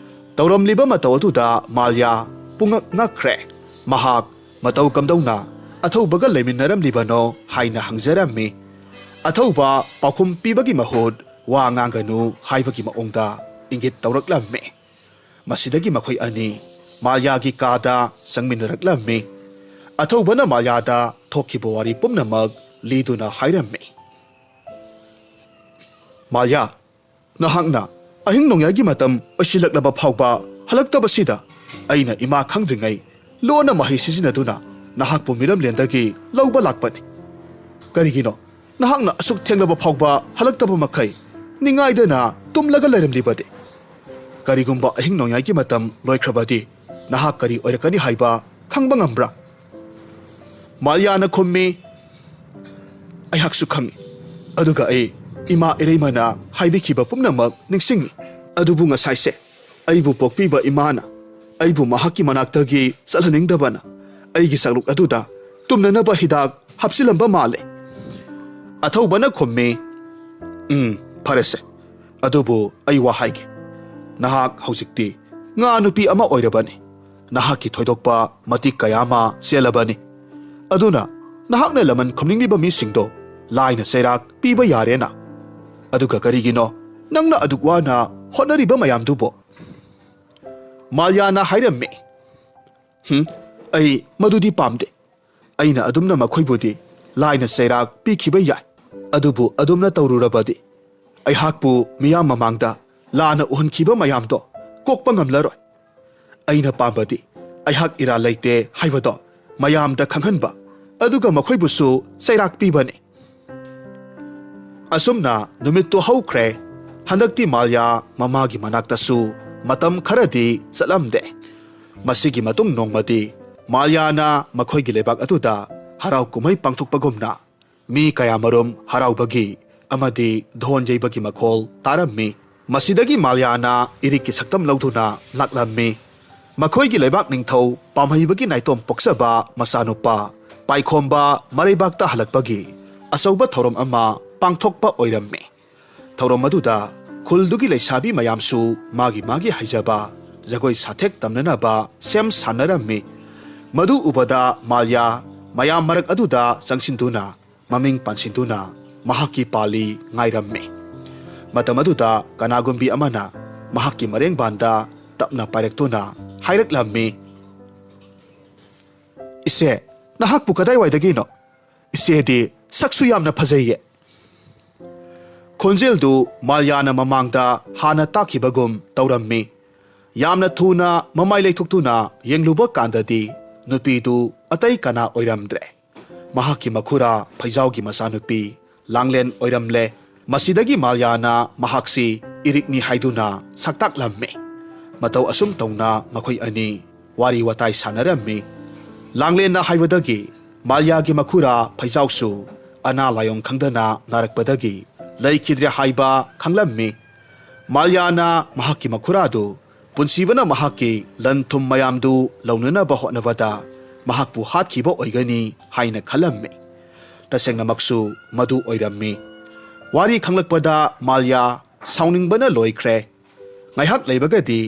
ꯇꯧꯔꯝꯂꯤꯕ ꯃꯇꯧ ꯑꯗꯨꯗ ꯃꯥꯂ꯭ꯌꯥ ꯄꯨꯡꯉꯛ ꯉꯛꯈ꯭ꯔꯦ꯫ ꯃꯍꯥꯛ ꯃꯇꯧ ꯀꯝꯗꯧꯅ ꯑꯊꯧꯕꯒ ꯂꯩꯃꯤꯟꯅꯔꯝꯂꯤꯕꯅꯣ ꯍꯥꯏꯅ ꯍꯪꯖꯔꯝꯃꯤ꯫ ꯑꯊꯧꯕ ꯄꯥꯎꯈꯨꯝ ꯄꯤꯕꯒꯤ ꯃꯍꯨꯠ ꯋꯥ ꯉꯥꯡꯒꯅꯨ ꯍꯥꯏꯕꯒꯤ ꯃꯑꯣꯡꯗ ꯏꯪꯒꯤꯠ ꯇꯧꯔꯛꯂꯝꯃꯤ꯫ ꯃꯁꯤꯗꯒꯤ ꯃꯈꯣꯏ ꯑꯅꯤ ꯃꯥꯂ꯭ꯌꯥꯒꯤ ꯀꯥꯗ ꯆꯪꯃꯤꯟꯅꯔꯛꯂꯝꯃꯤ꯫ ꯑꯊꯧꯕꯅ ꯃꯥꯂ꯭ꯌꯥꯗ ꯊꯣꯛꯈꯤꯕ ꯋꯥꯔꯤ ꯄꯨꯝꯅꯃꯛ ꯂꯤꯗꯨꯅ ꯍꯥꯏꯔꯝꯃꯤ꯫ ꯃꯥꯂ꯭ꯌꯥ, ꯅꯍꯥꯛꯅ ꯑꯍꯤꯡ ꯅꯣꯡꯌꯥꯏꯒꯤ ꯃꯇꯝ ꯑꯣꯏꯁꯤꯜꯂꯛꯂꯕ ꯐꯥꯎꯕ ꯍꯜꯂꯛꯇꯕꯁꯤꯗ ꯑꯩꯅ ꯏꯃꯥ ꯈꯪꯗ꯭ꯔꯤꯉꯩ ꯂꯣꯟꯅ ꯃꯍꯩ ꯁꯤꯖꯤꯟꯅꯗꯨꯅ ꯅꯍꯥꯛꯄꯨ ꯃꯤꯔꯝꯂꯦꯟꯗꯒꯤ ꯂꯧꯕ ꯂꯥꯛꯄꯅꯤ꯫ ꯀꯔꯤꯒꯤꯅꯣ ꯅꯍꯥꯛꯅ ꯑꯁꯨꯛ ꯊꯦꯡꯂꯕ ꯐꯥꯎꯕ ꯍꯜꯂꯛꯇꯕ ꯃꯈꯩ ꯅꯤꯡꯉꯥꯏꯗꯅ ꯇꯨꯝꯂꯒ ꯂꯩꯔꯝꯂꯤꯕꯗꯤ? ꯀꯔꯤꯒꯨꯝꯕ ꯑꯍꯤꯡ ꯅꯣꯡꯌꯥꯏꯒꯤ ꯃꯇꯝ ꯂꯣꯏꯈ꯭ꯔꯕꯗꯤ ꯅꯍꯥꯛ ꯀꯔꯤ ꯑꯣꯏꯔꯛꯀꯅꯤ ꯍꯥꯏꯕ ꯈꯪꯕ ꯉꯝꯕ꯭ꯔꯥ? ꯃꯥꯂ꯭ꯌꯥꯅ ꯈꯨꯝꯃꯤ, ꯑꯩꯍꯥꯛꯁꯨ ꯈꯪꯏ꯫ ꯑꯗꯨꯒ ꯑꯩ ꯏꯃꯥ ꯏꯔꯩꯃꯅ ꯍꯥꯏꯕꯤꯈꯤꯕ ꯄꯨꯝꯅꯃꯛ ꯅꯤꯡꯁꯤꯡꯏ꯫ ꯑꯗꯨꯕꯨ ꯉꯁꯥꯏꯁꯦ ꯑꯩꯕꯨ ꯄꯣꯛꯄꯤꯕ ꯏꯃꯥꯅ ꯑꯩꯕꯨ ꯃꯍꯥꯛꯀꯤ ꯃꯅꯥꯛꯇꯒꯤ ꯆꯠꯍꯟꯅꯤꯡꯗꯕꯅ ꯑꯩꯒꯤ ꯁꯛꯂꯨꯛ ꯑꯗꯨꯗ ꯇꯨꯝꯅꯅꯕ ꯍꯤꯗꯥꯛ ꯍꯥꯞꯆꯤꯜꯂꯝꯕ ꯃꯥꯜꯂꯦ꯫ ꯑꯊꯧꯕꯅ ꯈꯨꯝꯃꯤ, "ꯎꯝ, ꯐꯔꯦꯁꯦ꯫ ꯑꯗꯨꯕꯨ ꯑꯩ ꯋꯥ ꯍꯥꯏꯒꯦ꯫ ꯅꯍꯥꯛ ꯍꯧꯖꯤꯛꯇꯤ ꯉꯥ ꯅꯨꯄꯤ ꯑꯃ ꯑꯣꯏꯔꯕꯅꯤ꯫ ꯅꯍꯥꯛꯀꯤ ꯊꯣꯏꯗꯣꯛꯄ ꯃꯇꯤꯛ ꯀꯌꯥ ꯑꯃ ꯆꯦꯜꯂꯕꯅꯤ꯫ ꯑꯗꯨꯅ ꯅꯍꯥꯛꯅ ꯂꯃꯟ ꯈꯨꯝꯅꯤꯡꯂꯤꯕ ꯃꯤꯁꯤꯡꯗꯣ ꯂꯥꯏꯅ ꯆꯩꯔꯥꯛ ꯄꯤꯕ ꯌꯥꯔꯦꯅ꯫ ꯑꯗꯨꯒ ꯀꯔꯤꯒꯤꯅꯣ ꯅꯪꯅ ꯑꯗꯨꯛ ꯋꯥꯅ ꯍꯣꯠꯅꯔꯤꯕ ꯃꯌꯥꯝꯗꯨꯕꯣ?" ꯃꯥꯜꯌꯥꯅ ꯍꯥꯏꯔꯝꯃꯤ, "ꯍꯨꯝ, ꯑꯩ ꯃꯗꯨꯗꯤ ꯄꯥꯝꯗꯦ꯫ ꯑꯩꯅ ꯑꯗꯨꯝꯅ ꯃꯈꯣꯏꯕꯨꯗꯤ ꯂꯥꯏꯅ ꯆꯩꯔꯥꯛ ꯄꯤꯈꯤꯕ ꯌꯥꯏ, ꯑꯗꯨꯕꯨ ꯑꯗꯨꯝꯅ ꯇꯧꯔꯨꯔꯕꯗꯤ ꯑꯩꯍꯥꯛꯄꯨ ꯃꯤꯌꯥꯝ ꯃꯃꯥꯡꯗ ꯂꯥꯟꯅ ꯎꯍꯟꯈꯤꯕ ꯃꯌꯥꯝꯗꯣ ꯀꯣꯛꯄ ꯉꯝꯂꯔꯣꯏ꯫ ꯑꯩꯅ ꯄꯥꯝꯕꯗꯤ ꯑꯩꯍꯥꯛ ꯏꯔꯥꯜ ꯂꯩꯇꯦ ꯍꯥꯏꯕꯗꯣ ꯃꯌꯥꯝꯗ ꯈꯪꯍꯟꯕ, ꯑꯗꯨꯒ ꯃꯈꯣꯏꯕꯨꯁꯨ ꯆꯩꯔꯥꯛ ꯄꯤꯕꯅꯤ꯫" ꯑꯁꯨꯝꯅ ꯅꯨꯃꯤꯠꯇꯨ ꯍꯧꯈ꯭ꯔꯦ꯫ ꯍꯟꯗꯛꯇꯤ ꯃꯥꯜꯌꯥ ꯃꯃꯥꯒꯤ ꯃꯅꯥꯛꯇꯁꯨ ꯃꯇꯝ ꯈꯔꯗꯤ ꯆꯠꯂꯝꯗꯦ꯫ ꯃꯁꯤꯒꯤ ꯃꯇꯨꯡ ꯅꯣꯡꯃꯗꯤ ꯃꯥꯜꯌꯥꯅ ꯃꯈꯣꯏꯒꯤ ꯂꯩꯕꯥꯛ ꯑꯗꯨꯗ ꯍꯔꯥꯎ ꯀꯨꯝꯍꯩ ꯄꯥꯡꯊꯣꯛꯄꯒꯨꯝꯅ ꯃꯤ ꯀꯌꯥꯃꯔꯨꯝ ꯍꯔꯥꯎꯕꯒꯤ ꯑꯃꯗꯤ ꯙꯣꯟ ꯌꯩꯕꯒꯤ ꯃꯈꯣꯜ ꯇꯥꯔꯝꯃꯤ꯫ ꯃꯁꯤꯗꯒꯤ ꯃꯥꯜꯌꯥꯅ ꯏꯔꯤꯛꯀꯤ ꯁꯛꯇꯝ ꯂꯧꯗꯨꯅ ꯂꯥꯛꯂꯝꯃꯤ꯫ ꯃꯈꯣꯏꯒꯤ ꯂꯩꯕꯥꯛ ꯅꯤꯡꯊꯧ ꯄꯥꯝꯍꯩꯕꯒꯤ ꯅꯥꯏꯇꯣꯝ ꯄꯣꯛꯆꯕ ꯃꯆꯥꯅꯨꯄꯥ ꯄꯥꯏꯈꯣꯝꯕ ꯃꯔꯩꯕꯥꯛꯇ ꯍꯜꯂꯛꯄꯒꯤ ꯑꯆꯧꯕ ꯊꯧꯔꯝ ꯑꯃ ꯄꯥꯡꯊꯣꯛꯄ ꯑꯣꯏꯔꯝꯃꯤ꯫ ꯊꯧꯔꯝ ꯑꯗꯨꯗ ꯈꯨꯜꯗꯨꯒꯤ ꯂꯩꯁꯥꯕꯤ ꯃꯌꯥꯝꯁꯨ ꯃꯥꯒꯤ ꯃꯥꯒꯤ ꯍꯩꯖꯕ ꯖꯒꯣꯏ ꯁꯥꯊꯦꯛ ꯇꯝꯅꯅꯕ ꯁꯦꯝ ꯁꯥꯅꯔꯝꯃꯤ꯫ ꯃꯗꯨ ꯎꯕꯗ ꯃꯥꯜꯌꯥ ꯃꯌꯥꯝ ꯃꯔꯛ ꯑꯗꯨꯗ ꯆꯪꯁꯤꯟꯗꯨꯅ ꯃꯃꯤꯡ ꯄꯥꯟꯁꯤꯟꯗꯨꯅ ꯃꯍꯥꯛꯀꯤ ꯄꯥꯜꯂꯤ ꯉꯥꯏꯔꯝꯃꯤ꯫ ꯃꯇꯝ ꯑꯗꯨꯗ ꯀꯅꯥꯒꯨꯝꯕꯤ ꯑꯃꯅ ꯃꯍꯥꯛꯀꯤ ꯃꯔꯦꯡꯕꯥꯟꯗ ꯇꯞꯅ ꯄꯥꯏꯔꯛꯇꯨꯅ ꯍꯥꯏꯔꯛꯂꯝꯃꯤ, "ꯏꯆꯦ, ꯅꯍꯥꯛꯄꯨ ꯀꯗꯥꯏꯋꯥꯏꯗꯒꯤꯅꯣ? ꯏꯆꯦꯗꯤ ꯁꯛꯁꯨ ꯌꯥꯝꯅ ꯐꯖꯩꯌꯦ꯫" ꯈꯣꯟꯖꯦꯜꯗꯨ ꯃꯥꯜꯌꯥꯅ ꯃꯃꯥꯡꯗ ꯍꯥꯟꯅ ꯇꯥꯈꯤꯕꯒꯨꯝ ꯇꯧꯔꯝꯃꯤ꯫ ꯌꯥꯝꯅ ꯊꯨꯅ ꯃꯃꯥꯏ ꯂꯩꯊꯣꯛꯇꯨꯅ ꯌꯦꯡꯂꯨꯕ ꯀꯥꯟꯗꯗꯤ ꯅꯨꯄꯤꯗꯨ ꯑꯇꯩ ꯀꯅꯥ ꯑꯣꯏꯔꯝꯗ꯭ꯔꯦ꯫ ꯃꯍꯥꯛꯀꯤ ꯃꯈꯨꯔꯥ ꯐꯩꯖꯥꯎꯒꯤ ꯃꯆꯥꯅꯨꯄꯤ ꯂꯥꯡꯂꯦꯟ ꯑꯣꯏꯔꯝꯂꯦ꯫ ꯃꯁꯤꯗꯒꯤ ꯃꯥꯜꯌꯥꯅ ꯃꯍꯥꯛꯁꯤ ꯏꯔꯤꯛꯅꯤ ꯍꯥꯏꯗꯨꯅ ꯁꯛꯇꯥꯛꯂꯝꯃꯤ꯫ ꯃꯇꯧ ꯑꯁꯨꯝ ꯇꯧꯅ ꯃꯈꯣꯏ ꯑꯅꯤ ꯋꯥꯔꯤ ꯋꯥꯇꯥꯏ ꯁꯥꯟꯅꯔꯝꯃꯤ꯫ ꯂꯥꯡꯂꯦꯟꯅ ꯍꯥꯏꯕꯗꯒꯤ ꯃꯥꯜꯌꯥꯒꯤ ꯃꯈꯨꯔꯥ ꯐꯩꯖꯥꯎꯁꯨ ꯑꯅꯥ ꯂꯥꯏꯌꯣꯡ ꯈꯪꯗꯅ ꯅꯥꯔꯛꯄꯗꯒꯤ ꯂꯩꯈꯤꯗ꯭ꯔꯦ ꯍꯥꯏꯕ ꯈꯪꯂꯝꯃꯤ꯫ ꯃꯥꯜꯌꯥꯅ ꯃꯍꯥꯛꯀꯤ ꯃꯈꯨꯔꯥꯗꯨ ꯄꯨꯟꯁꯤꯕꯅ ꯃꯍꯥꯛꯀꯤ ꯂꯟ ꯊꯨꯝ ꯃꯌꯥꯝꯗꯨ ꯂꯧꯅꯅꯕ ꯍꯣꯠꯅꯕꯗ ꯃꯍꯥꯛꯄꯨ ꯍꯥꯠꯈꯤꯕ ꯑꯣꯏꯒꯅꯤ ꯍꯥꯏꯅ ꯈꯜꯂꯝꯃꯤ꯫ ꯇꯁꯦꯡꯅꯃꯛꯁꯨ ꯃꯗꯨ ꯑꯣꯏꯔꯝꯃꯤ꯫ ꯋꯥꯔꯤ ꯈꯪꯂꯛꯄꯗ ꯃꯥꯜꯌꯥ ꯁꯥꯎꯅꯤꯡꯕꯅ ꯂꯣꯏꯈ꯭ꯔꯦ꯫ ꯉꯥꯏꯍꯥꯛ ꯂꯩꯕꯒꯗꯤ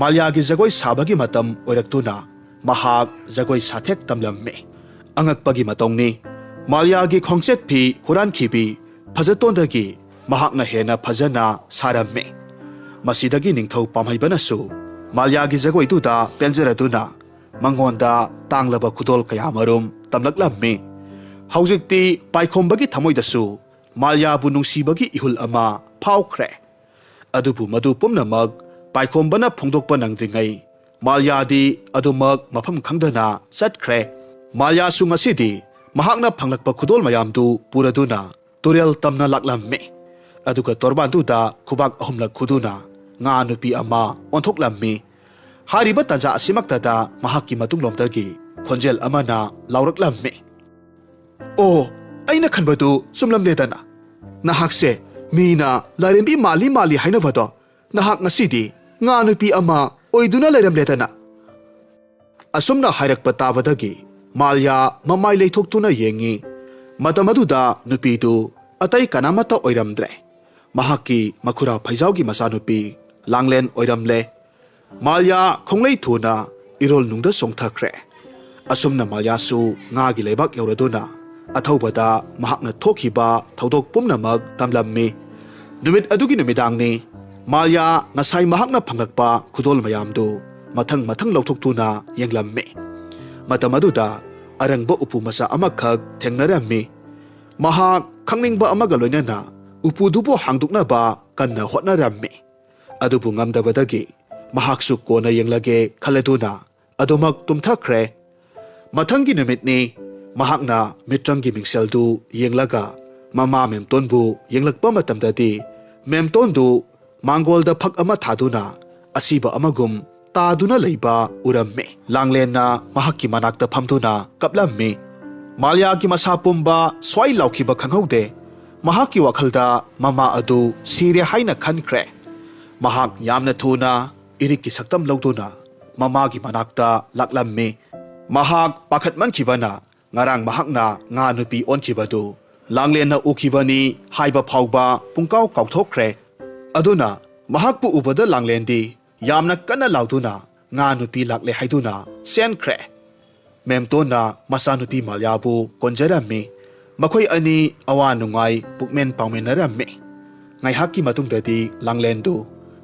ꯃꯥꯜꯌꯥꯒꯤ ꯖꯒꯣꯏ ꯁꯥꯕꯒꯤ ꯃꯇꯝ ꯑꯣꯏꯔꯛꯇꯨꯅ ꯃꯍꯥꯛ ꯖꯒꯣꯏ ꯁꯥꯊꯦꯛ ꯇꯝꯂꯝꯃꯤ꯫ ꯑꯉꯛꯄꯒꯤ ꯃꯇꯧꯅꯤ, ꯃꯥꯜꯌꯥꯒꯤ ꯈꯣꯡꯆꯦꯠ ꯐꯤ ꯍꯨꯔꯥꯟꯈꯤꯕꯤ ꯐꯖꯇꯣꯟꯗꯒꯤ ꯃꯍꯥꯛꯅ ꯍꯦꯟꯅ ꯐꯖꯅ ꯁꯥꯔꯝꯃꯤ꯫ ꯃꯁꯤꯗꯒꯤ ꯅꯤꯡꯊꯧ ꯄꯥꯝꯍꯩꯕꯅꯁꯨ ꯃꯥꯜꯌꯥꯒꯤ ꯖꯒꯣꯏꯗꯨꯗ ꯄꯦꯟꯖꯔꯗꯨꯅ ꯃꯉꯣꯟꯗ ꯇꯥꯡꯂꯕ ꯈꯨꯗꯣꯜ ꯀꯌꯥꯃꯔꯨꯝ ꯇꯝꯂꯛꯂꯝꯃꯤ꯫ ꯍꯧꯖꯤꯛꯇꯤ ꯄꯥꯏꯈꯣꯝꯕꯒꯤ ꯊꯃꯣꯏꯗꯁꯨ ꯃꯥꯜꯌꯥꯕꯨ ꯅꯨꯡꯁꯤꯕꯒꯤ ꯏꯍꯨꯜ ꯑꯃ ꯐꯥꯎꯈ꯭ꯔꯦ꯫ ꯑꯗꯨꯕꯨ ꯃꯗꯨ ꯄꯨꯝꯅꯃꯛ ꯄꯥꯏꯈꯣꯝꯕꯅ ꯐꯣꯡꯗꯣꯛꯄ ꯅꯪꯗ꯭ꯔꯤꯉꯩ ꯃꯥꯜꯌꯥꯗꯤ ꯑꯗꯨꯃꯛ ꯃꯐꯝ ꯈꯪꯗꯅ ꯆꯠꯈ꯭ꯔꯦ꯫ ꯃꯥꯜꯌꯥꯁꯨ ꯉꯁꯤꯗꯤ ꯃꯍꯥꯛꯅ ꯐꯪꯂꯛꯄ ꯈꯨꯗꯣꯜ ꯃꯌꯥꯝꯗꯨ ꯄꯨꯔꯗꯨꯅ ꯇꯨꯔꯦꯜ ꯇꯝꯅ ꯂꯥꯛꯂꯝꯃꯤ꯫ ꯑꯗꯨꯒ ꯇꯣꯔꯕꯥꯟꯗꯨꯗ ꯈꯨꯕꯥꯛ ꯑꯍꯨꯝꯂꯛ ꯈꯨꯗꯨꯅ ꯉꯥ ꯅꯨꯄꯤ ꯑꯃ ꯑꯣꯟꯊꯣꯛꯂꯝꯃꯤ꯫ ꯍꯥꯏꯔꯤꯕ ꯇꯥꯟꯖꯥ ꯑꯁꯤꯃꯛꯇꯗ ꯃꯍꯥꯛꯀꯤ ꯃꯇꯨꯡꯂꯣꯝꯗꯒꯤ ꯈꯣꯟꯖꯦꯜ ꯑꯃꯅ ꯂꯥꯎꯔꯛꯂꯝꯃꯤ꯫ "ꯑꯣ, ꯑꯩꯅ ꯈꯟꯕꯗꯨ ꯆꯨꯝꯂꯝꯂꯦꯗꯅ꯫ ꯅꯍꯥꯛꯁꯦ ꯃꯤꯅ ꯂꯥꯏꯔꯦꯝꯕꯤ ꯃꯥꯜꯂꯤ ꯃꯥꯜꯂꯤ ꯍꯥꯏꯅꯕꯗꯣ, ꯅꯍꯥꯛ ꯉꯁꯤꯗꯤ ꯉꯥ ꯅꯨꯄꯤ ꯑꯃ ꯑꯣꯏꯗꯨꯅ ꯂꯩꯔꯝꯂꯦꯗꯅ꯫" ꯑꯁꯨꯝꯅ ꯍꯥꯏꯔꯛꯄ ꯇꯥꯕꯗꯒꯤ ꯃꯥꯜꯌꯥ ꯃꯃꯥꯏ ꯂꯩꯊꯣꯛꯇꯨꯅ ꯌꯦꯡꯉꯤ꯫ ꯃꯇꯝ ꯑꯗꯨꯗ ꯅꯨꯄꯤꯗꯨ ꯑꯇꯩ ꯀꯅꯥꯃꯠꯇ ꯑꯣꯏꯔꯝꯗ꯭ꯔꯦ꯫ ꯃꯍꯥꯛꯀꯤ ꯃꯈꯨꯔꯥ ꯐꯩꯖꯥꯎꯒꯤ ꯃꯆꯥꯅꯨꯄꯤ ꯂꯥꯡꯂꯦꯟ ꯑꯣꯏꯔꯝꯂꯦ꯫ ꯃꯥꯜꯌꯥ ꯈꯣꯡꯂꯩ ꯊꯨꯅ ꯏꯔꯣꯜ ꯅꯨꯡꯗ ꯆꯣꯡꯊꯈ꯭ꯔꯦ꯫ ꯑꯁꯨꯝꯅ ꯃꯥꯜꯌꯥꯁꯨ ꯉꯥꯒꯤ ꯂꯩꯕꯥꯛ ꯌꯧꯔꯗꯨꯅ ꯑꯊꯧꯕꯗ ꯃꯍꯥꯛꯅ ꯊꯣꯛꯈꯤꯕ ꯊꯧꯗꯣꯛ ꯄꯨꯝꯅꯃꯛ ꯇꯝꯂꯝꯃꯤ꯫ ꯅꯨꯃꯤꯠ ꯑꯗꯨꯒꯤ ꯅꯨꯃꯤꯗꯥꯡꯅꯤ꯫ ꯃꯥꯜꯌꯥ ꯉꯁꯥꯏ ꯃꯍꯥꯛꯅ ꯐꯪꯂꯛꯄ ꯈꯨꯗꯣꯜ ꯃꯌꯥꯝꯗꯨ ꯃꯊꯪ ꯃꯊꯪ ꯂꯧꯊꯣꯛꯇꯨꯅ ꯌꯦꯡꯂꯝꯃꯤ꯫ ꯃꯇꯝ ꯑꯗꯨꯗ ꯑꯔꯪꯕ ꯎꯄꯨ ꯃꯆꯥ ꯑꯃꯈꯛ ꯊꯦꯡꯅꯔꯝꯃꯤ꯫ ꯃꯍꯥꯛ ꯈꯪꯅꯤꯡꯕ ꯑꯃꯒ ꯂꯣꯏꯅꯅ ꯎꯄꯨꯗꯨꯕꯨ ꯍꯥꯡꯗꯣꯛꯅꯕ ꯀꯟꯅ ꯍꯣꯠꯅꯔꯝꯃꯤ꯫ ꯑꯗꯨꯕꯨ ꯉꯝꯗꯕꯗꯒꯤ ꯃꯍꯥꯛꯁꯨ ꯀꯣꯟꯅ ꯌꯦꯡꯂꯒꯦ ꯈꯜꯂꯗꯨꯅ ꯑꯗꯨꯃꯛ ꯇꯨꯝꯊꯈ꯭ꯔꯦ꯫ ꯃꯊꯪꯒꯤ ꯅꯨꯃꯤꯠꯅꯤ꯫ ꯃꯍꯥꯛꯅ ꯃꯤꯇ꯭ꯔꯪꯒꯤ ꯃꯤꯡꯁꯦꯜꯗꯨ ꯌꯦꯡꯂꯒ ꯃꯃꯥ ꯃꯦꯝꯇꯣꯟꯕꯨ ꯌꯦꯡꯂꯛꯄ ꯃꯇꯝꯗꯗꯤ ꯃꯦꯝꯇꯣꯟꯗꯨ ꯃꯥꯡꯒꯣꯜꯗ ꯐꯛ ꯑꯃ ꯊꯥꯗꯨꯅ ꯑꯁꯤꯕ ꯑꯃꯒꯨꯝ ꯇꯥꯗꯨꯅ ꯂꯩꯕ ꯎꯔꯝꯃꯤ꯫ ꯂꯥꯡꯂꯦꯟꯅ ꯃꯍꯥꯛꯀꯤ ꯃꯅꯥꯛꯇ ꯐꯝꯗꯨꯅ ꯀꯞꯂꯝꯃꯤ꯫ ꯃꯥꯂꯤꯌꯥꯒꯤ ꯃꯁꯥ ꯄꯨꯝꯕ ꯁ꯭ꯋꯥꯏ ꯂꯥꯎꯈꯤꯕ ꯈꯪꯍꯧꯗꯦ꯫ ꯃꯍꯥꯛꯀꯤ ꯋꯥꯈꯜꯗ ꯃꯃꯥ ꯑꯗꯨ ꯁꯤꯔꯦ ꯍꯥꯏꯅ ꯈꯟꯈ꯭ꯔꯦ꯫ ꯃꯍꯥꯛ ꯌꯥꯝꯅ ꯊꯨꯅ ꯏꯔꯤꯛꯀꯤ ꯁꯛꯇꯝ ꯂꯧꯗꯨꯅ ꯃꯃꯥꯒꯤ ꯃꯅꯥꯛꯇ ꯂꯥꯛꯂꯝꯃꯤ꯫ ꯃꯍꯥꯛ ꯄꯥꯈꯠꯃꯟꯈꯤꯕꯅ ꯉꯔꯥꯡ ꯃꯍꯥꯛꯅ ꯉꯥ ꯅꯨꯄꯤ ꯑꯣꯟꯈꯤꯕꯗꯨ ꯂꯥꯡꯂꯦꯟꯅ ꯎꯈꯤꯕꯅꯤ ꯍꯥꯏꯕ ꯐꯥꯎꯕ ꯄꯨꯡꯀꯥꯎ ꯀꯥꯎꯊꯣꯛꯈ꯭ꯔꯦ꯫ ꯑꯗꯨꯅ ꯃꯍꯥꯛꯄꯨ ꯎꯕꯗ ꯂꯥꯡꯂꯦꯟꯗꯤ ꯌꯥꯝꯅ ꯀꯟꯅ ꯂꯥꯎꯗꯨꯅ ꯉꯥ ꯅꯨꯄꯤ ꯂꯥꯛꯂꯦ ꯍꯥꯏꯗꯨꯅ ꯆꯦꯟꯈ꯭ꯔꯦ꯫ ꯃꯦꯝꯇꯣꯟꯅ ꯃꯆꯥꯅꯨꯄꯤ ꯃꯥꯂꯤꯌꯥꯕꯨ ꯀꯣꯟꯖꯔꯝꯃꯤ꯫ ꯃꯈꯣꯏ ꯑꯅꯤ ꯑꯋꯥ ꯅꯨꯡꯉꯥꯏ ꯄꯨꯛꯃꯦꯟ ꯄꯥꯎꯃꯤꯟꯅꯔꯝꯃꯤ꯫ ꯉꯥꯏꯍꯥꯛꯀꯤ ꯃꯇꯨꯡꯗꯗꯤ ꯂꯥꯡꯂꯦꯟꯗꯨ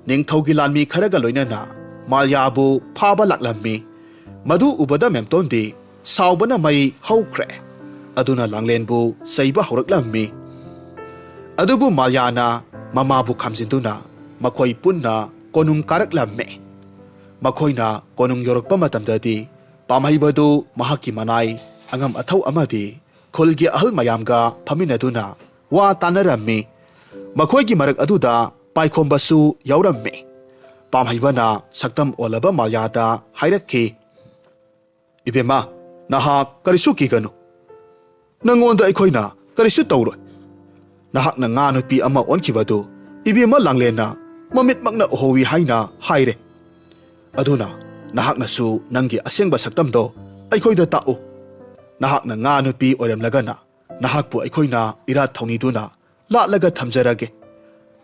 ꯅꯤꯡꯊꯧꯒꯤ ꯂꯥꯟꯃꯤ ꯈꯔꯒ ꯂꯣꯏꯅꯅ ꯃꯥꯂꯤꯌꯥꯕꯨ ꯐꯥꯕ ꯂꯥꯛꯂꯝꯃꯤ꯫ ꯃꯗꯨ ꯎꯕꯗ ꯃꯦꯝꯇꯣꯟꯗꯤ ꯁꯥꯎꯕꯅ ꯃꯩ ꯍꯧꯈ꯭ꯔꯦ꯫ ꯑꯗꯨꯅ ꯂꯥꯡꯂꯦꯟꯕꯨ ꯆꯩꯕ ꯍꯧꯔꯛꯂꯝꯃꯤ꯫ ꯑꯗꯨꯕꯨ ꯃꯥꯂꯤꯌꯥꯅ ꯃꯃꯥꯕꯨ ꯈꯥꯝꯖꯤꯟꯗꯨꯅ ꯃꯈꯣꯏ ꯄꯨꯟꯅ ꯀꯣꯅꯨꯡ ꯀꯥꯔꯛꯂꯝꯃꯤ꯫ ꯃꯈꯣꯏꯅ ꯀꯣꯅꯨꯡ ꯌꯧꯔꯛꯄ ꯃꯇꯝꯗꯗꯤ ꯄꯥꯝꯍꯩꯕꯗꯨ ꯃꯍꯥꯛꯀꯤ ꯃꯅꯥꯏ ꯑꯉꯝ ꯑꯊꯧ ꯑꯃꯗꯤ ꯈꯨꯜꯒꯤ ꯑꯍꯜ ꯃꯌꯥꯝꯒ ꯐꯝꯃꯤꯟꯅꯗꯨꯅ ꯋꯥ ꯇꯥꯅꯔꯝꯃꯤ꯫ ꯃꯈꯣꯏꯒꯤ ꯃꯔꯛ ꯑꯗꯨꯗ ꯄꯥꯏꯈꯣꯝꯕꯁꯨ ꯌꯥꯎꯔꯝꯃꯤ꯫ ꯄꯥꯝꯍꯩꯕꯅ ꯁꯛꯇꯝ ꯑꯣꯜꯂꯕ ꯃꯥꯂꯤꯌꯥꯗ ꯍꯥꯏꯔꯛꯈꯤ, "ꯏꯕꯦꯝꯃ, ꯅꯍꯥꯛ ꯀꯔꯤꯁꯨ ꯀꯤꯒꯅꯨ꯫ ꯅꯪꯉꯣꯟꯗ ꯑꯩꯈꯣꯏꯅ ꯀꯔꯤꯁꯨ ꯇꯧꯔꯣꯏ꯫ ꯅꯍꯥꯛꯅ ꯉꯥ ꯅꯨꯄꯤ ꯑꯃ ꯑꯣꯟꯈꯤꯕꯗꯨ ꯏꯕꯦꯝꯃ ꯂꯥꯡꯂꯦꯟꯅ ꯃꯃꯤꯠꯃꯛꯅ ꯎꯍꯧꯏ ꯍꯥꯏꯅ ꯍꯥꯏꯔꯦ꯫ ꯑꯗꯨꯅ ꯅꯍꯥꯛꯅꯁꯨ ꯅꯪꯒꯤ ꯑꯁꯦꯡꯕ ꯁꯛꯇꯝꯗꯣ ꯑꯩꯈꯣꯏꯗ ꯇꯥꯛꯎ꯫ ꯅꯍꯥꯛꯅ ꯉꯥ ꯅꯨꯄꯤ ꯑꯣꯏꯔꯝꯂꯒꯅ ꯅꯍꯥꯛꯄꯨ ꯑꯩꯈꯣꯏꯅ ꯏꯔꯥꯠ ꯊꯧꯅꯤꯗꯨꯅ ꯂꯥꯠꯂꯒ ꯊꯝꯖꯔꯒꯦ꯫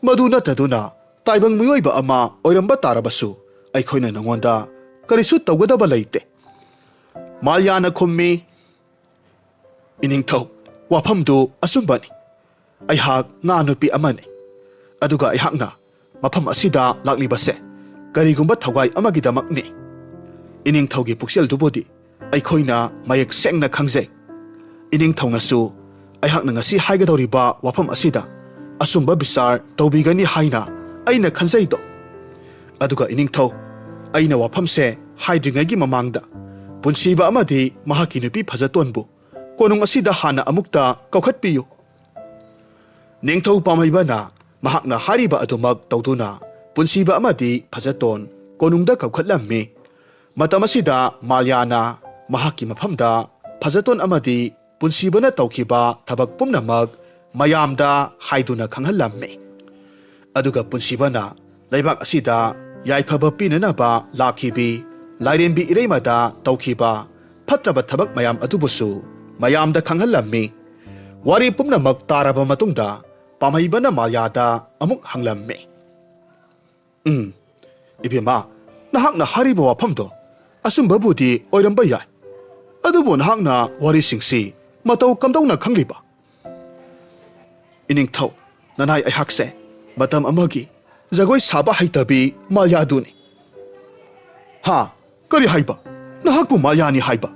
ꯃꯗꯨ ꯅꯠꯇꯗꯨꯅ ꯇꯥꯏꯕꯪ ꯃꯤꯑꯣꯏꯕ ꯑꯃ ꯑꯣꯏꯔꯝꯕ ꯇꯥꯔꯕꯁꯨ ꯑꯩꯈꯣꯏꯅ ꯅꯉꯣꯟꯗ ꯀꯔꯤꯁꯨ ꯇꯧꯒꯗꯕ ꯂꯩꯇꯦ꯫" ꯃꯥꯂꯤꯌꯥꯅ ꯈꯨꯝꯃꯤ, "ꯏꯅꯤꯡꯊꯧ, ꯋꯥꯐꯝꯗꯨ ꯑꯆꯨꯝꯕꯅꯤ꯫ ꯑꯩꯍꯥꯛ ꯉꯥ ꯅꯨꯄꯤ ꯑꯃꯅꯤ꯫ ꯑꯗꯨꯒ ꯑꯩꯍꯥꯛꯅ ꯃꯐꯝ ꯑꯁꯤꯗ ꯂꯥꯛꯂꯤꯕꯁꯦ ꯀꯔꯤꯒꯨꯝꯕ ꯊꯧꯒꯥꯏ ꯑꯃꯒꯤꯗꯃꯛꯅꯤ꯫ ꯏꯅꯤꯡꯊꯧꯒꯤ ꯄꯨꯛꯆꯦꯜꯗꯨꯕꯨꯗꯤ ꯑꯩꯈꯣꯏꯅ ꯃꯌꯦꯛ ꯁꯦꯡꯅ ꯈꯪꯖꯩ꯫ ꯏꯅꯤꯡꯊꯧꯅꯁꯨ ꯑꯩꯍꯥꯛꯅ ꯉꯁꯤ ꯍꯥꯏꯒꯗꯧꯔꯤꯕ ꯋꯥꯐꯝ ꯑꯁꯤꯗ ꯑꯆꯨꯝꯕ ꯕꯤꯆꯥꯔ ꯇꯧꯕꯤꯒꯅꯤ ꯍꯥꯏꯅ ꯑꯩꯅ ꯈꯟꯖꯩꯗꯣ꯫ ꯑꯗꯨꯒ ꯏꯅꯤꯡꯊꯧ, ꯑꯩꯅ ꯋꯥꯐꯝꯁꯦ ꯍꯥꯏꯗ꯭ꯔꯤꯉꯩꯒꯤ ꯃꯃꯥꯡꯗ ꯄꯨꯟꯁꯤꯕ ꯑꯃꯗꯤ ꯃꯍꯥꯛꯀꯤ ꯅꯨꯄꯤ ꯐꯖꯇꯣꯟꯕꯨ ꯀꯣꯅꯨꯡ ꯑꯁꯤꯗ ꯍꯥꯟꯅ ꯑꯃꯨꯛꯇ ꯀꯧꯈꯠꯄꯤꯌꯨ꯫" ꯅꯤꯡꯊꯧ ꯄꯥꯝꯍꯩꯕꯅ ꯃꯍꯥꯛꯅ ꯍꯥꯏꯔꯤꯕ ꯑꯗꯨꯃꯛ ꯇꯧꯗꯨꯅ ꯄꯨꯟꯁꯤꯕ ꯑꯃꯗꯤ ꯐꯖꯇꯣꯟ ꯀꯣꯅꯨꯡꯗ ꯀꯧꯈꯠꯂꯝꯃꯤ꯫ ꯃꯇꯝ ꯑꯁꯤꯗ ꯃꯥꯂꯤꯌꯥꯅ ꯃꯍꯥꯛꯀꯤ ꯃꯐꯝꯗ ꯐꯖꯇꯣꯟ ꯑꯃꯗꯤ ꯄꯨꯟꯁꯤꯕꯅ ꯇꯧꯈꯤꯕ ꯊꯕꯛ ꯄꯨꯝꯅꯃꯛ ꯃꯌꯥꯝꯗ ꯍꯥꯏꯗꯨꯅ ꯈꯪꯍꯜꯂꯝꯃꯤ꯫ ꯑꯗꯨꯒ ꯄꯨꯟꯁꯤꯕꯅ ꯂꯩꯕꯥꯛ ꯑꯁꯤꯗ ꯌꯥꯏꯐꯕ ꯄꯤꯅꯅꯕ ꯂꯥꯛꯈꯤꯕꯤ ꯂꯥꯏꯔꯦꯝꯕꯤ ꯏꯔꯩꯃꯗ ꯇꯧꯈꯤꯕ ꯐꯠꯇ꯭ꯔꯕ ꯊꯕꯛ ꯃꯌꯥꯝ ꯑꯗꯨꯕꯨꯁꯨ ꯃꯌꯥꯝꯗ ꯈꯪꯍꯜꯂꯝꯃꯤ꯫ ꯋꯥꯔꯤ ꯄꯨꯝꯅꯃꯛ ꯇꯥꯔꯕ ꯃꯇꯨꯡꯗ ꯄꯥꯝꯍꯩꯕꯅ ꯃꯥꯂ꯭ꯌꯥꯗ ꯑꯃꯨꯛ ꯍꯪꯂꯝꯃꯤ꯫ ꯎꯝ, ꯏꯕꯦꯝꯃ, ꯅꯍꯥꯛꯅ ꯍꯥꯏꯔꯤꯕ ꯋꯥꯐꯝꯗꯣ ꯑꯆꯨꯝꯕꯕꯨꯗꯤ ꯑꯣꯏꯔꯝꯕ ꯌꯥꯏ, ꯑꯗꯨꯕꯨ ꯅꯍꯥꯛꯅ ꯋꯥꯔꯤꯁꯤꯡꯁꯤ ꯃꯇꯧ ꯀꯝꯗꯧꯅ ꯈꯪꯂꯤꯕ? ꯏꯅꯤꯡꯊꯧ, ꯅꯅꯥꯏ ꯑꯩꯍꯥꯛꯁꯦ ꯃꯇꯝ ꯑꯃꯒꯤ ꯖꯒꯣꯏ ꯁꯥꯕ ꯍꯩꯇꯕꯤ ꯃꯥꯂ꯭ꯌꯥꯗꯨꯅꯤ꯫ ꯍꯥ? ꯀꯔꯤ ꯍꯥꯏꯕ? ꯅꯍꯥꯛꯄꯨ ꯃꯥꯂ꯭ꯌꯥꯅꯤ ꯍꯥꯏꯕ?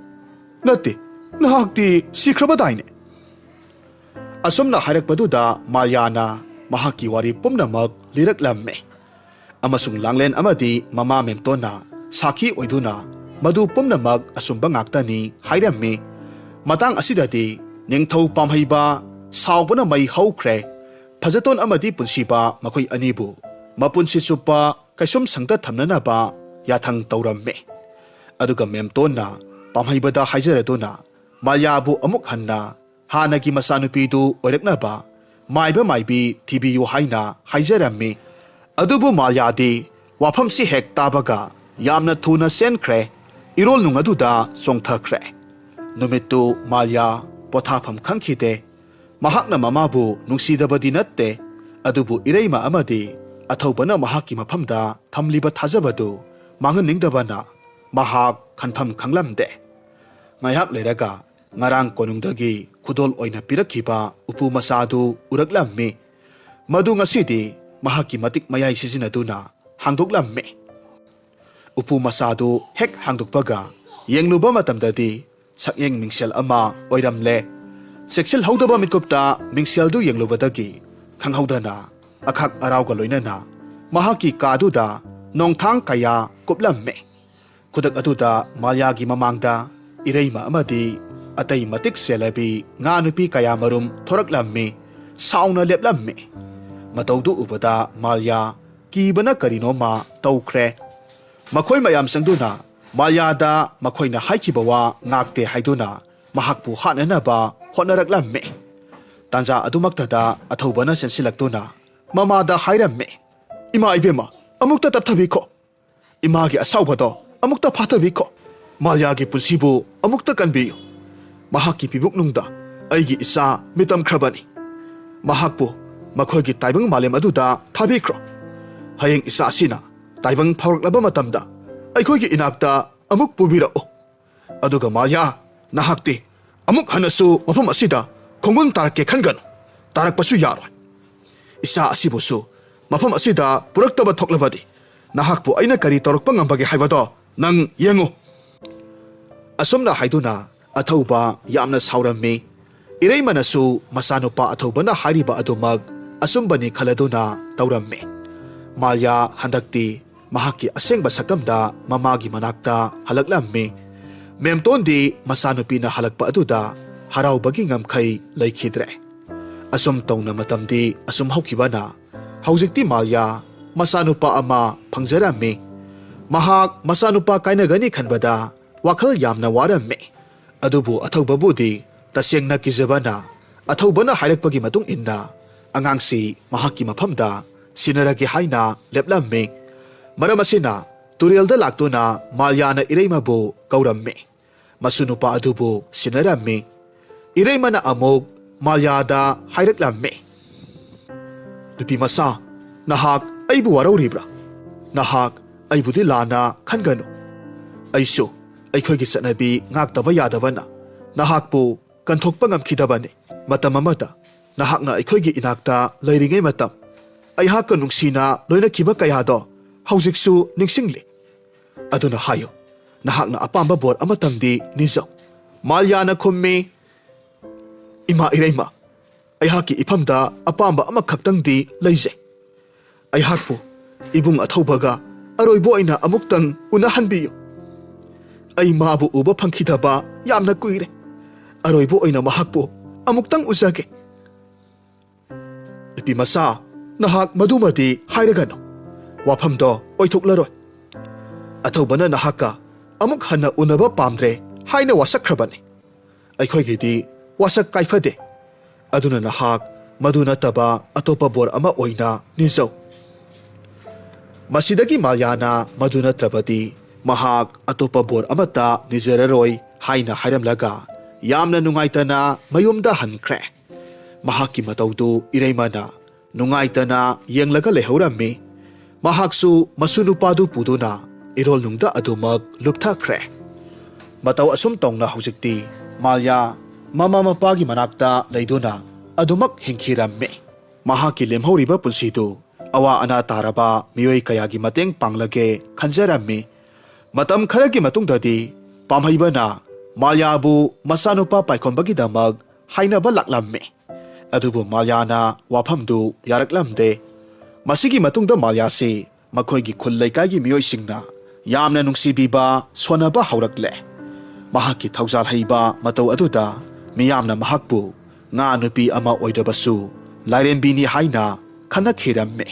ꯅꯠꯇꯦ, ꯅꯍꯥꯛꯇꯤ ꯁꯤꯈ꯭ꯔꯕꯗꯥꯏꯅꯦ? ꯑꯁꯨꯝꯅ ꯍꯥꯏꯔꯛꯄꯗꯨꯗ ꯃꯥꯂ꯭ꯌꯥꯅ ꯃꯍꯥꯛꯀꯤ ꯋꯥꯔꯤ ꯄꯨꯝꯅꯃꯛ ꯂꯤꯔꯛꯂꯝꯃꯤ꯫ ꯑꯃꯁꯨꯡ ꯂꯥꯡꯂꯦꯟ ꯑꯃꯗꯤ ꯃꯃꯥ ꯃꯦꯝꯇꯣꯟꯅ ꯁꯥꯈꯤ ꯑꯣꯏꯗꯨꯅ ꯃꯗꯨ ꯄꯨꯝꯅꯃꯛ ꯑꯆꯨꯝꯕ ꯉꯥꯛꯇꯅꯤ ꯍꯥꯏꯔꯝꯃꯤ꯫ ꯃꯇꯥꯡ ꯑꯁꯤꯗꯗꯤ ꯅꯤꯡꯊꯧ ꯄꯥꯝꯍꯩꯕ ꯁꯥꯎꯕꯅ ꯃꯩ ꯍꯧꯈ꯭ꯔꯦ꯫ ꯐꯖꯇꯣꯟ ꯑꯃꯗꯤ ꯄꯨꯟꯁꯤꯕ ꯃꯈꯣꯏ ꯑꯅꯤꯕꯨ ꯃꯄꯨꯟꯁꯤ ꯆꯨꯞꯄ ꯀꯩꯁꯨꯝ ꯁꯪꯗ ꯊꯝꯅꯅꯕ ꯌꯥꯊꯪ ꯇꯧꯔꯝꯃꯤ꯫ ꯑꯗꯨꯒ ꯃꯦꯝꯇꯣꯟꯅ ꯄꯥꯝꯍꯩꯕꯗ ꯍꯥꯏꯖꯔꯗꯨꯅ ꯃꯥꯂ꯭ꯌꯥꯕꯨ ꯑꯃꯨꯛ ꯍꯟꯅ ꯍꯥꯟꯅꯒꯤ ꯃꯆꯥꯅꯨꯄꯤꯗꯨ ꯑꯣꯏꯔꯛꯅꯕ ꯃꯥꯏꯕ ꯃꯥꯏꯕꯤ ꯊꯤꯕꯤꯌꯨ ꯍꯥꯏꯅ ꯍꯥꯏꯖꯔꯝꯃꯤ꯫ ꯑꯗꯨꯕꯨ ꯃꯥꯂ꯭ꯌꯥꯗꯤ ꯋꯥꯐꯝꯁꯤ ꯍꯦꯛ ꯇꯥꯕꯒ ꯌꯥꯝꯅ ꯊꯨꯅ ꯆꯦꯟꯈ꯭ꯔꯦ, ꯏꯔꯣꯜꯅꯨꯡ ꯑꯗꯨꯗ ꯆꯣꯡꯊꯈ꯭ꯔꯦ꯫ ꯅꯨꯃꯤꯠꯇꯨ ꯃꯥꯂ꯭ꯌꯥ ꯄꯣꯊꯥꯐꯝ ꯈꯪꯈꯤꯗꯦ꯫ ꯃꯍꯥꯛꯅ ꯃꯃꯥꯕꯨ ꯅꯨꯡꯁꯤꯗꯕꯗꯤ ꯅꯠꯇꯦ, ꯑꯗꯨꯕꯨ ꯏꯔꯩꯃ ꯑꯃꯗꯤ ꯑꯊꯧꯕꯅ ꯃꯍꯥꯛꯀꯤ ꯃꯐꯝꯗ ꯊꯝꯂꯤꯕ ꯊꯥꯖꯕꯗꯨ ꯃꯥꯡꯍꯟꯅꯤꯡꯗꯕꯅ ꯃꯍꯥꯛ ꯈꯟꯐꯝ ꯈꯪꯂꯝꯗꯦ꯫ ꯉꯥꯏꯍꯥꯛ ꯂꯩꯔꯒ ꯉꯔꯥꯡ ꯀꯣꯅꯨꯡꯗꯒꯤ ꯈꯨꯗꯣꯜ ꯑꯣꯏꯅ ꯄꯤꯔꯛꯈꯤꯕ ꯎꯄꯨ ꯃꯆꯥꯗꯨ ꯎꯔꯛꯂꯝꯃꯤ꯫ ꯃꯗꯨ ꯉꯁꯤꯗꯤ ꯃꯍꯥꯛꯀꯤ ꯃꯇꯤꯛ ꯃꯌꯥꯏ ꯁꯤꯖꯤꯟꯅꯗꯨꯅ ꯍꯥꯡꯗꯣꯛꯂꯝꯃꯤ꯫ ꯎꯄꯨ ꯃꯆꯥꯗꯨ ꯍꯦꯛ ꯍꯥꯡꯗꯣꯛꯄꯒ ꯌꯦꯡꯂꯨꯕ ꯃꯇꯝꯗꯗꯤ ꯁꯛꯌꯦꯡ ꯃꯤꯡꯁꯦꯜ ꯑꯃ ꯑꯣꯏꯔꯝꯂꯦ꯫ ꯆꯦꯛꯁꯤꯜꯍꯧꯗꯕ ꯃꯤꯀꯨꯞꯇ ꯃꯤꯡꯁꯦꯜꯗꯨ ꯌꯦꯡꯂꯨꯕꯗꯒꯤ ꯈꯪꯍꯧꯗꯅ ꯑꯈꯥꯛ ꯑꯔꯥꯎꯒ ꯂꯣꯏꯅꯅ ꯃꯍꯥꯛꯀꯤ ꯀꯥꯗꯨꯗ ꯅꯣꯡꯊꯥꯡ ꯀꯌꯥ ꯀꯨꯞꯂꯝꯃꯤ꯫ ꯈꯨꯗꯛ ꯑꯗꯨꯗ ꯃꯥꯂ꯭ꯌꯥꯒꯤ ꯃꯃꯥꯡꯗ ꯏꯔꯩꯃ ꯑꯃꯗꯤ ꯑꯇꯩ ꯃꯇꯤꯛ ꯆꯦꯜꯂꯕꯤ ꯉꯥ ꯅꯨꯄꯤ ꯀꯌꯥꯃꯔꯨꯝ ꯊꯣꯔꯛꯂꯝꯃꯤ꯫ ꯁꯥꯎꯅ ꯂꯦꯞꯂꯝꯃꯤ꯫ ꯃꯇꯧꯗꯨ ꯎꯕꯗ ꯃꯥꯂ꯭ꯌꯥ ꯀꯤꯕꯅ ꯀꯔꯤꯅꯣꯃ ꯇꯧꯈ꯭ꯔꯦ꯫ ꯃꯈꯣꯏ ꯃꯌꯥꯝ ꯆꯪꯗꯨꯅ ꯃꯥꯂ꯭ꯌꯥꯗ ꯃꯈꯣꯏꯅ ꯍꯥꯏꯈꯤꯕ ꯋꯥ ꯉꯥꯛꯇꯦ ꯍꯥꯏꯗꯨꯅ ꯃꯍꯥꯛꯄꯨ ꯍꯥꯠꯅꯅꯕ ꯍꯣꯠꯅꯔꯛꯂꯝꯃꯤ꯫ ꯇꯥꯟꯖꯥ ꯑꯗꯨꯃꯛꯇꯗ ꯑꯊꯧꯕꯅ ꯆꯦꯟꯁꯤꯜꯂꯛꯇꯨꯅ ꯃꯃꯥꯗ ꯍꯥꯏꯔꯝꯃꯤ, "ꯏꯃꯥ ꯏꯕꯦꯝꯃ, ꯑꯃꯨꯛꯇ ꯇꯞꯊꯕꯤꯈꯣ꯫ ꯏꯃꯥꯒꯤ ꯑꯁꯥꯎꯕꯗꯣ ꯑꯃꯨꯛꯇ ꯐꯥꯊꯕꯤꯈꯣ꯫ ꯃꯥꯂꯤꯌꯥꯒꯤ ꯄꯨꯟꯁꯤꯕꯨ ꯑꯃꯨꯛꯇ ꯀꯟꯕꯤꯌꯨ꯫ ꯃꯍꯥꯛꯀꯤ ꯄꯤꯕꯨꯛꯅꯨꯡꯗ ꯑꯩꯒꯤ ꯏꯆꯥ ꯃꯤꯇꯝꯈ꯭ꯔꯕꯅꯤ꯫ ꯃꯍꯥꯛꯄꯨ ꯃꯈꯣꯏꯒꯤ ꯇꯥꯏꯕꯪ ꯃꯥꯂꯦꯝ ꯑꯗꯨꯗ ꯊꯥꯕꯤꯈ꯭ꯔꯣ꯫ ꯍꯌꯦꯡ ꯏꯆꯥ ꯑꯁꯤꯅ ꯇꯥꯏꯕꯪ ꯐꯥꯎꯔꯛꯂꯕ ꯃꯇꯝꯗ ꯑꯩꯈꯣꯏꯒꯤ ꯏꯅꯥꯛꯇ ꯑꯃꯨꯛ ꯄꯨꯕꯤꯔꯛꯎ꯫ ꯑꯗꯨꯒ ꯃꯥꯂꯤꯌꯥ, ꯅꯍꯥꯛꯇꯤ ꯑꯃꯨꯛ ꯍꯟꯅꯁꯨ ꯃꯐꯝ ꯑꯁꯤꯗ ꯈꯣꯡꯒꯨꯟ ꯇꯥꯔꯛꯀꯦ ꯈꯟꯒꯅꯨ꯫ ꯇꯥꯔꯛꯄꯁꯨ ꯌꯥꯔꯣꯏ꯫ ꯏꯆꯥ ꯑꯁꯤꯕꯨꯁꯨ ꯃꯐꯝ ꯑꯁꯤꯗ ꯄꯨꯔꯛꯇꯕ ꯊꯣꯛꯂꯕꯗꯤ ꯅꯍꯥꯛꯄꯨ ꯑꯩꯅ ꯀꯔꯤ ꯇꯧꯔꯛꯄ ꯉꯝꯕꯒꯦ ꯍꯥꯏꯕꯗꯣ ꯅꯪ ꯌꯦꯡꯉꯨ꯫" ꯑꯁꯨꯝꯅ ꯍꯥꯏꯗꯨꯅ ꯑꯊꯧꯕ ꯌꯥꯝꯅ ꯁꯥꯎꯔꯝꯃꯤ꯫ ꯏꯔꯩꯃꯅꯁꯨ ꯃꯆꯥꯅꯨꯄꯥ ꯑꯊꯧꯕꯅ ꯍꯥꯏꯔꯤꯕ ꯑꯗꯨꯃꯛ ꯑꯆꯨꯝꯕꯅꯤ ꯈꯜꯂꯗꯨꯅ ꯇꯧꯔꯝꯃꯤ꯫ ꯃꯥꯂꯤꯌꯥ ꯍꯟꯗꯛꯇꯤ ꯃꯍꯥꯛꯀꯤ ꯑꯁꯦꯡꯕ ꯁꯛꯇꯝꯗ ꯃꯃꯥꯒꯤ ꯃꯅꯥꯛꯇ ꯍꯜꯂꯛꯂꯝꯃꯤ꯫ ꯃꯦꯝꯇꯣꯟꯗꯤ ꯃꯆꯥꯅꯨꯄꯤꯅ ꯍꯜꯂꯛꯄ ꯑꯗꯨꯗ ꯍꯔꯥꯎꯕꯒꯤ ꯉꯝꯈꯩ ꯂꯩꯈꯤꯗ꯭ꯔꯦ꯫ ꯑꯁꯨꯝ ꯇꯧꯅ ꯃꯇꯝꯗꯤ ꯑꯁꯨꯝ ꯍꯧꯈꯤꯕꯅ ꯍꯧꯖꯤꯛꯇꯤ ꯃꯥꯂꯤꯌꯥ ꯃꯆꯥꯅꯨꯄꯥ ꯑꯃ ꯐꯪꯖꯔꯝꯃꯤ꯫ ꯃꯍꯥꯛ ꯃꯆꯥꯅꯨꯄꯥ ꯀꯥꯏꯅꯒꯅꯤ ꯈꯟꯕꯗ ꯋꯥꯈꯜ ꯌꯥꯝꯅ ꯋꯥꯔꯝꯃꯤ꯫ ꯑꯗꯨꯕꯨ ꯑꯊꯧꯕꯕꯨꯗꯤ ꯇꯁꯦꯡꯅ ꯀꯤꯖꯕꯅ, ꯑꯊꯧꯕꯅ ꯍꯥꯏꯔꯛꯄꯒꯤ ꯃꯇꯨꯡ ꯏꯟꯅ ꯑꯉꯥꯡꯁꯤ ꯃꯍꯥꯛꯀꯤ ꯃꯐꯝꯗ ꯁꯤꯟꯅꯔꯒꯦ ꯍꯥꯏꯅ ꯂꯦꯞꯂꯝꯃꯤ꯫ ꯃꯔꯝ ꯑꯁꯤꯅ ꯇꯨꯔꯦꯜꯗ ꯂꯥꯛꯇꯨꯅ ꯃꯥꯂꯤꯌꯥꯅ ꯏꯔꯩꯃꯕꯨ ꯀꯧꯔꯝꯃꯤ꯫ ꯃꯁꯨ ꯅꯨꯄꯥ ꯑꯗꯨꯕꯨ ꯁꯤꯟꯅꯔꯝꯃꯤ꯫ ꯏꯔꯩꯃꯅ ꯑꯃꯨꯛ ꯃꯥꯂꯤꯌꯥꯗ ꯍꯥꯏꯔꯛꯂꯝꯃꯤ, "ꯅꯨꯄꯤ ꯃꯆꯥ, ꯅꯍꯥꯛ ꯑꯩꯕꯨ ꯋꯥꯔꯧꯔꯤꯕ꯭ꯔꯥ? ꯅꯍꯥꯛ ꯑꯩꯕꯨꯗꯤ ꯂꯥꯟꯅ ꯈꯟꯒꯅꯨ꯫ ꯑꯩꯁꯨ ꯑꯩꯈꯣꯏꯒꯤ ꯆꯠꯅꯕꯤ ꯉꯥꯛꯇꯕ ꯌꯥꯗꯕꯅ ꯅꯍꯥꯛꯄꯨ ꯀꯟꯊꯣꯛꯄ ꯉꯝꯈꯤꯗꯕꯅꯤ꯫ ꯃꯇꯝ ꯑꯃꯗ ꯅꯍꯥꯛꯅ ꯑꯩꯈꯣꯏꯒꯤ ꯏꯅꯥꯛꯇ ꯂꯩꯔꯤꯉꯩ ꯃꯇꯝ, ꯑꯩꯍꯥꯛꯀ ꯅꯨꯡꯁꯤꯅ ꯂꯣꯏꯅꯈꯤꯕ ꯀꯌꯥꯗꯣ ꯍꯧꯖꯤꯛꯁꯨ ꯅꯤꯡꯁꯤꯡꯂꯤ꯫ ꯑꯗꯨꯅ ꯍꯥꯏꯌꯨ, ꯅꯍꯥꯛꯅ ꯑꯄꯥꯝꯕ ꯕꯣꯔ ꯑꯃꯇꯪꯗꯤ ꯅꯤꯖꯧ꯫" ꯃꯥꯂꯤꯌꯥꯅ ꯈꯨꯝꯃꯤ, "ꯏꯃꯥ ꯏꯔꯩꯃ, ꯑꯩꯍꯥꯛꯀꯤ ꯏꯐꯝꯗ ꯑꯄꯥꯝꯕ ꯑꯃꯈꯛꯇꯪꯗꯤ ꯂꯩꯖꯩ꯫ ꯑꯩꯍꯥꯛꯄꯨ ꯏꯕꯨꯡ ꯑꯊꯧꯕꯒ ꯑꯔꯣꯏꯕ ꯑꯣꯏꯅ ꯑꯃꯨꯛꯇꯪ ꯎꯅꯍꯟꯕꯤꯌꯨ꯫ ꯑꯩ ꯃꯥꯕꯨ ꯎꯕ ꯐꯪꯈꯤꯗꯕ ꯌꯥꯝꯅ ꯀꯨꯏꯔꯦ꯫ ꯑꯔꯣꯏꯕ ꯑꯣꯏꯅ ꯃꯍꯥꯛꯄꯨ ꯑꯃꯨꯛꯇꯪ ꯎꯖꯒꯦ꯫" "ꯅꯨꯄꯤ ꯃꯆꯥ, ꯅꯍꯥꯛ ꯃꯗꯨꯃꯗꯤ ꯍꯥꯏꯔꯒꯅꯨ꯫ ꯋꯥꯐꯝꯗꯣ ꯑꯣꯏꯊꯣꯛꯂꯔꯣꯏ꯫ ꯑꯊꯧꯕꯅ ꯅꯍꯥꯛꯀ ꯑꯃꯨꯛ ꯍꯟꯅ ꯎꯅꯕ ꯄꯥꯝꯗ꯭ꯔꯦ ꯍꯥꯏꯅ ꯋꯥꯁꯛꯈ꯭ꯔꯕꯅꯤ꯫ ꯑꯩꯈꯣꯏꯒꯤꯗꯤ ꯋꯥꯁꯛ ꯀꯥꯏꯐꯗꯦ꯫ ꯑꯗꯨꯅ ꯅꯍꯥꯛ ꯃꯗꯨ ꯅꯠꯇꯕ ꯑꯇꯣꯞꯄ ꯕꯣꯔ ꯑꯃ ꯑꯣꯏꯅ ꯅꯤꯖꯧ꯫ ꯃꯁꯤꯗꯒꯤ ꯃꯥꯜꯌꯥꯅ ꯃꯗꯨ ꯅꯠꯇ꯭ꯔꯕꯗꯤ ꯃꯍꯥꯛ ꯑꯇꯣꯞꯄ ꯕꯣꯔ ꯑꯃꯠꯇ ꯅꯤꯖꯔꯔꯣꯏ ꯍꯥꯏꯅ ꯍꯥꯏꯔꯝꯂꯒ ꯌꯥꯝꯅ ꯅꯨꯡꯉꯥꯏꯇꯅ ꯃꯌꯨꯝꯗ ꯍꯟꯈ꯭ꯔꯦ꯫ ꯃꯍꯥꯛꯀꯤ ꯃꯇꯧꯗꯨ ꯏꯔꯩꯃꯅ ꯅꯨꯡꯉꯥꯏꯇꯅ ꯌꯦꯡꯂꯒ ꯂꯩꯍꯧꯔꯝꯃꯤ꯫ ꯃꯍꯥꯛꯁꯨ ꯃꯁꯨ ꯅꯨꯄꯥꯗꯨ ꯄꯨꯗꯨꯅ ꯏꯔꯣꯜꯅꯨꯡꯗ ꯑꯗꯨꯃꯛ ꯂꯨꯞꯊꯈ꯭ꯔꯦ꯫ ꯃꯇꯧ ꯑꯁꯨꯝ ꯇꯧꯅ ꯍꯧꯖꯤꯛꯇꯤ ꯃꯥꯜꯌꯥ ꯃꯃꯥ ꯃꯄꯥꯒꯤ ꯃꯅꯥꯛꯇ ꯂꯩꯗꯨꯅ ꯑꯗꯨꯃꯛ ꯍꯤꯡꯈꯤꯔꯝꯃꯤ꯫ ꯃꯍꯥꯛꯀꯤ ꯂꯦꯝꯍꯧꯔꯤꯕ ꯄꯨꯟꯁꯤꯗꯨ ꯑꯋꯥ ꯑꯅꯥ ꯇꯥꯔꯕ ꯃꯤꯑꯣꯏ ꯀꯌꯥꯒꯤ ꯃꯇꯦꯡ ꯄꯥꯡꯂꯒꯦ ꯈꯟꯖꯔꯝꯃꯤ꯫ ꯃꯇꯝ ꯈꯔꯒꯤ ꯃꯇꯨꯡꯗꯗꯤ ꯄꯥꯝꯍꯩꯕꯅ ꯃꯥꯜꯌꯥꯕꯨ ꯃꯆꯥꯅꯨꯄꯥ ꯄꯥꯏꯈꯣꯟꯕꯒꯤꯗꯃꯛ ꯍꯥꯏꯅꯕ ꯂꯥꯛꯂꯝꯃꯤ꯫ ꯑꯗꯨꯕꯨ ꯃꯥꯜꯌꯥꯅ ꯋꯥꯐꯝꯗꯨ ꯌꯥꯔꯛꯂꯝꯗꯦ꯫ ꯃꯁꯤꯒꯤ ꯃꯇꯨꯡꯗ ꯃꯥꯜꯌꯥꯁꯤ ꯃꯈꯣꯏꯒꯤ ꯈꯨꯜ ꯂꯩꯀꯥꯏꯒꯤ ꯃꯤꯑꯣꯏꯁꯤꯡꯅ ꯌꯥꯝꯅ ꯅꯨꯡꯁꯤꯕꯤꯕ ꯁꯣꯟꯅꯕ ꯍꯧꯔꯛꯂꯦ꯫ ꯃꯍꯥꯛꯀꯤ ꯊꯧꯖꯥꯜ ꯍꯩꯕ ꯃꯇꯧ ꯑꯗꯨꯗ ꯃꯤꯌꯥꯝꯅ ꯃꯍꯥꯛꯄꯨ ꯉꯥ ꯅꯨꯄꯤ ꯑꯃ ꯑꯣꯏꯔꯕꯁꯨ ꯂꯥꯏꯔꯦꯝꯕꯤꯅꯤ ꯍꯥꯏꯅ ꯈꯟꯅꯈꯤꯔꯝꯃꯤ꯫